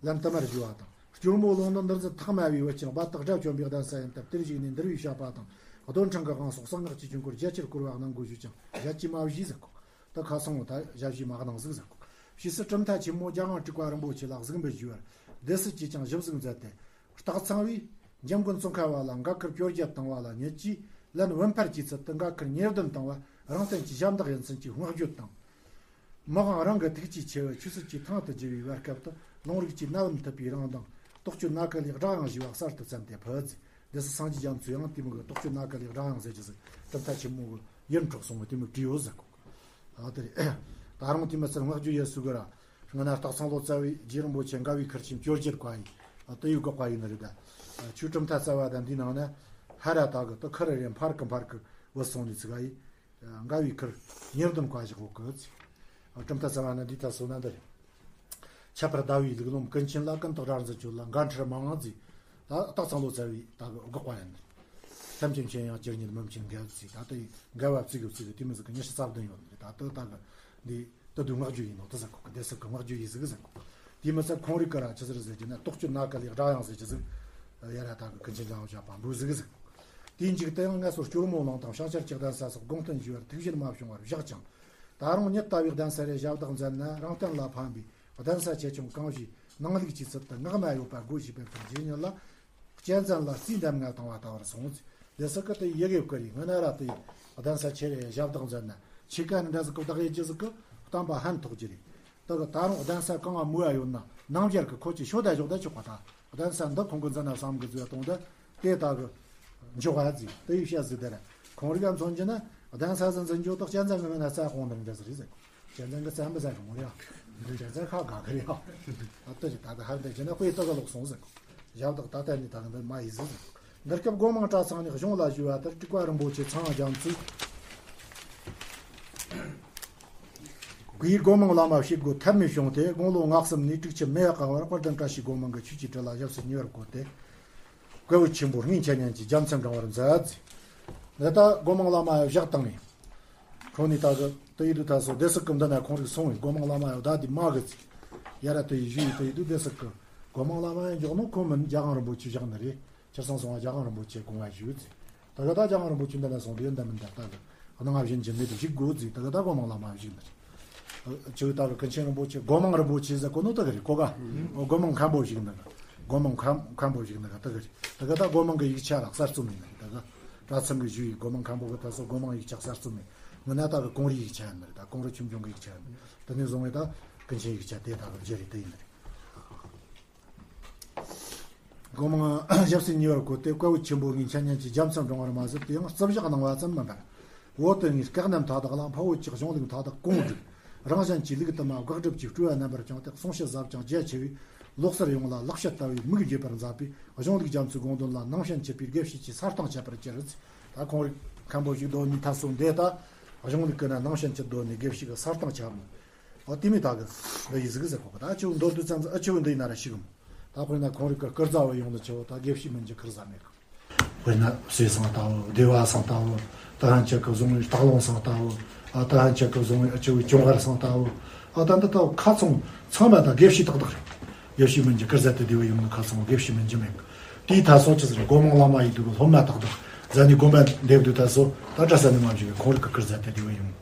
ལན་དུ་མར་ཞུ་བ་དང་། སྐྱོར་མོ་ལུང་ནི་འདིར་འཛིན་ཐག་དམར་བའི་བུ་ཆེན་དཔའ་རྟགས་དགྲ་བཅོམ་པའི་གདན་ས་ཡིན་སྟབས། དེར་བཞུགས་ནས་འདུལ་བའི་བཤགས་པ་དང་རྡོར་འཕྲེང་གི་དབང་སོགས་གསང་སྔགས་ཀྱི་ཆོས་འཁོར་རྒྱ་ཆེར་བསྐོར་བ་གནང་དགོས་ཞུས་ཀྱང་ཞལ་གྱིས་མ་བཞེས་ཟེར་གོ། ད་ཁ་སང་བོ་ད་ཞལ་བཞེས་མ་གནང་ཟིག་ཟེར་གོ། ཕྱིས་སུ་གྲུབ་མཐའ་ཆེན་མོ་རྒྱལ་དབང་དྲུག་པ་རིན་པོ་ཆེ་ལ་གཟིགས་འབུལ་ཞུས་པར། སྡེ་སྲིད་ཀྱིས་ཀྱང་ཞིབ་གཟིགས་མཛད་དེ། སྟག་ཚང་བས་འཇམ་མགོན་ཙོང་ཁ་པ་ལ་འགན་ཁུར་བཅོ་བརྒྱད་བཏང་བ་ལ་ཉེ་ཆར་ལན་བུམ་འཕར་གྱི་ཚུལ་དུ་འགན་ཁུར་ཉེར་བདུན་བཏང་བ་རང་བསྟན་གྱི་ཞབས་འདེགས་ཡིན་ཚུལ་གྱི་བསྔགས་བརྗོད་དང་། མི་དབང་རང་གི་ཐུགས་རྗེ་ཆེ་བའི་ཆོས་སྲིད་ཀྱི་ཐང་དུ་བསྒྱུར་བའི་བར་སྐབས་དུ་ལུང་རིགས་ཀྱི་གནད་འབུམ་ཐུབ་པའི་རང་དང་རྟོགས་བརྗོད་ནཱ་ཀ་ལའི་སྒྲ་དབྱངས་ཞེས་པ་གསར་དུ་བརྩམས་ཏེ་ཕུལ་ཟེར། སྡེ་སྲིད་སངས་རྒྱས་རྒྱ་མཚོས་ཡང་དེ་མོ་གི་རྟོགས་བརྗོད་ནཱ་ཀ་ལའི་སྒྲ་དབྱངས་ཟེར་གྱི་ཟིག་གྲུབ་མཐའ་ཆེན་མོ་གི་ཡུམ་གྲོགས་སོང་བའི་དེ་མོ་བྲིས་ཡོད་ཟེར་གོ། ཨ་དེ་རེད། ད་རུང་དེ་མི་ཚད་བསྔགས་བརྗོད་ཡེ་སུ་གི་ར། སྔ་ན་སྟག་ཚང་ལོ་ཙཱ་བས་རྗེ་རིན་པོ་ཆེ་འགལ་བའི་ཁུར་ཆེན་བཅོ་བརྒྱད་བཀའ་ཡིས། ཨ་དེ་ཡི་འགོག་པ་ཡིན་ནི་རེད་ད། ཨ་ཆོས་གྲུབ་མཐའ་རྩ་བ་དང་འདིའི་ནང་ན། ཧ་ར་ད་གི་དུ་ཁུར་རེ་འཕར་གི་འཕར་གི་བུད་སོང་ནི་ཚིག་ཨ་ཡིས། འགལ་བའི་ཁུར་ཉེར་བདུན་བཀའ་བཞག་ཡོད་གི་ཟེར། གྲུབ་མཐའ་རྩ་བ་ན་འདི་ལྟར་གསུངས་ན་འདི་རེད། ཁྱད་པར་ཟླ་བའི་ལུགས་ལམ་ཀུན་མཁྱེན་ལ། ཀུན་བཏགས་སྒྲ་འཛིན་ཆོས་ལ་འགན་འཁྲི་མང་ང་ཟེར། ད་སྟག་ཚང་ལོ་ཙཱ་བའི་ད་གི་འགོག་པ་ཡིན། ཐམས་ཅད་མཁྱེན་ཡང་ཇི་སྙེད་མི་མཁྱེན་འགལ་ཟེར། ད་ལྟ་ཡི་འགལ་བ་བརྩི་གི་བརྩི་གི་དེ་མི་ཟིག་གི་ཉི་ཤུ་རྩ་བདུན་ཡོད་ནི་རེད། ད་ལྟ་ད་གི་འདི། ད་དུང་བསྔགས་བརྗོད་ཡིན་ནོ་ད་ཟེར་གོ་གི། སྡེ་སྲིད་ཀྱི་བསྔགས་བརྗོད་ཡིན་ཟིག་ཟེར་གོ། དེ་མི་ཚད་ཁོང་རིགས་ཀྱིས་ར་ཅི་ཟེར་ཟེར་གྱི་ན། རྟོགས་བརྗོད་ནཱ་ཀ་ལའི་སྒྲ་དབྱངས་ཟེར་གྱི་ཟིག་ཡ་ར་ད་གི་ཀུན་མཁྱེན་འཇམ་དབྱངས་བཞད་པ་འབུལ་ཟིག་ཟེར་གོ། དེའི་མཇུག་ཏུ་ཡང་སྔ་སོར་སྐྱོར་མོ་གླིང་དང་བྱང་ཤར་གྱི་གདན་ས་སོགས་དགོངས་དོན་ཞུ་བར་ཐུགས་བཞེད་མ་བྱུང་བར་བཞག་ཅིང་། ད་རུང་ཉིད་ལྟ་བུའི་གདན་ས་རེ་ཞབས་བདག་མཛད་ན་རང་བསྟན་ལ་ཕན་པའི་གདན་ས་ཆེ་ཆུང་གང་ཞིག་ནང་ལུགས་ཀྱི་ཚུལ་དུ་སྔགས་མ་ཡོད་པ་དགོས་ཞེས་པའི་ཕུལ་རྗེ་ཉིད་ལ། གཅན་གཟན་ལ་རྩིས་འདེམས་ང་བཏང་བ་ལྟ་བུར་སོང་། སྡེ་སྲིད་ཀྱིས་དེ་ཡི་གེ་བཀོད་རེ། སྔ་ན་ར་དེ་གདན་ས་ཆེ་རེ་ཞབས་བདག་མཛད་ན་ཆེ་ཀ་ནི་འདྲ་ཟིག་གི་བདག་ཡེ་རྒྱུ་ཟིག་གི་བསྟན་པ་ཕན་ཐོགས་རྒྱུ་རེད། དེ་གི་ད་རུང་གདན་ས་གང་ང་མོས་ཡོད་ན་ནང་བཞིན་གི་ཁོ་ཆོས་ཤོད་ད་འཇོག་ད་ཆོག་པ། ད་གདན་ས་འདི་ཁོང་གི་འཛིན་ན་བསམ་གི་ཟེར་གཏོང་ད་དེ་ད་གི་འཇོག་པ་ཟིག་དེ་ཡི་བཤད་ཟིག་དེ་ར། ཁོང་རིགས་ཀ་མཚོན་རྒྱུ་ན་གདན་ས་ཟིག་འཛིན་རྒྱུ་དག་གཅན་གཟན་གི་སྔ་ན་རྩྭ་གོང་ནང་འདྲ་ཟིག་རེད་ཟེར་གོ། གཅན་གཟན་གི་རྩྭ་མི་ཟ་གི་མོ་རེད་ཨ། གཅན་གཟན་ཁ་དགའ་གི་རེད་ཨ། ཨ་ལྟ་ཅི་ད་གི་ཧར་འདི་བྱས་ན་དཔེ་ལྟ་གི་ལོག་སོང་ཟེར་གོ། ཞབས་བདག་ད་ལྟ་ནི་ད་གི་འདི་མ་ཡིན་ཟེར་ཟེར་གོ། འདིར་སྐབས་སྒོ་མང་གྲྭ་ཚང་ནས་གཞུང་ལ་ཞུས་པ་ལྟར་དྲུག་པ་རིན་པོ་ཆེ་ཚངས་དབྱངས་རྒྱ་མཚོས་སྒོས་སྒོ་མང་བླ་མ་བྱེད་སྒོ་ཐབས་མེད་བྱུང་སྟེ། དགུང་ལོ་ང་གསུམ་ནས་དྲུག་ཅུ་མེ་བ་གང་བར་དཔལ་ལྡན་བཀྲ་ཤིས་སྒོ་མང་གི་ཆོས་ཀྱི་དྲིལ་ལ་ཞབས་སུ་ཉེ་བར་བཀོད་དེ། སྐལ་བ་ཆེན་པོ་རྔན་ཆད་ཉན་གྱི་རྒྱལ་མཚན་དྲངས་པར་མཛད། འདི་ལྟར་སྒོ་མང་བླ་མ་བཞག་བཏང་ནས། ཁོང་ནི་ད་གི་དེ་ཡི་དུས་ད་སོ་སྡེ་སྲིད་ཀྱི་འདི་ན་ཁོང་རིགས་སོང་བས་སྒོ་མང་བླ་མ་ཡ་ད་དེ་མ་གི་ཚེ། ཡ་ར་དེ་ཡི་ཞུ་ཡི་དེ་ཡི་དུས་སྡེ་སྲིད་ཀྱི་སྒོ་མང་བླ་མ་ཡ་འཇོག་ནོ་ཁོ་མིན་རྒྱལ་དབང་རིན་པོ་ཆེ་བཞག་ནི་རེད། ཁྱེར་སོང་སོང་བ་རྒྱལ་དབང་རིན་པོ་ཆེ་དགོངས་པ་ཞུས་ཚེ། ད་ག་ད་ལྕམ་དབྱངས་རིན་པོ་ཆེ་འདི་ན་སོང་དུས་འདི་མིན་ད། ད་གི་སྣང་བ་བཞིན་གྱི་མེད་དུ་བཞུགས་དགོས་ཟེར། ད་ག་ད་སྒོ་མང་བླ་མ་བཞུགས་ནི་རེད། ཨ་ཅིག་ད་གི་ཀུན་མཁྱེན་རིན་པོ་ཆེ། སྒོ་མང་རིན་པོ་ཆེ་ཟེར་གོ་ནོ་ད་གི་རེད་གོ་ག་ཨ་སྒོ་མང་མཁན་པོ་བཞུགས་ནི་ག་སྒོ་མང་མཁན་མཁན་པོ་བཞུགས་ནི་ག་ད་གི་རེད། ད་ག་ད་སྒོ་མང་གི་ཡིག་ཆ་ར་གསར་རྩོམ་ཡིན་ནི་རེད། ད་ག་གྲྭ་ཚང་གི་ཞུ་ཡིག་སྒོ་མང་མཁན་པོ་གི་ད་སོ་སྒོ་མང་ཡིག་ཆ་གསར་རྩོམ་ཡིན། མིན་ན་ད་གི་གོང་རིས་ཡིག་ཆ་ཡིན་ནི་རེད། ད་གོང་རིས་ཆོས་འབྱུང་གི་ཡིག་ཆ་ཡིན་ནི་རེད། དེ་ནས་བཟུང་བའི་ད་ཀུན་མཁྱེན་ཡིག་ཆ་དེ་ད་གི་བརྒྱུད་རེད། དེ་ཡིན་ནི་རེད། སྒོ་མང་ཞབས་སྲིད་གཉིས་པར་བསྐོས་ཏེ། བཀའ་བོད་ཆེན་པོ་ངའི་འཆད་ཉན་གྱི་རྒྱལ་མཚན་བགྲང་བར་མ་ཟད། དེ་ཡང་རྩིབ་བཞག་གནང་བ་ཙམ་མིན་པར། བོད་དུ་ངའི་སྐད་རྣམ་ཐ་དག་ལ་འཕགས་བོད་ཀྱི་གཞུང་ལུགས་མཐའ་དག་གོང་བསྒྲིགས། རང་གཞན་གྱི་ལུགས་དུ་མ་དགག་སྒྲུབ་ཀྱི་སྤྲོས་པ་རྣམ་པར་བཅངས་ཏེ། གསུང་བཤད་ཟབ་ཅིང་རྒྱ་ཆེ་བས་ལོག་སར་ཡོངས་ལ་ལེགས་བཤད་ལྟ་བུའི་མིག་འབྱེད་པར་མཛད་པའི་གཞུང་ལུགས་རྒྱ་མཚོའི་དགོངས་དོན་ལ་ནང་བྱན་ཆུད་པའི་དགེ་བཤེས་ཀྱི་ས་སྟེང་ཁྱབ་པར་གྱུར། ད་ཁོང་རིག་མཁན་པོ་ཞིག་སྡོད་ནི་ཐ་སོ་འདི་ད་གཞུང་ལུགས་ཀྱི་ན་ནང་བྱན་ཆུད་སྡོད་ནི་དགེ་བཤེས་ཀྱི་ས་སྟེང་ཁྱབ་ནི། ཨོ་དེ་མི་ད་གི་འདི་ཡི་ཟིག་ཟེར་གོ་གི། ད་ཨ་ཆུ་འདོར་དུས་ཙམ་ཨ་ཆུ་འདི་ཡིན་ན་ར་ཤི་གི་མོ། ད་དཔེར་ན་ཁོང་རིག་གི་སྐུ་རྩ་བ་ཡོང་ནི་ཆེ་བོ་ད་དགེ་བཤེས་མིན་གྱི་ཁུར་ཟ་མེད་གི། དཔེར་ན་བསེ་ཚང་ལྟ་བུ། སྡེ་བ་ཚང་ལྟ་བུ། ད་ཧན་ཆད་གི་བཟུང་བའི་སྟག་ལུང་ཚང་ལྟ་བུ། ཨ་ད་ཧན་ཆད་གི་བཟུང་བའི་ཨ་ཆུ་བའི་ཅུང་གར་ཚང་ལྟ་བུ། ཨ་ད་འདི་ལྟ་བུ་ཁ་ཚང་ཚང་མ་ད་དགེ་བཤེས་ཏག་ཏག་རེད། དགེ་བཤེས་མིན་གྱི་ཁུར་ཟ་དེ་དེ་བ་ཡོང་ནི་ཁ་ཚང་དགེ་བཤེས་མིན་གྱི་མེད་གི། དེའི་ཐ་སོ་ཆི་ཟེར་སྒོ་མང་བླ་མ་ཡི་དུ་གི་སློབ་མ་ཏག་ཏག་ཟ་ནི་དགོན་པ་འདེབས་དུས་ད་སོ་ད་གྲྭ་ས་ནི་མ་བཞུགས་གི་ཁོང་རིག་གི་ཁུར་ཟ་དེ་དེ་བ་ཡོང་།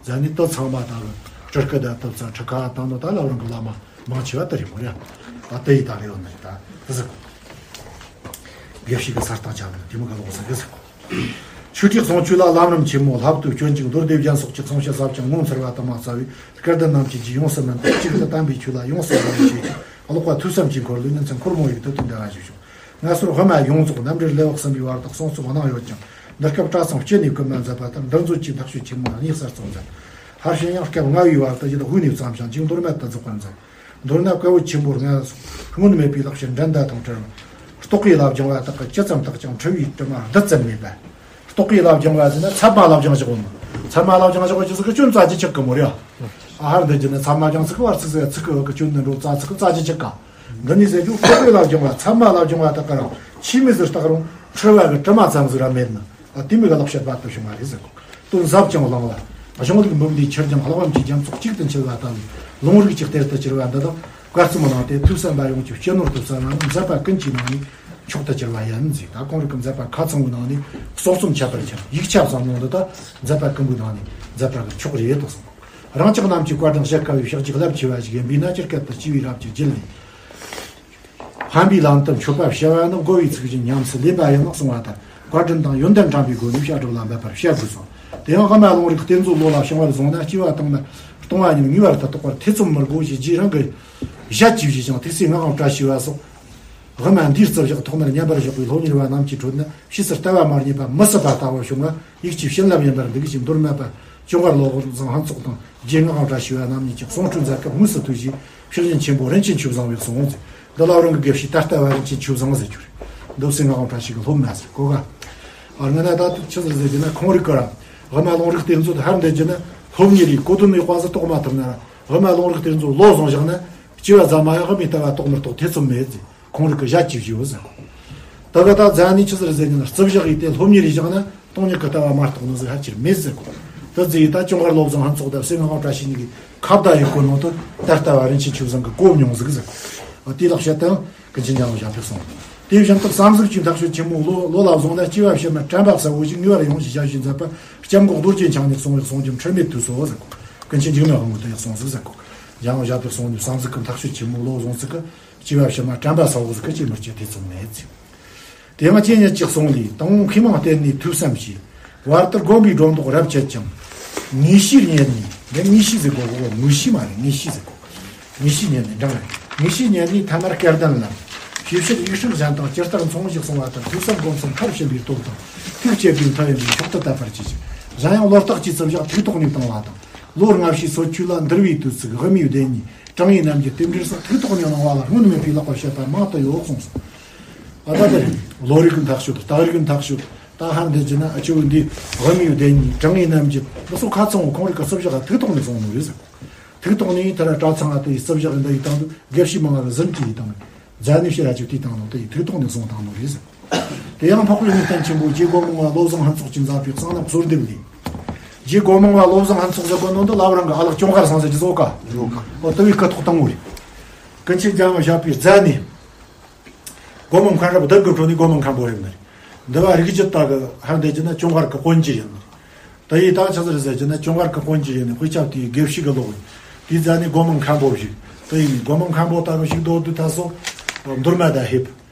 ཟ་ནི་ད་ཚང་མ་ད་གི་སྤྲུལ་སྐུ་ད་ཐུབ་ཚང་ཁྲི་ཁ་བཏང་ནོ་ད་ལ་རང་གི་བླ་མ་མང་ཆེ་བ་དེ་རེད་མོ་རེད། ད་དེ་ཡི་ད་རེ་ཡོད་ནི་རེད། ད་དེ་ཟེར་གོ། དགེ་བཤེས་ཀྱི་ས་སྟེང་ཆགས་ནི་དེ་མོ་ག་ལོག་ཟེར་གི་ཟེར་གོ། ཆོས་ཁྲིད་གསུང་ཆོས་ལ་ལམ་རིམ་ཆེན་མོ། ལྷག་ཏུ་སྤྱོད་འཇུག་མདོ་སྡེ་རྒྱན་སོགས་ཀྱི་གསུང་བཤད་ཟབ་ཅིང་ངོ་མཚར་བ་དུ་མ་རྩ་བའི་སྐལ་ལྡན་རྣམས་ཀྱིས་རྗེས་ཡོངས་སུ་སྨིན་པ་གཅིག་ཏུ་བསྟན་པའི་ཆོས་ལ་ཡོངས་སུ་དགའ་བའི་ཆོས་ཀྱི་ཀློག་པ་ཐོས་བསམ་གྱི་འཁོར་ལོའི་ཉིན་མཚན་འཁོར་མོ་ཡིག་ཏུ་དོན་འདྲ་བ་ཞིག་བྱུང་། ང་ཚོར་དབུ་མ་ཡོངས་རྫོགས་རྣམ་འགྲེལ་ལེའུ་གསུམ་པའི་བར་དུ་གསུང་རྩོམ་གནང་ཡོད་ཀྱང་། འདི་སྐབས་གྲྭ་ཚང་སྤྱི་ནས་བསྐུལ་མ་མཛད་པ་ལྟར་འདི་ཚོ་ཆེས་ཐག་གཅོད་ཆེན་མོ་གཉིས་གསར་རྩོམ་མཛད། ཕར་ཕྱིན་ཡང་སྐབས་ལྔ་བའི་བར་དུ་ཡིད་དབུས་ནས་བརྩམས་ཤིང་མཇུག་མདོར་བསྡུས་དུ་རྫོགས་པར་མཛད། མདོར་ན་བཀའ་བོད་ཆེན་པོར་སྔར་སྔོན་མེད་པའི་ལེགས་བཤད་འགྲན་ཟླ་དང་བྲལ་བ། རྟོག་གེའི་བླ་བྱུང་བ་དག་གིས་ཇི་ཙམ་བརྟགས་ཀྱང་འཁྲུལ་བའི་དྲི་མ་རྦད་ཙམ་མེད་པ། རྟོག་གེའི་བླ་བྱུང་བ་ཟེར་ན་ཚད་མ་བླ་བྱུང་བཞག་གོ་ནོ། ཚད་མ་བླ་བྱུང་བཞག་གོ་ཅི་ཟིག་གི་སྐྱོན་རྩ་ཆེ་ཆགས་གི་མོ་རེད། ཨ་ཧར་འདི་རྒྱུ་ནི་ཚད་མ་བྱང་ཚིག་གི་བར་ཚིག་ཟེར་ཚིག་གི་བ་གི་སྐྱོན་ནི་འགྲོ་རྩ་ཚིག་གི་རྩ་ཆེ་ཆགས་ག། འདི་ནི་ཟེར་རྒྱུ་རྟོག་གེའི་བླ་བྱུང་བ་ཚད་མ་བླ་བྱུང་བ་དག་གི་རང་ཆོས་མི་ཟེར་རྟགས་རུང་འཁྲུལ་བ་གི་དྲི་མ་ཙམ་ཟིག་ར་མེད་ནི། ཨ་དེ་མི་ག་ལེགས་བཤད་རྦད་དུ་བྱུང་བ་རེད་ཟེར་གོ། དོན་ཟབ་ཅིང་བླང་བ། གཞུང་ལུགས་འབུམ་སྡེའི་ཆོས་སྐྱོང་གླེགས་བམ་གྱི་རྒྱ་མཚོ་གཅིག་ཏུ་འཆད་པ་དང་། ལུང་རིགས་ཀྱི་གཏེར་དུ་གྱུར་པ་འདི་དག་བཀའ་གཙུག་མི་ནང་དེ་ཐོས་བསམ་པ་ཡོངས་ཀྱི་སྤྱི་ནོར་དུ་བསམ་ན་མཛད་པ་ཀུན་གྱི་ནང་ནས་མཆོག་ཏུ་གྱུར་པ་ཡིན་ཟེར། ད་ཁོང་རིག་གི་མཛད་པ་ཁ་ཚང་བའི་ནང་ནས་གསུང་རྩོམ་ཁྱད་པར་ཅན་ཡིག་ཆ་བཟང་ནོ་འདི་དག་མཛད་པ་ཀུན་པོའི་ནང་ནས་མཛད་པ་གི་མཆོག་རེད་དོ་གསུངས། རང་ཅག་རྣམས་ཀྱི་བཀའ་དྲིན་གཞལ་དཀའ་བའི་ཕྱག་རྒྱའི་རླབས་ཆེ་བ་ཞིག་ཡིན་པས་ན། སྤྱིར་སྐད་དུ་སྤྱི་བོའི་རབ་ཀྱི་རྒྱུད་ལས། ཕན་པའི་ལམ་དུ་མཆོད་པ་བྱ་བ་ནི། འགོ་བའི་ཚིག་བཞིན་ཉམས་སུ་ལེན་པ་ཡིན་ལ་གསུངས་པ་ལྟར། བཀའ་དྲིན་དང་ཡོན་ཏན་དྲན་པའི་སྒོ་ནས་བཤད་སྒྲུབ་ལ་འབད་པར་བྱ་དགོས་སོ། དེ་ཡང་དབུ་མ་ལུང་རིགས་གཏེར་མཛོད་ལོ་ལ་བྱུང་བར་བཟུང་ན། སྐྱེ་བ་དང་ནི་སྟོང་པ་ཉིད་ངེས་པར་དུ་རྟོགས་པར་ཐེ་ཚོམ་མི་དགོས་ཞེས་རྗེ་རང་གིས་ཞལ་གྱིས་བཞེས་ཤིང་། ཐུགས་སྲས་ངག་དབང་བཀྲ་ཤིས་པ་སོགས། དབུ་མ་འདིའི་རྩིབས་བཞག་ཐོག་མར་མཉམ་པར་བཞག་པའི་སློབ་གཉེར་བ་རྣམས་ཀྱི་ཁྲོད་ན། ཕྱིས་སུ་ལྟ་བ་མ་རྙེད་པ་མི་སྲིད་པ་ལྟ་བུ་བྱུང་བ། ཡིད་ཀྱི་བྱིན་རླབས་ཡིན་པར་འདུག་ཅེས་མདོ་སྨད་པ་ཅུང་གར་བློ་བཟང་ཧན་ཚོགས་དང་རྗེ་ངག་དབང་བཀྲ་ཤིས་པ་རྣམ་གཉིས་ཀྱིས་གསུང་སྤྲོས་མཛད་སྐབས་དངོས་སུ་ཐོས་ཞེས། ཕྱག་ཆེན་ཆེན་པོ་རིན་ཆེན་ཆོས་བཟང་བས་གསུངས། འདི་ལ་རང་གི་དགེ་བཤེས་ད་ལྟ་བ་རིན་ཆེན་ཆོས་བཟང་ཟེར་རྒྱུ་རེད། འདི་སྲས་ངག་དབང་བཀྲ་ཤིས་ཀྱི་སློབ་མ་ཟེར་གོ་ག། ཨ་ང་ན་ད་ཆི་ཟེར་ཟེར་རྒྱུ་ན། ཁོང་རིག་གི་ར་དབུ་མ་ལུང་རིགས་གཏེར་མཛོད་ཧར་འདེད་རྒྱུ་ན། སློབ་གཉེར་རེད། གོ་དོན་ནི་དཔག་ཚད་རྟོགས་མ་ཐུབ་ན་ར། དབུ་མ་ལུང་རིགས་གཏེར་མཛོད་བློ་བཟང་བཞག་ན། སྐྱེ་བ་ཙམ་མ་ཡང་དབུ་མའི་ལྟ་བ་རྟོགས་མི་རྟོགས་ཐེ་ཚོམ་མེད་ཟེར། ཁོང་རིག་གི་ཞལ་གྱིས་བཞེས་ཡོད་ཟེར། ད་ག་ད་མཛད་ནི་ཆི་ཟེར་ཟེར་ན། རྩིབས་བཞག་ཡིན་ཏེ་སློབ་གཉེར་རེ་བཞག་ན་སྟོང་ཉིད་ཀྱི་ལྟ་བ་མ་རྟོགས་ནོ་ཟིག་ཕལ་ཆེར་མེད་ཟེར་གོ། དེ་ཟེར་ཡིན་ད་ཅུང་གར་བློ་བཟང་ཧན་ཚོགས་དང་སྲས་ངག་དབང་བཀྲ་ཤིས་གཉིས་ཀྱིས་ཁ་བརྡ་ཡེད་གོ་ནོ་དེ་ད་ལྟ་བ་རིན་ཆེན་ཆོས་བཟང་གི་གོ་མྱོང་ཟིག་ཟེར་གོ། དེ་ལག་བཤད་དང་ཀུན་མཁྱེན་འཇམ་དབྱངས་ཞབས་པད་གསུངས། དེ་བཞིན་དུ་བསམ་གཟུགས་ཀྱི་མཐའ་དཔྱོད་ཆེན་མོ་ལོ་ལོ་ལ་བཟུང་ན། སྐྱེ་བ་ཕྱི་མར་དྲན་པ་གསལ་བོ་ཞིག་ངེས་པར་ཡོང་ཞེས་ཞལ་བཞེས་མཛད་པ། སྐྱབས་མགོན་རྡོ་རྗེ་འཆང་ནས་གསུངས་པའི་གསུང་རྒྱུན་འཁྲུལ་མེད་དུ་གསོལ་བ་ཟེར་གོ། ཀུན་མཁྱེན་འཇིགས་མེད་དབང་པོ་དེ་ཡང་གསུངས་ཟིག་ཟེར་གོ། འཇམ་དབྱངས་ཞབས་པད་གསུངས་ནས་བསམ་གཟུགས་ཀྱི་མཐའ་དཔྱོད་ཆེན་མོ་ལོ་བཟུང་ཚིག་གི། སྐྱེ་བ་ཕྱི་མ་དྲན་པ་གསལ་བོ་ཟིག་གི་སྐྱེ་མི་སྐྱེ་ཐེ་ཚོམ་མེད་ཟེར། དེ་ཡང་རྗེ་ཉིད་ཀྱི་གསུང་ལས། དང་པོ་མཁས་མང་བསྟེན་ནས་ཐོས་བསམ་བྱས། བར་དུ་སྒོམ་པའི་སྒྲོ་འདོགས་རབ་བཅད་ཅིང་། ངེས་ཤེས་རྙེད་ནས། འདི་ངེས་ཤེས་ཟེར་གོ་གོ། ངེས་ཤེས་མ་རེད། ངེས་ཤེས་ཟེར་གོ། ངེས་ཤེས་རྙེད་ནས་འབྲིང་རེད། ངེས་ཤེས་རྙེད་ནས་ཐ་མར་སྐལ་ལྡན་ལ། ཞིབ་བཤེར་ཡིག་སྲིད་གཞན་དང་ཇི་ལྟར་མཚུངས་ཞེས་གསུངས་པ་ལྟར། ཐོས་བསམ་སྒོམ་གསུམ་མཐར་ཕྱིན་པའི་སྟོབས་དང་། ཐུགས་བསྐྱེད་པའི་མཐུ་ཡིན་པས་མཆོག་ཏུ་དད་པར་གྱིས་ཤིག། གཞན་ཡང་ལོ་རྟགས་ཀྱི་རྩིབས་བཞག་ཐིག་ཐོག་ནས་བཏང་བ་དང་། ལོ་ལྔ་བྱས་སོ་ཆོས་ལ་འདུལ་བའི་དུས་ཚིགས། དབུ་མའི་སྡེ་གཉིས་དྲང་ངེས་རྣམ་འབྱེད་རྟེན་འབྲེལ་སོགས་ཐིག་ཐོག་ནས་གནང་བ་ལ་སྔོན་མེད་པའི་ལེགས་པར་བཤད་པ་མང་དུ་ཡོད་གསུངས་སོ། ཨ་ད་དེ་རེད། ལོ་རིག་གི་མཐའ་དཔྱོད། རྟགས་རིག་གི་མཐའ་དཔྱོད། ད་ཧར་འདི་རྒྱུ་ན་ཨ་ཅོ་འདི་དབུ་མའི་སྡེ་གཉིས་དྲང་ངེས་རྣམ་འབྱེད་འདི་སོགས་ཁ་ཚང་བོ་ཁོང་རིག་གི་རྩིབས་བཞག་ཐིག་ཐོག་ནས་སོང་ནོ་རེད་ཟེར། ཐིག་ཐོག་ནས་ད་ར་གྲྭ་ཚང་ང་དེ་རྩིབས་བཞག་འདི་ཡི་སྟེང་དུ་དགེ་བཤེས་མང་ང་གི་གཟིམ་གྱི་ཡི་སྟེང་མཛད་ནས་ཕྱིར་ར་ཅིག་དེའི་སྟེང་ནང་དེ་ཡི་ཐིག་ཐོག་ནས་སོང་བཏང་ནོ་རེད་ཟེར། དེ་ཡང་འཕགས་པའི་དངོས་བསྟན་ཆེན་པོ་རྗེ་སྒོ་མང་བ་བློ་བཟང་ཧན་ཚོགས་ཀྱིས་མཛད་པའི་གསང་རབ་གསོལ་འདེབས་ལས། རྗེ་སྒོ་མང་བ་བློ་བཟང་ཧན་ཚོགས་ཟེར་གོ་ནོ་འདི་ལ་བ་རང་གི་ཨ་ལགས་ཅུང་གར་སང་ཟེར་གྱི་ཟོ་ཀ། ཨོ་དེ་བའི་སྐུ་ཐོག་དང་པོ་རེད། ཀུན་མཁྱེན་འཇམ་དབྱངས་ཞབས་པའི་མཛད་ནས། སྒོ་མང་མཁན་རབས་བདུན་གྱི་ཁྲོད་ནས་སྒོ་མང་མཁན་པོ་རེད་ནི། འདི་བ་རིགས་རྒྱུད་ད་གི་ཧར་འདེད་རྒྱུ་ན་ཅུང་ཧར་གི་དཔོན་རྒྱུད་ཡིན། ད་ཡི་ད་ཆི་ཟིག་རེད་ཟེར་རྒྱུ་ན་ཅུང་ཧར་གི་དཔོན་རྒྱུད་ཡིན་ནི་དཔེ་ཆ་དེའི་དགེ་བཤེས་གི་ལོག་ཡིན། དེའི་རྩ་ནས་སྒོ་མང་མཁན་པོ་བཞུགས། དེ་ཡིན་ནི་སྒོ་མང་མཁན་པོ་ད་གི་བཞུགས་དོ་དུ་ད་སོ་མདོ་སྨད་ད་ཧེབ།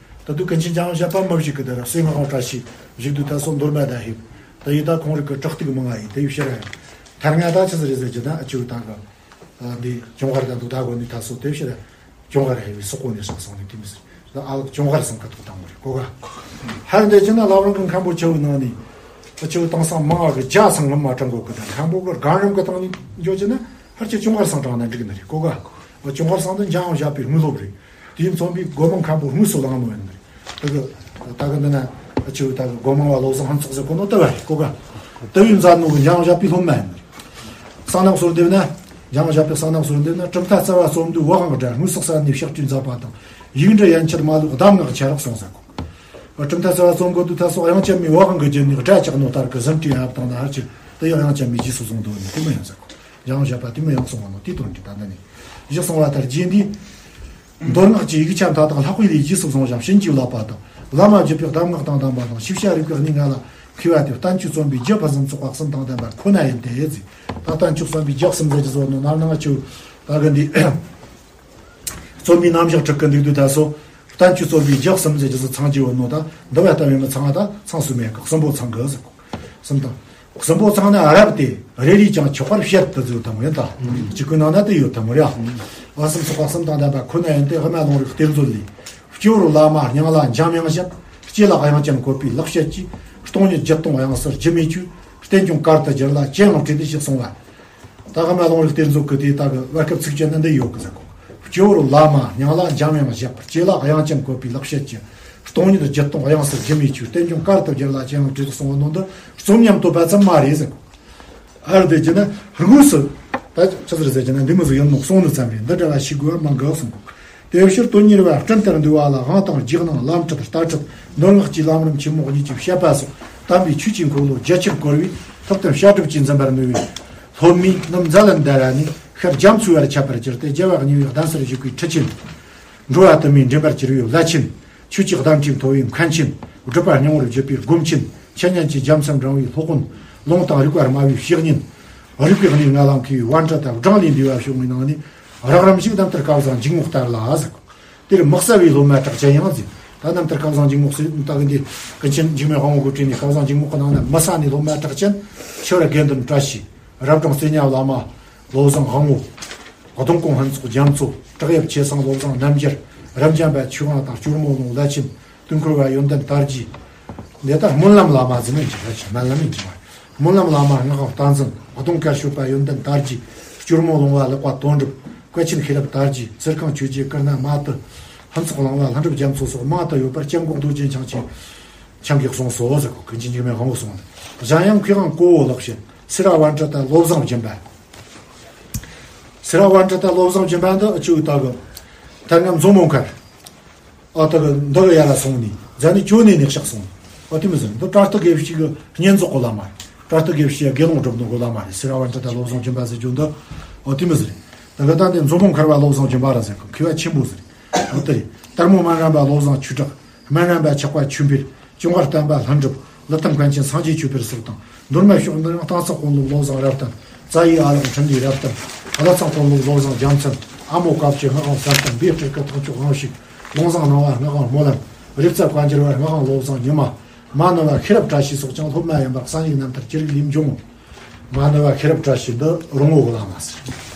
ད་དུ་ཀུན་མཁྱེན་འཇམ་དབྱངས་བཞད་པ་མི་བཞུགས་གི། ད་ར་སེ་ང་ཧང་བཀྲ་ཤིས་བཞུགས་དུ་ད་སོ་མདོ་སྨད་ད་ཧེབ། ད་ཡི་ད་ཁོང་རིགས་གི་དྲག་ཏིག་མང་ང་ཡིན། དེ་ཡི་ཕྱིར་ར་ཡིན། ཐར་ང་ད་ཆི་ཟིག་རེད་ཟེར་རྒྱུ་ན་ཨ་ཅུ་ད་གི་འདི་ཅུང་ཧར་ད་དུ་ད་གོ་ནི་ད་སོ་དེ་ཕྱིར་ར། ཅུང་ཧར་ཧེ་བའི་སོག་པོ་ནས་བྱུང་སོང་ནི་དེ་མི་ཟེར། ད་ཨ་ལགས་ཅུང་ཧར་སང་ཁ་ཐོག་དང་མོ་རེད་གོ་ག་ཧར་འདེད་རྒྱུ་ན་ལབ་རང་གི་མཁན་པོ་ཆེ་བོའི་ནང་ནས་ཨ་ཆེ་བོ་དེང་སང་མང་བ་གི་རྒྱ་སང་ངམ་མ་དྲང་གོ་གི། ད་མཁན་པོ་གི་སྒང་རིམ་གི་སྟེང་ནས་འཇོག་རྒྱུ་ན་ཧར་ཆེ་ཅུང་ཧར་སང་དྲང་ན་འགྲིག་ནི་རེད་གོ་ག་ཨ་ཅུང་ཧར་སང་དུ་འཇམ་དབྱངས་བཞད་པའི་དངོས་སློབ་རེད། དེའི་མཚོན་པའི་སྒོ་མང་མཁན་པོ་དངོས་སུ་བླངས་མོ་ཡིན་ནི་རེད། ད་གི་ད་གི་འདི་ན་ཨ་ཆེ་བོ་ད་གི་སྒོ་མང་བ་བློ་བཟང་ཕུན་ཚོགས་ཟེར་གོ་ནོ་ད་བ་རེད་གོ་ག་ད་བའི་མཛད་ནོ་གི་འཇམ་དབྱངས་བཞད་པའི་སློབ་མ་ཡིན་ནི་རེད། གསང་ནག་སོར་འདེབས་ན། འཇམ་དབྱངས་བཞད་པའི་གསང་ནག་སོར་འདེབས་ན། གྲུབ་མཐའ་རྩ་བ་རྩོམ་དུས་བོད་དབང་གི་སྒྲ་དངོས་སུ་གསན་ནས་ཕྱག་བྲིས་མཛད་པ་དང་། ཡིག་འབྲུ་ཡན་ཆད་མ་ལུས་གདམས་ངག་ཆ་རག་གསུངས་ཟེར་གོ། གྲུབ་མཐའ་རྩ་བ་རྩོམ་གོ་དུས་ད་སོགས་དབྱངས་ཅན་མའི་བོད་དབང་གི་རྒྱུད་ནས་སྒྲ་བཅག་ནོ་ལྟར་གི་ཟིན་བྲིས་ཡབ་དང་ན་ཧར་ཆེ་དེ་ཡང་དབྱངས་ཅན་མའི་རྗེས་སུ་བཟུང་དོན་ནི་དེ་མོ་ཡང་ཟེར་གོ། འཇམ་དབྱངས་བཞད་པ་དེ་མོ་ཡང་གསུངས་བ་ནོ་དེ་དོན་གྱི་ད་འདི་ནི་བཞི་གསུང་བ་ལྟར་རྗེ་འདིས། མདོ་སྔགས་ཀྱི་ཡིག་ཆ་མཐའ་དག་ལྷག་པའི་ལས་རྗེས་སུ་བཟུང་ཞིང་བྱིན་གྱིས་བརླབས་པ་དང་། བླ་མ་བརྒྱུད་པའི་གདམས་ངག་དང་ལྡན་པ་དང་ཤེས་བྱ་རིག་པའི་གནས་ལྔ་ལ་མཁས་པ་སྟེ་བསྟན་བཅོས་རྩོམ་པའི་རྒྱུ་ཕུན་སུམ་ཚོགས་པ་གསུམ་དང་ལྡན་པ་ཁོ་ན་ཡིན་ཏེ་ཟེར། ད་བསྟན་བཅོས་རྩོམ་པའི་རྒྱུ་གསུམ་ཟེར་གྱི་བཟོ་ནོ་ནར་ནང་ཆུ་ད་གི་འདི་རྩོམ་པའི་རྣམ་གཞག་ཁྲིད་གི་འདུག་དུས་ད་སོ་བསྟན་བཅོས་རྩོམ་པའི་རྒྱུ་གསུམ་ཟེར་གྱི་བཟོ་ཚང་གི་བོ་ནོ་ད་འདི་བ་ལྟ་བུའི་མི་ཚང་ང་ད་ཚང་སུ་མེད་གི་གསུམ་པོ་ཚང་གི་ཟེར་གོ། གསུམ་དང་། གསུམ་པོ་ཚང་ནི་རབ་སྟེ་རེ་རེས་ཀྱང་ཆོག་པར་བཤད་དུ་བརྗོད་དམ་ཡོད་ད། གཅིག་པུའི་ནང་ན་དེ་ཡོད་དམ་རེད། ཨ་གསུམ་ཚོགས་པ་གསུམ་དང་ལྡན་པ་ཁོ་ན་ཡིན་ཏེ། དབུ་མ་ལུང་རིགས་གཏེར་མཛོད་ལས། སྤྱི་བོར་བླ་མ་སྙིང་ལ་འཇམ་དབྱངས་བཞད། ལྕེ་ལ་དབྱངས་ཅན་བཀོད་པའི་ལེགས་བཤད་ཀྱིས། སྟོང་ཉིད་བརྒྱད་སྟོང་དབྱངས་སུ་སྒྱུ་མའི་ཆོས། བསྟན་སྐྱོང་གར་དུ་བསྒྱུར་ལ་ཅི་ཡང་བྲིས་ཏེ་ཞེས་གསུངས་པ། ད་དབུ་མ་ལུང་རིགས་གཏེར་མཛོད་ཀྱི་དེ་ད་གི་བར་སྐབས་ཚིགས་བཅད་ནི་འདི་ཡོད་གི་ཟེར་གོ། སྤྱི་བོར་བླ་མ་སྙིང་ལ་འཇམ་དབྱངས་བཞད། ལྕེ་ལ་དབྱངས་ཅན་བཀོད་པའི་ལེགས་བཤད་ཀྱིས། སྟོང་ཉིད་བརྒྱད་སྟོང་དབྱངས་སུ་སྒྱུ་མའི་ཆོས། བསྟན་སྐྱོང་གར་དུ་བསྒྱུར་ལ་ཅི་ཡང་བྲིས་གསུངས་པ་ནང་དུ་རྩོམ་ཉམས་དོད་པ་ཙམ་མ་རེད་ཟེར་གོ། ཨར་དེ་བགྱིས་ན་དངོས་སུ་ད་ཆི་ཟེར་ཟེར་གྱི་ན་འདི་མོ་ཟིག་ཡིན་ནོ་གསུངས་ནི་ཙམ་རེད། འདི་འདྲ་བ་ཞིག་དགོས་པ་མང་གི་གསུངས་གོ། དེ་ཕྱིར་དོན་གཉེར་བ་སྤྲིན་ལྟར་འདུས་པ་ལ་དབང་དང་རྗེས་གནང་ལམ་ཁྲིད་ལྟ་ཁྲིད་མདོ་སྔགས་ཀྱི་ལམ་རིམ་ཆེན་མོ་གཉིས་ཀྱི་བཤད་པ་སོགས་དམ་པའི་ཆོས་ཀྱི་འཁོར་ལོ་རྒྱ་ཆེར་བསྐོར་བའི་ཐུབ་བསྟན་བཤད་སྒྲུབ་ཀྱི་འཛིན་པར་ནུས་པའི་སློབ་མའི་རྣམ་མཛད་ལ་འདར་བ་ནི་ཤར་རྒྱ་མཚོའི་བར་ཁྱབ་པར་གྱུར་ཏེ། རྒྱལ་བ་གཉིས་པོའི་གདན་སར་བཞུགས་པའི་ཁྲིད་ཆེན། འགྲོ་བ་དུ་མའི་འདྲེན་པར་གྱུར་པའི་བླ་ཆེན། ཆོས་ཀྱི་གདན་ཁྲིའི་མཐོ་བའི་མཁན་ཆེན། སྒྲུབ་པ་སྙིང་པོར་བརྗོད་པའི་སྒོམ་ཆེན། འཆད་ཉན་གྱི་རྒྱལ་མཚན་དྲངས་པའི་སློབ་དཔོན། ལུང་དང་རིགས་པ་སྨྲ་བའི་བཤེས་གཉེན། རིག་པའི་གནས་ལྔ་ལ་མཁས་པའི་པཎ་གྲུབ་དང་བགྲང་ལས་འདས་པ་བྱུང་བའི་ནང་ནས་རགས་རིམ་ཞིག་རྣམ་ཐར་སྐལ་བཟང་འཇུག་ངོགས་ལྟར་ལ་ཟེར། དེར་དམིགས་བསལ་བའི་སློབ་མ་གྲགས་ཅན་ཡང་ཟེར། ད་རྣམ་ཐར་སྐལ་བཟང་འཇུག་ངོགས་ཟེར་ད་གི་འདི་ཀུན་མཁྱེན་འཇིགས་མེད་དབང་པོ་གིས་བྲིས་ནས་སྐལ་བཟང་འཇུག་ངོགས་ཀྱི་ནང་ན་དམིགས་བསལ་ནས་སློབ་མ་གྲགས་ཅན། ཆོས་ར་དགེ་འདུན་བཀྲ་ཤིས། རབ་དྲུང་རྩེ་ཉག་བླ་མ། བློ་བཟང་དབང་པོ། གདོང་ཀོང་ཕུན་ཚོགས་རྒྱ་མཚོ། བྲག་གཡབ་ཆོས་སེང་བློ་བཟང་རྣམ་རྒྱལ། རབ་འབྱམས་པ་ཆོས་དབང་དང་སྐྱོར་མོ་ལུང་བླ་ཆེན། དུས་འཁོར་བ་ཡོན་ཏན་དར་རྒྱས། འདི་ལྟར་སྨོན་ལམ་བླ་མ་ཟེར་ནས་འཇིགས་པ་ཆེ་སྨོན་ལམ་ཡིན་གྱི་མ། སྨོན་ལམ་བླ་མ་སྔགས་དབང་བསྟན་འཛིན། གདོང་དཀར་སྤྱོད་པ་ཡོན་ཏན་དར་རྒྱས། སྐྱོར་མོ་ལུང་བ་ལེགས་པ་དོན་གྲུབ། བཀའ་ཆེན་ཤེས་རབ་དར་རྒྱས། ཚེ་རྐང་ཆོས་རྗེ་ཀིར་ན་མ་ཏི། ཕུན་ཚོགས་གླིང་བ་ལྷུན་གྲུབ་རྒྱ་མཚོ་སོགས་མང་དུ་ཡོད་པར་སྐྱབས་མགོན་རྡོ་རྗེ་འཆང་ཆེན་ཆང་གིས་གསུངས་སོ་ཟེར་གོ། ཀུན་མཁྱེན་འཇིགས་མེད་དབང་པོས་གསུངས་ནས། གཞན་ཡང་མཁས་དབང་གོ་བོ་ལགས་བྱིན། སེ་ར་པཎ་ཌི་ཏ་བློ་བཟང་སྦྱིན་པ། སེ་ར་པཎ་ཌི་ཏ་བློ་བཟང་སྦྱིན་པ་འདི་ཨ་ཅོ་ད་གི་ད་ང་མཛོ་མོ་མཁར། ཨ་ད་གི་འདི་གི་ཡ་ར་སོང་ནས་རྫ་ནས་ཅོ་ནས་ནས་གཤེགས་སོང་། ཨ་དེ་མི་ཟེར། འདི་བཀྲ་ཤིས་དགེ་བཤེས་ཀྱི་བསྙེན་རྫོགས་གི་བླ་མ་རེད། བཀྲ་ཤིས་དགེ་བཤེས་དགེ་སློང་སྒྲུབ་ནོ་གི་བླ་མ་རེད། སེ་ར་པཎ་ཌི་ཏ་བློ་བཟང་སྦྱིན་པ་ཟེར་རྒྱུ་འདི། ཨ་དེ་མི་ཟེར། ད་གི་ད་འདི་མཛོ་མོ་མཁར་བ་བློ་བཟང་སྦྱིན་པ་ར་ཟེར་གི། མཁས་པ་ཆེན་པོ་ཟེར། ཨ་དེ་རེད། དར་མོ་སྨན་རམས་པ་བློ་བཟང་ཆོས་གྲགས། སྨན་རམས་པ་ཆགས་པ་ཆོས་འཕེལ། ཅུང་ཧྭ་བསྟན་པ་ལྷུན་གྲུབ། ཀླུ་ཐུམ་མཁན་ཆེན་སངས་རྒྱས་ཆོས་འཕེལ་སོགས་དང་། མདོ་སྨད་ཕྱོགས་འདི་ནས་གཏིང་ཚགས་དཔོན་སློབ་བློ་བཟང་རབ་བརྟན། རྩ་བའི་ཨ་ལགས་འཕྲིན་ལས་རབ་བརྟན། བླ་ཚང་དཔོན་སློབ་བློ་བཟང་རྒྱལ་མཚན། ཨ་མོ་དཀར་སྐྱེས་སྔགས་དབང་བསམ་གཏན། སྦས་སྤྲུལ་སྐུ་ཐང་ཆོག་དབང་ཕྱུག། ལུང་བཟང་སྣང་བ་སྔགས་དབང་སྨོན་ལམ། རིག་རྩལ་བཀའ་འགྱུར་བ་སྔགས་དབང་བློ་བཟང་ཉི་མ། མ་ཎི་བ་ཤེས་རབ་བཀྲ་ཤིས་སོགས་ཀྱང་སློབ་མ་ཡིན་པར་གསན་ཡིག་རྣམ་ཐར་ཅི་རིགས་ལས་འབྱུང་། མ་ཎི་བ་ཤེས་རབ་བཀྲ་ཤིས་འདི་རོང་བོ་གི་བླ་མ་ཟེར།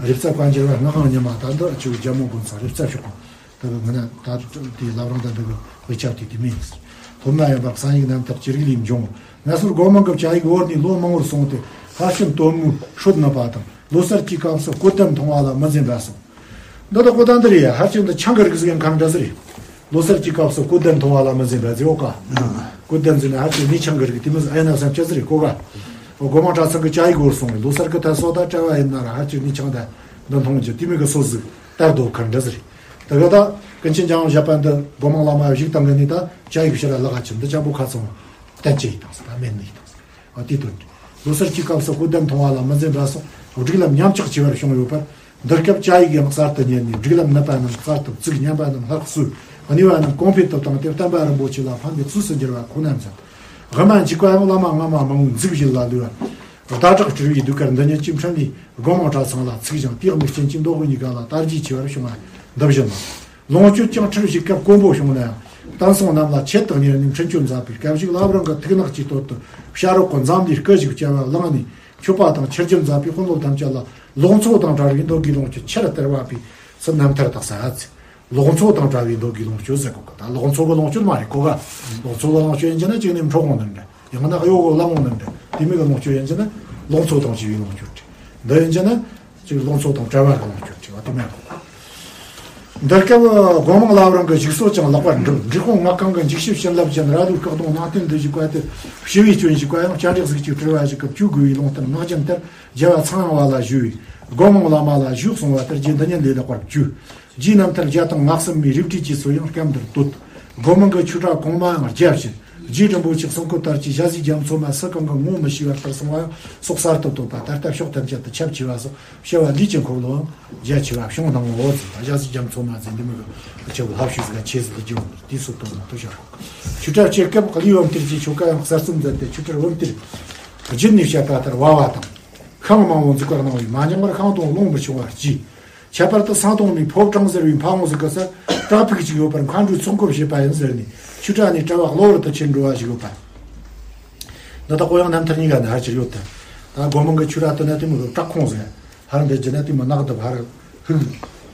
རིག་རྩལ་བཀའ་འགྱུར་བ་སྔགས་དབང་ཉི་མ་ད་འདི་ཨ་ཅོ་རྒྱལ་མོ་དགོན་ས་རིག་རྩལ་ཤོག་ཁང་། ད་གི་ང་ན་ད་དེ་ལབ་རང་ད་འདི་གི་དཔེ་ཆ་དེ་དེ་མིན། སློབ་མ་ཡིན་པར་གསན་ཡིག་རྣམ་ཐར་ཅི་རིགས་ལས་འབྱུང་། ངལ་གསོའི་སྒོ་མང་གི་བཅའ་ཡིག་བོར་ནས་ལོ་མང་བོར་སོང་སྟེ། ཕར་ཕྱིན་དོན་མོའི་སྲོལ་ནུབ་པ་དང་། ལོ་གསར་གྱི་སྐབས་སུ་སྐུ་གདན་མཐོང་བ་ལ་མི་འཛེམ་པ་སོགས། འདི་ད་གོ་ད་འདི་རེད་ཡ། ཧར་ཅིག་འདི་ཆང་གི་རིགས་ཟིག་ཡང་གང་འདྲ་ཟིག་རེད། ལོ་གསར་གྱི་སྐབས་སུ་སྐུ་གདན་མཐོང་བ་ལ་མི་འཛེམ་པ་ཟེར་ཡོད་ཀ། སྐུ་གདན་ཟེར་ན་ཧར་ཅིག་ནི་ཆང་གི་རིགས་དེ་མོ་ཟིག་ཨེ་ན་སེམས་ཅན་ཟིག་རེད་གོ་ག། འོ་སྒོ་མང་གྲྭ་ཚང་གི་བཅའ་ཡིག་བོར་སོང་བས་ལོ་གསར་གི་ད་སོ་ད་གྲྭ་བ་ཡིན་ན་ར་ཧར་ཅིག་ནི་ཆང་ད་འདི་མཐོང་རྒྱུ་དེ་མོ་གི་སྲོལ་ཟིག་དར་དོ་གང་འདྲ་ཟིག་རེད། དེ་ག་ད་ཀུན་མཁྱེན་འཇམ་དབྱངས་བཞད་པ་འདི་སྒོ་མང་བླ་མ་བཞུགས་བཏང་གི་ནི་ད་བཅའ་ཡིག་ཕྱིར་ར་ལག་ག་ཁྱེར་འདི་ཅག་པོ་ཁ་ཚང་བ་གཏན་གཅིག་ཡིན་དང་ཟེར་ད་མེད་ནི་ཡིན་དང་ཟེར། ཨ་དེ་དོན་རེད། ལོ་གསར་གྱི་སྐབས་སུ་སྐུ་གདན་མཐོང་བ་ལ་མི་འཛེམ་པ་སོགས་སྒྲིག་ལམ་ཉམས་ཆག་ཆེ་བར་བྱུང་ཡོད་པར། འདིར་སྐབས་བཅའ་ཡིག་ཡང་གསར་དུ་གཉེར་ནས་སྒྲིག་ལམ་ནུབ་པ་རྣམས་གསར་དུ་བཙུགས། ཉམས་པ་རྣམས་སླར་གསོས། གནས་པ་རྣམས་གོང་འཕེལ་དུ་བཏང་སྟེ། བསྟན་པ་རིན་པོ་ཆེ་ལ་ཕན་པའི་གཙོས་སུ་གྱུར་པ་ཁོ་ན་མཛད། དབུ་མ་འཇུག་པ་ཡང་བླ་མ་སྔ་མ་མང་པོའི་མཛུབ་བཞི་ལ་ལུས་པ། ཟླ་གྲགས་སྤྲུལ་པའི་ཟློས་གར་འདི་ཉིད་ཀྱི་འཕྲིན་ལས་སྒོ་མང་གྲྭ་ཚང་ལ་ཚུགས་ཤིང་། དེའི་མིག་རྐྱེན་གྱིས་མདོ་དབུས་གཉིས་ཀ་ལ་དར་རྒྱས་ཆེ་བར་བྱུང་བ་འདི་བཞིན་ནོ། ལོངས་སྤྱོད་ཀྱང་ཁྲིར་བཞུགས་སྐབས་དཀོན་པོ་བྱུང་ན་ཡང་། བསྟན་སྲུང་རྣམས་ལ་ཆེད་དུ་གཉེར་ནས་འཕྲིན་བཅོལ་མཛད་པའི་སྐབས་ཤིག་བླ་བྲང་གི་ཐུགས་ནག་གི་སྟོད་དུ་བྱ་རོག་གི་འཛམ་བུའི་སྐུ་ཞིག་བཅའ་བ་བླངས་ནས། མཆོད་པ་དང་ཆིབས་བསྒྱུར་མཛད་པས་དཔོན་སློབ་ཐམས་ཅད་ལ་ལོག་འཚོ་དང་བྲལ་བའི་མདོ་དགེ་ལོངས་སྤྱོད་ཆེར་སྟེར་བ་པས་སུ་རྣམ་ཐར་དག་ས་ཨ་ཙི། ལོག་འཚོ་དང་བྲལ་བའི་མདོ་དགེ་ལོངས་སྤྱོད་ཟེར་གོ་གི། ད་ལོག་འཚོ་གི་ལོངས་སྤྱོད་མ་རེད་གོ་ག། ལོག་འཚོ་གི་ལོངས་སྤྱོད་ཡིན་གྱི་ན་གཅིག་ནས་འཕྲོག་འོང་ནི་འདྲ། ཡང་ན་གཡོ་གི་བླང་འོང་ནི་འདྲ། དེ་མོ་གི་ལོངས་སྤྱོད་ཡིན་གྱི་ན་ལོག་འཚོ་དང་བཅས་པའི་ལོངས་སྤྱོད་རེད། འདི་ཡིན་གྱི་ན་ཅིག་ལོག་འཚོ་དང་བྲལ་བ་གི་ལོངས་སྤྱོད་རེད་བ། དེ་མོ་གོ་གི། འདི་སྐབས་སྒོ་མང་བླ་བྲང་གི་བཞུགས་གསོ་ཀྱང་ལེགས་པར་འགྲུབ། འབྲས་སྤུངས་སྔགས་ཁང་གི་འཇིགས་བྱེད་བྱིན་རླབས་ཅན། ར་ལོའི་སྐུ་གདུང་ནང་རྟེན་འདི་བཞུགས་པ་དེར་ཞི་བའི་སྐྱོན་ཞིག་པ་ཡང་སྤྱན་རས་གཟིགས་ཀྱི་སྤྲུལ་བ་ཞིག་གིས་བཅོས་དགོས་པའི་ལུང་བསྟན་ངག་རྒྱུན་ལྟར། རྒྱལ་བ་ཚངས་དབྱངས་པ་ལ་ཞུས་པས། སྒོ་མང་བླ་མ་ལ་ཞུས་གསུངས་པ་ལྟར་རྗེ་འདི་ཉིད་ལས་ལེགས་པར་བཅོས། རྗེའི་རྣམ་ཐར་བརྒྱ་དང་ང་གསུམ་མའི་རིགས་བྲིས་ཀྱི་སྲོལ་ཡང་སྐབས་འདིར་བཏོད། སྒོ་མང་གི་ཆོས་གྲྭ་གོང་མའང་རྒྱས་བཤད། རྗེ་རིན་པོ་ཆེའི་གསུང་བཀོད་ལྟར་གྱི་ཞྭ་སེར་རྒྱ་མཚོ་མ་སུ་གང་གིས་ངོ་མི་ཤེས་པར་ལྟར་གསུངས་པ་ཡང་སོགས་གསར་དུ་བཏོད་པ། ད་ལྟ་ཕྱོགས་ཐམས་ཅད་དུ་ཁྱབ་ཆེ་བ་སོགས་བྱ་བ་འདིའི་ཀྱི་འཁོར་ལོའང་རྒྱ་ཆེ་བ་བྱུང་སྣང་ངོ་། ཟེར་ཞྭ་སེར་རྒྱ་མཚོ་མ་ཟེར་འདི་མོ་གི་ཆེ་བོ་ལྷ་བཤོས་ཟིག་ཆེ་ཟིག་རྒྱུ་དུས་སུ་བཏོད་ནོ་དུ་བྱ། ཆོས་གྲྭ་སྤྱི་སྐབས་གླུའི་བུམ་གཏེར་གྱི་ཆོ་ག་ཡང་གསར་རྩོམ་མཛད་དེ། ཆོས་གྲྭར་བུམ་གཏེར་རྒྱུད་ནས་བཤད་པ་ལྟར་བ་བ་དང་ཤིང་མང་པོ་འཛུགས་པར་གནང་བས་མ་འགྱངས་པར་ཤིང་སྡོང་ལོངས་པར་བྱུང་བར་གྱིས། ཁྱད་པར་དུ་ཤིང་སྡོང་མའི་ཕོ་བྲང་ཟེར་བའི་ཕ་བོང་ཟིག་གི་སར་བྲག་ཕུག་ཅིག་ཡོད་པར་མཁའ་འགྲོས་ཚོགས་འཁོར་བྱེད་པ་ཡིན་ཟེར་ནས། ཆོས་གྲྭ་ནས་གྲྭ་བ་གློ་བུར་དུ་ཁྱེར་འགྲོ་བ་ཞིག་ཡོད་པ། འདི་དག་གོ་ཡང་རྣམ་ཐར་གཉིས་ཀ་ནས་ཧར་གྱིས་ཡོད་དེ། ད་སྒོ་མང་གི་ཆོས་ར་དེ་ན་དེ་མོ་བྲག་ཁུང་ཟེར། ཧར་འདི་རྒྱུ་ན་དེ་མོ་ནགས་འདབས་ཧར་ཧུག་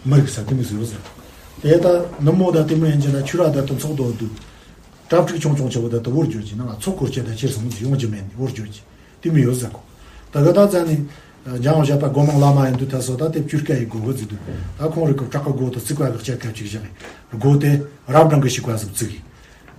མི་རིག་ས་དེ་མོ་ཟིག་ཡོད་ཟེར། དེ་ད་ནུབ་མོ་ད་དེ་མོ་ཡིན་རྒྱུ་ན་ཆོས་ར་ད་དུ་ཚོགས་རྡོ་བརྡུ། གྲྭ་ཕྲུག་ཆུང་ཆུང་ཆེ་བོ་ད་དུ་བོར་འགྱོ་རྒྱུ་ན་ང་ཚོ་སྐོར་ཆེ་ད་ཁྱེར་སོང་ཟིག་ཡོང་རྒྱུ་མེད་ནི་བོར་འགྱོ་རྒྱུ། དེ་མོ་ཡོད་ཟེར་གོ། ད་གི་ད་ཙ་ནི། འཇམ་དབྱངས་བཞད་པ་སྒོ་མང་བླ་མ་ཡིན་དུས་ད་སོ་ད་དེ་བཅུ་སྐད་ཡི་སྒོ་གི་ཟིག་དུས། ད་ཁོང་རིགས་ཀྱི་བྲག་གི་སྒོ་དུ་བརྩིགས་པ་གི་ལྕགས་ཁབ་ཅིག་བཞག་གི། སྒོ་དེ་རབ་འབྲིང་གི་བྱིས་པ་ཟིག་བརྩིགས་གི།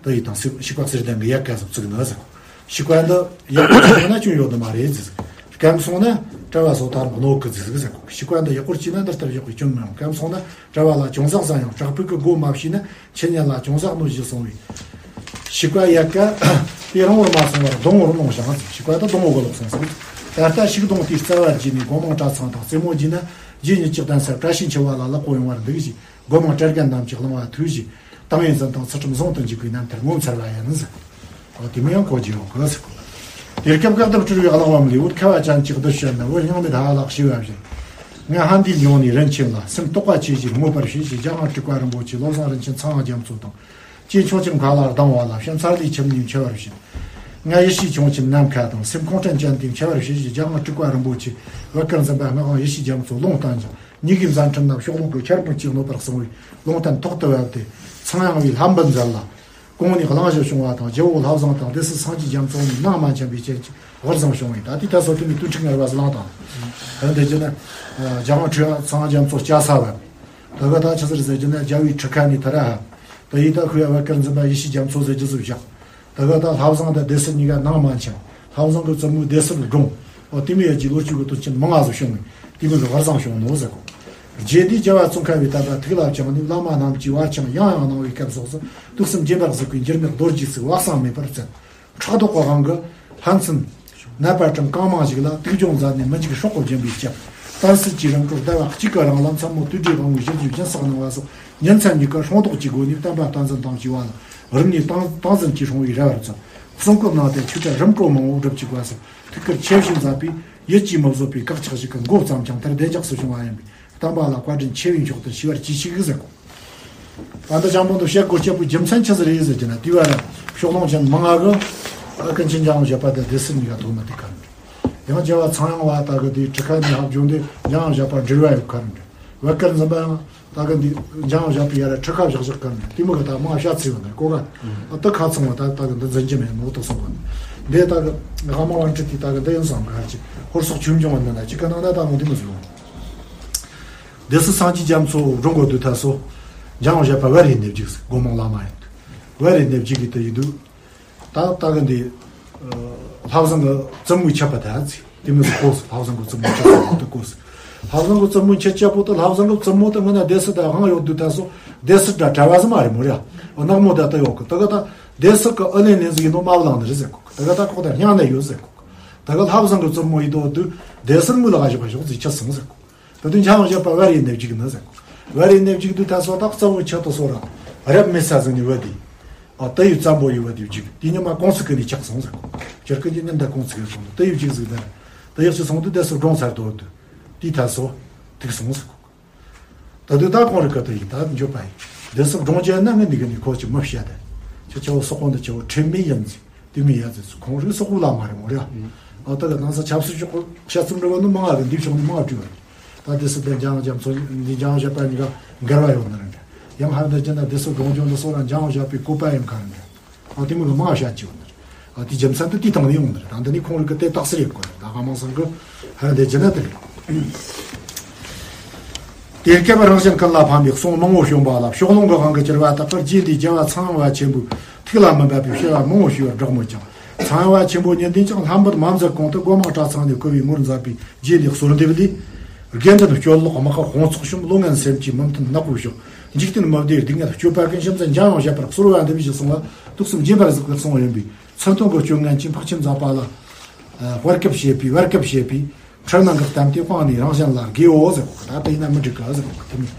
ད་ཡི་དང་བྱིས་པ་གསེར་ལྡན་གི་ཡལ་ག་ཟིག་བརྩིགས་ནི་ཟེར་གོ། བྱིས་པ་འདི་ཡག་པོ་བརྩིགས་ན་ཅུང་ཡོད་ནི་མ་རེད་ཟེར། སྐམ་སོང་ན་གྲྭ་བ་སོ་ད་རུང་གནོད་གི་ཟིག་ཟེར་གོ། བྱིས་པ་འདི་ཡག་པོ་བརྩིགས་ན་འདི་ལྟར་ཡག་པོའི་སྐྱོན་མི་ཡོང་། སྐམ་སོང་ན་གྲྭ་བ་ལ་ཅུང་ཟད་ཟ་ཡང་བྲག་ཕུག་གི་སྒོ་མ་ཕྱེས་ན། འཆི་ཉེན་ལ་ཅུང་ཟད་གནོད་གཞི་སོང་བས། བྱིས་པ་ཡལ་ག་དེ་རིང་བོར་མ་སོང་བར་སྡོང་བོར་ལོངས་ཤིང་ཟེར། བྱིས་པ་དེ་སྡོང་བོ་གི་ལོག་སོང་ཟེར། ད་ལྟ་ཤིང་སྡོང་དེའི་རྩ་བ་བརྒྱུས་ནས་སྒོ་མང་གྲྭ་ཚང་དང་རྩེ་མོ་བརྒྱུད་ན། རྗེ་ཉིད་ཀྱི་གདན་སར་བཀྲ་ཤིས་འཁྱིལ་བ་ལ་ལེགས་པོ་ཡོང་བར་འདུག་ཞེས། སྒོ་མང་བཀྲ་རྒན་རྣམས་ཀྱིས་གླེང་བ་ཐོས་རྗེས། ཏིང་ངེ་འཛིན་དང་ཚུལ་ཁྲིམས་ཟུང་དུ་འཇུག་པའི་རྣམ་ཐར་ངོ་མཚར་བ་ཡིན་ཟེར། འོ་དེ་མོ་ཡང་གོ་རྒྱུ་ཡོད་གི་ཟེར། དེ་སྐབས་བཀའ་བརྡ་སྤྲུལ་བའི་གླེགས་བམ་ལས། བོད་ཁ་བ་ཅན་གྱི་གདུལ་བྱ་རྣམས། བོད་སྙིང་མེད་ཧ་ལག་ཤེས་པ་བཞིན། ང་ཕན་བདེའི་མྱོང་ནས་རིན་ཆེན་ལ། སེམས་རྟོགས་པ་ཆེ་ཞིང་བསྔོ་བར་བྱེད། ཞེས་རྒྱལ་དབང་སྤྲུལ་སྐུ་རིན་པོ་ཆེ་བློ་བཟང་རིན་ཆེན་ཚངས་དབྱངས་རྒྱ་མཚོ་དང་། སྐྱེས་ཆུང་ཁྱིམ་མཁའ་ལ་ལྡང་བ་ལ། བྱམས་མཚར་ལས་ཁྱིམ་ནས་འཆི་བར་བྱེད། ང་ཡེ་ཤེས་ཆུང་ཁྱིམ་ནམ་མཁའ་དང་། སེམས་ཁོང་ཁྲན་ཅན་དེ་འཆི་བར་བྱེད། ཞེས་རྒྱལ་དབང་སྤྲུལ་སྐུ་རིན་པོ་ཆེ་བོད་དཀར་འཛིན་པ་སྔགས་དབང་ཡེ་ཤེས་རྒྱ་མཚོ་ལུང་བསྟན་ཅིང་། གཉིས་ཀའི་མཛད་འཕྲིན་རྣམས་ཕྱོགས་ལྷུང་གི་ཁྱབ་ཁོངས་ཀྱིས་གནོད་པར་གསུངས་པས་ལུང་བསྟན་ཐོག་ཏུ་བབས་ཏེ། ཚངས་དབྱངས་པའི་ལྷ་འབུལ་མཛད་ལ། གོང་ནས་གླེང་གཞི་བྱུང་བ་དང་། རྒྱལ་པོ་ལྷ་བཟང་དང་སྡེ་སྲིད་སངས་རྒྱས་རྒྱ་མཚོ་གཉིས་ནང་མ་འཆམ་པའི་རྐྱེན་གྱིས་བར་བཟང་བྱུང་བས། ད་ལྟའི་ད་སོ་དེ་ནས་དུས་འཁྲུག་ངར་བ་ཟིག་ལངས་དང་། ད་འདི་རྒྱུ་ན། རྒྱལ་དབང་ཁྲི་ཚངས་རྒྱ་མཚོ་སྐྱ་ས་བབས། ད་ག་ད་ཆི་ཟེར་ཟེར་རྒྱུ་ན་རྒྱལ་བའི་ཁྲི་ཁ་ནས་ད་ར་ཧ། ད་ཡིད་ད་ཁུ་ཡ་བ་དཀར་འཛིན་པ་ཡེ་ཤེས་རྒྱ་མཚོ་ཟེར་རྒྱུ་ཟིག་བཞག། ད་ག་ད་ལྷ་བཟང་དང་སྡེ་སྲིད་གཉིས་ཀ་ནང་མ་འཆམ། ལྷ་བཟང་གི་བཙུན་མོ་སྡེ་སྲིད་དགོངས། འོ་དེ་མོ་ཡ་གྱི་ལོ་རྒྱུས་ཀྱི་དོན་རྐྱེན་མང་ང་ཟིག་བྱུང་བས་དེ་མོ་གི་བར་བཟང་བྱུང་ནོ་ཟེར་གོ། རྗེ་འདིས་རྒྱལ་བ་ཙོང་ཁ་པའི་དད་པ་ཐུགས་ལ་བཅངས་ནས་བླ་མ་རྣམས་ཀྱིས་བར་ཆང་ཡང་ཡང་གནང་བའི་སྐབས་སོགས་སུ། དུག་གསུམ་སྦྱིན་པར་གཟིགས་པའི་འགྱུར་མེད་རྡོ་རྗེའི་ཚིག་བག་གཙང་མེད་པར་བཙལ། ཕྲག་དོག་གི་དབང་གིས་ལྷ་མཚན་ནད་པ་གྲངས་གང་མང་ཞིག་ལ་དུག་སྦྱོང་མཛད་ནས་མི་འཇིགས་སྲོག་གི་སྦྱིན་པས་བསྐྱབས། བསྟན་སྲིད་ཀྱི་རིམ་གྲོར་ཟླ་བ་གཅིག་གི་རིང་ལ་མཚན་མོ་དུས་དྲོའི་དབང་པོའི་ཞལ་གྱི་སྦྱིན་སྲེག་གནང་བ་སོགས་ཉིན་མཚན་གཉིས་ཀ་སྲུང་ཟློག་གི་སྒོ་ནས་བསྟན་པ་བསྟན་འཛིན་དང་བཅས་པ་ལ་རིམ་གཉིས་ཏིང་ཏིང་འཛིན་གྱིས་སྲུང་བའི་རེ་བར་མཛད། གསུང་སྐུ་གནང་སྟེ་ཆོས་གྲྭ་རིམ་གྲོ་མང་པོ་སྒྲུབ་བཅུག་པ་སོགས་ཐུགས་ཁུར་ཆེ་བཞིན་མཛད་པས་ཡིད་ཀྱིས་མི་བཟོད་པའི་བཀག་ཆག་ཞིག་གི་མགོ་བརྩམས་ཀྱང་མཐར་བདེ་འཇགས་སུ་བྱུང་བ་ཡིན་པས། བསྟན་པ་ལ་བཀའ་དྲིན་ཆེ་བའི་མཆོག་ཏུ་ཞུ་བར་གྱིས་ཤིག་ཟེར་གོ། ད་ལྟ་ཅང་པོ་འདི་བཤད་དགོས་སྐྱེ་བོའི་རྒྱུ་མཚན་ཆི་ཟིག་རེད་ཟེར་གྱི་ན། དེ་བ་ར་ཕྱོགས་ལྷུང་ཅན་མང་ང་གི་ཨ་ཀུན་མཁྱེན་འཇམ་དབྱངས་བཞད་པ་དང་སྡེ་སྲིད་གཉིས་ཀ་ཐོག་མ་དེ་ཁ་ནས། ཡང་རྒྱལ་བ་ཚངས་དབྱངས་པ་ད་གི་དེའི་ཁྲི་ཁ་ནས་ཧབ་བྱུང་སྟེ་འཇམ་དབྱངས་བཞད་པ་འབྲེལ་བ་ཡོད་ཁ་ནས། བད་དཀར་འཛིན་པ་ཡང་ད་གི་འདི་འཇམ་དབྱངས་བཞད་པའི་ཡ་ར་ཁྲི་ཁ་བཞག་བཞག་ཁ་ནས། དེ་མོ་གི་ད་མང་བཤད་ཚིག་བ་ནས་གོ་ག། ཨ་ད་ཁ་ཚང་བ་ད་ད་གི་འདི་འཛིན་གྱི་མེད་ནོ་ད་སོང་བ་ནས། འདི་ད་གི་ཧ་མ་བན་ཁྲི་དེ་ད་གི་འདི་ཡིན་བསམ་ག་ཅི་ཧོར་སོག་ཆུང་ཆུང་བ་འདི་ན་ཅི་ག་ནང་ན་ད་མོ་འདི་མོ་ཟིག་ཡོང་། སྡེ་སྲིད་སངས་རྒྱས་རྒྱ་མཚོ་སྒྲུང་གོ་དུས་ད་སོ། འཇམ་དབྱངས་བཞད་པ་བར་ཡིན་ནས་བརྒྱུགས་ཟེར། སྒོ་མང་བླ་མ་ཡིན་དུས། བར་ཡིན་ནས་བརྒྱུགས་གི་དུ་ཡིན་དུས། ད་ད་གི་འདི། ལྷ་བཟང་གི་བཙུན་མོའི་ཆད་པ་ད་ཚིག་དེ་མོ་ཟིག་གོ་ཟེར། ལྷ་བཟང་གི་བཙུན་མོའི་ཆད་པ་དུ་གོ་ཟེར། ལྷ་བཟང་གི་བཙུན་མོའི་ཆད་ཆད་པོ་དུ་ལྷ་བཟང་གི་བཙུན་མོ་དུ་སྔོན་ན་སྡེ་སྲིད་ད་དབང་ཡོད་དུས་ད་སོ། སྡེ་སྲིད་ད་གྲྭ་བ་ཟིག་མ་རེད་མོ་ར། ནག་མོ་ད་ད་ཡོད་གི། ད་གི་ད་སྡེ་སྲིད་གི་ཨུ་ལེན་ལེན་ཟིག་ཡིན་ནོ་མ་བླངས་ནི་རེད་ཟེར་གོ་གི། ད་གི་ད་ཁོག་ད་སྙིང་ནས་ཡོད་ཟེར་གོ་གི། ད་གི་ལྷ་བཟང་གི་བཙུན་མོ་ཡིན་དོ་དུས་སྡེ་སྲིད་མོ་ལ་ག་ཞིག་པ་ཞོག་ཟིག་ཆད་སོང་ཟེར་གོ་གི། ད་དུང་འཇམ་དབྱངས་བཞད་པ་བར་ཡིན་ནས་བརྒྱུགས་ནི་ཟེར་གོ། བར་ཡིན་ནས་བརྒྱུགས་དུས་ད་སོ་ད་གཙོ་བོ་ཆད་དུ་སོ་ར། རབ་མེད་ས་ཟིག་ནས་བུད་དེ། ཨ། དེ་ཡི་བཙན་པོ་ཡི་བུད་དེ་བཅུག་དེ་ཉི་མ་གོང་ས་ཁུལ་ནས་ཆག་སོང་ཟེར་གོ། སྤྱིར་ཀུན་གྱི་ཉིན་ད་གོང་ས་ཁུལ་སོང་དེ་ཡི་བཅུག་ཟིག་ད་དེ་ཡག་ཅིག་སོང་དུས་དེ་སུ་གྲོང་ཚར་དོ་དུ། དེ་ཐ་སོ་ཐུག་སོང་ཟེར་གོ། ད་དུ་ད་ཁོང་རི་ཀ་དུ་ཡིན་ད་འཇོག་པ་ཡིན། དེ་སུ་གྲོང་ཁྱེར་ན་ངས་འདི་གི་ནི་ཁོ་ཅི་མི་བཤད་དེ། ཁྱེད་ཆ་བོ་སོག་པོ་འདི་ཆ་བོ་ཁྲིམས་མེད་ཡིན་ཟིག་དེ་མི་ཡ་ཟེར་སུ་ཁོང་རིག་སོག་པོ་ལ་མ་རེད་མོ་རེད། ཨ། ད་གི་ནང་ས་ཆབ་སྲིད་ཕྱོགས་བཤད་ཚུལ་འདྲ་བ་ནི་མང་ང་གི་འདི་ཕྱོགས་ནི་མང་བྲིས་བ་རེད། ད་དེ་སུ་དེ་འཇང་རྒྱ་མཚོ་འདི་འཇང་བཞད་པ་གཉིས་ཀ་འགལ་བ་ཡོང་ནི་རེད། ཡང་ཧར་འདི་ཅི་ན་དེ་སུ་གོང་ལྗོངས་འདི་སོགས་ལ་འཇང་བཞད་པའི་བཀོད་པ་ཡང་ག་རེད། ཨ། དེ་མི་གི་མང་བཤད་ཀྱི་ཡོད་ནི་རེད། ཨ། དེ་རྒྱུ་མཚན་དུ་དེ་དང་ནི་ཡོང་ནི་རེད། ད་འདི་ནི་ཁོང་རིག་གི་དེ་རྟགས་གསལ་ཡོད་གོ་རེད། ད་ག་མང་སང་གི་ཧར་འདི་ཅི་ན་དེ་རེད། དེར་སྐབས་རང་གཞན་ཀུན་ལ་ཕན་པའི་གསུང་མང་བོ་བྱོན་པ་ལ་ཕྱོགས་ལྷུང་གི་དབང་གིས་གྱུར་པ་དག་གིས་རྗེ་འདིའི་རྒྱལ་བ་ཚངས་དབྱངས་པ་ཆེན་པོའི་ཐུགས་ལ་མི་འབབ་པའི་བྱ་བ་མང་བོ་ཞུས་པར་གྲགས་མོད་ཀྱང་། ཚངས་དབྱངས་པ་ཆེན་པོ་ཉིད་འདིས་ཀྱང་ལྷ་འབུལ་མ་མཛད་གོང་དུ་སྒོ་མང་གྲྭ་ཚང་ནས་བསྐུལ་བའི་ངོར་མཛད་པའི་རྗེ་འདིའི་གསོལ་འདེབས་ལས། དགེ་འདུན་སྤྱོད་ལོག་དམག་དཔུང་ཚོགས་ཤོམ་བློ་ངན་སེམས་ཀྱི་མི་མཐུན་ནག་པོའི་ཕྱོགས། འཇིག་རྟེན་མི་བདེའི་སྡུག་བསྔལ་སྐྱོབ་པ་ཀུན་བྱམས་བརྩེ་འཇམ་དབྱངས་བཞད་པར་གསོལ་བ་འདེབས་ཞེས་གསུངས་པ་ཐུགས་སུ་འཇིམ་པར་གཟིགས་པར་གསུངས་ཡོད་པས། མཚན་ཐོ་གི་སྤྱོད་ངན་གྱིས་འཕགས་ཆེན་མཛད་པ་ལ། ཨ། བར་སྐབས་བྱེད་པའི་བར་སྐབས་བྱེད་པའི་འཁྲུལ་སྣང་གི་གཏམ་དེ་སྤངས་ནས་རང་གཞན་ལ་དགེའོ་ཟེར་གོ། ད་དེ་ཡིན་ན་མི་འགྲིག་གི་ཟེར་གོ། དེ་མིན་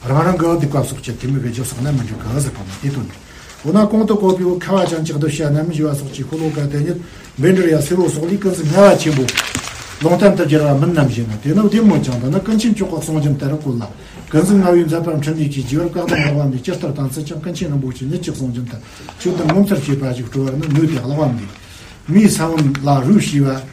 རང་རང་གི་སྡིག་པ་གསོག་ཆེད་དེ་མི་གི་རྒྱུ་བསགས་ན་མི་འགྲིག་གི་ཟེར་གོ་ནི་དེ་དོན་རེད། འོ་ན་གོང་དུ་བཀོད་པའི་ཁ་བ་ཅན་གྱི་གདུལ་བྱ་རྣམས་ཞེས་པ་སོགས་ཀྱི་ཤོ་ལོ་ཀ་དེ་ཉིད་བཻ་ཌཱུརྱ་སེར་པོ་སོགས་ལས་ཀུན་གཟིགས་ལྔ་བ་ཆེན་པོ་ལུང་བསྟན་དུ་གྱུར་པ་མིན་ནམ་ཞེ་ན། དེ་ནི་བདེན་མོད་ཀྱང་འདི་ནི་ཀུན་མཁྱེན་མཆོག་གི་གསུང་རྒྱུན་ལྟར་བཀོད་ལ། ཀུན་གཟིགས་ལྔ་བའི་མཛད་པ་འཕྲིན་ལས་ཀྱིས་རྒྱས་པར་བཀའ་གདམས་ལེགས་པ་འདི་ཇི་ལྟར་བསྟན་ཚུལ་ཀྱང་ཀུན་མཁྱེན་རིན་པོ་ཆེ་ཉིད་ཀྱི་གསུང་རྒྱུན་ལྟར་ཆོས་འདི་ངོ་མཚར་ཆེ་བ་ཞིག་སྤྲོ་བར་ནི་ནུས་ཏེ་ལེགས་པ་འདི། མིའི་ས་བོན་ལ་རུས་ཞེས་པ་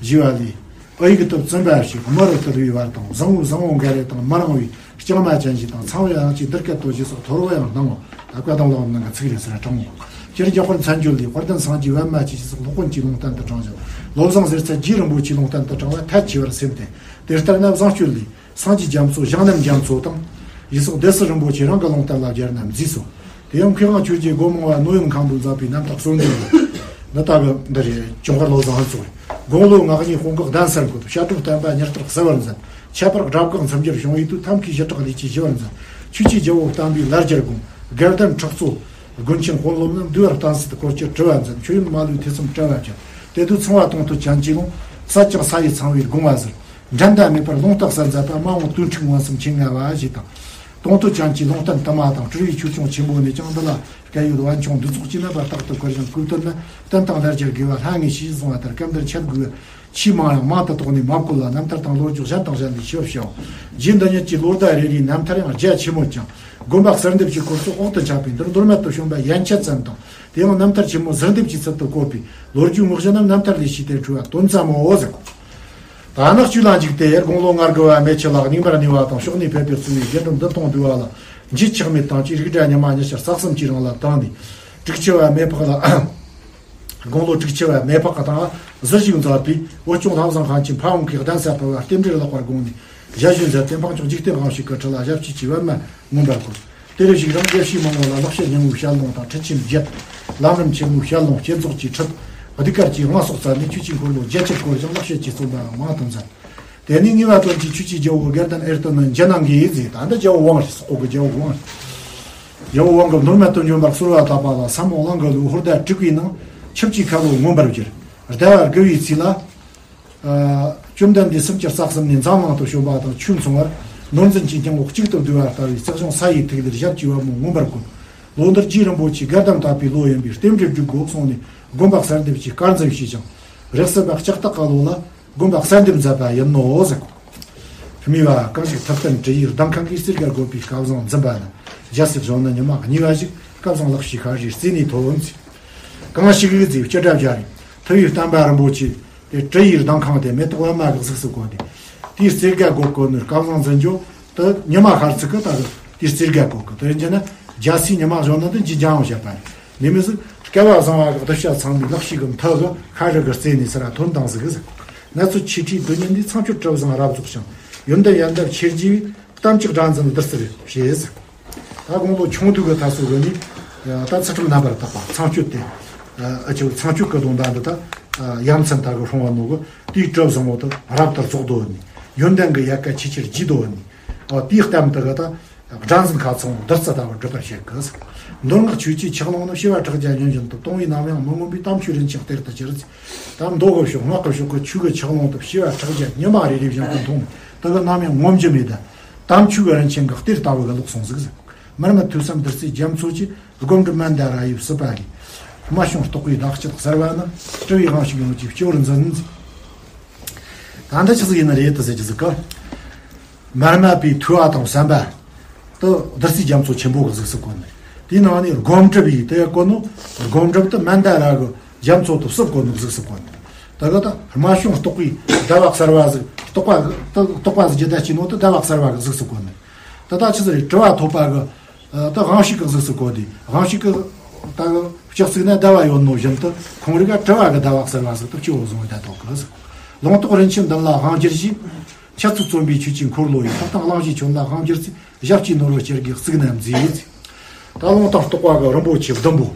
ཞེས་པ་ལས། ཨ་ཡིག་ཏུ་བཙུན་པ་ཞེས་དམུ་རུ་དུ་བའི་བར་དང་བཟང་བོའི་བཟང་བོ་འགའ་རེ་དང་མི་རིང་བའི་ལྕང་མ་ཅན་ཞིག་དང་ཚངས་པའི་དབྱངས་ཀྱིས་འདིར་སྐད་དོ་ཞེས་སོགས་ཐོར་བུ་ཡང་སྣང་ངོ་། ད་བཀའ་གདམས་ལེགས་པ་ནང་གི་ཚིག་རེ་ཟེར་དྲང་ངོ་། སྤྱིར་རྒྱ་ཧོར་མཚན་བརྗོད་ལས་དཔལ་ལྡན་སངས་རྒྱས་པད་མ་ཆེ་ཞེས་སོགས་སློབ་དཔོན་གྱི་ལུང་བསྟན་དུ་དྲངས་ཤིང་། བློ་བཟང་ཟེར་ཚད་རྗེ་རིན་པོ་ཆེའི་ལུང་བསྟན་དུ་དྲངས་པ་ཐལ་ཆེ་བར་སེམས་ཏེ། དེ་ལྟར་ན་བཟང་སྤྱོད་ལས། སངས་རྒྱས་རྒྱ་མཚོ་ཞང་བློན་རྒྱ་མཚོ་དང་། ཞེས་སོགས་སྡེ་སྲིད་རིན་པོ་ཆེ་རང་གི་ལུང་བསྟན་ལ་སྦྱར་ན་མཛེས་སོ། དེ་ཡང་མཁས་དབང་ཆོས་རྗེ་སྒོ་མང་བ་ནོ་ཡོན་མཁན་པོས་མཛད་པའི་རྣམ་ཐར་གསོལ་འདེབས་ལ། འདི་ལྟ་བུ་འདི་རེད། ཅུང་ཧར་བློ་བཟང་ཧན་ཚོགས། དགུང་ལོ་ང་གཉིས་དཔུང་གི་གདན་སར་འགོད། བཤད་སྒྲུབ་བསྟན་པ་ཉེར་གཅིག་གསལ་བར་མཛད། ཁྱད་པར་དགྲ་བགེགས་མཚམས་སྦྱར་བྱུང་བའི་དུས་ཐབས་མཁས་ཞི་དྲག་ལས་ཀྱིས་ཞི་བར་མཛད། ཆོས་ཀྱི་རྒྱལ་པོ་བསྟན་པའི་ལར་རྒྱར་དགོངས། དགེ་ལྡན་ཁྲག་མཚོ་དགོན་ཆེན་དཔོན་སློབ་རྣམས་འདུས་པར་གཏན་སྲིད་དུ་བཀོལ་གྱི་དྲི་བ་མཛད། མཆོད་ཡོན་མ་ལུས་ཐེ་ཚོམ་བྲལ་བར་བྱས། དེ་དུས་ཚངས་པ་དོན་ཐོབ་ཅན་གྱིས་ལུང་ཟད་ཅིང་ས་ཡི་ཚངས་པའི་དགོངས་པ་ཟེར། འགྲན་ཟླ་མེད་པར་ལུང་རྟགས་སུ་མཛད་པ་མ་འོངས་དོན་ཁྲིད་མངོན་སུམ་མཁྱེན་ངེས་པ་ཞེས་དང་། དོན་ཐོབ་ཅན་གྱི་ལུང་བསྟན་དུ་མ་དང་སྤྲུལ་པའི་ཆོས་སྐྱོང་ཆེན་པོ་ནས་ཀྱང་འདི་ལ་སྐལ་ཡུལ་བན་ཆུང་འདུ་ཚོགས་ཀྱི་རྣམ་པ་རྟག་ཏུ་བཀོད་ཅིང་སྐུ་བསྟོད་ནི་བསྟན་དང་ལར་རྒྱར་དགེ་བ་ལྷང་ངེ་ཞེས་གསུངས་པ་ལྟར། སྐབས་འདིར་འཆད་དགོས་པའི་ཆོས་མང་ཡང་མང་དུ་དོགས་ནས་མ་བཀོད་ལ། རྣམ་ཐར་དང་ལོ་རྒྱུས་གཞན་དང་གཞན་ལས་ཞིབ་བྱའོ། རྗེ་འདི་ཉིད་ཀྱི་ལོ་ཟླ་རེ་རེའི་རྣམ་ཐར་ཡང་རྒྱ་ཆེ་མོད་ཀྱང་། དགོན་པ་གསར་འདེབས་ཀྱི་སྐོར་སོགས་འོག་ཏུ་འཆད་པའི་འདིར་མདོར་བསྡུས་དུ་བྱོན་པ་ཡན་ཆད་ཙམ་དང་། དེ་ཡང་རྣམ་ཐར་ཆེན་མོ་གཟེར་འདེབས་ཀྱི་ཚུལ་དུ་བཀོད་པའི་ལོ་རྒྱུས་ངོ་བཞི་རྣམས་རྣམ་ཐར་ལས་ཤེས་ཏེ་འཁྲུལ་བ་དོན་ཙམ་མོ་ཟེར། ད་ནག་ཆུ་ལ་འཇུག་སྟེ་དགུང་ལོ་ང་དགུ་བ་མེ་ཆུ་ལགས་རྙིང་པར་གནས་པ་དང་ཕྱོགས་ནས་ཕེབས་པའི་གཙོ་བོའི་དགེ་འདུན་འདུ་སྟོང་འདུས་པ་ལ་འཇིགས་ཆགས་མེད་དང་བཅས་རིགས་གྲྭ་ཉི་མ་ཉི་ཤར་རྩ་གསུམ་གྱི་རིང་ལ་བཏང་ནས། དྲུག་ཅུ་བ་མེ་ཕག་ལ། དགུང་ལོ་དྲུག་ཅུ་བ་མེ་ཕག་དང་གཟི་བརྗིད་མཛད་པའི་བོད་སྐྱོང་ལྷ་བཟང་ཁང་ཆེན་ཕ་བོང་ཁའི་གདན་ས་ཕུལ་བ་རྟེན་འབྲེལ་ལེགས་པར་དགོངས་ནས་ཞལ་བཞུགས་མཛད་དེ། འཕགས་མཆོག་འཇིག་རྟེན་དབང་ཕྱུག་གི་ཁྲི་ལ་ཞབས་ཕྱི་གྱི་པད་མ་མངོན་པར་བཀོད། དེ་རུ་ཞིག་རང་དགེ་བཤེས་མང་བོ་ལ་ལེགས་བཤད་སྙིང་པོའི་ཞལ་ལུང་དང་ཁྲིད་ཆེན་བརྒྱད། ལམ་རིམ་ཆེན་མོའི་ཞལ་ལུང་བསྐྱེད་རྫོགས་ཀྱི་ཁྲིད། གདུགས་དཀར་གྱི་དབང་སོགས་བསྩལ་ནས་ཆོས་ཀྱི་འཁོར་ལོ་རྒྱ་ཆེར་བསྐོར་ཞིང་ལེགས་བཤད་ཀྱི་རྩོམ་པའང་མང་དུ་མཛད། དེ་ནས་ངེས་པ་དོན་གྱི་ཆོས་ཀྱི་རྒྱལ་པོ་དགེ་ལྡན་ཨེར་ཏེ་ནི་འཇིགས་སྣང་གིས་ཟེར། ད་འདི་རྒྱལ་པོ་དབང་ཞེས་སོགས་གོ་གི། རྒྱལ་པོ་དབང་རྒྱལ་པོ་དབང་གི་མདོ་སྨད་དུ་འབྱོན་པར་གསོལ་བ་བཏབ་པ་ལ། ས་མོ་གླང་གི་ལུག་ཧོར་ཟླ་དྲུག་པའི་ནང་ཆིབས་ཀྱི་ཁ་ལོ་མངོན་པར་གྱུར། ཟླ་བ་དགུ་བའི་ཚེས་ལ། ཨ། བཅོམ་ལྡན་འདས་སུམ་ཅུ་རྩ་གསུམ་ནས་འཛམ་གླིང་དུ་བྱོན་པ་དང་ཆོས་མཚུངས་པར་ནོར་འཛིན་གྱི་སྙིང་པོ་གཅིག་ཏུ་བསྡུས་པ་ལྟ་བུའི་རྩེ་གཞུང་ས་ཡི་ཐིག་ལེར་ཞབས་ཀྱི་པད་མོ་མངོན་པར་བཀོད། ལོ་འདིར་རྗེ་རིན་པོ་ཆེ་དགའ་ལྡན་དད་པའི་ལོ་ཡིན་པས་རྟེན་འབྲེལ་སྒྲུབ་དགོས་གསུངས་ནས་དགོན་པ་གསར་འདེབས་ཀྱི་བསྐར་འཛིན་ཞུས་ཤིང་། རེས་གསར་པ་ལྕགས་སྟག་གི་ལོ་ལ་དགོན་པ་གསར་འདེབས་མཛད་པ་ཡིན་ནོ་ཟེར་གོ། སྨྲས་པ། གང་ཞིག་ཐུབ་བསྟན་དྲི་ཡི་ལྡིང་ཁང་གི་རྩེར་སྒ་བཀོད་པའི་སྐལ་བཟང་འཛིན་པ་ལ། རྒྱལ་སྲས་གཞོན་ནུ་ཉི་མ་གཉིས་པ་ཞིག་སྐལ་བཟང་ལེགས་བཤད་ཤར་རིའི་རྩེ་ནས་ཐོན་ཟེར། གང་ཞིག་གིས་ཟེར་སྤྱི་སྒྲ་སྦྱར་རེ། ཐུབ་པའི་བསྟན་པ་རིན་པོ་ཆེ་དེ་དྲི་ཡི་ལྡིང་ཁང་དེ་མེ་ཏོག་པད་མ་གི་གཟུགས་སུ་བཀོད་དེ། དེའི་རྩེར་སྒ་བཀོད་བཀོད་ནས་སྐལ་བཟང་འཛིན་རྒྱུ་དེ་ཉི་མ་ཤར་ཚིག་གི་ད་དེའི་རྩེར་སྒ་བཀོད་གི། དེ་ཡིན་རྒྱུ་ན་རྒྱལ་སྲས་ཉི་མ་གཞོན་ནུ་དེ་འཇིགས་སྦྱང་བྱེད་པ་རེད། དེ་མིན་ཟིག་སྐལ་བ་བཟང་བ་གི་གདུལ་བྱ་ཚང་མའི་ལེགས་བཤད་གི་མཐུ་གིས་ཤར་རི་གི་རྩེ་ནས་ཚུར་ཐོན་བཏང་ཟིག་ཟེར། གནས་ཚུལ་ཆེ་ཕྲའི་དོན་གཉེར་འདིས་ཚངས་སྤྱོད་གྲུབ་བཟང་རབ་རྫོགས་ཤིང་། ཡོན་ཏན་ཡལ་འདབ་ཆེར་རྒྱས་པའི་གཏམ་གཅིག་སྒྲ་འཛིན་བདུད་རྩིར་བྱེད་ཟེར། ད་དགུང་ལོ་ཆུང་དུས་ཀྱི་ད་སོ་གི་ནི་ད་ཚུལ་ཁྲིམས་རྣམ་པར་དག་པ་ཚངས་སྤྱོད་དེ། ཨ་ཅོ་ཚངས་སྤྱོད་ཀྱི་སྡོམ་པ་འདི་ད་ཡ་མཚན་ད་གི་སྲུང་བ་ནོ་གི་དེའི་གྲུབ་བཟང་བོ་དེ་རབ་ཏུ་རྫོགས་དོ་ནི། ཡོན་ཏན་གྱི་ཡལ་ག་ཆེས་ཆེར་རྒྱས་དོ་ནི། ཨ། དེའི་གཏམ་དེ་གི་ད་སྒྲ་འཛིན་ཁ་ཚང་བདུད་རྩི་ལྟ་བུར་སྒྲུབ་པར་བྱེད་གི། མདོ་སྔགས་ཆོས་ཀྱི་ཆགས་ལོང་ནི། བྱེ་བ་ཕྲག་བརྒྱ་ཉིན་བཞིན་དུ། གཏོང་བས་ནམ་ཡང་མི་ངོམས་པའི་དམ་ཆོས་རིན་ཆེན་གཏེར་དུ་གྱུར། ད་མདོ་གི་ཕྱོགས་སྔགས་ཀྱི་ཕྱོགས་ཀྱི་ཆོས་ཀྱི་ཆགས་ལོང་དེ་བྱེ་བ་ཕྲག་བརྒྱ་ཉི་མ་རེ་རེ་བཞིན་དུ་འཐུང་། དེ་གི་ནམ་ཡང་ངོམས་རྒྱུ་མེད། ད་དམ་ཆོས་ཀྱི་རིན་ཆེན་གྱི་གཏེར་ལྟ་བུ་གི་ལོག་སོང་ཟིག་ཟེར། མར་མེ་ཐོས་བསམ་བདུད་རྩིའི་རྒྱ་མཚོ་གིས། སྒོམ་གྲུབ་མན་དཱ་ར་ཡི་སྲིད་པ་ལས། སྨྲ་བྱུང་རྟོགས་པའི་བདག་ཉིད་གསལ་བ་ནི། སྤྲུལ་པའི་དབང་ཕྱུག་ཡོངས་ཀྱི་སྤྱི་བོར་འཛིན། ད་འདི་ཆི་ཟིག་ཡིན་ནི་རེད་དེ་ཟེར་གྱི་ཟིག་ག་མར་མེ་པའི་ཐོས་པ་དང་བསམ་པ་དེ་བདུད་རྩིའི་རྒྱ་མཚོ་ཆེན་པོ་གི་གཟུགས་སུ་བཀོད་ནི། དེའི་ནང་ནས་སྒོམ་གྲུབ་པའི་དེ་ཡ་བཀོད་ནོ། སྒོམ་གྲུབ་དེ་མན་དཱ་ར་གི་རྒྱ་མཚོ་དེ་སྲིད་བཀོད་ནོ་གཟུགས་སུ་བཀོད་ནི། དེ་གི་ད་སྨྲ་བྱུང་རྟོགས་པའི་ཟླ་བ་གསལ་བ་ཟིག་རྟོགས་པ་དེ་རྟོགས་པ་ཟིག་ཇི་ལྟར་སྐྱེས་ནོ་དེ་ཟླ་བ་གསལ་བ་གི་གཟུགས་སུ་བཀོད་ནི། དེ་ད་ཆི་ཟིག་རེད། དྲི་བ་ཐོབ་པ་གི་ཨ་ད་དབང་ཕྱུག་གི་གཟུགས་སུ་བཀོད་དེ། དབང་ཕྱུག་གི་ད་སྤྱི་གཙུག་ན་ཟླ་བ་ཡོད་ནོ་བཞིན་དུ་ཁོང་རིགས་ཀ་དྲི་བ་གི་ཟླ་བ་གསལ་བ་ཟིག་ཏུ་སྐྱེ་བོ་བཟུང་བའི་ད་དོ་གི་ཟིག་ལུང་རྟོགས་རིན་ཆེན་བདུན་ལ་དབང་བསྒྱུར་ཞིང་། འཆད་ཚུལ་རྩོམ་པའི་ཆོས་ཀྱི་འཁོར་ལོ་ཡི། ཐབས་དང་གླེང་གཞིའི་ཁྱོན་ལ་དབང་བསྒྱུར་ཚེ། ཞབས་ཀྱི་ནོར་བུ་སྤྱན་གྱིས་གཟིགས་ནས་མཛེས། ད་ལུང་རྟོགས་རྟོགས་པ་གི་རིན་པོ་ཆེ་བདུན་པོ།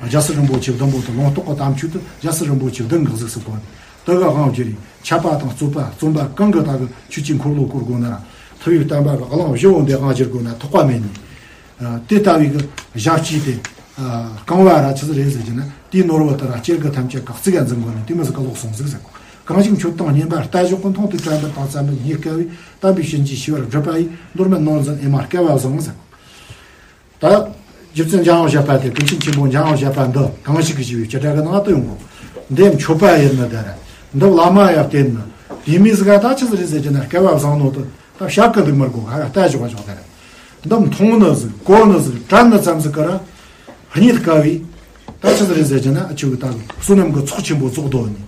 རྒྱལ་སྲས་རིན་པོ་ཆེ་བདུན་པོ་དེ་ལུང་རྟོགས་གི་དམ་ཆོས་དེ་རྒྱལ་སྲས་རིན་པོ་ཆེ་བདུན་གི་གཟུགས་སུ་བཀོད། དེ་གི་དབང་བསྒྱུར་རིང་འཆད་པ་དང་རྩོད་པ་རྩོམ་པ་གང་གི་ད་གི་ཆོས་ཀྱི་འཁོར་ལོ་བསྐོར་དགོས་ན་ར། ཐུབ་པའི་བསྟན་པ་གི་གླེང་བཞི་བོ་འདི་དབང་བསྒྱུར་དགོས་ན་ཐོགས་པ་མེད་ནི། ཨ་དེ་ལྟ་བུའི་གི་ཞབས་ཀྱི་དེ་ཨ་རྐང་བ་ར་ཆི་ཟིག་རེད་ཟེར་གྱི་ན། དེའི་ནོར་བུ་དེ་ར་སྤྱན་གྱིས་ཐམས་ཅད་གཟིགས་ག་འཛིན་དགོས་ནི་དེ་མོ་ཟིག་ག་ལོག་སོང་ཟིག་ཟེར། གང་ཞིག་མཆོད་དང་བསྙེན་པ་ལྟ་ཞོག་གི། མཐོང་ཐོས་དྲན་པ་དང་བསམ་པ་རྙེད་དཀའ་བས། དམ་པའི་བྱིན་གྱིས་ཞི་བར་བགྲོད་པ་ཡིས། མདོ་སྨད་ནོར་འཛིན་ཨེ་མ་སྐལ་བ་བཟང་ཟེར། ད་རྗེ་བཙུན་འཇམ་དབྱངས་བཞད་པ་དེ། ཀུན་མཁྱེན་ཆེན་པོ་འཇམ་དབྱངས་བཞད་པ་འདི་གང་ཞིག་གིས་ཞུས་པའི་བཅུ་དྲུག་གི་ནང་དུ་ཡོང་གོ། འདི་མཆོད་པ་ཡིན་ནི་དེ་རེད། འདི་བླ་མ་ཡར་བསྟེན་ནི། དེ་མོ་ཟིག་ག་ད་ཆི་ཟིག་རེད་ཟེར་གྱི་ན་སྐལ་བ་བཟང་ནོ་དེ་ད་བཤད་གི་འདུག་མི་དགོས་ག་ར་ལྟ་ཞོག་ཞོག་དེ་རེད། འདི་མཐོང་ནི་ཟིག་གོ་ནི་ཟིག་དྲན་ནི་ཙམ་ཟིག་ག་ར་རྙེད་དཀའ་བས། ད་ཆི་ཟིག་རེད་ཟེར་གྱི་ན་ཨ་ཆུ་གི་ད་བསོད་ནམས་གི་ཚོགས་ཆེན་པོ་རྫོགས་དོ་ནི།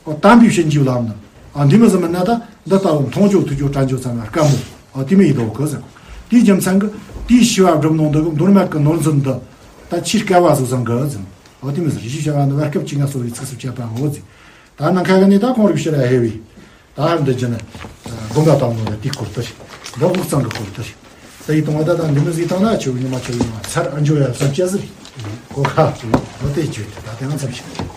ཨོ་དམ་པའི་བྱིན་གྱིས་བརླབས་ནི། ཨ་འདི་མོ་ཟིག་མིན་ན་ད་འདི་ལྟ་བུ་མཐོང་རྒྱུ་ཐོས་རྒྱུ་དྲན་རྒྱུ་ཙམ་ལ་དཀའ་མོ། ཨ་དེ་མོ་ཡིན་དོ་གི་ཟེར། དེའི་རྒྱུ་མཚན་གི་དེའི་ཞི་བ་སྒྲུབ་ནོ་འདི་གི་མདོ་སྨད་གི་ནོར་འཛིན་འདི་ད་ཆེས་སྐལ་བ་ཟིག་བཟང་གི་ཟེར། ཨ་དེ་མོ་ཟིག་ཞི་བྱ་བ་ནི་བར་སྐབས་ཀྱི་ངལ་གསོ་བའི་ཚིགས་སུ་བཅད་པའོ་ཟེར། ད་ནང་ཁ་གི་ནི་ད་ཁོང་རིགས་ཕྱིར་ཧེ་བི། ད་འདི་རྒྱུ་ནི་དགོན་པ་དང་ནོ་ལ་དེའི་སྐོར་དུ་རེད། འདི་དབུས་གཙང་གི་སྐོར་དུ་རེད། ད་ཡིད་དུ་འོང་བ་ད་ད་འདི་མོ་ཟིག་བཏང་ན་ཆུ་ཉི་མ་ཆུ་ཉི་མ་ཚར་ཨ་འཇོ་ཡ་བསམ་སྐྱ་ཟིག་རེད། གོ་ཁ་འོ་དེ་བརྗོད་དེ་ད་དེ་ང་ཚར་ཞིག